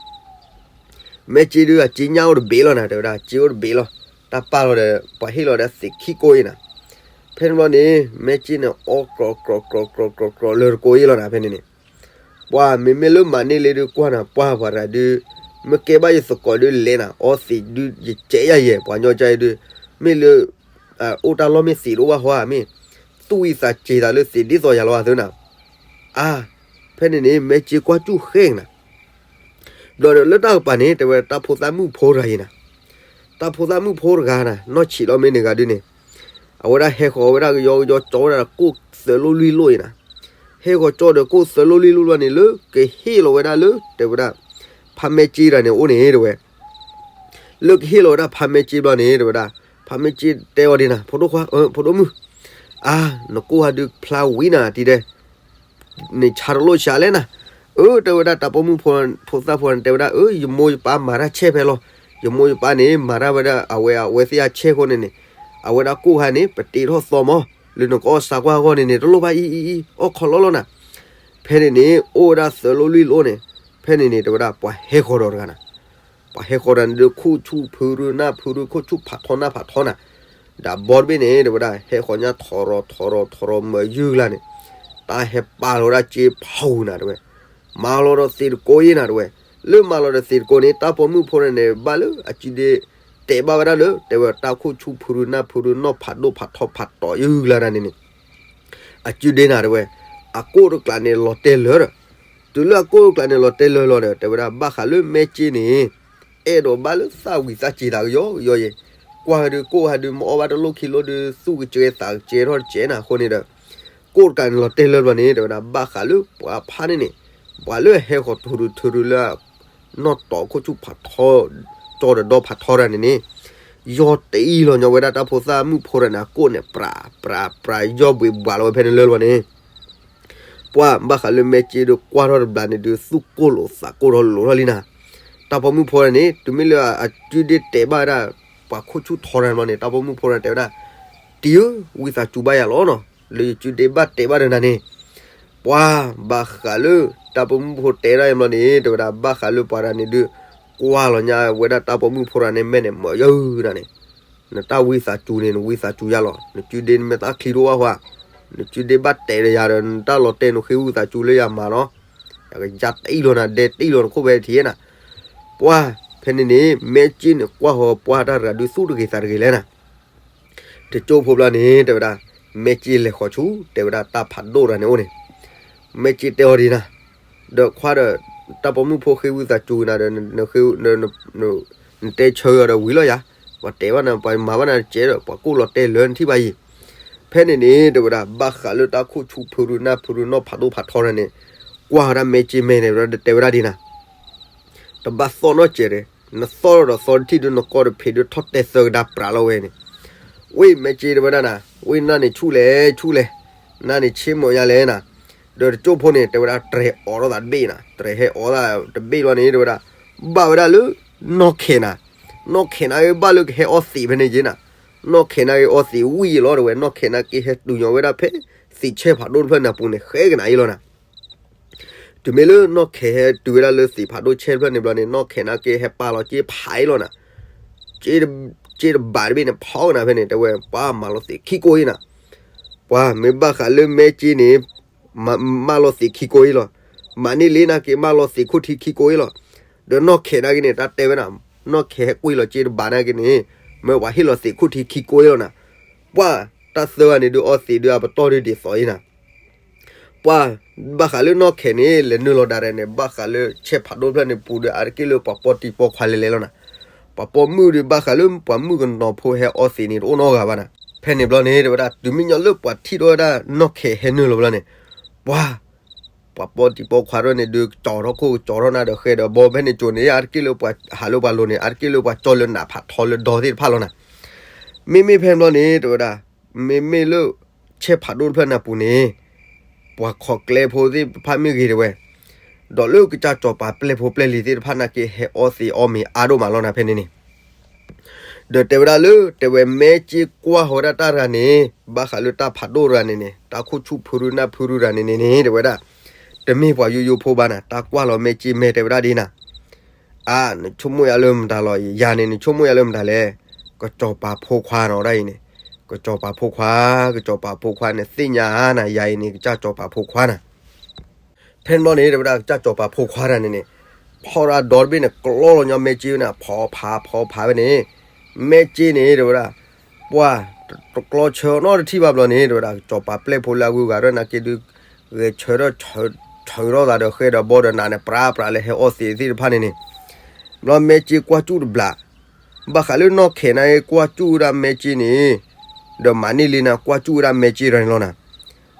မဲက့ဒုးအက့ညၣ်အိၣ်တဘ့ၣ်လီၤနၤ တဲဝဲဒၣ် က့အိၣ်တဘ့ၣ်လီၤ. တၢ်ပာ်လီၤဒီး ပှၤဟ့ၣ်လီၤဒီးသံးခံကိးအံၤနၤ. ဖဲန့ၣ်ဘျီန့ၣ် မဲက့န့ၣ် အီကြီကြီကြီကြီကြီလၢတကိးအံၤလီၤနၤ ဖဲန့ၣ်န့ၣ်. ပှၤမ့မ့ၢ်လၢမၤန့ၢ်လ့ဒုးကွၢ်နၤ ပှၤပှၤတဂၤဒုး မ့ၢ်ကဲဘၣ်ယသကိးဒုးလဲၤနၤ အီသံးဒုး ယကဲယၤယဲၢ် ပှၤညီကအံၤဒုး မ့ၢ်လၢ အိၣ်တၢ်လီၢ်မ့ၢ်သံးတအိၣ်ဘၣ်ဃီဧါ မ့ၢ်သူၣ်ဝံသးစူၤသးလၢသံးဒ်သိးယၤလီၤသၢနၤ. အါ ဖဲန့ၣ်န့ၣ် မဲက့ကွၢ်စူၣ်ဃဲကနၤ ဒီးလၢတၢ်ကပၤန့ၣ် တဲဝဲတၢ်ဖိသၣ်မုၣ်ဖိတဂၤအံၤနၤ, တၢ်ဖိသၣ်မုၣ်ဖိတဂၤနၤ နီၢ်ဆံးလီၤမ့ၢ်န့ၣ်ဂၤဒုးန့ၣ်, အဝဲဒၣ်ဟဲဃီၤဝဲဒၣ်ကယီကယီကၠီဝဲဒၣ်ကိၣ်သၢလိၣ်လွံၢ်လိၣ်အံၤနၤ, ဟဲဃီၤကၠီဒီးကိၣ်သၢလိၣ်လွံၢ်လိၣ်လီၤန့ၣ် လၢကဟ့ၣ်လီၤဝဲဒၣ်လၢ တဲဝဲဒၣ် ဖါမဲက့တဂၤန့ၣ်အိၣ်န့ၣ် တဲဝဲ လၢကဟ့ၣ်လီၤဝဲဒၣ်ဖါမဲက့ဘျီန့ၣ် တဲဝဲဒၣ် ဖါမဲက့တဲအီၤဒ်နၤ ဖိဒိၣ်ခွါ ဖိဒိၣ်မုၣ်, အါ နကိၣ်ဟးဒုးဖျါဝံၤနၤတံၤဒဲး န့ၣ်ဆါတလိၣ်ဆါလဲၣ်နၤ. အၢ တဲဝဲဒၣ်တၢ်ပိာ်မုၣ်ဖိသၣ်ဖိန့ၣ် တဲဝဲဒၣ် အၢ ယမိၢ်ယပၢ်မၤတၢ်ဆဲးဖဲလီၤ. ယမိၢ်ယပၢ်န့ၣ် မၤတၢ်ဝဲဒၣ်အဝဲအဝဲသ့ၣ်အဆဲးအဃိန့ၣ်န့ၣ်, အဝဲဒၣ်ကိၣ်ဟးန့ၣ် ပတ့ထီၣ်သီမး လၢနကအီၣ်ဆါကွၢ်အဂီၢ်န့ၣ်န့ၣ် တလိၣ်ဘၣ်အံၤအံၤအံၤ အီၣ်ခီလီလီနၤ. ဖဲန့ၣ်န့ၣ် အိၣ်ဝဲဒၣ်သၢလိၣ်လွံၢ်လိၣ်န့ၣ်, ဖဲန့ၣ်န့ၣ် တဲဝဲဒၣ်ပှၤဟဲဃီၤဒီးတဂၤနၤ ပှၤဟဲဃီၤဒီးန့ၣ်ဒုး ခိၣ်ဆူၣ်ဖုရူနၢ်ဖုရူ ခိၣ်ဆူၣ်ဖးထီနၢ်ဖးထီနၤ, ဒီးဘီတဘ့ၣ်န့ၣ် တဲဝဲဒၣ် ဟဲဃီၤညါထီရီၤထီရီၤထီရီၤမၤယုၢ်ကျါန့ၣ်, တၢ်ဟဲပာ်လီၤဝဲဒၣ်က့ဖးဝံၤနၤ တဲဝဲ, မၤလီၤဒီးသံးတကိးအံၤနၤ တဲဝဲ, လၢမၤလီၤဒီးသံးတကိးန့ၣ် တၢ်ပိာ်မုၣ်ဖိန့ၣ်န့ၣ် ဘၣ်လၢအစုဒ့ တဲဘၣ်ဝဲဒၣ်လၢ တဲဝဲတၢ်ခိၣ်ဆူၣ်ဖုရူနၢ်ဖုရူနီၢ်ဖးဒိၣ်ဖးထီဖးတီၤယုၢ်ကျါဒၣ်န့ၣ်န့ၣ် အစုဒ့နၤ တဲဝဲ, အကိၣ်တကျးန့ၣ်လီၤတဲာ်လၢာ်ဒီး, တုၤလၢအကိၣ်တကျးန့ၣ်လီၤတဲာ်လၢာ်လီၤဒီး တဲဝဲဒၣ်ဘၣ်ဃးလၢမဲက့န့ၣ် အဲၣ်ဒိးဘၣ်လၢသၣ်ဝံၤသၣ်စ့ၤသးကယီကယီယဲၢ်, ကွၢ်ဟဲဒုးကိၣ်ဟဲဒုး မ့ၢ်အီၣ်ဘၣ်တလိၣ်ခံလိၣ်ဒုး သူၣ်ကစဲသးကစဲထီၣ်တစဲးနၤအဃိန့ၣ်ဒီး ကိၣ်တကျးန့ၣ်လီၤတဲာ်လၢာ်ဘျီန့ၣ် တဲဝဲဒၣ်ဘၣ်ဃးလၢပှၤဖးန့ၣ်န့ၣ်, ပှၤလၢအဟဲဃီၤထူရူထူရူလၢ နီၢ်တီၤခိၣ်ဆူၣ်ဖးထီ ကၠီဒီးဒီဖးထီတဂၤန့ၣ်န့ၣ်, ယီၢ်တအံၣ်လီၤညီဝဲဒၣ်တၢ်ဖိသၣ်မုၣ်ဖိတဂၤန့ၣ် အကိၣ်န့ၣ် ပြး ပြး ပြး ယီၢ်ဘှံးဘှးလီၤဝဲဖဲန့ၣ်လၢာ်လီၤန့ၣ် ပှၤဘၣ်ဃးလၢမဲက့ဒုးကွၢ်ထီၣ်တဘျီန့ၣ်ဒုး သူၣ်ကိၢ်လိာ်သးကိၢ်ထီၣ်လိာ်ထီၣ်လံနၤ, တၢ်ပိာ်မုၣ်ဖိတဂၤန့ၣ် တုၤမ့ၢ်လၢအစုဒ့တဲဘၣ်ဝဲဒၣ် ပှၤခိၣ်ဆူၣ်ထီတဂၤန့ၣ်ဘျီန့ၣ် တၢ်ပိာ်မုၣ်ဖိတဂၤန့ၣ် တဲဝဲဒၣ်, တံၤဧၢ, ဝံသးစူၤဘၣ်ယၤလီၤနီၤ, လၢယစုဒ့ဘၣ်တဲဘၣ်ဒီးနၤန့ၣ် ပှၤဘၣ်ဃးလၢ တၢ်ပိာ်မုၣ်ဖိတဲဒၣ်အံၤဘျီန့ၣ် တဲဝဲဒၣ်ဘၣ်ဃးလၢပှၤတဂၤန့ၣ်ဒုး ကွၢ်လီၤညါဝဲဒၣ်တၢ်ပိာ်မုၣ်ဖိတဂၤန့ၣ် မဲာ်န့ၣ်မၤယၢၢ်နၤန့ၣ်, နတၢ်ဝံသးစူၤန့ၣ် နဝံသးစူၤယၤလီၤ, နစုဒ့နမ့ၢ်သးချံတအိၣ်ဘၣ်ဃီ, နစုဒ့ဘၣ်တဲဒီးယၤဒီး နတၢ်လီၤတဲာ်နဃ့ဝံသးစူၤလၢယၤမၤနီၤ, ယကယါတအံၣ်လီၤနၤ ဒဲတအံၣ်လီၤနခိၣ်ဖဲထံးနၤ, ပှၤ ဖဲန့ၣ်န့ၣ် မဲက့န့ၣ်ကွၢ်ဃီၤပှၤတၢ်တဂၤဒုးသူၣ်တဂ့ၤသးတဂ့ၤလဲၣ်နၤ တကၠိဖိဘျီန့ၣ် တဲဝဲဒၣ် မဲက့လဲၤဃီၤဆူ တဲဝဲဒၣ်တၢ်ဖးဒိၣ်တဂၤန့ၣ်အိၣ်န့ၣ်, မဲက့တဲအီၤဒ်နၤ, ဒီးခွါဒီး တၢ်ပိာ်မုၣ်ဖိဃ့ဝံသးစူၤနၤဒီး နတဲဆၢအီၤဒီးဝံၤလီၤယၤ, ပှၤတဲဘၣ်နၤ ပှၤမၤဘၣ်နၤတကဲးဒီး ပှၤကိၣ်လီၤတဲာ်လၢနထံၣ်ဘၣ်ယံၤ, ဖဲန့ၣ်န့ၣ် တဲဝဲဒၣ် ဘၣ်ဃးလၢတၢ်ခိၣ်ဆူၣ်ဖုရူနၢ်ဖုရူနီၢ်ဖးဒိၣ်ဖးထီတဂၤန့ၣ်, ကွၢ်ဝဲဒၣ်မဲက့မဲာ်န့ၣ် တဲဝဲဒၣ်ဒ်နၤ တဘၣ်သီၣ်နီတစဲးဒီး, နသီၣ်ဒီးသီၣ်တထံၣ်ဒုး နကီၢ်တဖံးဒုး ထီၣ်တဲာ်သၢကဒါပြးလီၤဝဲန့ၣ်, ဝဲမဲက့တဲဝဲဒၣ်နၤ, ဝဲနၤန့ၣ်ဆူၣ်လဲၣ်ဆူၣ်လဲၣ်, နၤန့ၣ်ဆ့မိၣ်ညါလဲၣ်နၤ, ဒီးတကၠိဖိန့ၣ် တဲဝဲဒၣ်တြဲၤအိးထီၣ်သးတဘ့ၣ်နၤ, တြဲၤဟဲအိးသးတဘ့ၣ်လီၤန့ၣ် တဲဝဲဒၣ်, ဘၣ်ဝဲဒၣ်လၢ နီၢ်ခဲးနၤ, နီၢ်ခဲးနၤဂ့ၤဘၣ်လၢကဟဲအီသံးဖဲန့ၣ်က့နၤ, နီၢ်ခဲးနၤဂ့ၤအီသံးဝံၤလီၤ တဲဝဲ နီၢ်ခဲးနၤက့ဟဲတုၤညီဝဲဒၣ်ဖဲ သံးဆဲးဖးဒိၣ်တဖျၢၣ်န့ၣ်အပူၤန့ၣ် ဃဲကနၤအံၤလီၤနၤ တုၤမ့ၢ်လၢနီၢ်ခဲးဟဲတုၤဝဲဒၣ်လၢသံးဖးဒိၣ်ဆဲးတဖျၢၣ်န့ၣ်ဘျီန့ၣ် နီၢ်ခဲးနၤက့ဟဲပာ်လီၤက့ဖးအံၤလီၤနၤ, က့တဘးတဘ့ၣ်န့ၣ် ဖီကနၤဖဲန့ၣ် တဲဝဲ ပှၤမၤလီၤသံးခံကိးအံၤနၤ, ပှၤမ့ၢ်ဘၣ်ဃးလၢမဲက့န့ၣ် မၤလီၤသံးခံကိးအံၤလီၤ, မၤန့ၢ်လ့နာ်က့ မၢလီၤသံးခိၣ်ထံခံကိးအံၤလီၤ. ဒီးနီၢ်ခဲးနာ်က့န့ၣ် တၢ်တဲဝဲနၤ, နီၢ်ခဲးဟဲကွံာ်လီၤစ့တဘးနာ်က့န့ၣ်, မ့ၢ်ပှၤဟ့ၣ်လီၤသံးခိၣ်ထံခံကိးအံၤလီၤနၤ. ပှၢ်တၢ်သၢဂၤန့ၣ်ဒုးအီသံးဒုးအပတီၢ်ဒုးဒ်သိးအံၤနၤ ပှၢ်ဘၣ်ဃးလၢနီၢ်ခဲးန့ၣ် လဲၤနုာ်လီၤဒၣ်ရဲၣ်န့ၣ် ဘၣ်ဃးလၢဆဲးဖးဒိၣ်တဖျၢၣ်န့ၣ်ပူၤဒီး အါတက့ၢ်လၢပှၤပိာ်တံၤပိာ်ခွါလဲၤလဲၤလီၤနၤ. ပှၤပိာ်မုၣ်ဒီး ဘၣ်ဃးလၢပှၤမုၣ်ကနီၤဖိဟဲအီသံးန့ၣ် တအိၣ်နီတဂၤဘၣ်နၤ. ဖဲန့ၣ်ဘျီန့ၣ် တဲဝဲဒၣ် တုၤမ့ၢ်ညီလၢပှၤထံၣ်ထီၣ်ဝဲဒၣ်နီၢ်ခဲးဟဲနုာ်လီၤဘျီန့ၣ်, ပှၤ ပှၤပိာ်တံၤပိာ်ခွါတဖၣ်န့ၣ်ဒုး ကကၠီထီၣ်ခိၣ်ကကၠီထီၣ်နၢ်ဒီးဃဲဒီးဘီ ဖဲန့ၣ်ကၠိန့ၣ် အါတက့ၢ်လၢပှၤဟးလၢပှၤလိၤန့ၣ် အါတက့ၢ်လၢပှၤကၠီလၢနးဖးထီလၢဒီသ့ၣ်တဖၣ်လီၤနၤ. မ့မ့ၢ်ဖဲန့ၣ်ဘျီန့ၣ် တဲဝဲဒၣ် မ့မ့ၢ်လၢ ဆဲးဖးဒိၣ်တဖျၢၣ်န့ၣ်ပူၤန့ၣ် ပှၤခိးကျဲဖိသ့ၣ်တဖၣ်မ့ၢ်ဂ့ၤတဲဝဲ, ဒီးလၢကစၢ်စီၤပၤပျဲၢ်ဖိပျဲၢ်လံၤသ့ၣ်တဖၣ်နာ်က့ ဟဲအီသံးအီမ့ၤအါဒိၣ်မးလီၤနၤဖဲန့ၣ်န့ၣ်. ဒီးတဲဝဲဒၣ်လၢ တဲဝဲမဲာ်ကၠ့ကွၢ်ဃီၤဝဲဒၣ်တၢ်တဂၤန့ၣ် ဘၣ်ဃးလၢတၢ်ဖးဒိၣ်တဂၤန့ၣ်န့ၣ် တၢ်ခိၣ်ဆူၣ်ဖုရူနၢ်ဖုရူတဂၤန့ၣ်န့ၣ်န့ၣ် တဲဝဲဒၣ် တမ့ၢ်ပှၤယိယိဖိဘၣ်နၤ, တၢ်ကွၢ်လီၤမဲာ်ကၠ့မဲာ်တဲဝဲဒၣ်ဒ်နၤ အါ နဆိကမိၣ်ယၤလၢမတၤလီၤ, ယၤန့ၣ် နဆိကမိၣ်ယၤလၢမတၤလဲၣ်. ကစီၤပၤဖိခွါနီၤဒၣ်အံၤန့ၣ်, ကစီၤပၤဖိခွါ, ကစီၤပၤဖိခွါန့ၣ် သ့ၣ်ညါနၤ, ယၤအံၤန့ၣ် ကစၢ်စီၤပၤဖိခွါနၤ. ဖဲန့ၣ်ဘျီန့ၣ် တဲဝဲဒၣ်ကစၢ်စီၤပၤဖိခွါတဂၤန့ၣ်န့ၣ်, ဖီၣ်ဒၣ်ဒီတဘ့ၣ်န့ၣ် ကျီလီၤညီမဲာ်ကၠ့န့ၣ် ဖီဖးဖီဖးဖဲန့ၣ်, မဲာ်ကၠ့န့ၣ် တဲဝဲဒၣ် ပှၢ် တကျီဆၢနီတထံၣ်ဘၣ်ဘျီန့ၣ် တဲဝဲဒၣ် ကစီၤပၤပျဲၢ်ဖိလၢအဂုၤအဂၤဒၣ်နာ်က့ဒုး ဂဲၤဆၢထၢၣ် ထုးထီၣ်သးဒီးဃဲဒီးဘီဒီးနးန့ၣ် ပြးပြးလၢဟဲအီသံးသ့ၣ်တဖၣ်န့ၣ်န့ၣ်, ဘျီမဲာ်ကၠ့ကွၢ်စူၣ်တဘျီ ဘၣ်ဃးလၢနီၢ်ခဲးန့ၣ်ကွၢ်စူၣ်ဝဲဒၣ်မဲာ်ကၠ့န့ၣ်, ဒီးမၤန့ၢ်လ့န့ၣ်ကွၢ်စူၣ်ဝဲဒၣ်မဲာ်ကၠ့ဒီးန့ၣ်လီၤနၤ.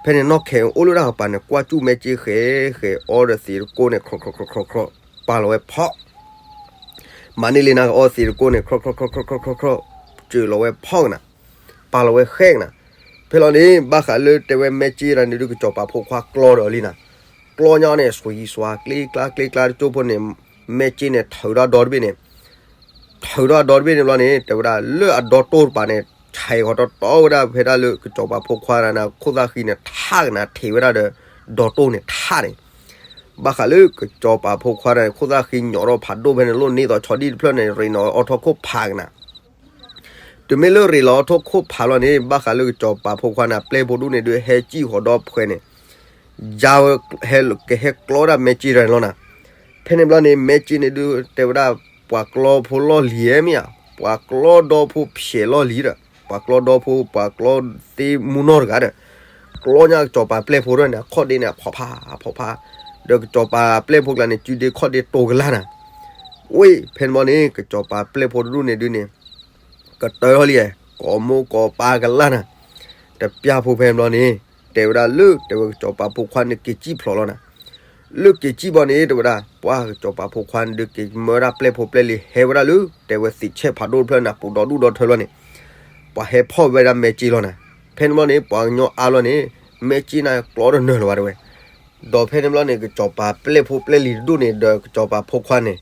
ဖဲန့ၣ်နီၢ်ခဲးအိၣ်လၢတၢ်ကပၤန့ၣ် ကွၢ်စူၣ်မဲာ်ကၠ့ဃဲဃဲ အီဒီးသံးတကိးန့ၣ် ခီခီခီခီခီ ပာ်လီၤဝဲဖီၣ် မၤန့ၢ်လ့န့ၣ်ကအီသံးတကိးန့ၣ် ခီခီခီခီခီခီ စၢၤလီၤဝဲဖီၣ်ကနၤ, ပာ်လီၤဝဲဃဲကနၤ. ဖဲလီၤန့ၣ် ဘၣ်ဃးလၢတဲဝဲမဲာ်ကၠ့ဒီးန့ၣ်ဒုး ကစီၤပၤဖိခွါကျီဒီးလံနၤ, ကျီညါန့ၣ် စွံစွါ ကျ့ကျါကျ့ကျါတကၠိဖိန့ၣ်, မဲာ်ကၠ့န့ၣ် ထုးထီၣ်ဒီတဘ့ၣ်န့ၣ် ထုးထီၣ်အဒီတဘ့ၣ်န့ၣ်ဘျီန့ၣ် တဲဝဲဒၣ်လၢအဒီတိၢ်တပၤန့ၣ် ဆဲးဃီၤတီတီဝဲဒၣ်ဖဲဒၣ်လၢကစီၤပၤဖိခွါန့ၣ် ခိၣ်သၣ်ဃံန့ၣ်ထးကနၤ ထံးဝဲဒၣ်ဒီး ဒီတိၢ်န့ၣ်ထးန့ၣ်, ဘၣ်ဃးလၢကစီၤပၤဖိခွါန့ၣ် ခိၣ်သၣ်ဃံညီၣ်ထီၣ်ဖးဒိၣ်ဖဲန့ၣ် လိၣ်န့ၢ်သိးဆီဒံၣ်တဖျၢၣ်န့ၣ် ရ့ၣ်နီၤအီထီၣ်ခိၣ်ဖးကနၤ. တုၤမ့ၢ်လၢရ့ၣ်လီၤအီထီၣ်ခိၣ်ဖးလီၤန့ၣ် ဘၣ်ဃးလၢကစီၤပၤဖိခွါန့ၣ် ပျဲၢ်ဖိဒူၣ်န့ၣ်ဒုး ဟဲစံၣ်ဃီၤဒီဖှဲးန့ၣ် ယါဝဲ ကဟဲကျီဒၣ်မဲာ်ကၠ့တဂၤန့ၣ်လီၤနၤ. ဖဲန့ၣ်ဘျီန့ၣ် မဲာ်ကၠ့န့ၣ်ဒုး တဲဝဲဒၣ် ပှၤကျီဖိလီၢ်လံၤဧါမ့ၢ်ဧါ, ပှၤကျီဒီဖိဖျဲးလီၢ်လံၤဒီး ပှၤကျီဒီဖိ ပှၤကျီသ့မူနီၢ်တဂၤဒီး ကျီညါကစီၤပၤပျဲၢ်ဖိဒူၣ်န့ၣ် အခီၣ်ဒ့န့ၣ် အဖီၣ်ဖး အဖီၣ်ဖး ဒီးကစီၤပၤပျဲၢ်ဖိကျါန့ၣ် စုဒ့ခီၣ်ဒ့တိၤကလၢ်နၤ. ဝ့ၢ် ဖဲန့ၣ်ဘျီန့ၣ် ကစီၤပၤပျဲၢ်ဖိတဒူၣ်န့ၣ်ဒုးန့ၣ် ကတၢၢ်ထီၣ်လံ, ကိးမိၢ်ကိးပၢ်ကလၢ်နၤ. တပျၢ်ဖိဖဲန့ၣ်ဘျီန့ၣ် တဲဝဲဒၣ်လၢ တဲဝဲကစီၤပၤဖိခွါန့ၣ်က့ၤစံၣ်ဖျိးလီၤနၤ. လၢက့ၤစံၣ်ဘျီန့ၣ် တဲဝဲဒၣ် ပှၤကစီၤပၤဖိခွါန့ၣ်ဒုးက့ၤမၢဝဲဒၣ်ပျဲၢ်ဖိပျဲၢ်လံၤ ဟဲဝဲဒၣ်လၢ တဲဝဲသံးဆဲးဖးဒိၣ်တဖျၢၣ်န့ၣ် ပူၤဒီဒူၣ်ဒီထၢလီၤန့ၣ် ပှၤဟဲဖီၣ်ဝဲဒၣ်မဲာ်ကၠ့လီၤနၤ. ဖဲန့ၣ်ဘျီန့ၣ် ပှၤကညီအါလီၤန့ၣ် မဲာ်ကၠ့န့ၣ်ကျီတနၢၤလၢၤဘၣ်တဲဝဲ. ဒီးဖဲန့ၣ်ဘျီန့ၣ် ကစီၤပၤပျဲၢ်ဖိပျဲၢ်လံၤတဒူၣ်န့ၣ် ဒီးကစီၤပၤဖိခွါန့ၣ်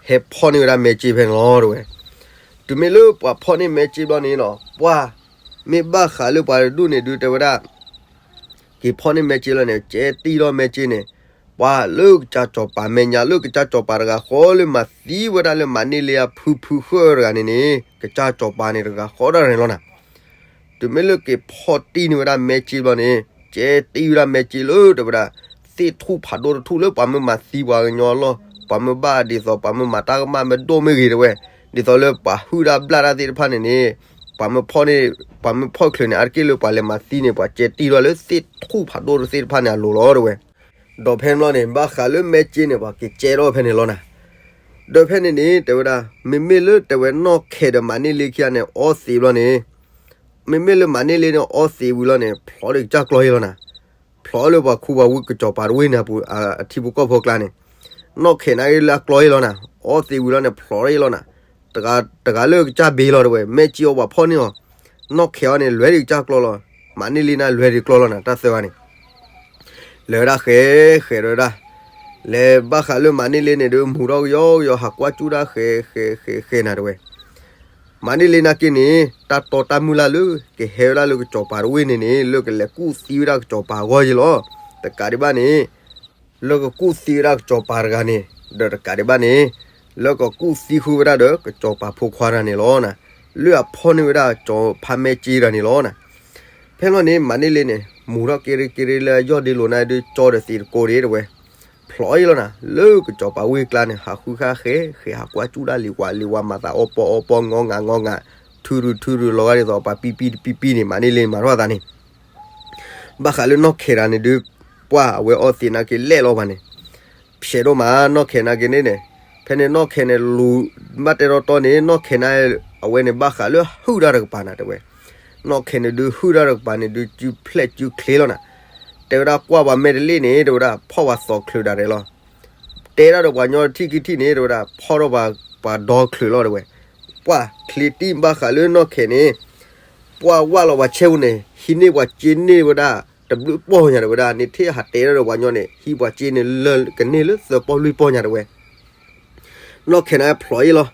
ဟဲဖီၣ်န့ၢ်ဝဲဒၣ်မဲာ်ကၠ့ဖဲန့ၣ်လီၤတဲဝဲ. တုၤမ့ၢ်လၢပှၤဖီၣ်န့ၢ်မဲာ်ကၠ့ဘျီန့ၣ်လီၤ ပှၤ မ့ၢ်ဘၣ်ဃးလၢပှၤတဒူၣ်န့ၣ်ဒုးတဲဝဲဒၣ် က့ၤဖီၣ်န့ၢ်မဲာ်ကၠ့လီၤန့ၣ် ကဲတံၢ်ထီၣ်မဲာ်ကၠ့န့ၣ် ပှၤလၢကစၢ်စီၤပၤမဲာ်ညါလၢကစၢ်စီၤပၤတဂၤဃီလၢမၤသံဝဲဒၣ်လၢမၤန့ၢ်လ့အဖုဖုဃၢတဂၤန့ၣ်န့ၣ် ကစၢ်စီၤပၤန့ၣ်တဂၤဃီဒၣ်န့ၣ်လီၤနၤ. တုၤမ့ၢ်လၢက့ၤဖီၣ်တံၢ်န့ၢ်ဝဲဒၣ်မဲာ်ကၠ့ဘျီန့ၣ် ကဲတံၢ်ဝဲဒၣ်မဲာ်ကၠ့လၢတဲဝဲဒၣ် သ့ၣ်ထူၣ်ဖးဒိၣ်တထူၣ်လၢပှၤမ့ၢ်မၤသံပှၤကညီအလီၢ် ပှၤမ့ၢ်ဘၣ်ဒ်သိး ပှၤမ့ၢ်မၤတၢ်ကမၣ်မ့ၢ်ဒိၣ်မ့ၢ်ဂ့ၤတဲဝဲ ဒ်သိးလၢပှၤဟုၣ်တၢ်ဘျၣ်တၢ်သ့ၣ်တဖၣ်န့ၣ်န့ၣ် ပှၤမ့ၢ်ဖီၣ်န့ၢ် ပှၤမ့ၢ်ဖီၣ်ချုးန့ၣ် အါတက့ၢ်လၢပှၤလဲၤမၤသံန့ၣ် ပှၤကဲတံၢ်ထီၣ်လၢသ့ၣ်ထူၣ်ဖးဒိၣ်တသ့ၣ်တဖၣ်န့ၣ်အလိၤလီၤတဲဝဲ. ဒီးဖဲန့ၣ်ဘျီန့ၣ် ဘၣ်ဃးလၢမဲာ်ကၠ့န့ၣ် ပှၤက့ၤကဲထီၣ်ဖဲန့ၣ်လီၤနၤ. ဒီးဖဲန့ၣ်န့ၣ် တဲဝဲဒၣ် မ့မ့ၢ်လၢတဲဝဲနီၢ်ခဲးဒီးမၤန့ၢ်လ့ခံဂၤန့ၣ် အီသံးဘျီန့ၣ် မ့မ့ၢ်လၢမၤန့ၢ်လ့န့ၣ် အီသံးဝံၤလီၤန့ၣ် ဖျိးဒီးကစၢ်ကျီယ့လီၤနၤ. ဖျိးလၢပှၤခူပှၤဝ့ၢ်ကစီၤပၤတဝ့ၢ်န့ၣ်အပူၤ အထံဖိကီၢ်ဖိကျါန့ၣ် နီၢ်ခဲးန့ၣ်လၢအကျီယ့လီၤနၤ. အီသံးဝံၤလီၤန့ၣ် ဖျိးယ့လီၤနၤ. တဂၤလၢကစၢ်ဘ့လီၤတဲဝဲ မဲာ်ကၠ့အီၤပှၤဖီၣ်န့ၢ်အီၤ နီၢ်ခဲးအီၤန့ၣ် လဲၤဒီးကစၢ်ကျီလီၤ. မၤန့ၢ်လ့န့ၣ် လဲၤဒီးကျီလီၤနၤ တၢ်သၢဂၤန့ၣ် လဲၤဝဲဒၣ်ဃဲးဃဲးဒီးဝဲဒၣ် လဲၤဘၣ်ဃးလၢမၤန့ၢ်လ့န့ၣ်ဒီး မူၤထီၣ်ကယီကယီ ဟးကွၢ်ကၠူၣ်ဒၣ်ဃဲးဃဲးဃဲးဃဲးနၤတဲဝဲ. မၤန့ၢ်လ့နာ်က့န့ၣ် တၢ်တီတၢ်မုၢ်လၢ်လၢ ကဟဲဝဲဒၣ်လၢကစီၤပၤတဝ့ၢ်န့ၣ်န့ၣ် လၢကလဲၤကူၣ်သံဝဲဒၣ်ကစီၤပၤအဂီၢ်ယ့လီၤ. တကးဒံးဘၣ်န့ၣ် လၢကကူၣ်သံဝဲဒၣ်ကစီၤပၤတဂၤန့ၣ် ဒီးတကးဒံးဘၣ်န့ၣ် လၢကကူၣ်သံဃုာ်ဝဲဒၣ်ဒီးကစီၤပၤဖိခွါတဂၤန့ၣ်လီၤနၤ. လၢအဖီၣ်န့ၢ်ဝဲဒၣ်ကစီၤဖါမဲာ်ကၠ့တဂၤန့ၣ်လီၤနၤ. ဖဲန့ၣ်ဘျီန့ၣ် မၤန့ၢ်လ့န့ၣ် မူၤထီၣ်က့ရ့က့ရ့လၢအယီၢ်ဒ့လိာ်နၤဒုး ကၠီဒီးသံးတကိးဒ့တဲဝဲ ဖျ ဖျိးအံၤလီၤနၤ, လၢကစီၤပၤဝ့ၢ်ကျါန့ၣ် ဟးဃုဃါဃဲ ဃဲဟးကွၢ်ကၠူၣ်ဒၣ်လံၤဝၤလံၤဝၤ မၤသးအီပီအီပီ ငီငၤငီငၤ, ထုရုထုရု လီၤဂာ်ဒ်သိး ပှၤပံပံတပံပံန့ၣ် မၤန့ၢ်လ့မၤထီၣ်သးန့ၣ် ဘၣ်ဃးလၢနီၢ်ခဲတဂၤန့ၣ်ဒုး ပှၢ်အဝဲအီသံးနာ်က့လဲၣ်လီၤပှၤန့ၣ်, ဖျဲးဒိၣ်မးနီၢ်ခဲနာ်က့န့ၣ်န့ၣ်, ဖဲန့ၣ်နီၢ်ခဲန့ၣ်လူၤ ဘၣ်တဲတီတီန့ၣ် နီၢ်ခဲန့ၣ် အဝဲန့ၣ်ဘၣ်ဃးလၢဟုၣ်တၢ်တကပၤနၤတဲဝဲ, နီၢ်ခဲန့ၣ်ဒုးဟုၣ်တၢ်တကပၤန့ၣ်ဒုး စုဖျဲၣ်စုချ့လီၤနၤ, တဲဝဲဒၣ်ကွၢ်ပှၤမဲာ်တလ့ၣ်န့ၣ် တဲဝဲဒၣ် ဖီၣ်ပှၤသီချုးဒၣ်ရဲၣ်လီၤ တဲဒၣ်ဒီးပှၤညီထံၣ်ခံထံၣ်န့ၣ် တဲဝဲဒၣ် ဖီၣ်ထီၣ်ပှၤ ပှၤဒီချုးလီၤတဲဝဲ, ပှၢ်ချ့တံၢ်ဘၣ်ဃးလၢနီၢ်ခဲန့ၣ်, ပှၢ်ဝၣ်လီၤပှၤဆဲးပူၤန့ၣ် ဟံးန့ၢ်ပှၤစ့န့ၢ်ဝဲဒၣ် တဘျုးပီၢ်ညါတဲဝဲဒၣ် န့ၣ်ထံၣ်ဟးတဲဒၣ်ဒီးပှၤညီန့ၣ် ဟံးပှၤစ့န့ၣ်လၢကန့ၢ်လၢသၢပီၢ်လွံၢ်ပီၢ်ညါတဲဝဲ နီၢ်ခဲန့ၣ်ဖျိးအံၤလီၤ.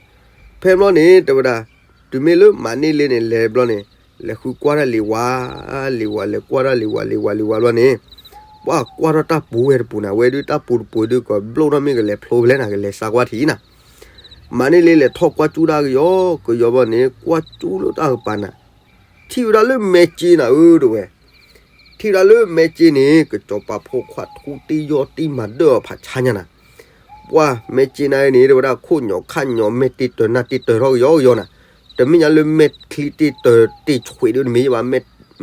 ဖဲဘျီန့ၣ် တဲဝဲဒၣ်, တုၤမ့ၢ်လၢမၤန့ၢ်လ့န့ၣ် လဲၤဘျီန့ၣ်, လဲၤဃုကွၢ်တၢ်လံၤဝၤ, လံၤဝၤ လဲၤကွၢ်တၢ်လံၤဝၤ လံၤဝၤ လံၤဝၤ လံၤဝၤဘျီန့ၣ်, ပှၢ်ကွၢ်ထီၣ်တၢ်ပူၤဝဲတပူၤနၤ ဝဲဒုး တၢ်ပူၤတပူၤဒုး ကဘျိၣ်ထီၣ်မ့ၢ်ကလဲၤဖျိဖဲလဲၣ်နၤ ကလဲၤစးကွၢ်ထံနၤ. မၤန့ၢ်လ့လဲၤထီၣ်ကွၢ်ကၠူၣ်တၢ်ကယီကယီဘျီန့ၣ် ကွၢ်ကၠူၣ်လၢတၢ်ကပၤနၤ ထံၣ်ဝဲဒၣ်လၢမဲာ်စ့နၤဧၢတဲဝဲ, ထံၣ်ဝဲဒၣ်လၢမဲာ်စ့န့ၣ် ကစီၤပၤဖိခွါထူတ့ၢ်ယီၢ်တံၢ်မၤဒၢၣ်အီၤဖးဆါညါနၤ. ပှၢ်မဲာ်စ့နၤန့ၣ် တဲဝဲဒၣ် ခိၣ်ညီၣ်ခၣ်ညီၣ် မဲာ်တ့ၢ်တၢၤနၢ်တ့ၢ်တၢၤထီၣ်ကယီကယီနၤ. တမ့ၢ်ညါလၢမဲာ်ချံတ့ၢ်တၢၤတ့ၢ်ဆွံးဒုးတမ့ၢ်ဘၣ်,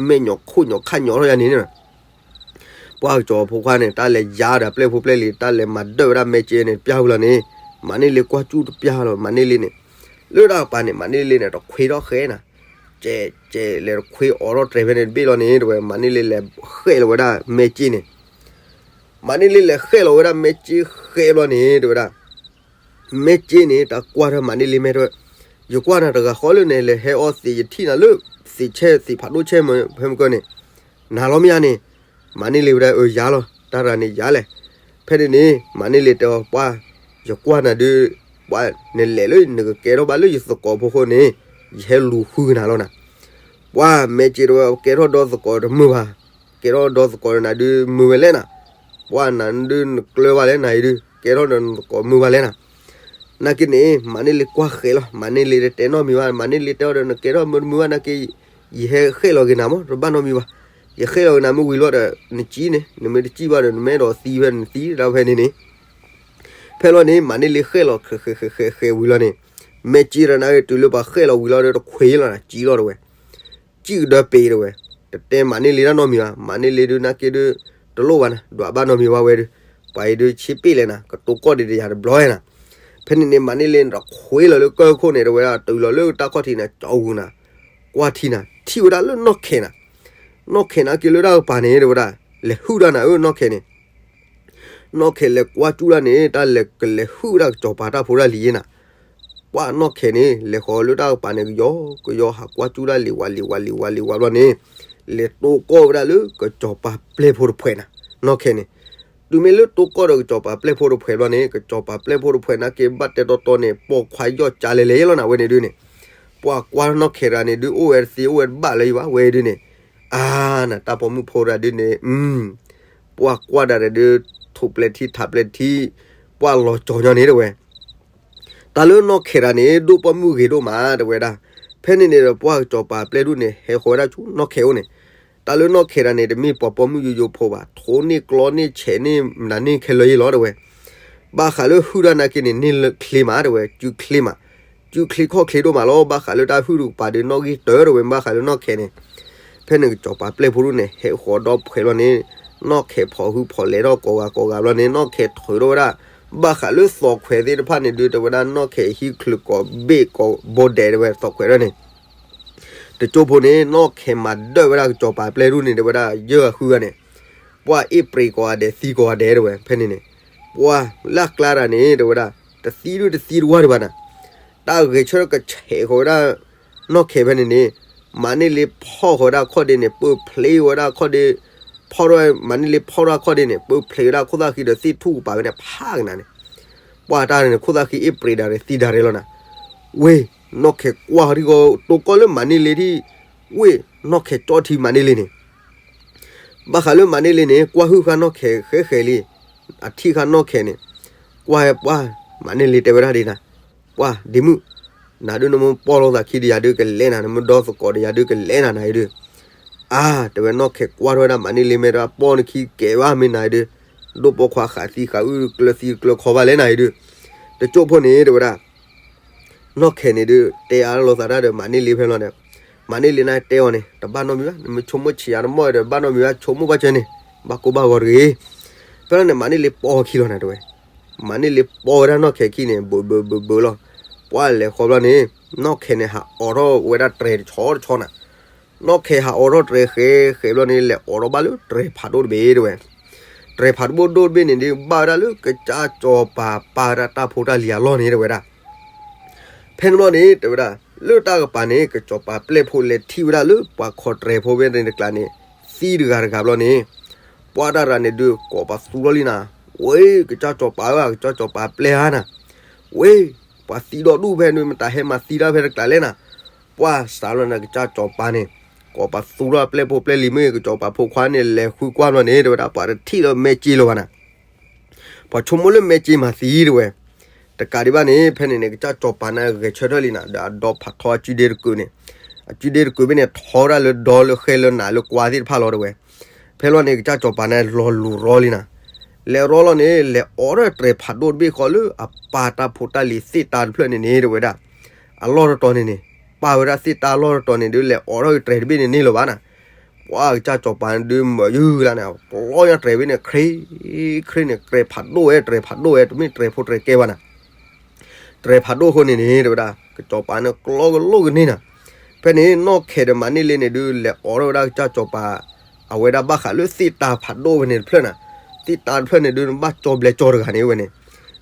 မဲာ်ညီၣ်ခိၣ်ညီၣ်ခၣ်ညီၣ်ထီၣ်ယါန့ၣ်န့ၣ် ပှၢ်ကစီၤဖိခွါန့ၣ် တၢ်လဲၤယါဒီးပျဲၢ်ဖိပျဲၢ်လံၤ တၢ်လဲၤမၤဒၢၣ်ဝဲဒၣ်မဲာ်စ့န့ၣ် တပျၢ်ဝံၤလီၤန့ၣ်, မၤန့ၢ်လ့ကွၢ်ကၠူၣ်တပျၢ်လီၤ မၤန့ၢ်လ့န့ၣ်, လၢတၢ်ကပၤန့ၣ် မၤန့ၢ်လ့န့ၣ် တခွ့ထီၣ်ဃဲနၤ, ကဲးကဲးလဲၤတခွ့အီၤထီၣ်တြဲၤဖဲန့ၣ် တဘ့ၣ်လီၤန့ၣ် တဲဝဲ မၤန့ၢ်လ့လဲၤဃဲးလီၤဝဲဒၣ်မဲာ်စ့န့ၣ်, မၤန့ၢ်လ့လဲၤဃဲးလီၤဝဲဒၣ်မဲာ်စ့ဃဲးဘျီန့ၣ် တဲဝဲဒၣ် မဲာ်စ့န့ၣ် တၢ်ကွၢ်ထီၣ်မၤန့ၢ်လ့မဲာ်တဲဝဲ, ယကွၢ်နၤတဂၤဃီလၢန့ၣ် လဲၤဟဲအီသံး ယထံၣ်နၤလၢ သံးဆဲးသံးဖးဒိၣ်ဆဲးမ့ၢ်ဖဲမုၢ်ကၢန့ၣ်, နၤလီၤမ့ၢ်ဧါန့ၣ်, မၤန့ၢ်လ့ဝဲဒၣ် အၢ ယၤလီၤ တၢ်တဂၤန့ၣ်ယၤလဲၣ်, ဖဲန့ၣ်န့ၣ် မၤန့ၢ်လ့တဲအီၤ ပှၢ်, ယကွၢ်နၤဒုး, ပှၢ်နလဲၤလၢနကကဲထီၣ်ဘၣ်လၢယသကိးဖိဃိန့ၣ်, ယဟဲလူၤဃုကနၤလီၤနၤ, ပှၢ်မဲာ်စ့တဲဝဲ ကဲထီၣ်ဒီသကိးတမုာ်ဘၣ်, ကဲထီၣ်ဒီသကိးနၤဒုးမုာ်ဝဲလဲၣ်နၤ, ပှၢ်နၤဒုးနကျၢၤဘၣ်လဲၣ်နၤအံၤဒုး ကဲထီၣ်ဒီးနသကိးမုာ်ဘၣ်လဲၣ်နၤ နာ်က့န့ၣ် မၤန့ၢ်လ့ကွၢ်ဃဲးလီၤ, မၤန့ၢ်လ့တတဲနီတမံၤဘၣ်, မၤန့ၢ်လ့တဲအီၤဒီး နကဲထီၣ်မုာ်တမုာ်ဘၣ်နာ်က့, ယဟဲဃဲးလီၤက့ၤနၤမ့ၢ် တဘၣ်နီတမံၤဘၣ်, ယဃဲးလီၤက့ၤနၤမ့ၢ်ဝံၤလီၤဒီး နစံၣ်န့ၣ် နမ့ၢ်တစံၣ်ဘၣ်ဒီး နမ့ၢ်ဒီးသံဖဲနသံတၢ်ဖဲန့ၣ်န့ၣ်, ဖဲလီၤန့ၣ် မၤန့ၢ်လ့ဃဲးလီၤဃဲးဃဲးဃဲးဃဲးဝံၤလီၤန့ၣ်, မဲာ်စ့ဒီးနၤဂ့ၤတုၤလၢပှၤဃဲးလီၤဝံၤလီၤဒီး တခွဲးလီၤနၤ စံၣ်လီၤတဲဝဲ စံၣ်ကဒၢပ့ၤတဲဝဲ, တတဲမၤန့ၢ်လ့တၢ်နီတမံၤဘၣ်, မၤန့ၢ်လ့ဒုးနာ်က့ဒုး တလိၣ်ဘၣ်နၤ ဒွးဘၣ်နီတမံၤဘၣ်ဝဲဒုး, ပှၤအံၤဒုးဆ့ပ့ၣ်လဲၣ်နၤ ကတိၤကီၢ်ဒံးတယၤတဘျီနၤ, ဖဲန့ၣ်န့ၣ် မၤန့ၢ်လ့န့ၣ်တခွဲးလီၤလၢကၢၢ်ခိၣ်န့ၣ် တဲဝဲဒၣ် တုၤလီၤလၢတၢ်ခီၣ်ထံးန့ၣ် ကၠီဂုာ်နၤ, ကွၢ်ထံနၤ ထံၣ်ဝဲဒၣ်လၢနီၢ်ခဲနၤ, နီၢ်ခဲနာ်က့လၢတၢ်ကပၤန့ၣ် တဲဝဲဒၣ် လဲၤဟုၣ်တၢ်နၤဧၢနီၢ်ခဲန့ၣ် နီၢ်ခဲလဲၤကွၢ်ကၠူၣ်တၢ်န့ၣ် တၢ်လဲၤကလဲၤဟုၣ်ဝဲဒၣ်ကစီၤပၤတၢ်ဖိတၢ်လံၤယဲနၤ, ပှၢ်နီၢ်ခဲန့ၣ် လဲၤဃီၤလၢတၢ်ကပၤန့ၣ် ကယီကယီဟးကွၢ်ကၠူၣ်တၢ်လံၤဝၤလံၤဝၤလံၤဝၤလံၤဝၤဘျီန့ၣ်, လဲၤတိကီၢ်ဝဲဒၣ်လၢကစီၤပၤပျဲၢ်ဖိတဖှဲးနၤ, နီၢ်ခဲန့ၣ်, တုၤမ့ၢ်လၢတိကီၢ်ဒီးကစီၤပၤပျဲၢ်ဖိတဖှဲးဘျီန့ၣ် ကစီၤပၤပျဲၢ်ဖိတဖှဲးနာ်က့ဘၣ်တဲတီတီန့ၣ် ပိာ်ခွါယီၢ်ကၠါလဲၤလဲၤယဲလီၤနၤဝဲန့ၣ်ဒုးန့ၣ်, ပှၢ်ကွၢ်နီၢ်ခဲတဂၤန့ၣ်ဒုး အိၣ်ဝဲတသ့အိၣ်ဝဲတဘၣ်လၢၤယံၤဘၣ်ဝဲဒုးန့ၣ်, အါ နတၢ်ပိာ်မုၣ်ဖိတဂၤဒုးန့ၣ် ပှၢ်ကွၢ်ဒၣ်ဒီး ထိးပျဲထံထးပျဲထံ, ပှၢ်လီၤကၠီညီန့ၣ်တဲဝဲ, တၢ်လၢနီၢ်ခဲတဂၤန့ၣ် ဒိၣ်ပိာ်မုၣ်ဂ့ၤဒိၣ်မးတဲဝဲဒၣ်, ဖဲန့ၣ်န့ၣ်ဒီးပှၢ်ကစီၤပၤပျဲၢ်ဒုးန့ၣ် ဟဲဃီၤဝဲဒၣ်ဆူနီၢ်ခဲအိၣ်န့ၣ်, တၢ်လၢနီၢ်ခဲတဂၤန့ၣ် တမ့ၢ်ပှၤပိာ်မုၣ်ယိယိဖိဘၣ်, ထိးန့ၢ်ကျီန့ၢ်ဆဲးန့ၢ်မနုၤန့ၢ်ခဲလၢာ်ယဲလီၤတဲဝဲ ဘၣ်ဃးလၢဟုၣ်တၢ်နာ်က့န့ၣ် န့ၢ်ချ့မးတဲဝဲ, စုချ့မး, စုချ့ခီၣ်ချ့ဒိၣ်မးလီၤ, ဘၣ်ဃးလၢတၢ်ဟုၣ်တကပၤဒုး နီၣ်ဂံၢ်တၢၢ်တဲဝဲ ဘၣ်ဃးလၢနီၢ်ခဲန့ၣ်, ဖဲန့ၣ်ကစီၤပၤပျဲၢ်ဖိဒုးန့ၣ် ဟဲဃီၤဒီဖှဲးလီၤန့ၣ်, နီၢ်ခဲဖိးဟုဖီးလဲၤထီၣ်ကိးဂၤကိးဂၤဘျီန့ၣ် နီၢ်ခဲထုးထီၣ်ဝဲဒၣ်, ဘၣ်ဃးလၢသီၣ်ခွဲးသ့ၣ်တဖၣ်န့ၣ်ဒုး တဲဝဲဒၣ်နီၢ်ခဲဟံၣ်ချုးကိးဘ့ၣ်ကိးဘိဒဲးတဲဝဲသီၣ်ခွဲးဒၣ်န့ၣ် တကၠိဖိန့ၣ် နီၢ်ခဲမၤဒၢၣ်ဝဲဒၣ်ကစီၤပၤပျဲၢ်ဒုးန့ၣ် တဲဝဲဒၣ်ယဲၢ်ဂၤဃုဂၤန့ၣ်, ပှၢ်အ့ၣ်ပြ့းကိးဂၤဒဲးသံကိးဂၤဒဲးတဲဝဲ ဖဲန့ၣ်န့ၣ်, ပှၢ်လၢအကျါတဂၤန့ၣ် တဲဝဲဒၣ်, တသံဒုးတသံတဝၢ်ဒံးဘၣ်နၤ, တၢ်ဂဲၤဆၢထၢၣ်ကဆဲးဃီၤဝဲဒၣ်, နီၢ်ခဲဖဲန့ၣ်န့ၣ်, မၤန့ၢ်လ့ဖီၣ်ဃီၤဝဲဒၣ်ခီၣ်ဒ့န့ၣ် ပၢၢ်ဖျ့ဝဲဒၣ်ခီၣ်ဒ့, ဖီၣ်ထီၣ်, မၤန့ၢ်လ့ဖီၣ်ထီၣ်ခီၣ်ဒ့န့ၣ် ပၢၢ်ဖျ့ဝဲဒၣ်ခိၣ်သၣ်ဃံဒီးသ့ၣ်ထူၣ်ကပၤဝဲန့ၣ်ဖးကနၤန့ၣ် ပှၢ်တၢ်န့ၣ် ခိၣ်သၣ်ဃံအ့ၣ်ပြ့းဒၣ်ရဲၣ်သံဒၣ်ရဲၣ်လီၤနၤ, ဝ့ၢ်, နီၢ်ခဲကွၢ်ထံၣ်ဃီၤ တိကီၢ်လၢမၤန့ၢ်လ့ထံၣ်, ဝ့ၢ်, နီၢ်ခဲကၠီထံမၤန့ၢ်လ့န့ၣ်, ဘၣ်ဃးလၢမၤန့ၢ်လ့န့ၣ် ကွၢ်ဟုၣ်ဃာ်နီၢ်ခဲဃဲဃဲလံ, အထံၣ်ဃာ်နီၢ်ခဲန့ၣ်, ကွၢ်ဟဲပှၢ်, မၤန့ၢ်လ့တဲဝဲဒၣ်ဒ်နၤ, ပှၢ်ဒ့မုၣ်, နၤဒုးနမ့ၢ်ပီၢ်လိာ်သးခံဒီးယၤဒုးကလဲၤနၤ, နမ့ၢ်ဒီသကိးဒီးယၤဒုးကလဲၤနၤနၤအံၤဒုး, အါ, တဲဝဲနီၢ်ခဲကွၢ်ထီၣ်ဝဲဒၣ်မၤန့ၢ်လ့မ့ၢ်တၢ်ပီၢ်နခံကဲဘၣ်မ့ၢ်နၤအံၤဒုး, ဒိၣ်ပိာ်ခွါဃးသံဃးအုၣ်ကျၢၤသံကျၢၤခီဘၣ်လဲၣ်နၤအံၤဒုး, တကၠိၣ်ဖိန့ၣ် တဲဝဲဒၣ် နီၢ်ခဲၣ်န့ၣ်ဒုး တဲအါလိာ်သးတၢ်ဒီးမၤန့ၢ်လ့ဖဲလီၤဒီး, မၤန့ၢ်လ့န့ၣ်တဲအီၤန့ၣ် တဘၣ်နီတမံၤဘၣ်, နမ့ၢ်ဆိကမိၣ်ဆံးယၤတမီၢ်ဒီး ဘၣ်နီတမံၤဘၣ်, ဆိကမိၣ်ဘၣ်စၢၤန့ၣ် ဘၣ်ကိၢ်ဘၣ်ဂီၤတဂ့ၤ. ဖဲလီၤန့ၣ် မၤန့ၢ်လ့ပိာ်ခံလီၤနၤတဲဝဲ, မၤန့ၢ်လ့ပိာ်ဝဲဒၣ်နီၢ်ခဲၣ်ခံန့ၣ် ဘၢးဘၢးဘၢးဘၢးလီၤ. ပှၤလဲၤဃီဘျီန့ၣ် နီၢ်ခဲၣ်န့ၣ် ဟးအိးထီၣ်ဝဲဒၣ်တြဲၤတဆီတဆီနၤ. နီၢ်ခဲၣ်ဟးအိးထီၣ်တြဲၤဃဲဃဲဘျီန့ၣ် လဲၤအိးထီၣ်ဘၣ်လၢတြဲၤဖးဒိၣ်တဘ့ၣ်တဲဝဲ, တြဲၤဖးဒိၣ်ဒိၣ်တဘ့ၣ်န့ၣ်ဒုး ဘၣ်ဝဲဒၣ်လၢကစၢ်စီၤပၤပာ်ဝဲဒၣ်တၢ်ဖိတၢ်လံၤအလီၢ်န့ၣ်တဲဝဲဒၣ်. ဖဲန့ၣ်ဘျီန့ၣ် တဲဝဲဒၣ် လၢတၢ်ကပၤန့ၣ် ကစီၤပၤပျဲၢ်ဖိလဲၤထံၣ်ဝဲဒၣ်လၢပှၤခီၣ်တြဲၤဖိဖဲန့ၣ်တကျးန့ၣ် သံတဂၤတဂၤဘျီန့ၣ်, ပှၤတၢ်ရၤန့ၣ်ဒုး ကိးပသူထီၣ်လံနၤ, ဝ့ ကစၢ်စီၤပၤဧၢ, ကစၢ်စီၤပၤပျဲၢ်ဧါနၤ, ဝ့ ပှၤသံဒီဒူၣ်ဖဲန့ၣ် မတၤဟဲမၤသံတၢ်ဖဲတကျးလဲၣ်နၤ. ပှၤစးလီၤနၤ ကစၢ်စီၤပၤန့ၣ် ကိးပသူထီၣ်ပျဲၢ်ဖိပျဲၢ်လံၤမ့ၢ်ဂ့ၤ ကစီၤပၤဖိခွါန့ၣ် လဲၤဃုကွၢ်ဘျီန့ၣ် တဲဝဲဒၣ် ပှၤတထံၣ်လၢမဲက့လၢၤဘၣ်နၤ ပှၤဆိကမိၣ်လၢမဲက့မၤသံတဲဝဲ. တကးဒံးဘၣ်န့ၣ် ဖဲန့ၣ်န့ၣ် ကစၢ်စီၤပၤန့ၣ်ဂဲၤဆၢထၢၣ်လံနၤ ဒီးအဒီဖးထီအကုဒ့တကုးန့ၣ်, အကုဒ့တကုးဘ့ၣ်န့ၣ် ထီဝဲဒၣ်လၢဒီလၢဃဲလၢနးလၢကွါသ့ၣ်တဖၣ်လီၤတဲဝဲ. ဖဲလီၤန့ၣ် ကစၢ်စီၤပၤန့ၣ်လီၤလူၤရီလံနၤ, လဲၤရီလီၤန့ၣ် လဲၤအိးထီၣ်တြဲၤဖးဒိၣ်တဘ့ၣ်ဃီလၢအပာ်တၢ်ဖိတၢ်လံၤသ့ၣ်တၢ်တဖျၢၣ်န့ၣ်န့ၣ်တဲဝဲဒၣ်, အလီၢ်တတီၤန့ၣ်န့ၣ် ပာ်ဝဲဒၣ်သ့ၣ်တၢ်အလီၢ်တတီၤန့ၣ်ဒုး လဲၤအိးထီၣ်တြဲၤတဘ့ၣ်န့ၣ်န့ၢ်လၢၤဘၣ်နၤ. ပှၤကစၢ်စီၤပၤန့ၣ်ဒုး မၤယုၢ်လၢန့ၣ် ကျီညါတြဲၤဘ့ၣ်န့ၣ် ခရံခရံန့ၣ် တြဲၤဖးဒိၣ်ဝဲ တြဲၤဖးဒိၣ်ဝဲ တမ့ၢ်တြဲၤဖိတြဲၤကဲဘၣ်နၤ တြဲၤဖးဒိၣ်အဃိန့ၣ်န့ၣ် တဲဝဲဒၣ် ကစီၤပၤန့ၣ်ကျီကလိာ်ကန့ၢ်နၤ. ဖဲန့ၣ် နီၢ်ခဲၣ်ဒီးမၤန့ၢ်လ့န့ၣ်ဒုး လဲၤအိးထီၣ်ဝဲဒၣ်ကစၢ်စီၤပၤ အဝဲဒၣ်ဘၣ်ဃးလၢသ့ၣ်တၢ်ဖးဒိၣ်ဝဲန့ၣ်တဖျၢၣ်နၤ, သ့ၣ်တၢ်တဖျၢၣ်န့ၣ်ဒုး နဘၣ်ကၠီဘျဲကၠီတဂၤန့ၣ်ဝဲန့ၣ်.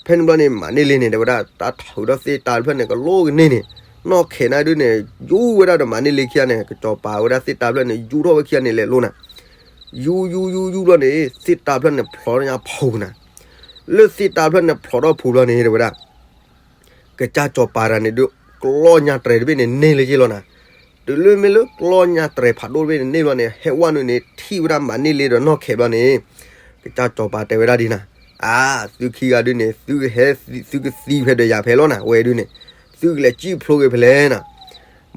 ဖဲန့ၣ်ဘျီန့ၣ် မၤန့ၢ်လ့န့ၣ် တဲဝဲဒၣ် တၢ်ထုးဒီးသ့ၣ်တၢ်တဖျၢၣ်န့ၣ် ကလိာ်ကန့ၢ်န့ၣ်, နီၢ်ခဲၣ်န့ၣ်ဒုးန့ၣ် ယူဝဲဒၣ်ဒီးမၤန့ၢ်လ့ခံဂၤန့ၣ် ကစီၤပၤဝဲဒၣ်သ့ၣ်တၢ်တဖျၢၣ်န့ၣ် ယူထီၣ်ဝဲခံဂၤန့ၣ်လဲၤလိၤနၤ ယူယူယူယူဘျီန့ၣ် သ့ၣ်တၢ်တဖျၢၣ်န့ၣ် ဖျိးညါဖုးနၤ. လၢသ့ၣ်တၢ်တဖျၢၣ်န့ၣ် ဖျိးထီၣ်ဖုးဘျီန့ၣ် တဲဝဲဒၣ် ကစၢ်စီၤပၤတဂၤန့ၣ်ဒုး ကျီညါတြဲၤတဘ့ၣ်န့ၣ်န့ၢ်လၢက့လီၤနၤ. တုၤလၢမ့ၢ်လၢကျီညါတြဲၤဖးဒိၣ်တဘ့ၣ်န့ၣ်န့ၢ်ဘျီန့ၣ် ဟဲဝဲနုာ်န့ၣ် ထံၣ်ဝဲဒၣ်မၤန့ၢ်လ့ဒီးနီၢ်ခဲၣ်ဘျီန့ၣ် ကစၢ်စီၤပၤတဲဝဲဒၣ်ဒ်နၤ, အါ သုခံဂၤဒုးန့ၣ် သုကဟဲ သုကသံဖဲဒီးယၤဖဲလီၤနၤ ဝဲဒုးန့ၣ် သုကလဲၤစံၣ်ဖျိက့ၤဖဲလဲၣ်နၤ.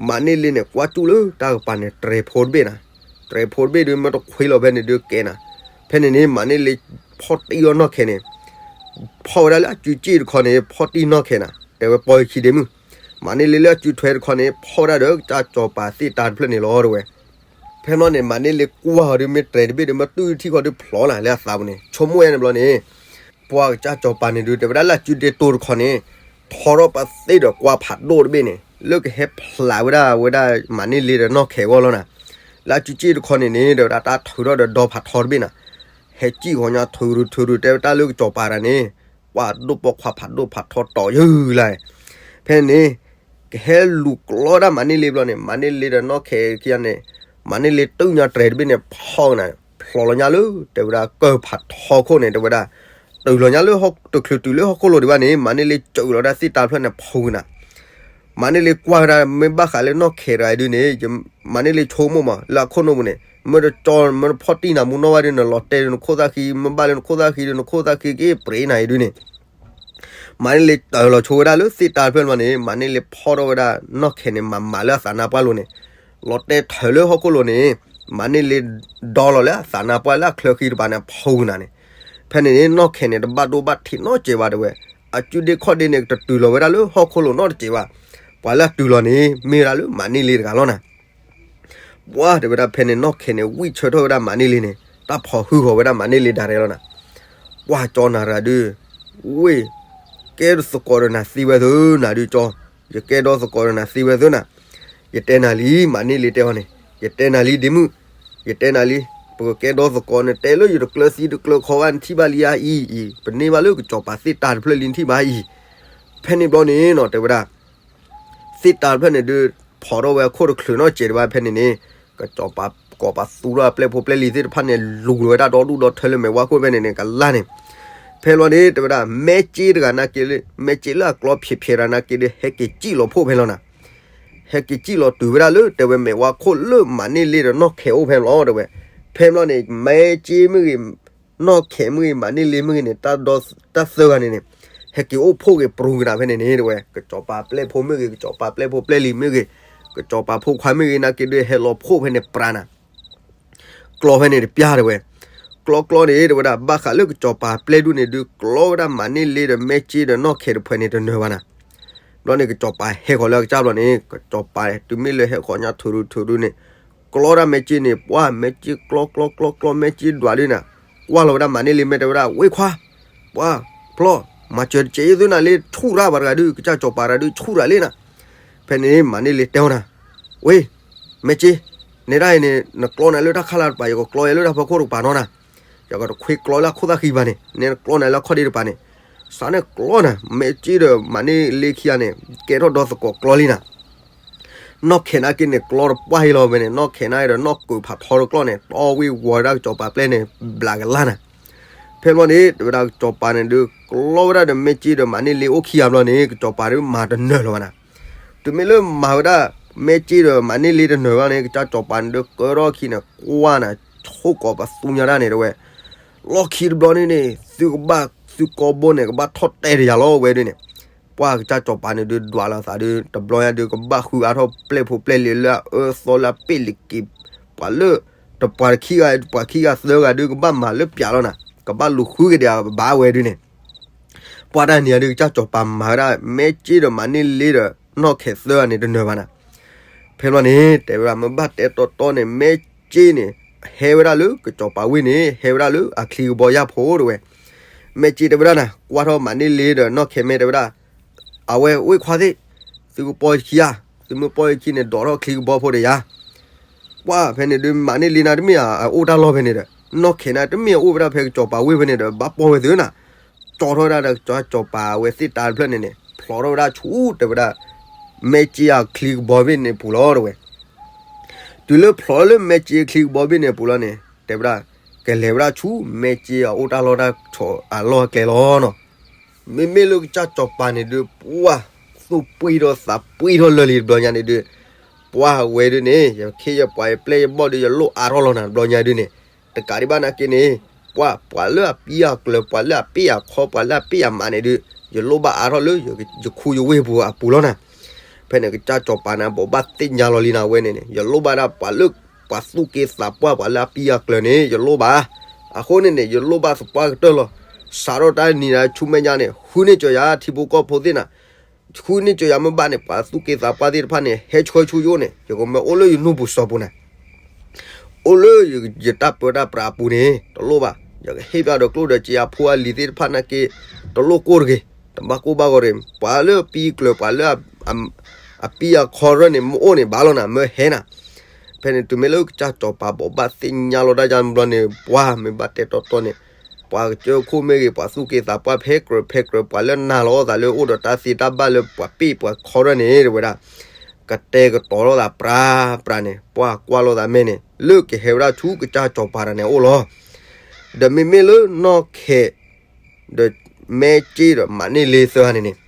မၤန့ၢ်လ့န့ၣ် ကွၢ်ကၠူၣ်လၢတၢ်ကပၤန့ၣ် တြဲၤဖိတဘ့ၣ်နၤ, တြဲၤဖိတဘ့ၣ်ဒုး မ့ၢ်တခွ့လီၤဖဲန့ၣ်ဒုးကဲနၤ. ဖဲန့ၣ်န့ၣ် မၤန့ၢ်လ့ဖီၣ်တံၢ်အီၤနီၢ်ခဲၣ်န့ၣ် ဖီၣ်ဝဲဒၣ်လၢအစုစ့ၣ်တခီန့ၣ် ဖီၣ်တံၢ်နီၢ်ခဲၣ်နၤ တဲဝဲပီခံဒ့မုၢ်, မၤန့ၢ်လ့လၢအစုထွဲတခီန့ၣ် ဖီၣ်ဝဲဒၣ်ဒီးကစၢ်စီၤပၤသ့ၣ်တၢ်တဖျၢၣ်န့ၣ်လီၤ တဲဝဲ. ဖဲန့ၣ်န့ၣ် မၤန့ၢ်လ့ကွၢ်အီၤဒုး မ့ၢ်တြဲၤတဘ့ၣ်ဒုး မ့ၢ်တူၢ်ထံၣ်ဃီဒုးဖျိးနၤလၢအသးပူၤန့ၣ် ဆိကမိၣ်ဝဲန့ၣ်ဘျီန့ၣ် ပှၤကစၢ်စီၤပၤန့ၣ်ဒုး တဲဝဲဒၣ်လၢအစုဒ့တိၢ်တခီန့ၣ် ထီထီၣ်ပသ့ၣ်ဒီးကွၢ်ဖးဒိၣ်တဘ့ၣ်န့ၣ် လၢကဟဲဖျးဝဲဒၣ်ဝဲဒၣ်မၤန့ၢ်လ့ဒီးနီၢ်ခဲၣ်အဂီၢ်လီၤနၤ. လၢအစုစ့ၣ်တခီန့ၣ်န့ၣ် တဲဝဲဒၣ်တၢ်ထုးထီၣ်ဒီးဒီဖးထီတဘ့ၣ်နၤ ဟဲစံၣ်ဃီညါထုးရူၤထုးရူၤ တဲဝဲတၢ်လၢကစီၤပၤတဂၤန့ၣ် ပှၤဒိၣ်ပိာ်ခွါဖးဒိၣ်ဖးထီတီၤယုၢ်လၢ် ဖဲန့ၣ် ကဟဲလူၤကျီဒၣ်မၤန့ၢ်လ့ဘျီန့ၣ် မၤန့ၢ်လ့ဒီးနီၢ်ခဲၣ်ခံဂၤန့ၣ် မၤန့ၢ်လ့တုၢ်ညါတြဲၤတဘ့ၣ်န့ၣ် ဖီၣ်နၤ ဖျိးလီၤညါလၢ တဲဝဲဒၣ်ကၢၢ်ဖးထီခိၣ်န့ၣ် တဲဝဲဒၣ် တုၤလီၤညါလၢတချုးတုၤလၢဟီၣ်ခိၣ်လိၤဒံးဘၣ်န့ၣ် မၤန့ၢ်လ့စၢၤလီၤဒၣ်သ့ၣ်တၢ်တဖျၢၣ်န့ၣ်ဖီၣ်နၤ မၤန့ၢ်လ့ကွၢ်ဝဲဒၣ် မ့ၢ်ဘၣ်ဃးလၢနီၢ်ခဲၣ်တဂၤဒုးန့ၣ် မၤန့ၢ်လ့ဆိကမိၣ်မး လၢအခိၣ်နူာ်ပူၤန့ၣ် မ့ၢ်တကၠီ မ့ၢ်တဖီၣ်တံၢ်နၤမူနီၢ်ဘၣ်ဒုးန့ၣ် လီၤတဲာ်လၢနခိၣ်သၣ်ဃံ မ့ၢ်ဘၣ်လၢနခိၣ်သၣ်ဃံဒုး နခိၣ်သၣ်ဃံက့ၤပြ့းနၤအံၤဒုးန့ၣ် မၤန့ၢ်လ့တၢ်လီၤဆိဝဲဒၣ်လၢသ့ၣ်တၢ်တဖျၢၣ်န့ၣ် မၤန့ၢ်လ့ဖီၣ်ထီၣ်ဝဲဒၣ်နီၢ်ခဲၣ်န့ၣ် မၤမၤလၢအသးနါပှၢ်လိၤန့ၣ် လီၤတဲာ်ထၢၣ်လၢဟီၣ်ခိၣ်လိၤန့ၣ် မၤန့ၢ်လ့ဒီလီၤလၢအသးနါပှၢ်လၢအချၢဃံတပၤန့ၣ် ဖီၣ်နၤန့ၣ် ဖဲန့ၣ်န့ၣ် နီၢ်ခဲၣ်န့ၣ် တဘၣ်ဒိဘၣ်ထံးနီတစဲးဘၣ်တဲဝဲ အစုဒ့ခီၣ်ဒ့န့ၣ် ကတတုၤလီၤဝဲဒၣ်လၢဟီၣ်ခိၣ်လိၤနီတစဲးဘၣ် ပှၤလၢအတုၤလီၤန့ၣ် မ့ၢ်ဝဲဒၣ်လၢမၤန့ၢ်လ့တဂၤလီၤနၤ ပှၤတဲဝဲဒၣ်ဖဲန့ၣ် နီၢ်ခဲၣ်န့ၣ် ဝံၢ်ဆၢထီၣ်ဝဲဒၣ်မၤန့ၢ်လ့န့ၣ် တၢ်ဖီၣ်ဟုၣ်ဃီၤဝဲဒၣ်မၤန့ၢ်လ့ဒၣ်ရဲလီၤနၤ ပှၤကၠီနၤတဂၤဒုး ဝ့ၢ် ကဲသကိးဒီးနၤသ့ဝဲသၢနၤဒုးကၠီ ယကဲဒီသကိးဒီးနၤသ့ဝဲသၢနၤ ယတဲနၤလံ မၤန့ၢ်လ့တဲအီၤန့ၣ် ယတဲနၤလံဒ့မုၣ် ယတဲနၤလံ ပကကဲဒီသကိးန့ၣ် တဲလၢယတကျၢၤသံတကျၢၤခီဘၣ်နထံၣ်ဘၣ်လံဧါအံၤအံၤ ပန့ၢ်ဘၣ်လၢကစီၤပၤသ့ၣ်တၢ်တဖျၢၣ်လံနထံၣ်ဘၣ်အံၤ ဖဲန့ၣ်ဘျီန့ၣ်နီၤ တဲဝဲဒၣ် သ့ၣ်တၢ်တဖျၢၣ်န့ၣ်ဒုး ဖီၣ်ထီၣ်ဝဲအခိၣ်တချုးနီတစဲးဒံးဘၣ်ဖဲန့ၣ်န့ၣ် ကစီၤပၤကိးပသူထီၣ်အပျဲၢ်ဖိပျဲၢ်လံၤသ့ၣ်တဖၣ်န့ၣ် လူၤဝဲဒၣ်ဒီဒူၣ်ဒီထၢလၢမဲာ်ဝါခိၣ်ဖဲန့ၣ်န့ၣ် ကလါန့ၣ် ဖဲလီၤန့ၣ် တဲဝဲဒၣ် မဲက့တဂၤနာ်က့ မဲက့လၢအကျီဖျဲးဖျဲးတဂၤနာ်က့ဒုး ဟဲက့ၤစံၣ်လီၤဖှိၣ်ဖဲလီၤနၤ ဟဲက့ၤစံၣ်လီၤတုၤဝဲဒၣ်လၢ တဲဝဲမဲာ်ဝါခိၣ်လၢမၤန့ၢ်လ့ဒီးနီၢ်ခဲၣ်အိၣ်ဖဲလီၤ တဲဝဲ ဖဲလီၤန့ၣ် မဲက့မ့ၢ်ဂ့ၤ နီၢ်ခဲၣ်မ့ၢ်ဂ့ၤ မၤန့ၢ်လ့မ့ၢ်ဂ့ၤန့ၣ် တၢ်သၢဂၤန့ၣ်န့ၣ် ဟဲက့ၤအိၣ်ဖှိၣ်က့ၤပြူၤကနၤဖဲန့ၣ်န့ၣ် တဲဝဲ ကစီၤပၤပျဲၢ်ဖိမ့ၢ်ဂ့ၤ ကစီၤပၤပျဲၢ်ဖိပျဲၢ်လံၤမ့ၢ်ဂ့ၤ ကစီၤပၤဖိခွါမ့ၢ်ဂ့ၤ နာ်က့ဒုး ဟဲလီၤဖှိၣ်ဖဲန့ၣ်ပြးနၤ ကျီဖဲန့ၣ်တပျၢ်တဲဝဲ ကျီကျီန့ၣ် တဲဝဲဒၣ် ဘၣ်ဃးလၢကစီၤပၤပျဲၢ်ဒူၣ်န့ၣ်ဒုး ကျီဝဲဒၣ်မၤန့ၢ်လ့ဒီးမဲာ်က့ဒီးနီၢ်ခဲးတဖုန့ၣ်တနၢၤဘၣ်နၤ. ဘျီန့ၣ် ကစီၤပၤဟဲဃီၤလၢအကစၢ်ဘျီန့ၣ် ကစီၤပၤ တုၤမ့ၢ်လၢဟဲဃီၤညါထူးထူးထူးန့ၣ် ကျီဒၣ်မဲာ်က့န့ၣ် ပှၢ်မဲာ်က့ကျီကျီကျီကျီ မဲာ်က့ဒွးဒုးနၤ, ကွၢ်လီၤဝဲဒၣ်မၤန့ၢ်လ့ မ့ၢ်တဲဝဲဒၣ် ဝ့ခွါ, ပှၢ်ဖျီၣ်, မၤစၢၤတကဲယသုနၤလ့ ဆူၣ်ရၣ်ဘၣ်တဂၤဒုး ကစၢ်ကစီၤပၤတဂၤဒုး ဆူၣ်ရၣ်လ့နၤ. ဖဲန့ၣ် မၤန့ၢ်လ့တဲအီၤနၤ, ဝ့ မဲာ်က့, နဲဒၣ်အံၤန့ၣ် နကျီနၤလၢတၢ်ခါလၢ်တပၤ ယကကျီယၤလၢတၢ်ဖီခိၣ်တကပၤနီၤနၤ, ယကတခွ့ကျီလၢခိၣ်သၣ်ဃံဘၣ်န့ၣ် နဲနကျီနၤလၢအခီၣ်ဒ့တပၤန့ၣ်, စးန့ၣ်ကျီနၤ မဲာ်က့ဒီးမၤန့ၢ်လ့ခံဂၤန့ၣ် ကဲထီၣ်ဒီသကိးကျီလံနၤ. နီၢ်ခဲးနၢ်က့န့ၣ် ကျီတပှၢ်ဟ့လီၤဝဲန့ၣ် နီၢ်ခဲးနၢ်ဒီးနီၢ်ကုးဖးထီတကျီန့ၣ် တီဝံၢ်ဝီၤဝဲဒၣ်ကစီၤပၤပျဲၢ်န့ၣ် ဘျးကလၢ်နၤ. ဖဲဘျီန့ၣ် တဲဝဲဒၣ်ကစီၤပၤန့ၣ်ဒုး ကျီဝဲဒၣ်ဒီးမဲာ်က့ဒီးမၤန့ၢ်လ့အိၣ်ခံဂၤဘျီန့ၣ် ကစီၤပၤဒုးမၤတနၢၤလီၤဘၣ်နၤ. တုၤမ့ၢ်လၢမၤဝဲဒၣ် မဲာ်က့ဒီးမၤန့ၢ်လ့တနၢၤဘၣ်န့ၣ် ကစၢ်ကစီၤပၤန့ၣ်ဒုး ကၢထီၣ်ခံန့ၣ် ကွၢ်နၤ ဆိၣ်ကိးပသူညါဒၣ်န့ၣ် တဲဝဲ လီၢ်ခံတဘျီန့ၣ်န့ၣ် သုကဘၣ်သုကိးဘိန့ၣ် ကဘၣ်ထီၣ်တဲာ်တယၤလီၤဝဲဒုးန့ၣ်, ပှၢ်ကစၢ်ကစီၤပၤန့ၣ်ဒုး ဒွးလီၤသးဒုး တဘျီညါဒုး ကဘၣ်ဃုအါထီၣ်ပျဲၢ်ဖိပျဲၢ်လံၤလၢအအၢအသီလၢအပ့ၢ်လံၤက့ၤ ပှၤလၢ တပှၤခံဂၤ ပှၤခံဂၤသၢဂၤဒုး ကဘၣ်မၤလၢပၠးလီၤနၤ, ကဘၣ်လူၤဃုက့ၤဒံးဘၣ်ဝဲဒုးန့ၣ်, ပှၢ်တၢ်န့ၣ်ဒုး ကစၢ်ကစီၤပၤမၤဝဲဒၣ် မဲာ်က့ဒီးမၤန့ၢ်လ့ဒီး နီၢ်ခဲးသၢဂၤန့ၣ် တနၢၤဘၣ်နၤ. ဖဲဘျီန့ၣ် တဲဝဲဒၣ် မ့ၢ်ဘၣ်တဲတီတီန့ၣ် မဲာ်က့န့ၣ် ဟဲဝဲဒၣ်လၢကစီၤပၤဝ့ၢ်န့ၣ် ဟဲဝဲဒၣ်လၢအချံကဘီယၢ်ဖိတဲဝဲ, မဲာ်က့တဲဝဲဒၣ်နၤ ကွၢ်ထီၣ်မၤန့ၢ်လ့ဒီးနီၢ်ခဲး မ့ၢ်တဲဝဲဒၣ် အဝဲဝ့ၢ်ခွါသ့ၣ်, သုကပီၢ်ယခံဧါ, သုမ့ၢ်ပီၢ်ယခံန့ၣ် ဒိးထီၣ်ချံကဘီဖိဒီးယၤ, ပှၢ်ဖဲန့ၣ်ဒုး မၤန့ၢ်လ့နၤတမ့ၢ်ဧါ အအိၣ်တၢ်လီၢ်ဖဲန့ၣ်ဒီး နီၢ်ခဲးနၤတမ့ၢ်အအိၣ်ဝဲဒၣ်ဖဲကစီၤပၤဝ့ၢ်ဖဲန့ၣ်ဒီး ဘၣ်ပီၢ်ဝဲသုနၤ, ကၠီထီၣ်ဝဲဒၣ်ဒီးကစီၤပၤအဝဲသ့ၣ်တၢ်တဖျၢၣ်န့ၣ်န့ၣ် ဖျိးထီၣ်ဝဲဒၣ်ဆူ တဲဝဲဒၣ် မဲာ်က့အချံကဘီဘ့ၣ်န့ၣ်ပူၤလီၤတဲဝဲ. တုၤလၢဖျိးလၢမဲာ်က့အချံကဘီဘ့ၣ်န့ၣ်အပူၤလီၤန့ၣ် တဲဝဲဒၣ် ကလဲၤဝဲဒၣ်ဆူ မဲာ်က့အအိၣ်တၢ်လီၢ်တၢ်ဆီအလီၢ်အကျဲလီၤနီၤ. မ့မ့ၢ်လၢကစၢ်ကစီၤပၤန့ၣ်ဒုး ပှၢ်သူၣ်ပှံၢ်ထီၣ်သးပှံၢ်ထီၣ်လၢာ်လံတဘျီညါန့ၣ်ဒုး ပှၢ်ဝဲဒုးန့ၣ် ယခ့ယပှၤယပျဲၢ်ယဘီၣ်ဒုး ယလိၣ်အါထီၣ်လီၤနၤတဘျီညါဒုးန့ၣ်, တကးဒံးဘၣ်နာ်က့န့ၣ် ပှၢ်ပှၤလၢအပံအကျၢၤ ပှၤလၢအပ့ၢ်အခီ ပှၤလၢအပ့ၢ်အမးန့ၣ်ဒုး ယလိၣ်ဘၣ်အါထီၣ်လၢ ယခူယဝ့ၢ်ပူၤအပူၤလီၤနၤ. ဖဲန့ၣ်ကစၢ်ကစီၤပၤန့ၣ် ဘိးဘၣ်သ့ၣ်ညါလီၤလံနၤဝဲန့ၣ်န့ၣ် ယလိၣ်ဘၣ်ဒၣ်ပှၤလၢ ပှၤသူၣ်က့သးပှၢ် ပှၤလၢအပံအကျၢၤန့ၣ် ယလိၣ်ဘၣ်. အဃိန့ၣ်န့ၣ် ယလိၣ်ဘၣ်သပှၢ်ကတၢၢ်လီၤ. စးထီၣ်တၢ်နံၤနၤဆူမဲာ်ညါန့ၣ် ဃုန့ၢ်ကၠီၤယၤ ထံဖိကီၢ်ဖိသ့ၣ်နၤ ဃုန့ၢ်ကၠီၤယၤမ့ၢ်ဘၣ်န့ၣ် ပှၤသူၣ်က့သးပှၢ်သ့ၣ်တဖၣ်န့ၣ် ဟဲဆှၢဆူယအိၣ်န့ၣ် ယကမၢအိၣ်လၢယနူၢ်ပူၤစီၤပူၤနၤ အိၣ်လၢယတၢ်ပၢတၢ်ပြးအပူၤန့ၣ် တလိၣ်ဘၣ်. ယကဟ့ၣ်ပျၢ်ဒီးကျိၣ်ဒီးစ့အဖိအလံၤသ့ၣ်တဖၣ်နာ်က့ တလိၣ်ကိၢ်တဂ့ၤ, တဘၣ်ကိၢ်ဘၣ်ဂီၤတဂ့ၤ. ပှၤလၢအပံအကျၢၤ ပှၤလၢအပံအခီရၢၢ်န့ၣ် မ့ၢ်အိၣ်န့ၣ်ဘၣ်လီၤနၤ မၢဟဲနၤ. ဖဲန့ၣ်တုၤမ့ၢ်လၢကစၢ်ကစီၤပၤဘိးဘၣ်သ့ၣ်ညါလီၤတၢ်ယါဘျီန့ၣ် ပှၢ်မ့ၢ်ဘၣ်တဲတီတီန့ၣ် ပှၤကစၢၢ်ခိၣ်မ့ၢ်ဂ့ၤ ပှၤသူၣ်က့သးပှၢ်ဖဲကြၢးဖဲကြၢး ပှၤလၢနာ်လီၤအသးလၢအိၣ်ဒီးတၢ်သ့တၢ်ဘၣ်လၢပှၤပ့ၢ်ပှၤခီရၢၢ်န့ၣ် တဲဝဲဒၣ် ကတဲာ်ကတီၤလိာ်သးပြးပြးန့ၣ် ပှၢ်ကွၢ်လိာ်သးမဲာ်န့ၣ် လၢကဟဲဝဲဒၣ်ဆူကစၢ်ကစီၤပၤတဂၤန့ၣ်အအိၣ်လီၤ. ဒီးမ့မ့ၢ်လၢနီၢ်ခဲး ဒီးမဲာ်က့ဒီးမၤန့ၢ်လ့သၢဂၤန့ၣ်န့ၣ်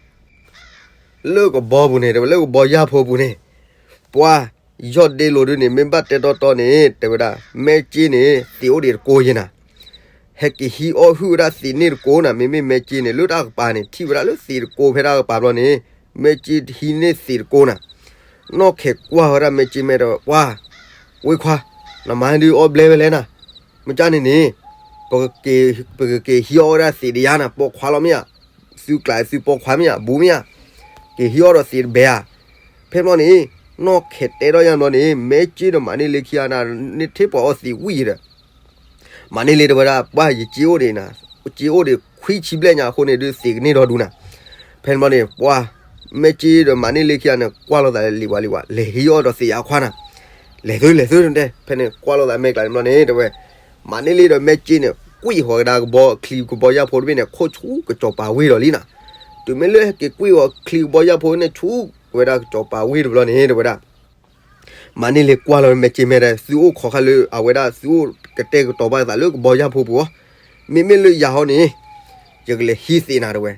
လၢကဘီပူၤန့ၣ် တဲဝဲလၢကဘီယၢ်ဖိပူၤန့ၣ် ပှၢ်ယီၢ်ဒ့လိာ်ဒုးန့ၣ် မ့ၢ်ဘၣ်တဲတီတီန့ၣ် တဲဝဲဒၣ် မဲာ်က့န့ၣ် သံးအိၣ်ဒံးတကိယဲနၤ. ဟဲက့ၤဟံးအီၣ်ဟုၣ်ဝဲဒၣ်သံးန့ၢ်တကိနၤ. မ့မ့ၢ်မဲာ်က့န့ၣ် လၢတၢ်ကပၤန့ၣ် ထံၣ်ဝဲဒၣ်လၢသံးတကိဖဲတၢ်ကပၤဘျီန့ၣ် မဲာ်က့ဟံးန့ၢ်သံးတကိနၤ. နီၢ်ခဲးကွၢ်ဝဲဒၣ်မဲာ်က့ မ့ၢ်တဲဝဲ ပှၢ် ဝ့ခွါ, နမၤဒုးအီၣ်ဘျဲဝဲလဲၣ်နၤ. မ့ၢ်ကၢ်န့ၣ်န့ၣ် ပကက့ၤဟံးအီၣ်ဝဲဒၣ်သံးတယါနၤ ပိာ်ခွါလီၤမ့ၢ်ဧါ, သုကျးသုပိာ်ခွါမ့ၢ်ဧါ ဘူးမ့ၢ်ဧါ, က့ၤဟံးအီၣ်ဒီးသံးတဘဲဧါ. ဖဲဘျီန့ၣ် နီၢ်ခဲးတဲထီၣ်ယါဘျီန့ၣ် မဲာ်က့ဒီးမၤန့ၢ်လ့ခံဂၤန့ၣ် န့ၢ်ထဲပှၤအီၣ်သံးဝံၣ်ဒီး မၤန့ၢ်လ့တဲဝဲဒၣ် ပှၢ်ယက့အိၣ်ဒံးနၤ, က့အိၣ်ဒံးခွံဆံဘျဲၣ်ညါအဃိန့ၣ်ဒုးသံးကန့ၢ်ဒီဒူနၤ. ဖဲန့ၣ်ဘျီန့ၣ် ပှၢ် မဲာ်က့ဒီးမၤန့ၢ်လ့ခံဂၤန့ၣ် ကွၢ်လိာ်သးလံဝဲလံဝဲ လဲၤဟံးအီၣ်ဒီးသံးယါခွါနၤ, လဲၤသုလဲၤသုတဲ ဖဲန့ၣ်ကွၢ်လိာ်သးမဲာ်ကျါန့ၣ်ဘျီန့ၣ် တဲဝဲ မၤန့ၢ်လ့ဒီးမဲာ်က့န့ၣ် ကွံာ်ဃီၤကဒါကဘီချံကဘီယၢ်ဖိတဘ့ၣ်န့ၣ် ခိၣ်ဆူကစီၤပၤဝ့ၢ်ဒီးလံနၤ. တုၤမ့ၢ်လၢဟဲက့ၤကွံာ်ဃီၤချံကဘီယၢ်ဖိန့ၣ် ဆူဝဲဒၣ်ကစီၤပၤဝ့ၢ်တဘျီန့ၣ် တဲဝဲဒၣ် မၤန့ၢ်လ့ကွၢ်လီၤမဲာ်က့ မ့ၢ်တဲ သုအိၣ်ခိးခါလၢအဝဲဒၣ် သုအိၣ်ကတဲာ်ကတီၤဘၣ်သးလၢကဘီယၢ်ဖိပူၤဧါ, မ့မ့ၢ်လၢယၤဟီန့ၣ် ယကလဲၤဟံးသံးနၤတဲဝဲ.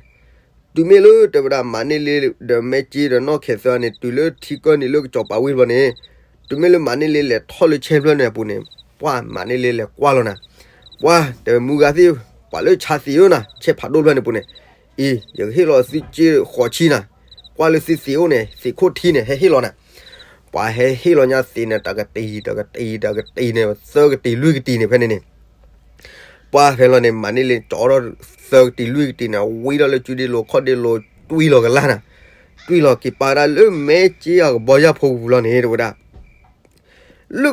တုၤမ့ၢ်လၢတဲဝဲဒၣ် မၤန့ၢ်လ့ဒီးမဲာ်က့ဒီးနီၢ်ခဲးသၢဂၤန့ၣ် တုၤလၢထံကၢၢ်နံၤလၢကစီၤပၤဝ့ၢ်တဘျီန့ၣ်, တုၤမ့ၢ်လၢမၤန့ၢ်လ့လဲၤထီၣ်လၢဆဲဖျၢၣ်န့ၣ်အပူၤန့ၣ် ပှၢ်မၤန့ၢ်လ့လဲၤကွၢ်လီၤနၤ. ပှၢ်တဲဝဲ မုၢ်ဂၤသ့ၣ် ပှၤလၢဆါသံးဧၢနၤ ဆဲဖးဒိၣ်တဖျၢၣ်န့ၣ်ပူၤန့ၣ်, အံၤ ယကဟ့ၣ်လီၤသုစ့ဃိးဆံနၤ, ကွၢ်လၢသုသံးအိၣ်န့ၣ် သံးခိၣ်ထံန့ၣ် ဟဲဟ့ၣ်လီၤနၤ. ပှၤဟဲဟ့ၣ်လီၤညါသံးန့ၣ် တကတံၤ တကတံၤ တကတံၤန့ၣ် သၢကတံၤလွံၢ်ကတံၤန့ၣ် ဖဲန့ၣ်န့ၣ် ပှၤဖဲလီၤန့ၣ် မၤန့ၢ်လ့ကၠီထီၣ်သၢကတံၤလွံၢ်ကတံၤန့ၣ် ဝံထီၣ်လၢကုဒ့လိၤခီၣ်ဒ့လိၤ တွံၢ်လီၤကလၢ်နၤ, တွံၢ်လီၤက့ၤပာ်ဝဲဒၣ်လၢမဲကၠ့အကဘီယၢ်ဖိပူၤလီၤန့ၣ် တဲဝဲဒၣ် လၢ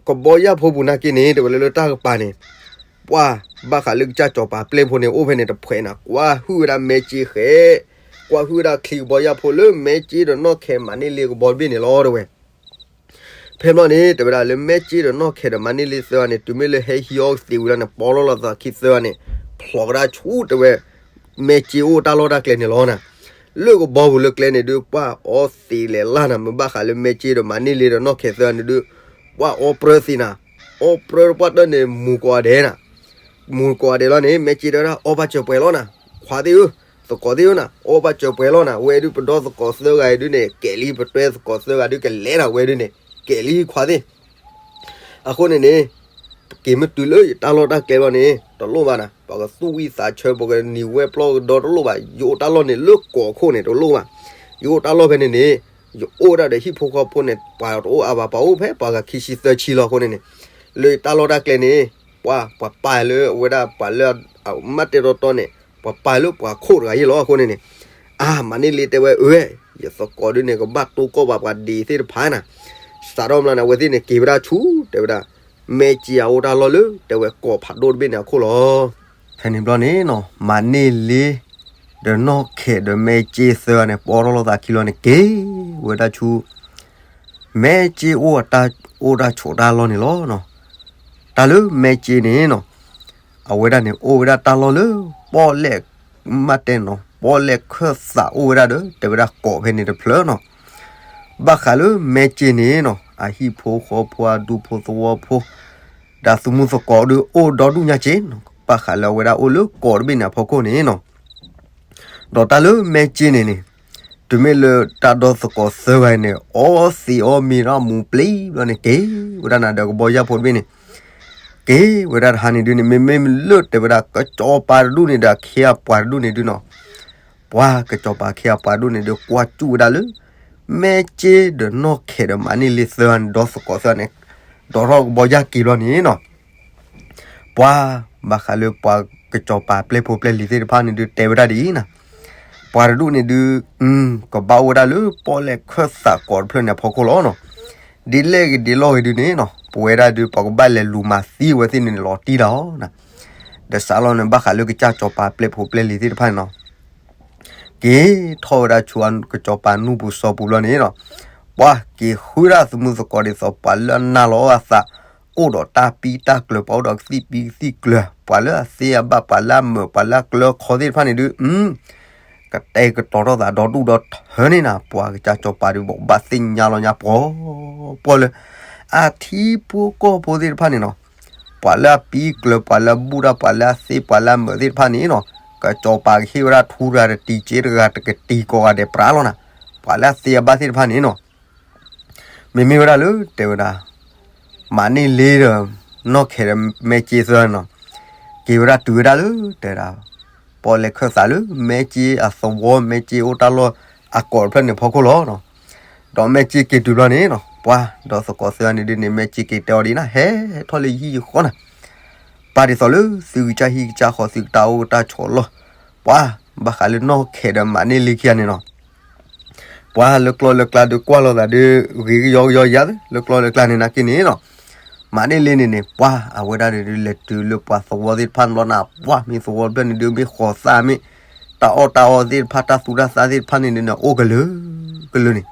ကဘီယၢ်ဖိပူၤနာ်က့န့ၣ် တဲဝဲလၢလၢတၢ်ကပၤန့ၣ် ပှၤဘၣ်ဃးလၢကစၢ်စီၤပၤပျဲၢ်ဖိန့ၣ် အိၣ်ဖဲန့ၣ်တဖှဲးနၤ ကွၢ်ဟုၣ်ဝဲဒၣ်မဲကၠ့ဃဲး, ကွၢ်ဟုၣ်ဝဲဒၣ်ချံကဘီယၢ်ဖိလၢမဲကၠ့ဒီးနီၢ်ခဲးမၤန့ၢ်လ့ကဘီတဘ့ၣ်န့ၣ်လီၤ တဲဝဲ ဖဲဘျီန့ၣ် တဲဝဲဒၣ်လၢမဲကၠ့ဒီးနီၢ်ခဲးဒီးမၤန့ၢ်လ့သၢဂၤန့ၣ် တုၤမ့ၢ်လၢဟဲဟံးအီၣ်ကသ့ဝံၤလီၤန့ၣ် ပီလီၤလီၤသးခံသၢဂၤန့ၣ် ဖျိးကဒါဆူတဲဝဲ မဲကၠ့အိၣ်တၢ်လီၢ်တၢ်ကျဲန့ၣ်လီၤနၤ. လၢကဘီပူၤလၢကျဲန့ၣ်ဒုး ပှၤအီသံးလဲၤလၢ်နၤ မ့ၢ်ဘၣ်ဃးလၢမဲကၠ့ဒီးမၤန့ၢ်လ့ဒီးနီၢ်ခဲးသၢဂၤန့ၣ်ဒုး ပှၤအီပြၢသံးနၤ, အီပြၢပှၢ်တၢၢ်န့ၣ် မူၤကိးဂၤဒဲးနၤ မူၤကိးဂၤဒဲးလီၤန့ၣ် မဲကၠ့တဲဝဲဒၣ် အီၣ်ဘၣ်စၢၤပှဲၤလီၤနၤ, ခွါသ့ၣ်ဧၢ, သကိးသ့ၣ်ဧၢနၤ, အီၣ်ဘၣ်စၢၤပှဲၤလီၤနၤ, ဝဲဒုးပဒီသကိးသၢဂၤအံၤဒုးန့ၣ် ကဲးလံ ပတွဲသကိးသၢဂၤဒုးကလဲၤနၤ ဝဲဒုးန့ၣ် ကဲးလံခွါသ့ၣ် အဃိန့ၣ်န့ၣ် က့ၤမ့ၢ်တုၤလၢယတၢ်လီၢ်တၢ်ကျဲလီၤန့ၣ် တလိၣ်ဘၣ်နၤ, ပှၤကသူၣ်ဝံသးဆၢ ပှၤကနံၤဝဲပျီကဒီတလိၣ်ဘၣ်, ယအိၣ်တၢ်လီၢ်န့ၣ်လၢကီးခိၣ်န့ၣ်တလိၣ်ဘၣ်, ယအိၣ်တၢ်လီၢ်ဖဲန့ၣ်န့ၣ် ယအိၣ်ဝဲဒၣ်ဒီးဟံၣ်ဖိဃီဖိန့ၣ် ပှၤတအိၣ်အါဘၣ် ပှၤအိၣ်ဖဲပှၤဂၤခံဆံသၢဆံလီၤအဃိန့ၣ်န့ၣ်, လၢယတၢ်လီၢ်တၢ်ကျဲန့ၣ် ပှၤ ပှၤပာ်လၢအဝဲဒၣ်ပှၤလၢအမၤတဲာ်တီတီန့ၣ် ပှၤပာ်လၢပှၤခိၣ်တဂၤယ့ၢ်လီၤအဃိန့ၣ်န့ၣ်, အါ မၤန့ၢ်လ့တဲဝဲအၢ ယသကိးဒုးန့ၣ် ကဘၣ်တိၢ်ကီၢ်ဘၣ်ပှၤဒံးသ့ၣ်တဖၣ်နၤ, စးထီၣ်မလီၤန့ၣ် အဝဲသ့ၣ်န့ၣ်က့ၤဝဲဒၣ်ဆူ တဲဝဲဒၣ် မဲကၠ့အအိၣ်တၢ်လီၢ်လၢ တဲဝဲကီးဖးဒိၣ်တဘ့ၣ်န့ၣ်အခိၣ်လီၤ. ဖဲန့ၣ်ဘျီန့ၣ်နီၤ မၤန့ၢ်လ့ ဒီးနီၢ်ခဲးဒီးမဲကၠ့သၢဂၤန့ၣ် ပီထီၣ်လိာ်သးခံလီၤန့ၣ် က့ၤဝဲဒၣ်ဆူ မဲကၠ့အိၣ်တၢ် အိၣ်တၢ်ဆိးတၢ်လီၢ်န့ၣ်လီၤ. တၢ်လၢမဲကၠ့န့ၣ်နီၤ အဝဲဒၣ်န့ၣ် အိၣ်ဝဲဒၣ်တၢ်လီၢ်လၢ ပီၣ်လဲၣ် မၤတဲနီၤ ပီၣ်လဲၣ်ခၢၣ်သးအိၣ်ဝဲဒၣ်ဒီး တဲဝဲဒၣ်ကီးဖဲန့ၣ်တဖျၢၣ်နီၤ. ဘၣ်ဃးလၢမဲကၠ့န့ၣ်နီၤ အဟံၣ်ဖိဃီဖိ အဒူဖိသဝီဖိ ဒီးသုးမုၢ်သကိးဒုးအိၣ်ဒီဒူၣ်ညါက့နီၤ, ဘၣ်ဃးလၢအဝဲဒၣ်အိၣ်လၢကီးတဘ့ၣ်န့ၣ်အဖီခိၣ်န့ၣ်နီၤ. ဒီးတၢ်လၢမဲကၠ့န့ၣ်န့ၣ် တုၤမ့ၢ်လၢတၢ်ဒီသကိးသၢဂၤန့ၣ် အီသံးအီမံၤဒီးမူၤပျံၤဘျီန့ၣ် က့ၤဝဲဒၣ်နၤဒီးကဘီယၢ်ဖိတဘ့ၣ်န့ၣ် က့ၤဝဲဒၣ်တဟါန့ၣ်ဒုးန့ၣ် မ့မ့ၢ်လၢတဲဝဲဒၣ် ကစီၤပၤတဒူၣ်န့ၣ်ဒီးအခ့အပှၤတဒူၣ်န့ၣ်ဒုးနီၤ, ပှၤကစီၤပၤအခ့အပှၤတဒူၣ်န့ၣ်ဒုး ကွၢ်စူၣ်ဝဲဒၣ်လၢ မဲကၠ့ဒီးနီၢ်ခဲးဒီးမၤန့ၢ်လ့သၢဂၤန့ၣ် ဒီသကိးသၢဂၤန့ၣ် ဒိးထီၣ်ကဘီယၢ်က့ၤဘျီန့ၣ်နီၤ ပှၤ ဘၣ်ဃးလၢပှၤကစီၤပၤပျဲၢ်ဖိပျဲၢ်လံၤသ့ၣ်တဖၣ်န့ၣ်ဒုး တဲဝဲဒၣ်ဒ်အံၤနၤ, ပှၤတဒူၣ်န့ၣ်ဒုး ကဘၣ်အိၣ်ဝဲဒၣ်လၢပီၣ်လဲၣ်ခၢၣ်သးကီးတဖျၢၣ်န့ၣ်အဖီခိၣ်လီၤနီၤ. ဒ်လဲၣ်ဂ့ၤဒ်လဲၣ်ဂ့ၤဒုးန့ၣ်နီၤ ပဝဲဒၣ်ဒုး ပှၤကဘၣ်လဲၤလူၤမၤသံဝဲသ့ၣ်န့ၣ်န့ၣ် လီၤတံၢ်လီၤနီၤ. ဒီးစးလီၤန့ၣ် ဘၣ်ဃးလၢကစၢ်စီၤပၤပျဲၢ်ဖိပျဲၢ်လံၤသ့ၣ်တဖၣ်န့ၣ်နီၤ က့ၤထီၣ်ဝဲဒၣ်ဆူကစီၤပၤနူၢ်ပူၤစီၤပူၤဘျီန့ၣ်နီၤ, ပှၤက့ၤဃုဒၣ်သုးမုၢ်သကိးဒ်သိး ပှၤလၢအနာ်လီၤအသး အိၣ်ဒီးတၢ်ပံတၢ်ကျၢၤ ပှၤအိၣ်ဒီးကသံၣ်ပံကသံၣ်ကျၢၤ ပှၤလၢအသ့အဘၣ် ပှၤလၢအမုာ် ပှၤလၢအကျၢၤခီသ့ၣ်တဖၣ်န့ၣ်ဒုး ကတဲာ်ကတီၤထီၣ်သးဒီဒူၣ်ဒီထၢန့ၣ်နၤ ပှၤကစၢ်စီၤပၤဒုး ဘၣ်သ့ၣ်ညါလီၤညါပှီၤပှီၤလၢ အထံဖိကီၢ်ဖိသ့ၣ်တဖၣ်န့ၣ်နီၤ ပှၤလၢအပံကျၢၤ ပှၤလၢအဘူၣ်တၢ် ပှၤလၢအသ့ ပှၤလၢအမုာ်သ့ၣ်တဖၣ်န့ၣ်နီၤ ကစီၤပၤကဟ့ၣ်ဝဲဒၣ်ထူတဂၤတတံၤ စ့တဂၤတကတံၤ ကိးဂၤဒဲးပြးလီၤနၤ, ပှၤလၢအသ့အဘၣ်သ့ၣ်တဖၣ်န့ၣ်နီၤ မ့မ့ၢ်ဝဲဒၣ်လၢ တဲဝဲဒၣ် မၤန့ၢ်လ့ဒီး နီၢ်ခဲးဒီးမဲကၠ့သၢဂၤန့ၣ်နီၤ က့ၤဝဲဒၣ်တုၤဝဲဒၣ်လၢ တဲဝဲဒၣ် ပီၣ်လဲၣ်ခၢၣ်သးလၢ မဲကၠ့အသဝီ မဲကၠ့အိၣ်တၢ်လီၢ်အကီးတဖျၢၣ်န့ၣ်ဖီခိၣ်လီၤနီၤ. ဒီးမဲကၠ့က့ၤတုၤဘျီန့ၣ်နီၤ ပှၤဒီသကိးသၢဂၤန့ၣ်ဒုးန့ၣ် မဲကၠ့က့ၤတဲအီၤဒ်အံၤနၤ ဟဲထီၣ်လၢယဟံၣ်ယဃီနၤ ပာ်ဒ်သိးလၢသုကစၢ်ဟံၣ်ကစၢ်ဃီ သုကတၢ်အိၣ်တၢ်ဆိးလီၢ်, ပှၤ ဘၣ်ဃးလၢနီၢ်ခဲးဒီးမၤန့ၢ်လ့ခံဂၤန့ၣ်နီၤ ပှၤလၢကျီလၢကျါဒုးကွၢ်လိာ်သးဒုး ဂ့ၤကယီကယီယၤသ့ လၢကျီလၢကျါန့ၣ်နာ်က့န့ၣ်နီၤ မၤန့ၢ်လ့န့ၣ်န့ၣ် ပှၤအဝဲဒၣ်န့ၣ်ဒုးလဲၤတုၤလၢပှၤသဝီသ့ၣ်တဖၣ်န့ၣ်ဘျီနၤ ပှၤမ့ၢ်သဝီတဖျၢၣ်န့ၣ်ဒုး မ့ၢ်ဃီၤသၣ်မ့ၢ် တၢ်အီၣ်တၢ်အီသ့ၣ်တဖၣ် တၢ်သူတၢ်သၣ်သ့ၣ်တဖၣ်န့ၣ်ဒုးန့ၣ် အိၣ်ကလုာ်ကလုာ်န့ၣ်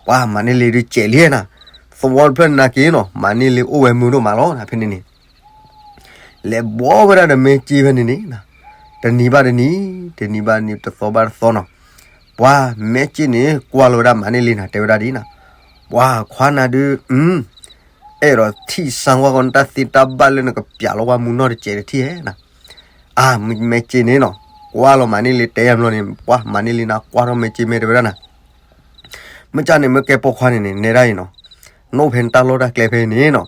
ပှၤမၤန့ၢ်လ့ဒုးစဲးလံနၤ သဝီတဖျၢၣ်န့ၣ်နာ်က့နီၤ မၤန့ၢ်လ့အိၣ်ဝဲမုာ်ဒိၣ်မးလီၤနၤ ဖဲန့ၣ်န့ၣ် လဲၤဘှီဝဲဒၣ်ဒီးမဲကၠ့ဖဲန့ၣ်န့ၣ် တနံၤဘၣ်တနံၤ တနံၤဘၣ်တနံၤ တသီဘၣ်တသီနီၤ ပှၤမဲကၠ့န့ၣ် ကွၢ်လီၤဝဲဒၣ်မၤန့ၢ်လ့နၤ တဲဝဲဒၣ်ဒ်နၤ ပှၤခွါနၤဒုး အဲၣ်ဒိးထံၣ်စၢ်ဝဲဃီနတၢ်သ့တၢ်ဘၣ်လၢနကပျးလီၤဝဲမုာ်နီၢ်တစဲးတထံၣ်ဧဲနၤ အါ မဲကၠ့န့ၣ်နီၤ ကွၢ်လီၤမၤန့ၢ်လ့တဲယၤဘျီန့ၣ် ပှၤမၤန့ၢ်လ့နၤ ကွၢ်ထီၣ်မဲကၠ့မဲတဲဝဲဒၣ်နၤ မ့ၢ်ကၠၢ်န့ၣ် မ့ၢ်ကဲပိာ်ခွါန့ၣ်န့ၣ် နဲဒၣ်အံၤနီၤ နအိၣ်ဖဲနတၢ်လီၢ်တၢ်ကျဲဖဲအံၤန့ၣ်နီၤ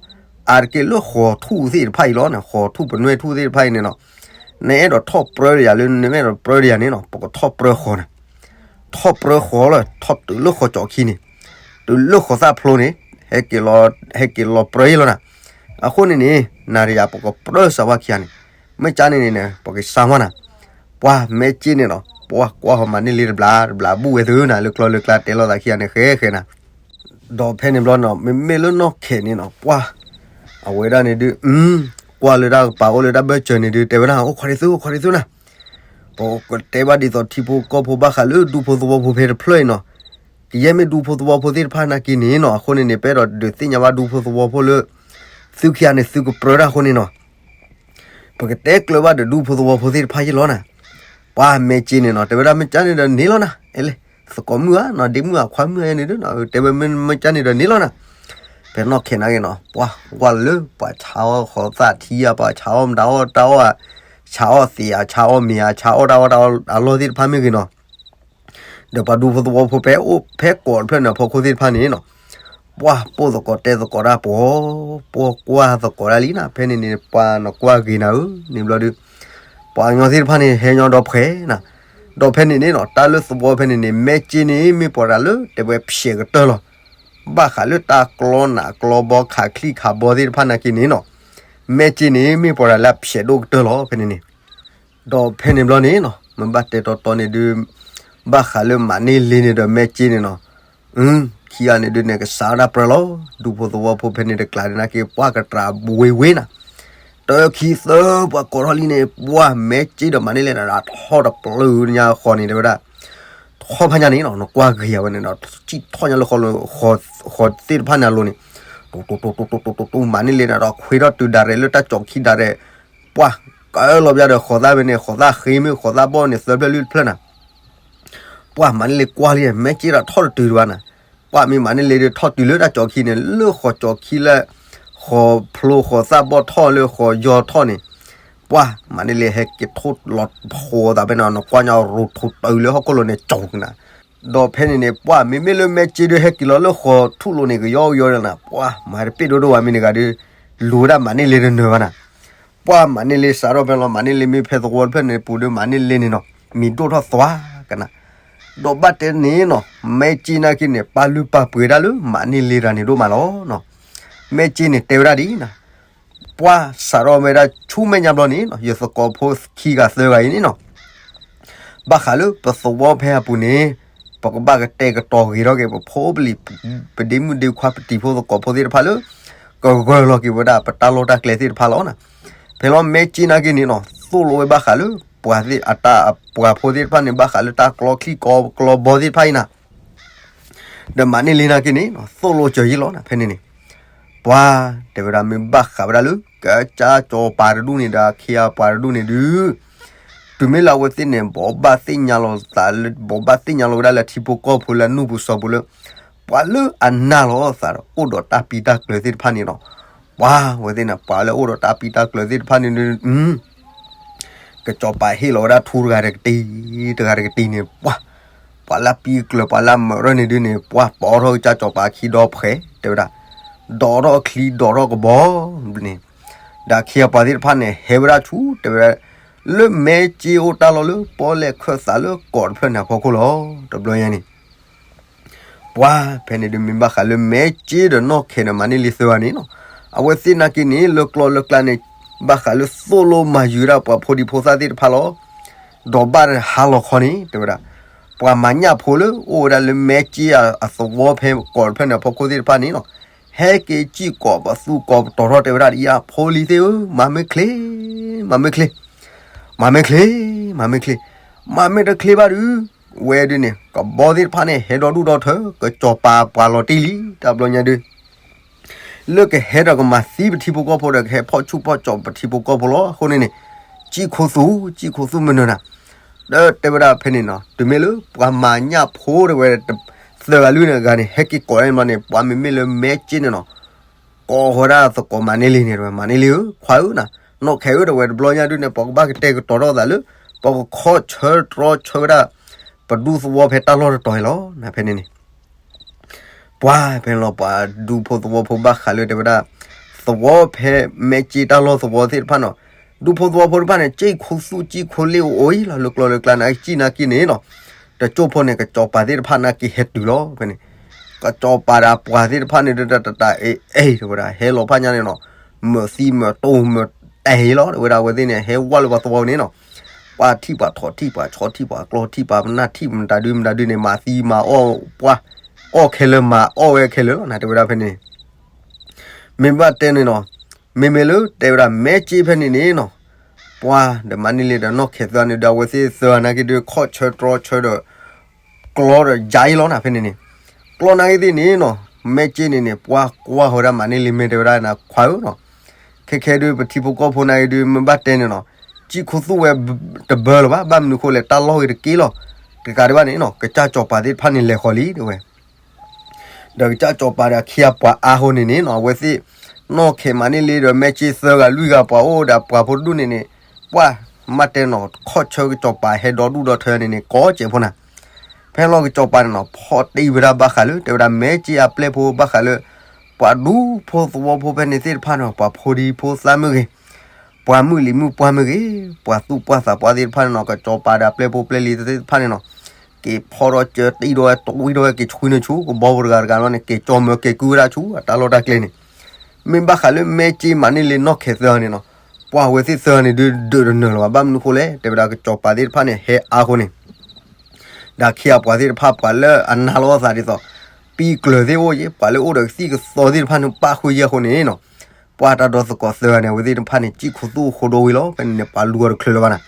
အါတက့ၢ်လၢဃီၤထူၣ်သ့ၣ်တဖၣ်အံၤလီၤန့ၣ် ဃီၤထူၣ်ပနွဲၣ်ထူၣ်သ့ၣ်တဖၣ်အံၤန့ၣ်နီၤ နအဲၣ်ဒိးထီၣ်ပြၢတယၤလၢ နမ့ၢ်အဲၣ်ဒိးပြၢတယၤန့ၣ်နီၤ ပကထီၣ်ပြၢဃီၤနၤ ထီၣ်ပြၢဃီၤလီၤ ထီၣ်တုၤလၢဃီၤကၠီခံန့ၣ် တုၤလၢဃီၤသၣ်ဖျိန့ၣ် ဟဲက့ၤလီၤပြၢယ့ၢ်လီၤနၤ အဃိန့ၣ်န့ၣ် နၤတယၤပကပြၢစၢ်ဝဲခံဂၤန့ၣ် မ့ၢ်ကၠါန့ၣ်န့ၣ် ပကစၢ်မီၢ်နၤ, ပှၤမဲာ်ကၠ့န့ၣ်နီၤ ပှၤကွၢ်ဃီၤမၤန့ၢ်လ့တဘျီတဘျီ ဘူၣ်ဝဲသုနၤ လၢကျီလၢကျါတဲလိာ်သးခံဂၤန့ၣ် ဃဲဃဲနၤ. ဒီးဖဲန့ၣ်ဘျီနီၤ မ့မ့ၢ်လၢနီၢ်ခဲန့ၣ်နီၤ ပှၤ အဝဲဒၣ်န့ၣ်ဒုး ကွၢ်လၢတၢ်ကပၤအိၣ်လၢတၢ်ဘၢၣ်စၢၤန့ၣ်ဒုး တဲဝဲဒၣ် အိၣ်ခိးဒံးသု အိၣ်ခိးဒံးသုနၤ. ပကတဲဘၣ်ဒ်သိးထံဖိကီၢ်ဖိဘၣ်ဃးလၢဒူဖိသဝီဖိဖဲတဖျၢၣ်အံၤနီၤ, ကယဲၢ်မ့ၢ်ဒူဖိသဝီဖိသ့ၣ်တဖၣ်နာ်က့န့ၣ်နီၤ အဃိန့ၣ်န့ၣ် ပအဲၣ်ဒိးဒုးသ့ၣ်ညါဘၣ်ဒူဖိသဝီဖိလၢ သုခံဂၤန့ၣ်သုကပြၢတၢ်အဃိန့ၣ်နီၤ ပကတဲကျၢၤဘၣ်ဒီးဒူဖိသဝီဖိသ့ၣ်တဖၣ်ယ့ၢ်လီၤနၤ. ပှၤမဲာ်ကၠ့န့ၣ်နီၤ တဲဝဲဒၣ်မ့ၢ်ကၠါန့ၣ်ဒီးန့ၣ်လီၤနၤ, အဲလဲၣ် သကိးမုၣ်ဧါနီၤ ဒ့မုၣ်ဧါ ခွါမုၣ်ဧါန့ၣ်ဒုး တဲဝဲမ့ၢ်ကၠါန့ၣ်ဒီးန့ၣ်လီၤနၤ. ဖဲနီၢ်ခဲနာ်က့နီၤ ပှၤကွၢ်လၢပှၤဆါအီၣ်ဃီၤသၣ်ထံဧါ ပှၤဆါအီၣ်မတၤအီၣ်တၢ်အီၣ်ဧါ, ဆါအီၣ်သံးဧါ ဆါအီၣ်မ့ၤဧါ ဆါအီၣ်တၢ်အီၣ်တၢ်အီၣ်အလီၢ်သ့ၣ်တဖၣ်မ့ၢ်ဂ့ၤနီၤ ဒီးပှၤဒူဖိသဝီဖိဖဲအိၣ်ဖဲကီးတဖျၢၣ်န့ၣ်အဖီခိၣ်သ့ၣ်တဖၣ်န့ၣ်နီၤ, ပှၤပိာ်သကိးတဲသကိးတၢ်ပှီၤ, ပှၤကွၢ်သကိးတၢ်လံနၤ ဖဲန့ၣ်န့ၣ်ပှၤနကွၢ်ဂ့ၤနၤဧၢ န့ၣ်ဘျီဒုး ပှၤကညီသ့ၣ်တဖၣ်န့ၣ် ဟဲညီဒီဖှဲးနၤ, ဒီးဖဲန့ၣ်န့ၣ်နီၤ တၢ်လၢသဝီဖဲန့ၣ်န့ၣ် မဲာ်ကၠ့န့ၣ် မ့ၢ်ပှၤတၢ်လၢတဲဝဲဖျဲးကတၢၢ်လီၤ. ဘၣ်ဃးလၢတၢ်ကျီနးကျီဘီခးချံခးဘီသ့ၣ်တဖၣ်နာ်က့န့ၣ်နီၤ, မဲာ်ကၠ့န့ၣ် မ့ၢ်ပှၤတၢ်လၢအဖျဲးဒိၣ်ကတၢၢ်လီၤ ဖဲန့ၣ်န့ၣ် ဒီးဖဲန့ၣ်ဘျီန့ၣ်နီၤ မ့ၢ်ဘၣ်တဲတီတီန့ၣ်ဒုး ဘၣ်ဃးလၢမၤန့ၢ်လ့န့ၣ်ဒီးမဲာ်ကၠ့န့ၣ်နီၤ, ခံဂၤန့ၣ်ဒုးန့ၣ် ကစးဝဲဒၣ်ပြၢလီၤ. ဒူဖိသဝီဖိဖဲန့ၣ်တကျးန့ၣ်နာ်က့ ပှၤကတြးဝ့ဝ့နၤ, တၢခံသၢပှၤကိးထီၣ်လံန့ၣ် ပှၤမဲာ်ကၠ့ဒီးမၤန့ၢ်လ့နၤဒီး ထီၣ်တပျုာ်ညါဃီန့ၣ် တဲဝဲဒၣ် ထီၣ်ဖးညါန့ၣ်နီၤ နကွၢ်ဂ့ၤယၤဝဲန့ၣ်ဒီး စံၣ်ထီၣ်ညါလၢဃီ ဃီသ့ၣ်တဖၣ်န့ၣ်အလိၤန့ၣ် တိတိတိတိတိတိ မၤန့ၢ်လ့နၤဒီး ခွ့ထီၣ်တုၤဒၣ်ရဲၣ်လၢတၢ်ကၠီၤခံဒၣ်ရဲၣ်, ပှၤကလီၤပျၢ်ဒီးဃီၤသၣ်မ့ၢ်န့ၣ် ဃီၤသၣ်ဃ့မ့ၢ် ဃီၤသၣ်ဘီၣ်န့ၣ် သၢဖျၢၣ်လွံၢ်ဖျၢၣ်နၤ ပှၤမၤန့ၢ်လ့ကွၢ်လံ မဲာ်ကၠ့ဒီးထီၣ်တတုၤတဘၣ်နၤ, ပှၤမ့ၢ်မၤန့ၢ်လ့ဒီးထီၣ်တုၤလၢတၢ်ကၠီၤခံန့ၣ် လၢဃီၤကၠီၤခံလၢ ဃီၤဖျိဃီၤသၣ်ဘီၣ်ထီၣ်လၢဃီၤယီၤထီၣ်န့ၣ်, ပှၤမၤန့ၢ်လ့ဟဲက့ၤထိၣ်လီၤဖိသးဖဲန့ၣ် နကွၢ်ညါရိၤထိၣ်တုၤလၢဟီၣ်ခိၣ်လိၤန့ၣ် ကၠီၤကနၤ ဒီးဖဲန့ၣ်န့ၣ် ပှၤမ့မ့ၢ်လၢမဲာ်ကၠ့ဒုးဟဲက့ၤလီၤလၢဃီၤထူၣ်လိၤန့ၣ် ကယီကယီဒီးနၤ ပှၤမၤတပ့ၢ်ဒိၣ်ဒိၣ်ဝဲမ့ၢ်တဂၤဒုး လူၤဝဲဒၣ်မၤန့ၢ်လ့တနၢၤဘၣ်နၤ, ပှၤမၤန့ၢ်လ့စးထီၣ်ဖဲလီၤ မၤန့ၢ်လ့မ့ၢ်ဖဲသဝီတဖျၢၣ်န့ၣ် ပူၤဒုးမၤန့ၢ်လ့န့ၣ်နီၤ မံၤဒိၣ်ထီၣ်သွါကနၤ, ဒီးဘၣ်တဲန့ၣ်နီၤ မဲာ်ကၠ့နာ်က့န့ၣ် ပာ်လုၢ်ပာ်ပှ့ၤဒၣ်လၢမၤန့ၢ်လ့တဂၤန့ၣ်ဒိၣ်မးလီၤနီၤ, မဲာ်ကၠ့န့ၣ်တဲဝဲဒၣ်ဒ်နၤ ပှၤစးထီၣ်ဝဲဒၣ်ဆူမဲာ်ညါဘျီန့ၣ်နီၤ ယသကိးဖိခံဂၤသၢဂၤအံၤန့ၣ်နီၤ ဘၣ်ဃးလၢပသဝီဖဲအပူၤန့ၣ် ပကဘၣ်ကတဲာ်ကတီၤဂ့ၤထီၣ်က့ၤ ပဖိပလံၤ ပဒ့မုၣ်ဒ့ခွါပတံၤဖိသကိးဖိသ့ၣ်တဖၣ်လၢ ကဂၢၢ်လီၤက့ၤဝဲဒၣ်ပတၢ်လီၢ်တၢ်ကျဲသ့ၣ်တဖၣ်လီၤနၤ, ဖဲလီၤမဲာ်ကၠ့နာ်က့န့ၣ်နီၤ သိၣ်လိဝဲဘၣ်ဃးလၢ ပှၤသ့ၣ်အတၢ်ပှၤဖိသ့ၣ်တဖၣ်န့ၣ် ဘၣ်ဃးလၢတၢ်ကျီချံကျီဘီသ့ၣ်တဖၣ်အံၤနၤ ဒီးမၤန့ၢ်လ့နာ်က့န့ၣ် သိၣ်လိစၢၤယံလီၤနၤ ဖဲန့ၣ်န့ၣ် ပှၤတဲဝဲဒၣ်မ့ၢ်ဘၣ်ဃးဝဲဒၣ်လၢ ကစၢ်စီၤပၤတဒူၣ်န့ၣ်ဒီး အခ့အပှၤတဒူၣ်န့ၣ်ဒုး တုၤမ့ၢ်လၢအဝဲသ့ၣ်န့ၣ် ဘိးဘၣ်သ့ၣ်ညါလီၤသးလၢ ဘိးဘၣ်သ့ၣ်ညါလီၤဝဲဒၣ်လၢထံဖိကီၢ်ဖိလၢအနူၢ်ပူၤစီၤပူၤလၢ ပှၤလၢအနာ်လီၤသးဒီးအိၣ်ဒီးတၢ်ပံတၢ်ကျၢၤသ့ၣ်တဖၣ်န့ၣ်လီၤ. ပှၤဝဲသ့ၣ်န့ၣ် ပှၤလၢအိၣ်ဒီးတၢ်ပံတၢ်ကျၢၤသ့ၣ်တဖၣ်န့ၣ် ကစီၤပၤဟ့ၣ်လီၤဝဲဒၣ်ထူတဂၤတကတံၤ တဂၤတကတံၤန့ၣ် ပှၤ ပှၤလၢပံကျၢၤ ပှၤလၢမၢၤရၢၢ်န့ၣ်ဒုးန့ၣ် ပှၤပိာ်ထီၣ်ကစၢ်စီၤပၤအခံဒီဖှဲး တဲဝဲဒၣ် ဒိးထီၣ်အချံ ဒိးထီၣ်ကဘီန့ၣ် ဒီးအခ့အပှၤသ့ၣ်တဖၣ်န့ၣ် ဟဲဝဲဒၣ်ဆူ တဲဝဲဒၣ် လၢမဲာ်ကၠ့အိၣ်တၢ်လီၢ်လၢ ပီၣ်လဲၣ်ခၢၣ်သးလၢကီးတဖျၢၣ်န့ၣ်အဖီခိၣ်လီၤ. တဘျီညါန့ၣ် ပှၤဖဲန့ၣ်ဒုးမ့ၢ်ဘၣ်ဃးလၢမဲာ်ကၠ့ဒီးနီၢ်ခဲန့ၣ် မၤန့ၢ်လံသၢဂၤန့ၣ်နီၤ. အဝဲသ့ၣ်နာ်က့န့ၣ် လၢကျီလၢကျါန့ၣ် ဘၣ်ဃးလၢသိၣ်လိမၤယုၤဝဲဒၣ်ပှၤဖိဒံဖိသၣ်သ့ၣ်တဖၣ်လီၤ. ဒီးဘၣ်ဟါလီၤခီန့ၣ် တဲဝဲဒၣ် ပှၤမၤညၣ်ဖိလၢအိၣ်ဝဲဒၣ်လၢမဲာ်ကၠ့အသဝီဖဲကီးတဖျၢၣ်န့ၣ်အဖီခိၣ်သ့ၣ်တဖၣ်န့ၣ်နီၤ ဟဲက့ၤစံၣ်ကိးပသူကိးပတီၤထီၣ်တဲဝဲဒၣ်ဒ်အံၤ ဖိလံၤသ့ၣ်ဧၢ မၤမ့ၢ်ချ့ မၤမ့ၢ်ချ့ မၤမ့ၢ်ချ့ မၤမ့ၢ်ချ့ မၤမ့ၢ်တချ့ဘၣ်ဒုး ဝဲဒုးန့ၣ် ကဘီသ့ၣ်တဖၣ်န့ၣ် ဟဲဒီဒူၣ်ဒီထၢ ကစီၤပၤပှၤလီၤတံၢ်လံ တဘျီညါဒုး လၢကဟဲဒီးကမၤသံပထံဖိကီၢ်ဖိဒီး ကဟဲဖီၣ်ဆူၣ်ဖီၣ်ကၠီၤပထံဖိကီၢ်ဖိလီၤ. အဃိန့ၣ်န့ၣ် စံၣ်ခိသူၣ် စံၣ်ခိသူၣ်မနုၤနၤ ဒီးတဲဝဲဒၣ်ဖဲန့ၣ်နီၤ တုၤမ့ၢ်လၢပှၤမၤညၣ်ဖိတဲဝဲ သၢဂၤလွံၢ်ဂၤန့ၣ် ဟဲက့ၤကိးန့ၣ်ဘျီန့ၣ် ပှၤမ့မ့ၢ်လၢမဲာ်ကၠ့န့ၣ်နီၤ ကိးဃီဒၣ်သကိးမၤန့ၢ်လံန့ၣ် တဲဝဲ မၤန့ၢ်လံဧၢ ခွါဧၢနၤ နီၢ်ခဲဧၢ တဲဝဲတဘျီညါဒုးန့ၣ် ပကဘၣ်ကတဲာ်ကတီၤထီၣ်သးလၢ ပကခီဆၢတြီဆၢဝဲဒၣ် ပဒူသဝီဖဲတၢ်လီၢ်တတီၤအံၤလီၤ နၤဖဲန့ၣ်န့ၣ် ပှၤဖဲန့ၣ်လီၤပှၤဒူဖိသဝီဖိဘၣ်ဃးလၢတဲဝဲဒၣ် သဝီဖဲမဲာ်ကၠ့တၢ်လီၢ်သဝီသ့ၣ်တဖၣ်နီၤ ဒူဖိသဝီဖိတဖၣ်န့ၣ် စံၣ်ခိသူၣ်စံၣ်ခိလ့ၣ်အိၣ်အိၣ်အံၤလီၤ လၢကျီလၢကျါန့ၣ် အစံၣ်နာ်က့န့ၣ်နီၤ တကၠိၢ်ဖိန့ၣ် ကစီၤပၤသ့ၣ်တဖၣ်နာ်က့ဟဲတုၤလီၤ ဖဲန့ၣ် ကစီၤပၤဒီးပှၤသ့ၣ်တဖၣ်န့ၣ် တတၢ်တတၢ်အ့ၣ်အ့ၣ်တဲဝဲဒၣ် ဟဲလီၤဖးညါန့ၣ်နီၤ မၢာ်သံမၢာ်တိၢ်မၢာ် တဲာ်လီၤ တဲဝဲဒၣ်အဝဲသ့ၣ်န့ၣ် ဟဲဝဲလၢပှၤသဝီန့ၣ်နီၤ, ပှၤထံၣ်ပှၤထိၣ်ထံၣ်ပှၤဆီထံၣ်ပှၤကျီထံၣ်ပှၤပနၢ်ထံၣ်မတၤဒုမတၤဒုန့ၣ် မၤသံမၤအီၣ်ပှၢ်, အီၣ်ခဲလၢာ်မၤအီၣ်ဝဲခဲလၢာ်လီၤနၤ တဲဝဲဒၣ်ဖဲန့ၣ် မ့ၢ်ဘၣ်တဲန့ၣ်နီၤ, မ့မ့ၢ်လၢတဲဝဲဒၣ်မဲကၠ့ဖဲန့ၣ်န့ၣ်နီၤ, ပှၤဒီးမၤန့ၢ်လံဒီးနီၢ်ခဲၣ်သၢဂၤန့ၣ်ဒီး အဝဲသ့ၣ်သၢဂၤနာ်က့ဒုး ခီၣ်ဆၢတြီဆၢဒီး ကျီဒီးယါအံၤလီၤနၤ ဖဲန့ၣ်န့ၣ်, ကျီနာ်က့သ့ၣ်န့ၣ်နီၤ, မဲကၠ့န့ၣ်န့ၣ် ပှၤကွၢ်ဃီၤဝဲဒၣ်မၤန့ၢ်လံ မ့ၢ်တဲဝဲဒၣ်နၤ ခွါဧၢနီၤ, ခဲခဲဒုးပထံဖိကီၢ်ဖိနာ်က့ဒုး မ့ၢ်ဘၣ်တဲန့ၣ်နီၤ, ကံၣ်ခူသူၣ်ဝဲတဘၢလၢၤဘၣ်, ဘၣ်မနုၤဃိလဲၣ် တၢ်လီၢ်ဂ့ၤတက့ၢ်လီၤ, တကးဒံးဘၣ်န့ၣ်နီၤ ကစၢ်စီၤပၤသ့ၣ်တဖၣ်န့ၣ်လဲၤဃီၤလံ တဲဝဲ ဒီးကစၢ်စီၤပၤဒီးအခ့အပှၤအါဃိန့ၣ်န့ၣ်နီၤ, အဝဲသ့ၣ် နီၢ်ခဲၣ်မၤန့ၢ်လံဒီးမဲကၠ့သၢဂၤလွံၢ်ဂၤပှၤအိၣ်ဒီးပှၤဖိတဒူၣ်န့ၣ်န့ၣ်, ပှၤမၤတဲနီၤ ခီၣ်ဆၢကစီၤပၤဟဲဒီဒူၣ်ဒီထၢန့ၣ်န့ၣ် ကိးကဲးဖိနၤ, ဖဲလီၢ်ကစီၤပၤန့ၣ်နီၤ ဖီၣ်တံၢ်ဝဲဒၣ်ဘၣ်ဃးလၢ တဲဝဲဒၣ်မဲကၠ့အပျဲၢ်ဖိဘၣ်ဃးလၢ ပှၤဒူဖိသဝီဖိဖဲန့ၣ်သ့ၣ်တဖၣ်န့ၣ် ပှၤဖိဒံဖိသၣ်မ့ၢ်ဂ့ၤ ပှၤမုၣ်လံၤမုၣ်ပှၢ်မ့ၢ်ဂ့ၤ, ပှၤသူၣ်ပှၢ်သးပှၢ်သ့ၣ်တဖၣ်န့ၣ်နီၤ, ကစီၤပၤဒီးအပျဲၢ်ဖိပျဲၢ်လံၤသ့ၣ်တဖၣ်န့ၣ်နီၤ, က့ၤဖီၣ်ဒီးကၢတံၢ်ဒီးဝဲ တဝံၣ်ဒီးဝဲ က့ၤဆှံနဆူ ကဘီဖိတဂၤတဂၤလီၤန့ၣ် က့ၤကၠီမၢက့ၤကုၢ်ဝဲဒၣ်ဆူအတၢ်လီၢ်တၢ်ကျဲန့ၣ်, မ့ၢ်ဘၣ်ဃးလၢမဲကၠ့မၤန့ၢ်လံနီၢ်ခဲၣ်သၢဂၤန့ၣ်နီၤ, ပှၤဝဲသ့ၣ်သၢဂၤန့ၣ်ဒုးဒုးတနၢၤလၢၤဘၣ်, ဘၣ်မနုၤဃိလဲၣ် တဲဝဲဒၣ်ကစီၤပၤသ့ၣ်တဖၣ်န့ၣ် ဟဲအါဃိန့ၣ် ဒီးအခ့အပှၤသ့ၣ်တဖၣ် ပှၤလၢအနာ်လီၤအသးဒ်သိး ပံၢ်ကျၢၤသ့ၣ်အိၣ်ယဲ ပှၤလၢအိၣ်ဒီးကသံၣ်ကသီသ့ၣ်တဖၣ်န့ၣ် ပၣ်ဃုာ်ယဲၢ်အဃိန့ၣ်နီၤ, ပှၤတၢ်ဒီသကိးသၢဂၤန့ၣ် အဝဲသ့ၣ်တဖၣ်န့ၣ် ကံၣ်ခူသူၣ်ဃိဒိဝံၤလီၤ, ဖဲန့ၣ်န့ၣ် ပှၤလူၤအီၤတချုးလၢၤဘၣ်နၤ,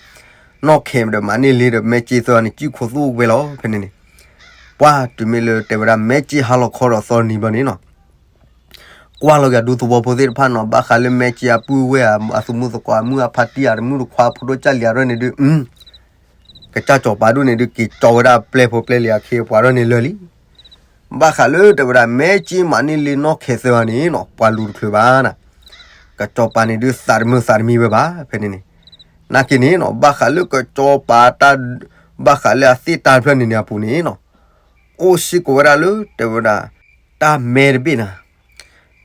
နီၢ်ခဲၣ်ဒီးမၤန့ၢ်လံဒီးမဲကၠ့သၢဂၤန့ၣ် ကံၣ်ခူသူၣ်ဝဲလီၤ ဖဲန့ၣ်န့ၣ်, ပှၤတုၤမ့ၢ်လၢတဲဝဲဒၣ်မဲကၠ့ဟါလီၤခီဒီးသီနံၤဘျီန့ၣ်နီၤ ကွၢ်လီၤက့ၤအဒူသဝီဖိသ့ၣ်တဖၣ်နီၤ, ဘၣ်ဃးလၢမဲကၠ့အပုၢ်ဝဲၢ် အသူၣ်မုၣ်သကိး အမုၣ်အဖါတံၢ် အတမုၣ်တခွါ ဖိဒိၣ်ကၢ်လံၤအရၢၣ်န့ၣ်ဒုး, ကစၢ်စီၤပၤဒိၣ်န့ၣ်ဒုး က့ၤကၠီဝဲဒၣ်ပျဲၢ်ဖိပျဲၢ်လံၤအခ့အပှၤရၢၣ်န့ၣ်လၢာ်လံ. ဘၣ်ဃးလၢတဲဝဲဒၣ် မဲကၠ့မၤန့ၢ်လံနီၢ်ခဲၣ်သၢဂၤန့ၣ်နီၤ ပှၤလူၤတချုးဘၣ်နၤ, ကစီၤပၤန့ၣ်ဒုးသးတမုာ်သးတမံဝဲဘၣ် ဖဲန့ၣ်န့ၣ်, နာ်က့န့ၣ်နီၤ ဘၣ်ဃးလၢကစီၤပၤတၢ် ဘၣ်ဃးလၢအသ့ၣ်တၢ်တဖျၢၣ်န့ၣ်န့ၣ်အပူၤန့ၣ်နီၤ အိၣ်စ့ၢ်ကီးဝဲဒၣ်လၢ တဲဝဲဒၣ် တၢ်မဲတဘ့ၣ်နၤ,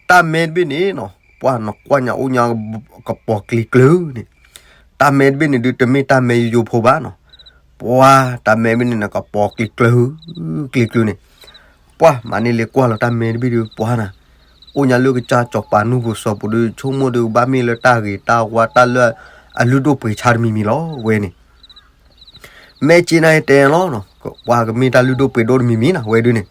တၢ်မဲတဘ့ၣ်န့ၣ်နီၤ ပှၤနကွၢ်ညါအိၣ်ညါကပီၤကျံၤကျၢၤန့ၣ်, တၢ်မဲတဘ့ၣ်န့ၣ်ဒုး တမ့ၢ်တၢ်မဲယိယိဖိဘၣ်နီၤ, ပှၤတၢ်မဲတဘ့ၣ်န့ၣ်နကပီၤကျံၤကျၢၤ ကျံၤကျၢၤန့ၣ်, ပှၤမၤန့ၢ်လံကွၢ်လီၤတၢ်မဲတဘ့ၣ်ဒုး ပှၤနၤ အိၣ်ညါလၢကစၢ်စီၤပၤနူၢ်ပူၤစီၤပူၤဒုး ဆိကမိၣ်ဒုးကဘၣ်မ့ၢ်လၢတၢ်ဂ့ၤတၢ်ဝါတၢ်လၢအလုၢ်ဒိၣ်ပှ့ၤဆါတမံၤမံၤလီၤ ဝဲန့ၣ် မဲကၠ့န့ၣ်တဲလီၤနီၤ, ပှၤကမ့ၢ်တၢ်လုၢ်ဒိၣ်ပှ့ၤဒိၣ်တမံၤမံၤနၤ ဝဲဒုးန့ၣ်,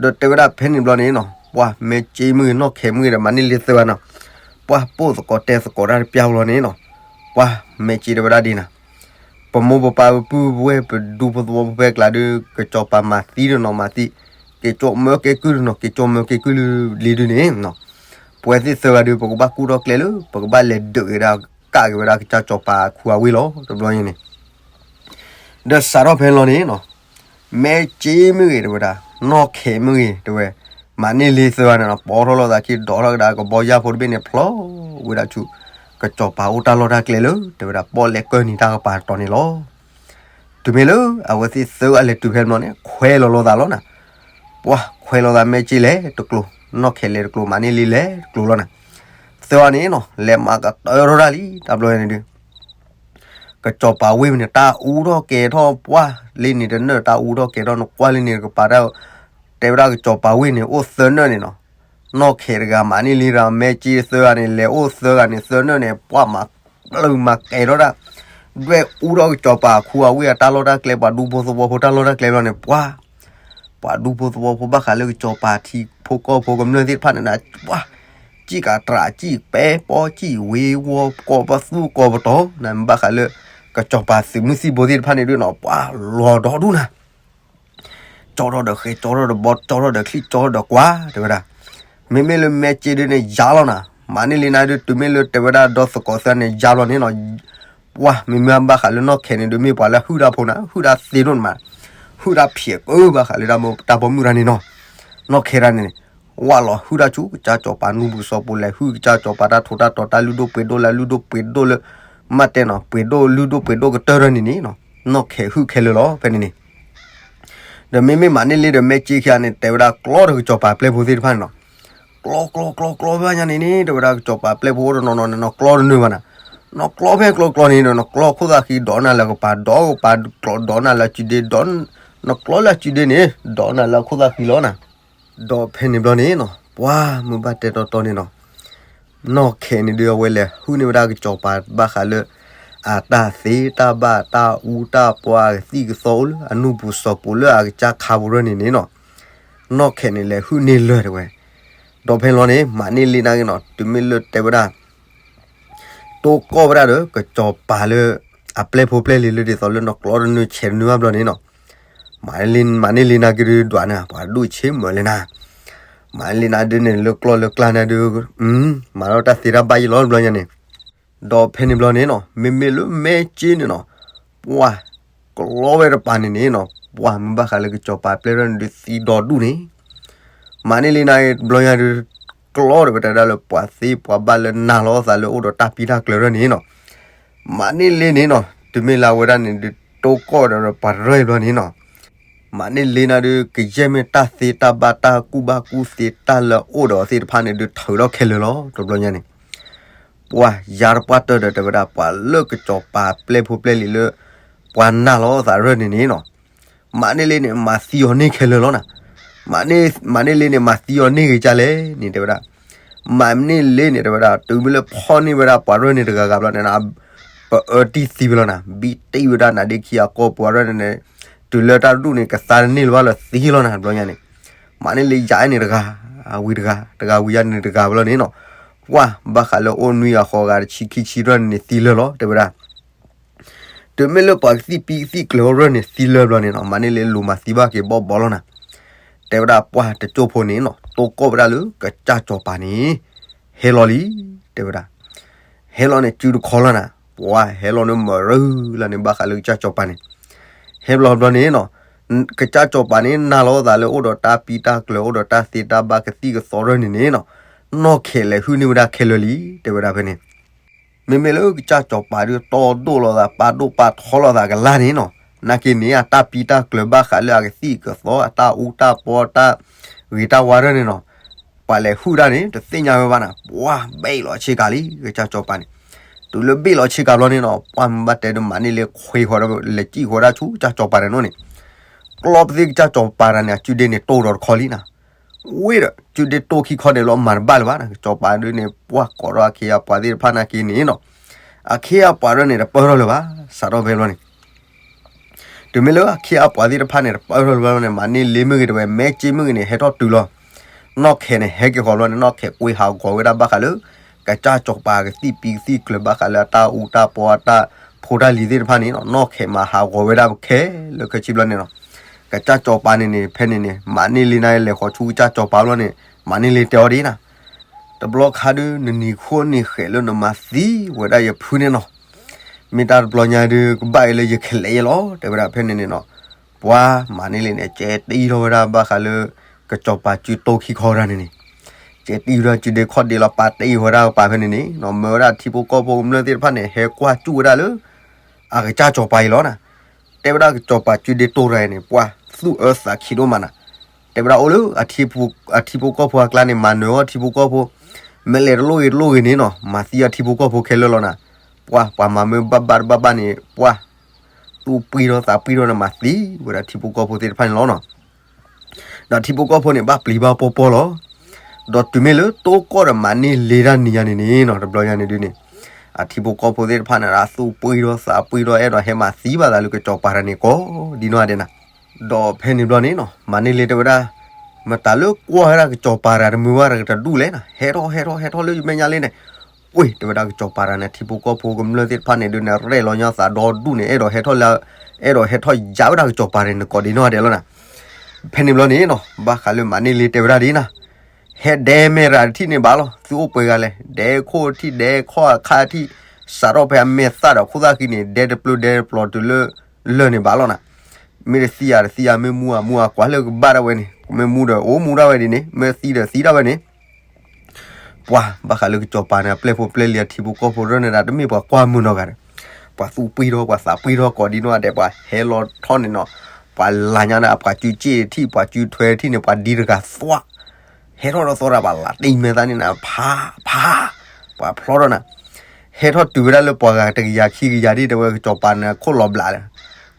ဒီးတဲဝဲဒၣ်ဖဲန့ၣ်ဘျီန့ၣ်နီၤ ပှၤမဲကၠ့မ့ၢ်ဂ့ၤ နီၢ်ခဲၣ်မ့ၢ်ဂ့ၤဒီး မၤန့ၢ်လံသၢဂၤနီၤ, ပှၤပိာ်သကိးတဲသကိးတၢ်တပျၢ်လီၤန့ၣ်နီၤ, ပှၤမဲကၠ့တဲဝဲဒၣ်ဒ်နၤ, ပမိၢ်ပပၢ်ပပုၢ်ပဝဲၢ်ပဒူဖိသဝီဖိဖဲကျါဒုး ကစီၤပၤမၤသံဒီးနီၤ မၤသံ, က့ၤကၠီမၢက့ၤကုၢ်ဒီးနီၤ က့ၤကၠီမၢက့ၤကုၢ်လံဒုးန့ၣ် ပဝဲသ့ၣ်သၢဂၤဒုး ပကဘၣ်ကူၣ်ထီၣ်ကျဲလၢ ပကဘၣ်လဲၤဒုးက့ၤဒၣ် ကးက့ၤဝဲဒၣ်ကစၢ်စီၤပၤအခူအဝ့ၢ်လီၤ တဘျီန့ၣ်န့ၣ်, ဒီးစးထီၣ်ဖဲန့ၣ်လီၤန့ၣ်နီၤ, မဲကၠ့မ့ၢ်ဂ့ၤတဲဝဲဒၣ် နီၢ်ခဲၣ်မ့ၢ်ဂ့ၤတဲဝဲ, မၤန့ၢ်လံသၢဂၤန့ၣ်နီၤ ပိာ်ထီၣ်လိာ်သးခံ ဒိးထီၣ်ကဒါကဘီယၢ်ဖိတဘ့ၣ်န့ၣ် ဖျိဝဲဒၣ်ဆူ ကစီၤပၤအိၣ်တၢ်လီၢ်တၢ်ကျဲလၢ တဲဝဲဒၣ် ပီၣ်လဲၣ်ကၢၢ်နံၤတၢ်ကပၤတတီၤန့ၣ်လီၤ. တုၤမ့ၢ်လၢအဝဲသ့ၣ်သၢဂၤလဲၤတုၤဖဲန့ၣ်ဘျီန့ၣ် ခွဲးလီၤလိာ်သးလီၤနၤ, ပှၤခွဲးလိာ်သး မဲကၠ့လဲၤတကျိၤ နီၢ်ခဲၣ်လဲၤတကျိၤ မၤန့ၢ်လံလဲၤတကျိၤလီၤနၤ, သၢဂၤန့ၣ်နီၤ လဲၤမၤကတၢၢ်ထီၣ်တၢ်လံ တဘျီန့ၣ်ဒုး ကစီၤပၤဝ့ၢ်န့ၣ် တၢ်အူထီၣ်ကဲၤထီၣ် ပှၤလၢန့ၣ်တနၢၣ် တၢ်အူထီၣ်ကဲၤထီၣ် နကွၢ်လၢန့ၣ်ကပၤတၢ်, တဲဝဲဒၣ်ကစီၤပၤဝ့ၢ်န့ၣ် အိၣ်သၢနၢၣ်န့ၣ်နီၤ, နီၢ်ခဲၣ်တဂၤ မၤန့ၢ်လံရၤ မဲကၠ့သၢဂၤန့ၣ် လဲၤအိၣ်သၢဂၤန့ၣ် သၢနၢၣ်န့ၣ် ပှၤမၤပျုၤမၤကဲၤထီၣ်ဒၣ်, ဒွဲၣ်အူထီၣ်ကစီၤပၤခူအဝ့ၢ်အတၢ်လီၢ်တၢ်ကျဲ ပှၤဒူဖိသဝီဖိတၢ်လီၢ်တၢ်ကျဲဘျီန့ၣ် ပှၤ ပှၤဒူဖိသဝီဖိဘၣ်ဃးလၢကစီၤပၤထံဖိကီၢ်ဖိကမျၢၢ်သ့ၣ်တဖၣ်န့ၣ် ပှၤ စံၣ်ကတြး စံၣ်ပဲ ပီ စံၣ်ဝ့ဝီ ကိးပသူကိးပတီၤ နမ့ၢ်ဘၣ်ဃးလၢ ကစီၤပၤသုးမုၢ်သံၣ်ဘိသ့ၣ်တဖၣ်န့ၣ်ဒုးနီၤ ပှၤလီၤဒီဒူၣ်နၤ, ကၠီထီၣ်ဒီးဃဲ ကၠီထီၣ်ဒီးဘီ ကၠီထီၣ်ဒီးချံ ကၠီထီၣ်ဒီးကွၢ် တဲဝဲဒၣ်, မ့မ့ၢ်လၢမဲကၠ့ဒုးန့ၣ် ယါလီၤနၤ, မၤန့ၢ်လံနၤဒုး တုၤမ့ၢ်လၢတဲဝဲဒၣ်ဒီးသကိးသၢန့ၣ် ယါလီၤန့ၣ်နီၤ, ပှၤမ့မ့ၢ်ဘၣ်ဃးလၢနီၢ်ခဲၣ်န့ၣ်ဒုး မ့ၢ်ပှၤလၢဟုၣ်တၢ်ဖိနၤ ဟုၣ်တၢ်သ့ဒိၣ်နမး, ဟုၣ်တၢ်ဖျဲးကၢဘၣ်ဃးလၢတၢ်ဘီမုၢ်တၢ်န့ၣ်နီၤ, နီၢ်ခဲၣ်တၢ်န့ၣ်န့ၣ် ဝၢ်လီၤဟုၣ်တၢ်ဆူ ကစၢ်စီၤပၤနူၢ်ပူၤစီၤပူၤ လဲၤဟုၣ်ကစၢ်စီၤပၤတၢ်ထူးတၢ်တီၤ တၢ်လုၢ်ဒိၣ်ပှ့ၤဒိၣ် လၢလုၢ်ဒိၣ်ပှ့ၤဒိၣ်လၢ မၤတဲနီၤ ပှ့ၤဒိၣ်လုၢ်ဒိၣ်ပှ့ၤဒိၣ်ကတၢၢ်ထီၣ်န့ၣ်န့ၣ်နီၤ, နီၢ်ခဲၣ်ဟုၣ်ခဲလၢာ်လီၤ ဖဲန့ၣ်န့ၣ် ဒီးမ့မ့ၢ်မၤန့ၢ်လံဒီးမဲကၠ့ခံဂၤန့ၣ် တဲဝဲဒၣ်ကျီတကစီၤပၤပျဲၢ်ဖိသ့ၣ်တဖၣ်န့ၣ်နီၤ, ကျီကျီကျီကျီဘၣ်ညါန့ၣ်န့ၣ် တဲဝဲဒၣ်ကစီၤပၤပျဲၢ်ဖိအိၣ်တနီၤနီၤန့ၣ် နီၤကျီတနၢၤဘၣ်နၤ, နီၤကျီဖဲကျီကျီန့ၣ်ဒီး နီၤကျီခိၣ်သၣ်ဃံဒီးနၤလၢကပၤ ဒီးကပၤ ဒီးနၤလၢစုဒ့ ဒီး နီၤကျီလၢစုဒ့န့ၣ် ဒီးနၤလၢခိၣ်သၣ်ဃံလီၤနၤ, ဒီးဖဲန့ၣ်ဘျီန့ၣ်နီၤ ပှၤမုၢ်ဘၣ်တဲတီတီန့ၣ်နီၤ နီၢ်ခဲးန့ၣ်ဒုး အဝဲလဲၤဟုၣ်န့ၢ်ဝဲဒၣ်ကစီၤပၤဘၣ်ဃးလၢ အတၢ်သ့တၢ်ဘၣ်တၢ်အူတၢ်ပှၢ် အကသံၣ်ကသီအိၣ်လၢအနူၢ်ပူၤစီၤပူၤလၢအကစၢ်ခါပူၤရၢၢ်န့ၣ်န့ၣ်နီၤ, နီၢ်ခဲးန့ၣ်လဲၤဟုၣ်န့ၢ်လၢာ်တဲဝဲ, ဒီးဖဲန့ၣ်ဘျီန့ၣ် မၤန့ၢ်လ့န့ၣ်က့နီၤ တုၤမ့ၢ်လၢတဲဝဲဒၣ် တိၢ်ကီၢ်ဝဲဒၣ်ဒီး ကစီၤပၤလၢ အပျဲၢ်ဖိပျဲၢ်လံၤလၢဒ်သိးလၢနကျီတနုၤဆဲးတနုၤဘၣ်ဘျီန့ၣ်နီၤ, မၤန့ၢ်လ့န့ၣ်က့ဒုးဒွးနၤ ပှၤဒိၣ်ဆ့မၢလၢနၤ, မၤန့ၢ်လ့န့ၣ်ဒုးန့ၣ် လၢကျီၢ်လၢကျါန့ၣ်ဒုး မၤထီၣ်တၢ်သ့တၢ်ဘၣ်ယံာ်လီၤတဘျီညါန့ၣ်, ဒီးဖဲန့ၣ်ဘျီန့ၣ်နီၤ မ့မ့ၢ်လၢမဲာ်က့န့ၣ်နီၤ ပှၢ်ကျီဝဲတပၤန့ၣ်န့ၣ်နီၤ ပှၢ်မ့ၢ်ဘၣ်ဃးလၢကစီၤပၤပျဲၢ်ရၢၢ်န့ၣ်ဒုးသံဒီဒူၣ်န့ၣ်, မၤန့ၢ်လ့န့ၣ်တဘျီညါဒုး ကျီဒီးပတဲဒၣ်လၢပှၤသ့ပှၤဘၣ်လၢနၤလီၤသးလၢအိၣ်ဒီးတၢ်ပံတၢ်ကျၢၤရၢၢ်န့ၣ်နီၤ, မၤန့ၢ်လ့န့ၣ်နီၤ တုၤမ့ၢ်လၢအဝဲဒၣ်န့ၣ်ဒုး တိၢ်ကီၢ်ဒီးပှၤရၢၢ်ဘျီန့ၣ်နီၤ မၤန့ၢ်လ့န့ၣ်ဒုး ကယဲၢ်မ့ၢ်တၢ်သ့တၢ်ဘၣ်တၢ်ကူၣ်ဘၣ်ကူၣ်သ့တၢ်လၢအိၣ်ဒီးအီၤသ့ၣ်တဖၣ်န့ၣ်ဒုး ထုးထီၣ်ခဲလၢာ်လီၤ တဘျီညါန့ၣ်, ပှၢ်ယါတပှၢ်တၢၢ်ဒီးတဲဝဲဒၣ် ပှၤလၢကစီၤပၤပျဲၢ်ဖိပျဲၢ်လံၤလၢ ပှၤနၤလီၤသးရၢၢ်န့ၣ်န့ၣ်နီၤ, မၤန့ၢ်လ့န့ၣ် မၤသံအီၤန့ၢ်ခဲလၢာ်လီၤနၤ, မၤန့ၢ်လ့န့ၣ် မၤသံအီၤန့ၢ်ဂ့ၤကၢ်လဲၣ်န့ၣ်တဲဝဲဒၣ်, မၤန့ၢ်လ့န့ၣ်တဲဝဲဒၣ် တုၤမ့ၢ်လၢဖီၣ်န့ၢ်ဝဲဒၣ်ပှၤရၢၢ်န့ၣ်တဂၤဂၤဘျီန့ၣ် ပအၢတံၢ်သံဝဲလီၤနၤ, ဘံတံၢ်ဝဲဒၣ်နၤဒ့ခံအကီၢ်ပှၤရၢၢ်န့ၣ်န့ၣ်, တုၤလၢတၢ်တဒူၣ်န့ၣ် ကသါတန့ၢ်လၢၤဘၣ်လၢသံလီၤနၤ တဘျီညါန့ၣ်, မၤန့ၢ်လ့ယၤန့ၣ်တဂၤ, ဝံၤတဂၤ, တဂၤဝံၤယၤန့ၣ်တဂၤဝဲလီၤန့ၣ်နီၤ, ပှၢ်ဘၣ်ဃးလၢအိၣ်နွံဂၤဃိးဂၤတဆံခံဆံရၢၢ်န့ၣ်န့ၣ်သံလၢာ်လီၤ တဲဝဲဒၣ် တုၤမ့ၢ်လၢပှၤကသံၣ်ပံကသံၣ်ကျၢၤအိၣ်ရၢၢ်န့ၣ်သံလၢာ်ဘျီန့ၣ်နီၤ မၤန့ၢ်လ့လူၤမၤသံဘၣ်က့ၤဘီၣ်ဘီလီၤနၤ, တဲဝဲဒၣ်ပှၢ်တကၠိၢ်ဖိန့ၣ်နီၤ တိၢ်ကီၢ်ဝဲဒၣ်လၢကစၢ်စီၤပၤန့ၣ် ဟဲလီၤလံ, တဲဝဲဒၣ်, ဟဲလီၤန့ၣ်စုတခီလီၤနၤ, ပှၢ်ဟဲလီၤန့ၣ်မၤရၢလၢန့ၣ် ဘၣ်ဃးလၢကစၢ်စီၤပၤန့ၣ်, ဟဲဘျီဘျီန့ၣ်နီၤ ကစၢ်စီၤပၤန့ၣ် နၤလီၤသးလၢအိၣ်ဒီးတၢ်ပံတၢ်ကျၢၤ အိၣ်ဒီးတၢ်သ့တၢ်ဘၣ်ကသံၣ်ကသီရၢၢ်န့ၣ်န့ၣ်နီၤ, နီၢ်ခဲးလဲၤဟုၣ်န့ၢ်ဝဲဒၣ်ခဲလၢာ်လံ, တဲဝဲဒၣ်ဖဲန့ၣ်, မ့မ့ၢ်လၢကစၢ်စီၤပၤဒုးတီဒိၣ်လီၤသး ပာ်ဒိၣ်ပာ်ထီလီၤသးကလါန့ၣ်နီၤ, နာ်က့န့ၣ် အတၢ်ပံတၢ်ကျၢၤဘၣ်ဃးလၢအကသံၣ်ကသီ အတၢ်အူတၢ်ပီ တၢ်ဂ့ၤတၢ်ဝါရၢၢ်န့ၣ်နီၤ, ပှၤလဲၤဟုၣ်တၢ်န့ၣ် တသ့ၣ်ညါဝဲဘၣ်နၤ, ပှၢ်ဘ့ၣ်လီၤဆ့ကၤလံ ကစၢ်စီၤပၤန့ၣ်, တုၤလၢဘ့ၣ်လီၤဆ့ကၤဘျီန့ၣ်နီၤ ပှၢ်မ့ၢ်ဘၣ်တဲဒုးမၤန့ၢ်လ့ခွဲဃီၤဒီး လဲၤစံၣ်ဃီၤဒၣ်ဆူကစၢ်စီၤပၤန့ၣ်နီၤန့ၣ်, ကျီပသ့ၣ်ကစၢ်စီၤပၤတဂၤန့ၣ် အစုဒ့န့ၣ်တိၢ်ဒီးတခီလံနၤ ဝ့ၢ်ဒီး စုဒ့တိၢ်ခံခီန့ၣ်လီၤမၤတဘၣ်လၢၤဘၣ်နၤ, ကစီၤပၤဒုးန့ၣ် ပှၢ်ကိးထီၣ်အခ့အပှၤသ့ၣ်တဖၣ်နာ်က့န့ၣ်နီၤ, အခ့အပှၤဒုးန့ၣ် တပၢၢ်ထီၣ်လၢၤဘၣ်, စးထီၣ်ဖဲဘျီန့ၣ်, တုၤမ့ၢ်လၢအခ့အပှၤသ့ၣ်တဖၣ်န့ၣ် တပၢၢ်ထီၣ်လၢၤဘၣ်န့ၣ် မၤန့ၢ်လ့မ့ၢ်ဂ့ၤတဝဲ မဲာ်က့မ့ၢ်ဂ့ၤန့ၣ် ဟဲထီၣ်တုၤလီၤ, နီၢ်ခဲးန့ၣ် ဟဲက့ၤဃီၤဘျီန့ၣ် နီၢ်ခဲးကွ့ဟးဂီၤဝဲဒၣ်ဘၣ်ဃးလၢ ကစၢ်စီၤပၤကသံၣ်ပံကသံၣ်ကျၢၤဘၣ်ဃးလၢအတၢ်အူတၢ်ပီ အတၢ်ဖိတၢ်လံၤသ့ၣ်တဖၣ်န့ၣ်နီၤ, နီၢ်ခဲးမၤဟးဂီၤဝဲဒၣ်ခဲလၢာ်ခဲဆ့ဘျီန့ၣ်နီၤ, ကစၢ်စီၤပၤန့ၣ်န့ၣ် ဖဲန့ၣ်န့ၣ် မၤန့ၢ်လ့န့ၣ်လဲၤဃီၤဆူကစၢ်စီၤပၤဘျီန့ၣ် မၤန့ၢ်လ့တဲအီၤဒ်နၤ, တဘျီခါဒုး နနံၤဃိနံၤဃဲးလၢနမၤသံဝဲဒၣ်ယဖုန့ၣ်နီၤ, မ့ၢ်တၢ်တဘျီညါဒုး ကဘၣ်အံၤလၢယခဲလၢာ်ယဲလီၤ တဲဝဲဒၣ်ဖဲန့ၣ်န့ၣ်နီၤ, ပှၤမၤန့ၢ်လ့န့ၣ် ကဲတံၢ်ထီၣ်ဝဲဒၣ်ဘၣ်ဃးလၢ ကစီၤပၤစုတိၢ်ခံခီဝဲဒၣ်န့ၣ်န့ၣ်, ကဲတံၢ်ဝဲဒၣ်စုဒ့ခီၣ်ဒ့လီၤ ပာ်တ့ၢ်ဝဲဒၣ်ကပၤဖဲန့ၣ်န့ၣ်နီၤ, မၢဝဲဒၣ်ထံဖိကီၢ်ဖိကမျၢၢ်သ့ၣ်တဖၣ်န့ၣ် ဟဲကွၢ်စူၣ်ဝဲဒၣ်လၢ အကစၢ်စီၤပၤအံၤလီၤနၤ, တဲဝဲဒၣ်ကစီၤပၤစုဒ့တိၢ်တဂၤအံၤန့ၣ် ပှၤသူၣ်အၢသးခံဒိၣ်မးနၤ, တဲဝဲဒၣ်အိၣ်လၢ အထံဖိကီၢ်ဖိအကျါန့ၣ် မၤနၢၤအီၣ်ထံဖိကီၢ်ဖိ, မ့ၢ်လဲၤတလိၣ်ဂ့ၤတလိၣ်ဂ့ၤန့ၣ်နီၤ မၤသံအထံဖိကီၢ်ဖိခဲလၢာ်လီၤနၤ, ပှၤ ပှၤမၤမ့ၢ်ဘၣ်ဘၣ်တဘၣ်ဘၣ်န့ၣ် ပှၤ သူၣ်ပှံၢ်ထီၣ်သးပှံၢ်ထီၣ်န့ၣ် မၤသံဝဲဒၣ်ထံဖိကီၢ်ဖိသ့ၣ်တဖၣ်န့ၣ်လီၤနီၤ. ဒီးထံဖိကီၢ်ဖိန့ၣ် ဘၣ်ပျံၤဘၣ်ပီၢ်ပီၢ်လီၤ. ဒီးတုၤမ့ၢ်လၢတိၢ်ကီၢ်ဒီးမၤန့ၢ်လ့တၢ်နံၤညါန့ၣ်န့ၣ်နီၤ တဘျီညါန့ၣ်ဒုးန့ၣ် အထံဖိကီၢ်ဖိသ့ၣ်တဖၣ်န့ၣ် သူၣ်ပှံၢ်ထီၣ်သးပှံၢ်ထီၣ် အဲၣ်ဒိးဟဲမၤသံဘၣ်သးလၢကစီၤပၤတဂၤန့ၣ် ကိးဒံနီၢ်ဒဲးနၤ. ဒီးဖဲန့ၣ်ဘျီန့ၣ်နီၤ မၤန့ၢ်လ့တဲဝဲဒၣ် မတၤလၢကွၢ်ဝဲဒၣ်ကစီၤပၤတဂၤတမုာ်ဘၣ်တဂၤတဒူၣ်လဲၣ်နၤ ဟဲထီၣ် ဟဲထီၣ် ဟဲထီၣ်လၢယမဲာ်ညါလံန့ၣ် ဝ့ၢ် တဲဝဲဒၣ်ကစီၤပၤတဂၤန့ၣ် ထံဖိကီၢ်ဖိကမျၢၢ်သ့ၣ်တဖၣ်န့ၣ်ဒုးန့ၣ် ရဲၣ်လီၤညီသးဒီဒူၣ်န့ၣ် အဲၣ်ဒိးဟဲထီၣ်လၢ အဲၣ်ဒိးဟဲထီၣ်ယါဝဲဒၣ်ကစီၤပၤတဂၤန့ၣ် ကိးဒံနီၢ်ဒဲးလီၤနၤ. ဖဲန့ၣ်ဘျီန့ၣ်နီၤ ဘၣ်ဃးလၢမၤန့ၢ်လ့တဲဝဲဒၣ်ဒ်နၤ ဟဲဒဲမဲာ်ရၤတထံၣ်န့ၣ်ဘၣ်လီၤ သုအိၣ်ပှဲၤဂၤလဲၣ် ဒဲခိၣ်ထံၣ်ဒဲခီၣ်အခါထံၣ် စးထီၣ်ဖဲအမဲာ်သၣ်ဒီးခိၣ်သၣ်ဃံန့ၣ် ဒဲတပျုၤဒဲတပျီၤတုၤလၢ လၢၢ်န့ၣ်ဘၣ်လီၤနၤ. မ့ၢ်တသံဧါတသံဧါ မ့ၢ်မူဧါမူဧါ ကွၢ်လၢကဘၣ်ဒၣ်ဝဲန့ၣ် မ့ၢ်မူဒီးအိၣ်မူဒၣ်ဝဲဒ်န့ၣ် မ့ၢ်သံဒီးသံဒၣ်ဝဲန့ၣ် ပှၤဘၣ်ဃးလၢကစီၤပၤန့ၣ် အပျဲၢ်ဖိပျဲၢ်လံၤအထံဖိကီၢ်ဖိရၢၢ်န့ၣ်ဒၣ် တမ့ၢ်ပှၤကွၢ်မုာ်နီတဂၤဒီး ပှၤသူၣ်ပှံၢ်ထီၣ် ပှၤသးပှံၢ်ထီၣ်ကိးဒံနီၢ်ဒဲး ပှၤဟဲလီၤထီၣ်န့ၣ်နီၤ ပှၤလၤညါန့ၣ် အပှၤစုစ့ၣ်တထံၣ် ပှၤစုထွဲတထံၣ်န့ၣ် ပှၤဒ်တဂၤသွၣ် ဟဲထီၣ်ဒီးသီဒၣ်ပှၤလၤတံၢ်မဲာ်သၣ်န့ၣ်နၤ ဖး ဖး ပှၤဖျီထီၣ်နၤ ဟဲထီၣ်တုၤဝဲဒၣ်လၢပှၤဂၤတကယၤခံကယၤဒ်တဲဝဲကစီၤပၤန့ၣ် ခိၣ်လီၤဘျးလၢ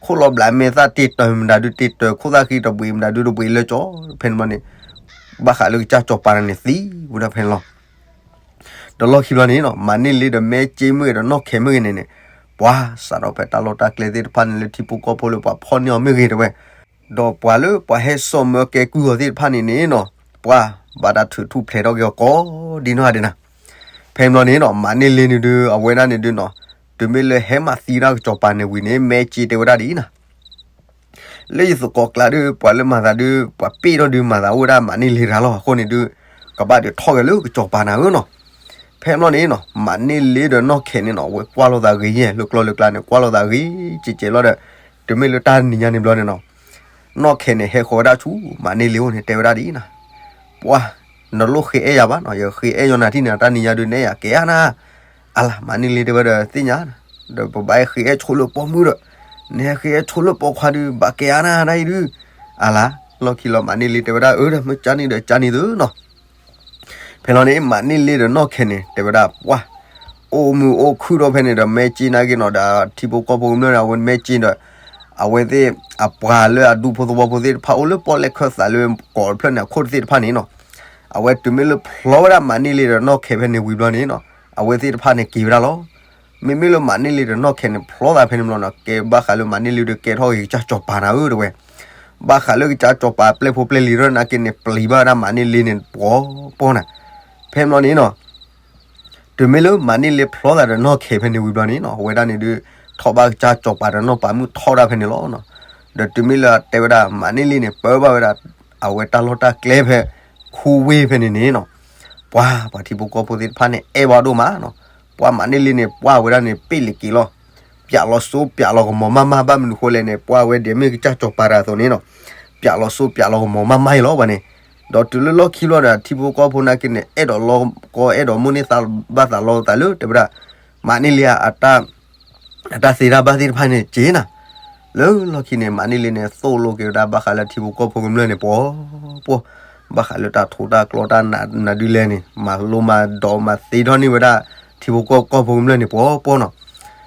ခိၣ်လီၤဘျးမဲာ်သၣ်တ့ၢ်တၢၢ်မတၤဒုတ့ၢ်တၢၢ် ခိၣ်သၣ်ဃံတဘှံးမတၤဒုတဘှံးလၢကၠီ ဖဲန့ၣ်ဘျီန့ၣ် ဘၣ်ဃးလၢကစၢ်ကစီၤပၤန့ၣ်သံဝဲဒၣ်ဖဲန့ၣ်လီၤ. ဒီးလီၢ်ခံဘျီန့ၣ်နီၤ မၤန့ၢ်လ့ဒီးမဲကၠ့မ့ၢ်ဂ့ၤဒီးနီၢ်ခဲမ့ၢ်ဂ့ၤန့ၣ်န့ၣ် ပှၤစးထီၣ်ဖဲတၢ်လီၢ်တၢ်ကျဲသ့ၣ်တဖၣ်န့ၣ်လၢထံဖိကီၢ်ဖိလၢပှၤဖီၣ်န့ၢ်အီၤမ့ၢ်ဂ့ၤတဲဝဲ, ဒီးပှၤလၢပှၤဟဲစိာ်မၢကဲကုၢ်အီၤသ့ၣ်တဖၣ်န့ၣ်န့ၣ်နီၤ ပှၤဘၣ်တၢ်ထုးထူၣ်ဖျဲးထီၣ်က့ၤအီၤကိးဒ်နီၢ်ဂၤဒဲးနၤ. ဖဲန့ၣ်ဘျီန့ၣ်နီၤ မၤန့ၢ်လ့န့ၣ်ဒုး အဝဲဒၣ်န့ၣ်ဒုးနီၤ တုၤမ့ၢ်လၢဟဲမၤသံတၢ်ကစီၤပၤန့ၣ်ဝံၤန့ၣ် မဲကၠ့တဲဝဲဒၣ်ဒ်အံၤနၤ လၢယသကိးကျါဒုး ပှၤလၢမၤသးဒုး ပှၤပ့ၣ်ထီၣ်ဒုးမၤသးအိၣ်ဝဲဒၣ်မၤန့ၢ်လ့တဂၤလီၤ. အဃိန့ၣ်ဒုး ကဘၣ်ဒုးထီၣ်ဂဲၤလၢကစီၤပၤနၤဧၢနီၤ. ဖဲန့ၣ်ဘျီန့ၣ်နီၤ မၤန့ၢ်လ့ဒီးနီၢ်ခဲန့ၣ်နီၤ အဝဲကွၢ်လိာ်သးဂ့ၤယဲၢ် လၢကျီၢ်လၢကျါန့ၣ် ကွၢ်လိာ်သးဂ့ၤကဲးကဲးလီၤဒီး တုၤမ့ၢ်လၢတၢ်နံၤညါန့ၣ်ဘျီန့ၣ်နီၤ နီၢ်ခဲန့ၣ် ဟဲဃီၤဝဲဒၣ်ဆူမၤန့ၢ်လ့အအိၣ်န့ၣ် တဲဝဲဒၣ်ဒ်အံၤနၤ ပှၤ နလိၣ်ဃ့အဲၣ်ယၤဘၣ်နီၤ ယဃ့အဲၣ်ယၤနၤထံၣ်န့ၣ် တၢ်နံၤညါဒုးနဲယၤကဲအါနၤ အလၤ မၤန့ၢ်လ့တဲဝဲဒီးသ့ၣ်ညါ ဒီးပဘၣ်ဟဲဃ့အဲၣ်ဆိလၢပိာ်မုၣ်ဒီး နဟဲဃ့အဲၣ်ဆိလၢပိာ်ခွါဒုး ဘၣ်ကဲအါနၤဒ်အံၤဒုး အလၤ လီၢ်ခံလီၤ မၤန့ၢ်လ့တဲဝဲဒၣ်အၢ ဒီးမ့ၢ်ကၢ်န့ၣ်ဒီးကၢ်န့ၣ်သုနီၤ. ဖဲလီၤန့ၣ် မၤန့ၢ်လ့ဒီးနီၢ်ခဲန့ၣ် တဲဝဲဒၣ်ပှၤ အိၣ်မုာ်အိၣ်ခုၣ်ဒီးဖဲန့ၣ်ဒီး မဲကၠ့နာ်က့နီၤ ဒီးထံဖိကီၢ်ဖိကမျၢၢ်ဒီး အဝဲမဲကၠ့ဒီး အဝဲသ့ၣ်အပှၤလၢအဒူဖိသဝီဖိသ့ၣ်တဖၣ် အိၣ်လၢပီၣ်လဲၣ်ခၢၣ်သးလၢကိးဖျၢၣ်န့ၣ် အခိၣ်တသ့ၣ်တဖၣ်န့ၣ်နီၤ အဝဲတုၤမ့ၢ်လၢဖျီဝဲဒၣ်မၤန့ၢ်လ့ဒီးနီၢ်ခဲဖဲန့ၣ်ဝံၤဘျီန့ၣ်နီၤ အဝဲသ့ၣ်တဖၣ်န့ၣ်က့ၤဝဲဒၣ်လီၤ. မ့မ့ၢ်လၢမၤန့ၢ်လ့ဒီးနီၢ်ခဲန့ၣ် ဖျီသးဖဲန့ၣ်ဘျီနီၤ ကဲဘၣ်ဃးလၢမၤန့ၢ်လ့ဒီးကဲထီၣ်ဂ့ၤကစၢ်စီၤပၤနၤဧၢတဲဝဲ ဘၣ်ဃးလၢကစၢ်စီၤပၤပျဲၢ်ဖိပျဲၢ်လံၤဒီးနာ်က့န့ၣ် ပျံၤဘၣ်ဝဲဒၣ်မၤန့ၢ်လ့န့ၣ် ပှီၤပီၢ်နၤ. ဖဲန့ၣ်ဘျီန့ၣ်နီၤ တုၤမ့ၢ်လၢမၤန့ၢ်လ့ဖျီသးဒီးနီၢ်ခဲဖဲန့ၣ်ဝံၤဘျီန့ၣ်နီၤ အဝဲဒၣ်န့ၣ်ဒုး ထီၣ်ဘၣ်ကစၢ်စီၤပၤဒီးနီၢ်ပၤမုၣ်ထီၣ်ဒၣ်ဖဲန့ၣ်လီၤ. ဒီးတုၤမ့ၢ်လၢတဲဝဲဒၣ် မၤန့ၢ်လ့န့ၣ် ပၢဘၣ်ဝဲဒၣ် အဝဲတၢ်လီၢ်တၢ်ကျဲဖဲ ခူဝ့ၢ်ဖဲန့ၣ်န့ၣ်နီၤ ပှၤပှၤထံဖိကီၢ်ဖိသ့ၣ်တဖၣ်န့ၣ် အဲၣ်ဘၣ်ဒိၣ်မးနီၤ ပှၤမၤန့ၢ်လ့န့ၣ် ပှၤဝဲဒၣ်န့ၣ် ပ့ၣ်လ့ၤက့ၤလီၤ ပၠးလီၤစိပၠးလီၤကမီၤမးမး ဘၣ်မနုၤဃိလဲၣ်န့ၣ် ပှၤဝဲဒဲးမ့ၢ်ကစၢ်စီၤပၤတဂၤအသိးန့ၣ်နီၤ ပၠးလီၤစိပၠးလီၤကမီၤမးမးအံၤလီၤဘၣ်န့ၣ် ဒီးတုၤလၢလီၢ်ခံဘျီဒီး ထံဖိကီၢ်ဖိနာ်က့န့ၣ် အဲၣ်ဒိးလီကီအဲၣ်ဒိးမိၣ်န့ၢ်သးဘၣ်သးလီသးလၢတဲဝဲဒၣ် မၤန့ၢ်လ့ အတၢ်သ့တၢ်ဘၣ်သ့ၣ်တဖၣ်န့ၣ်က့ၤနၤ လၢလီၢ်ခံန့ၣ် မၤန့ၢ်လ့န့ၣ် သိၣ်လိက့ၤဝဲဒၣ်ဘၣ်ဃးလၢထံဖိကီၢ်ဖိကမျၢၢ်န့ၣ် ပှီၤပီၢ် ဘၣ်ဃးလၢတၢ်ထိတၢ်ကျီတၢ်နးဒုးလဲၣ်န့ၣ် မၤလိမၤဒိးမၤသ့ထီၣ်န့ၢ်ဝဲဒၣ် ထံဖိကီၢ်ဖိကမျၢၢ်န့ၣ် ပှီၤပီၢ်နီၤ.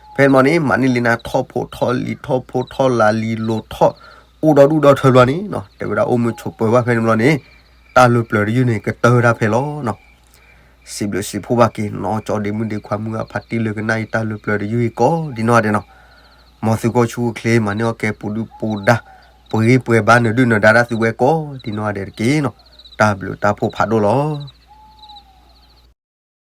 ဖဲန့ၣ်ဘျီန့ၣ် မၤန့ၢ်လ့န့ၣ် ထီၣ်ဖိထီၣ်လံၤ ထီၣ်ဖိထီၣ်လး လံၤလိၤထီၣ် အိၣ်ဒီဒူၣ်ဒီထၢဘျီန့ၣ်နီၤ တဲဝဲဒၣ်အိၣ်မုာ်ဆိးပၢၤဘၣ်ဖဲန့ၣ်ဘျီန့ၣ် တၢ်လၢပျၢၤတယုၢ်န့ၣ် ကတၢၢ်ဝဲဒၣ်ဖဲလီၤနီၤ. စံးဘျုးစံးဖှိၣ်ဘၣ်က့ၤ နီၢ်ကၠီဒ့မုၣ်ဒ့ခွါမုၢ်အဖါတံၢ်လၢကနၣ်အံၤ တၢ်လၢပျၢၤတယုၢ်အံၤကိးဒ်နီၢ်ဂၤဒဲးနီၤ. မ်သုးခိၣ်ဆူၣ်အိၣ်ချ့ မၤန့ၢ်အီၣ်ကဲပူၤဒုၣ်ပူၤဒါ ပှ့ၤပှဲၤဘါနၢၤဒုၣ်နၢၤဒါတၢ်သုဝဲကိးဒ်နီၢ်ဂၤဒဲးတက့ၢ်နီၤ. တၢ်ဘျုးတၢ်ဖှိၣ်ဖးဒိၣ်လီၤ.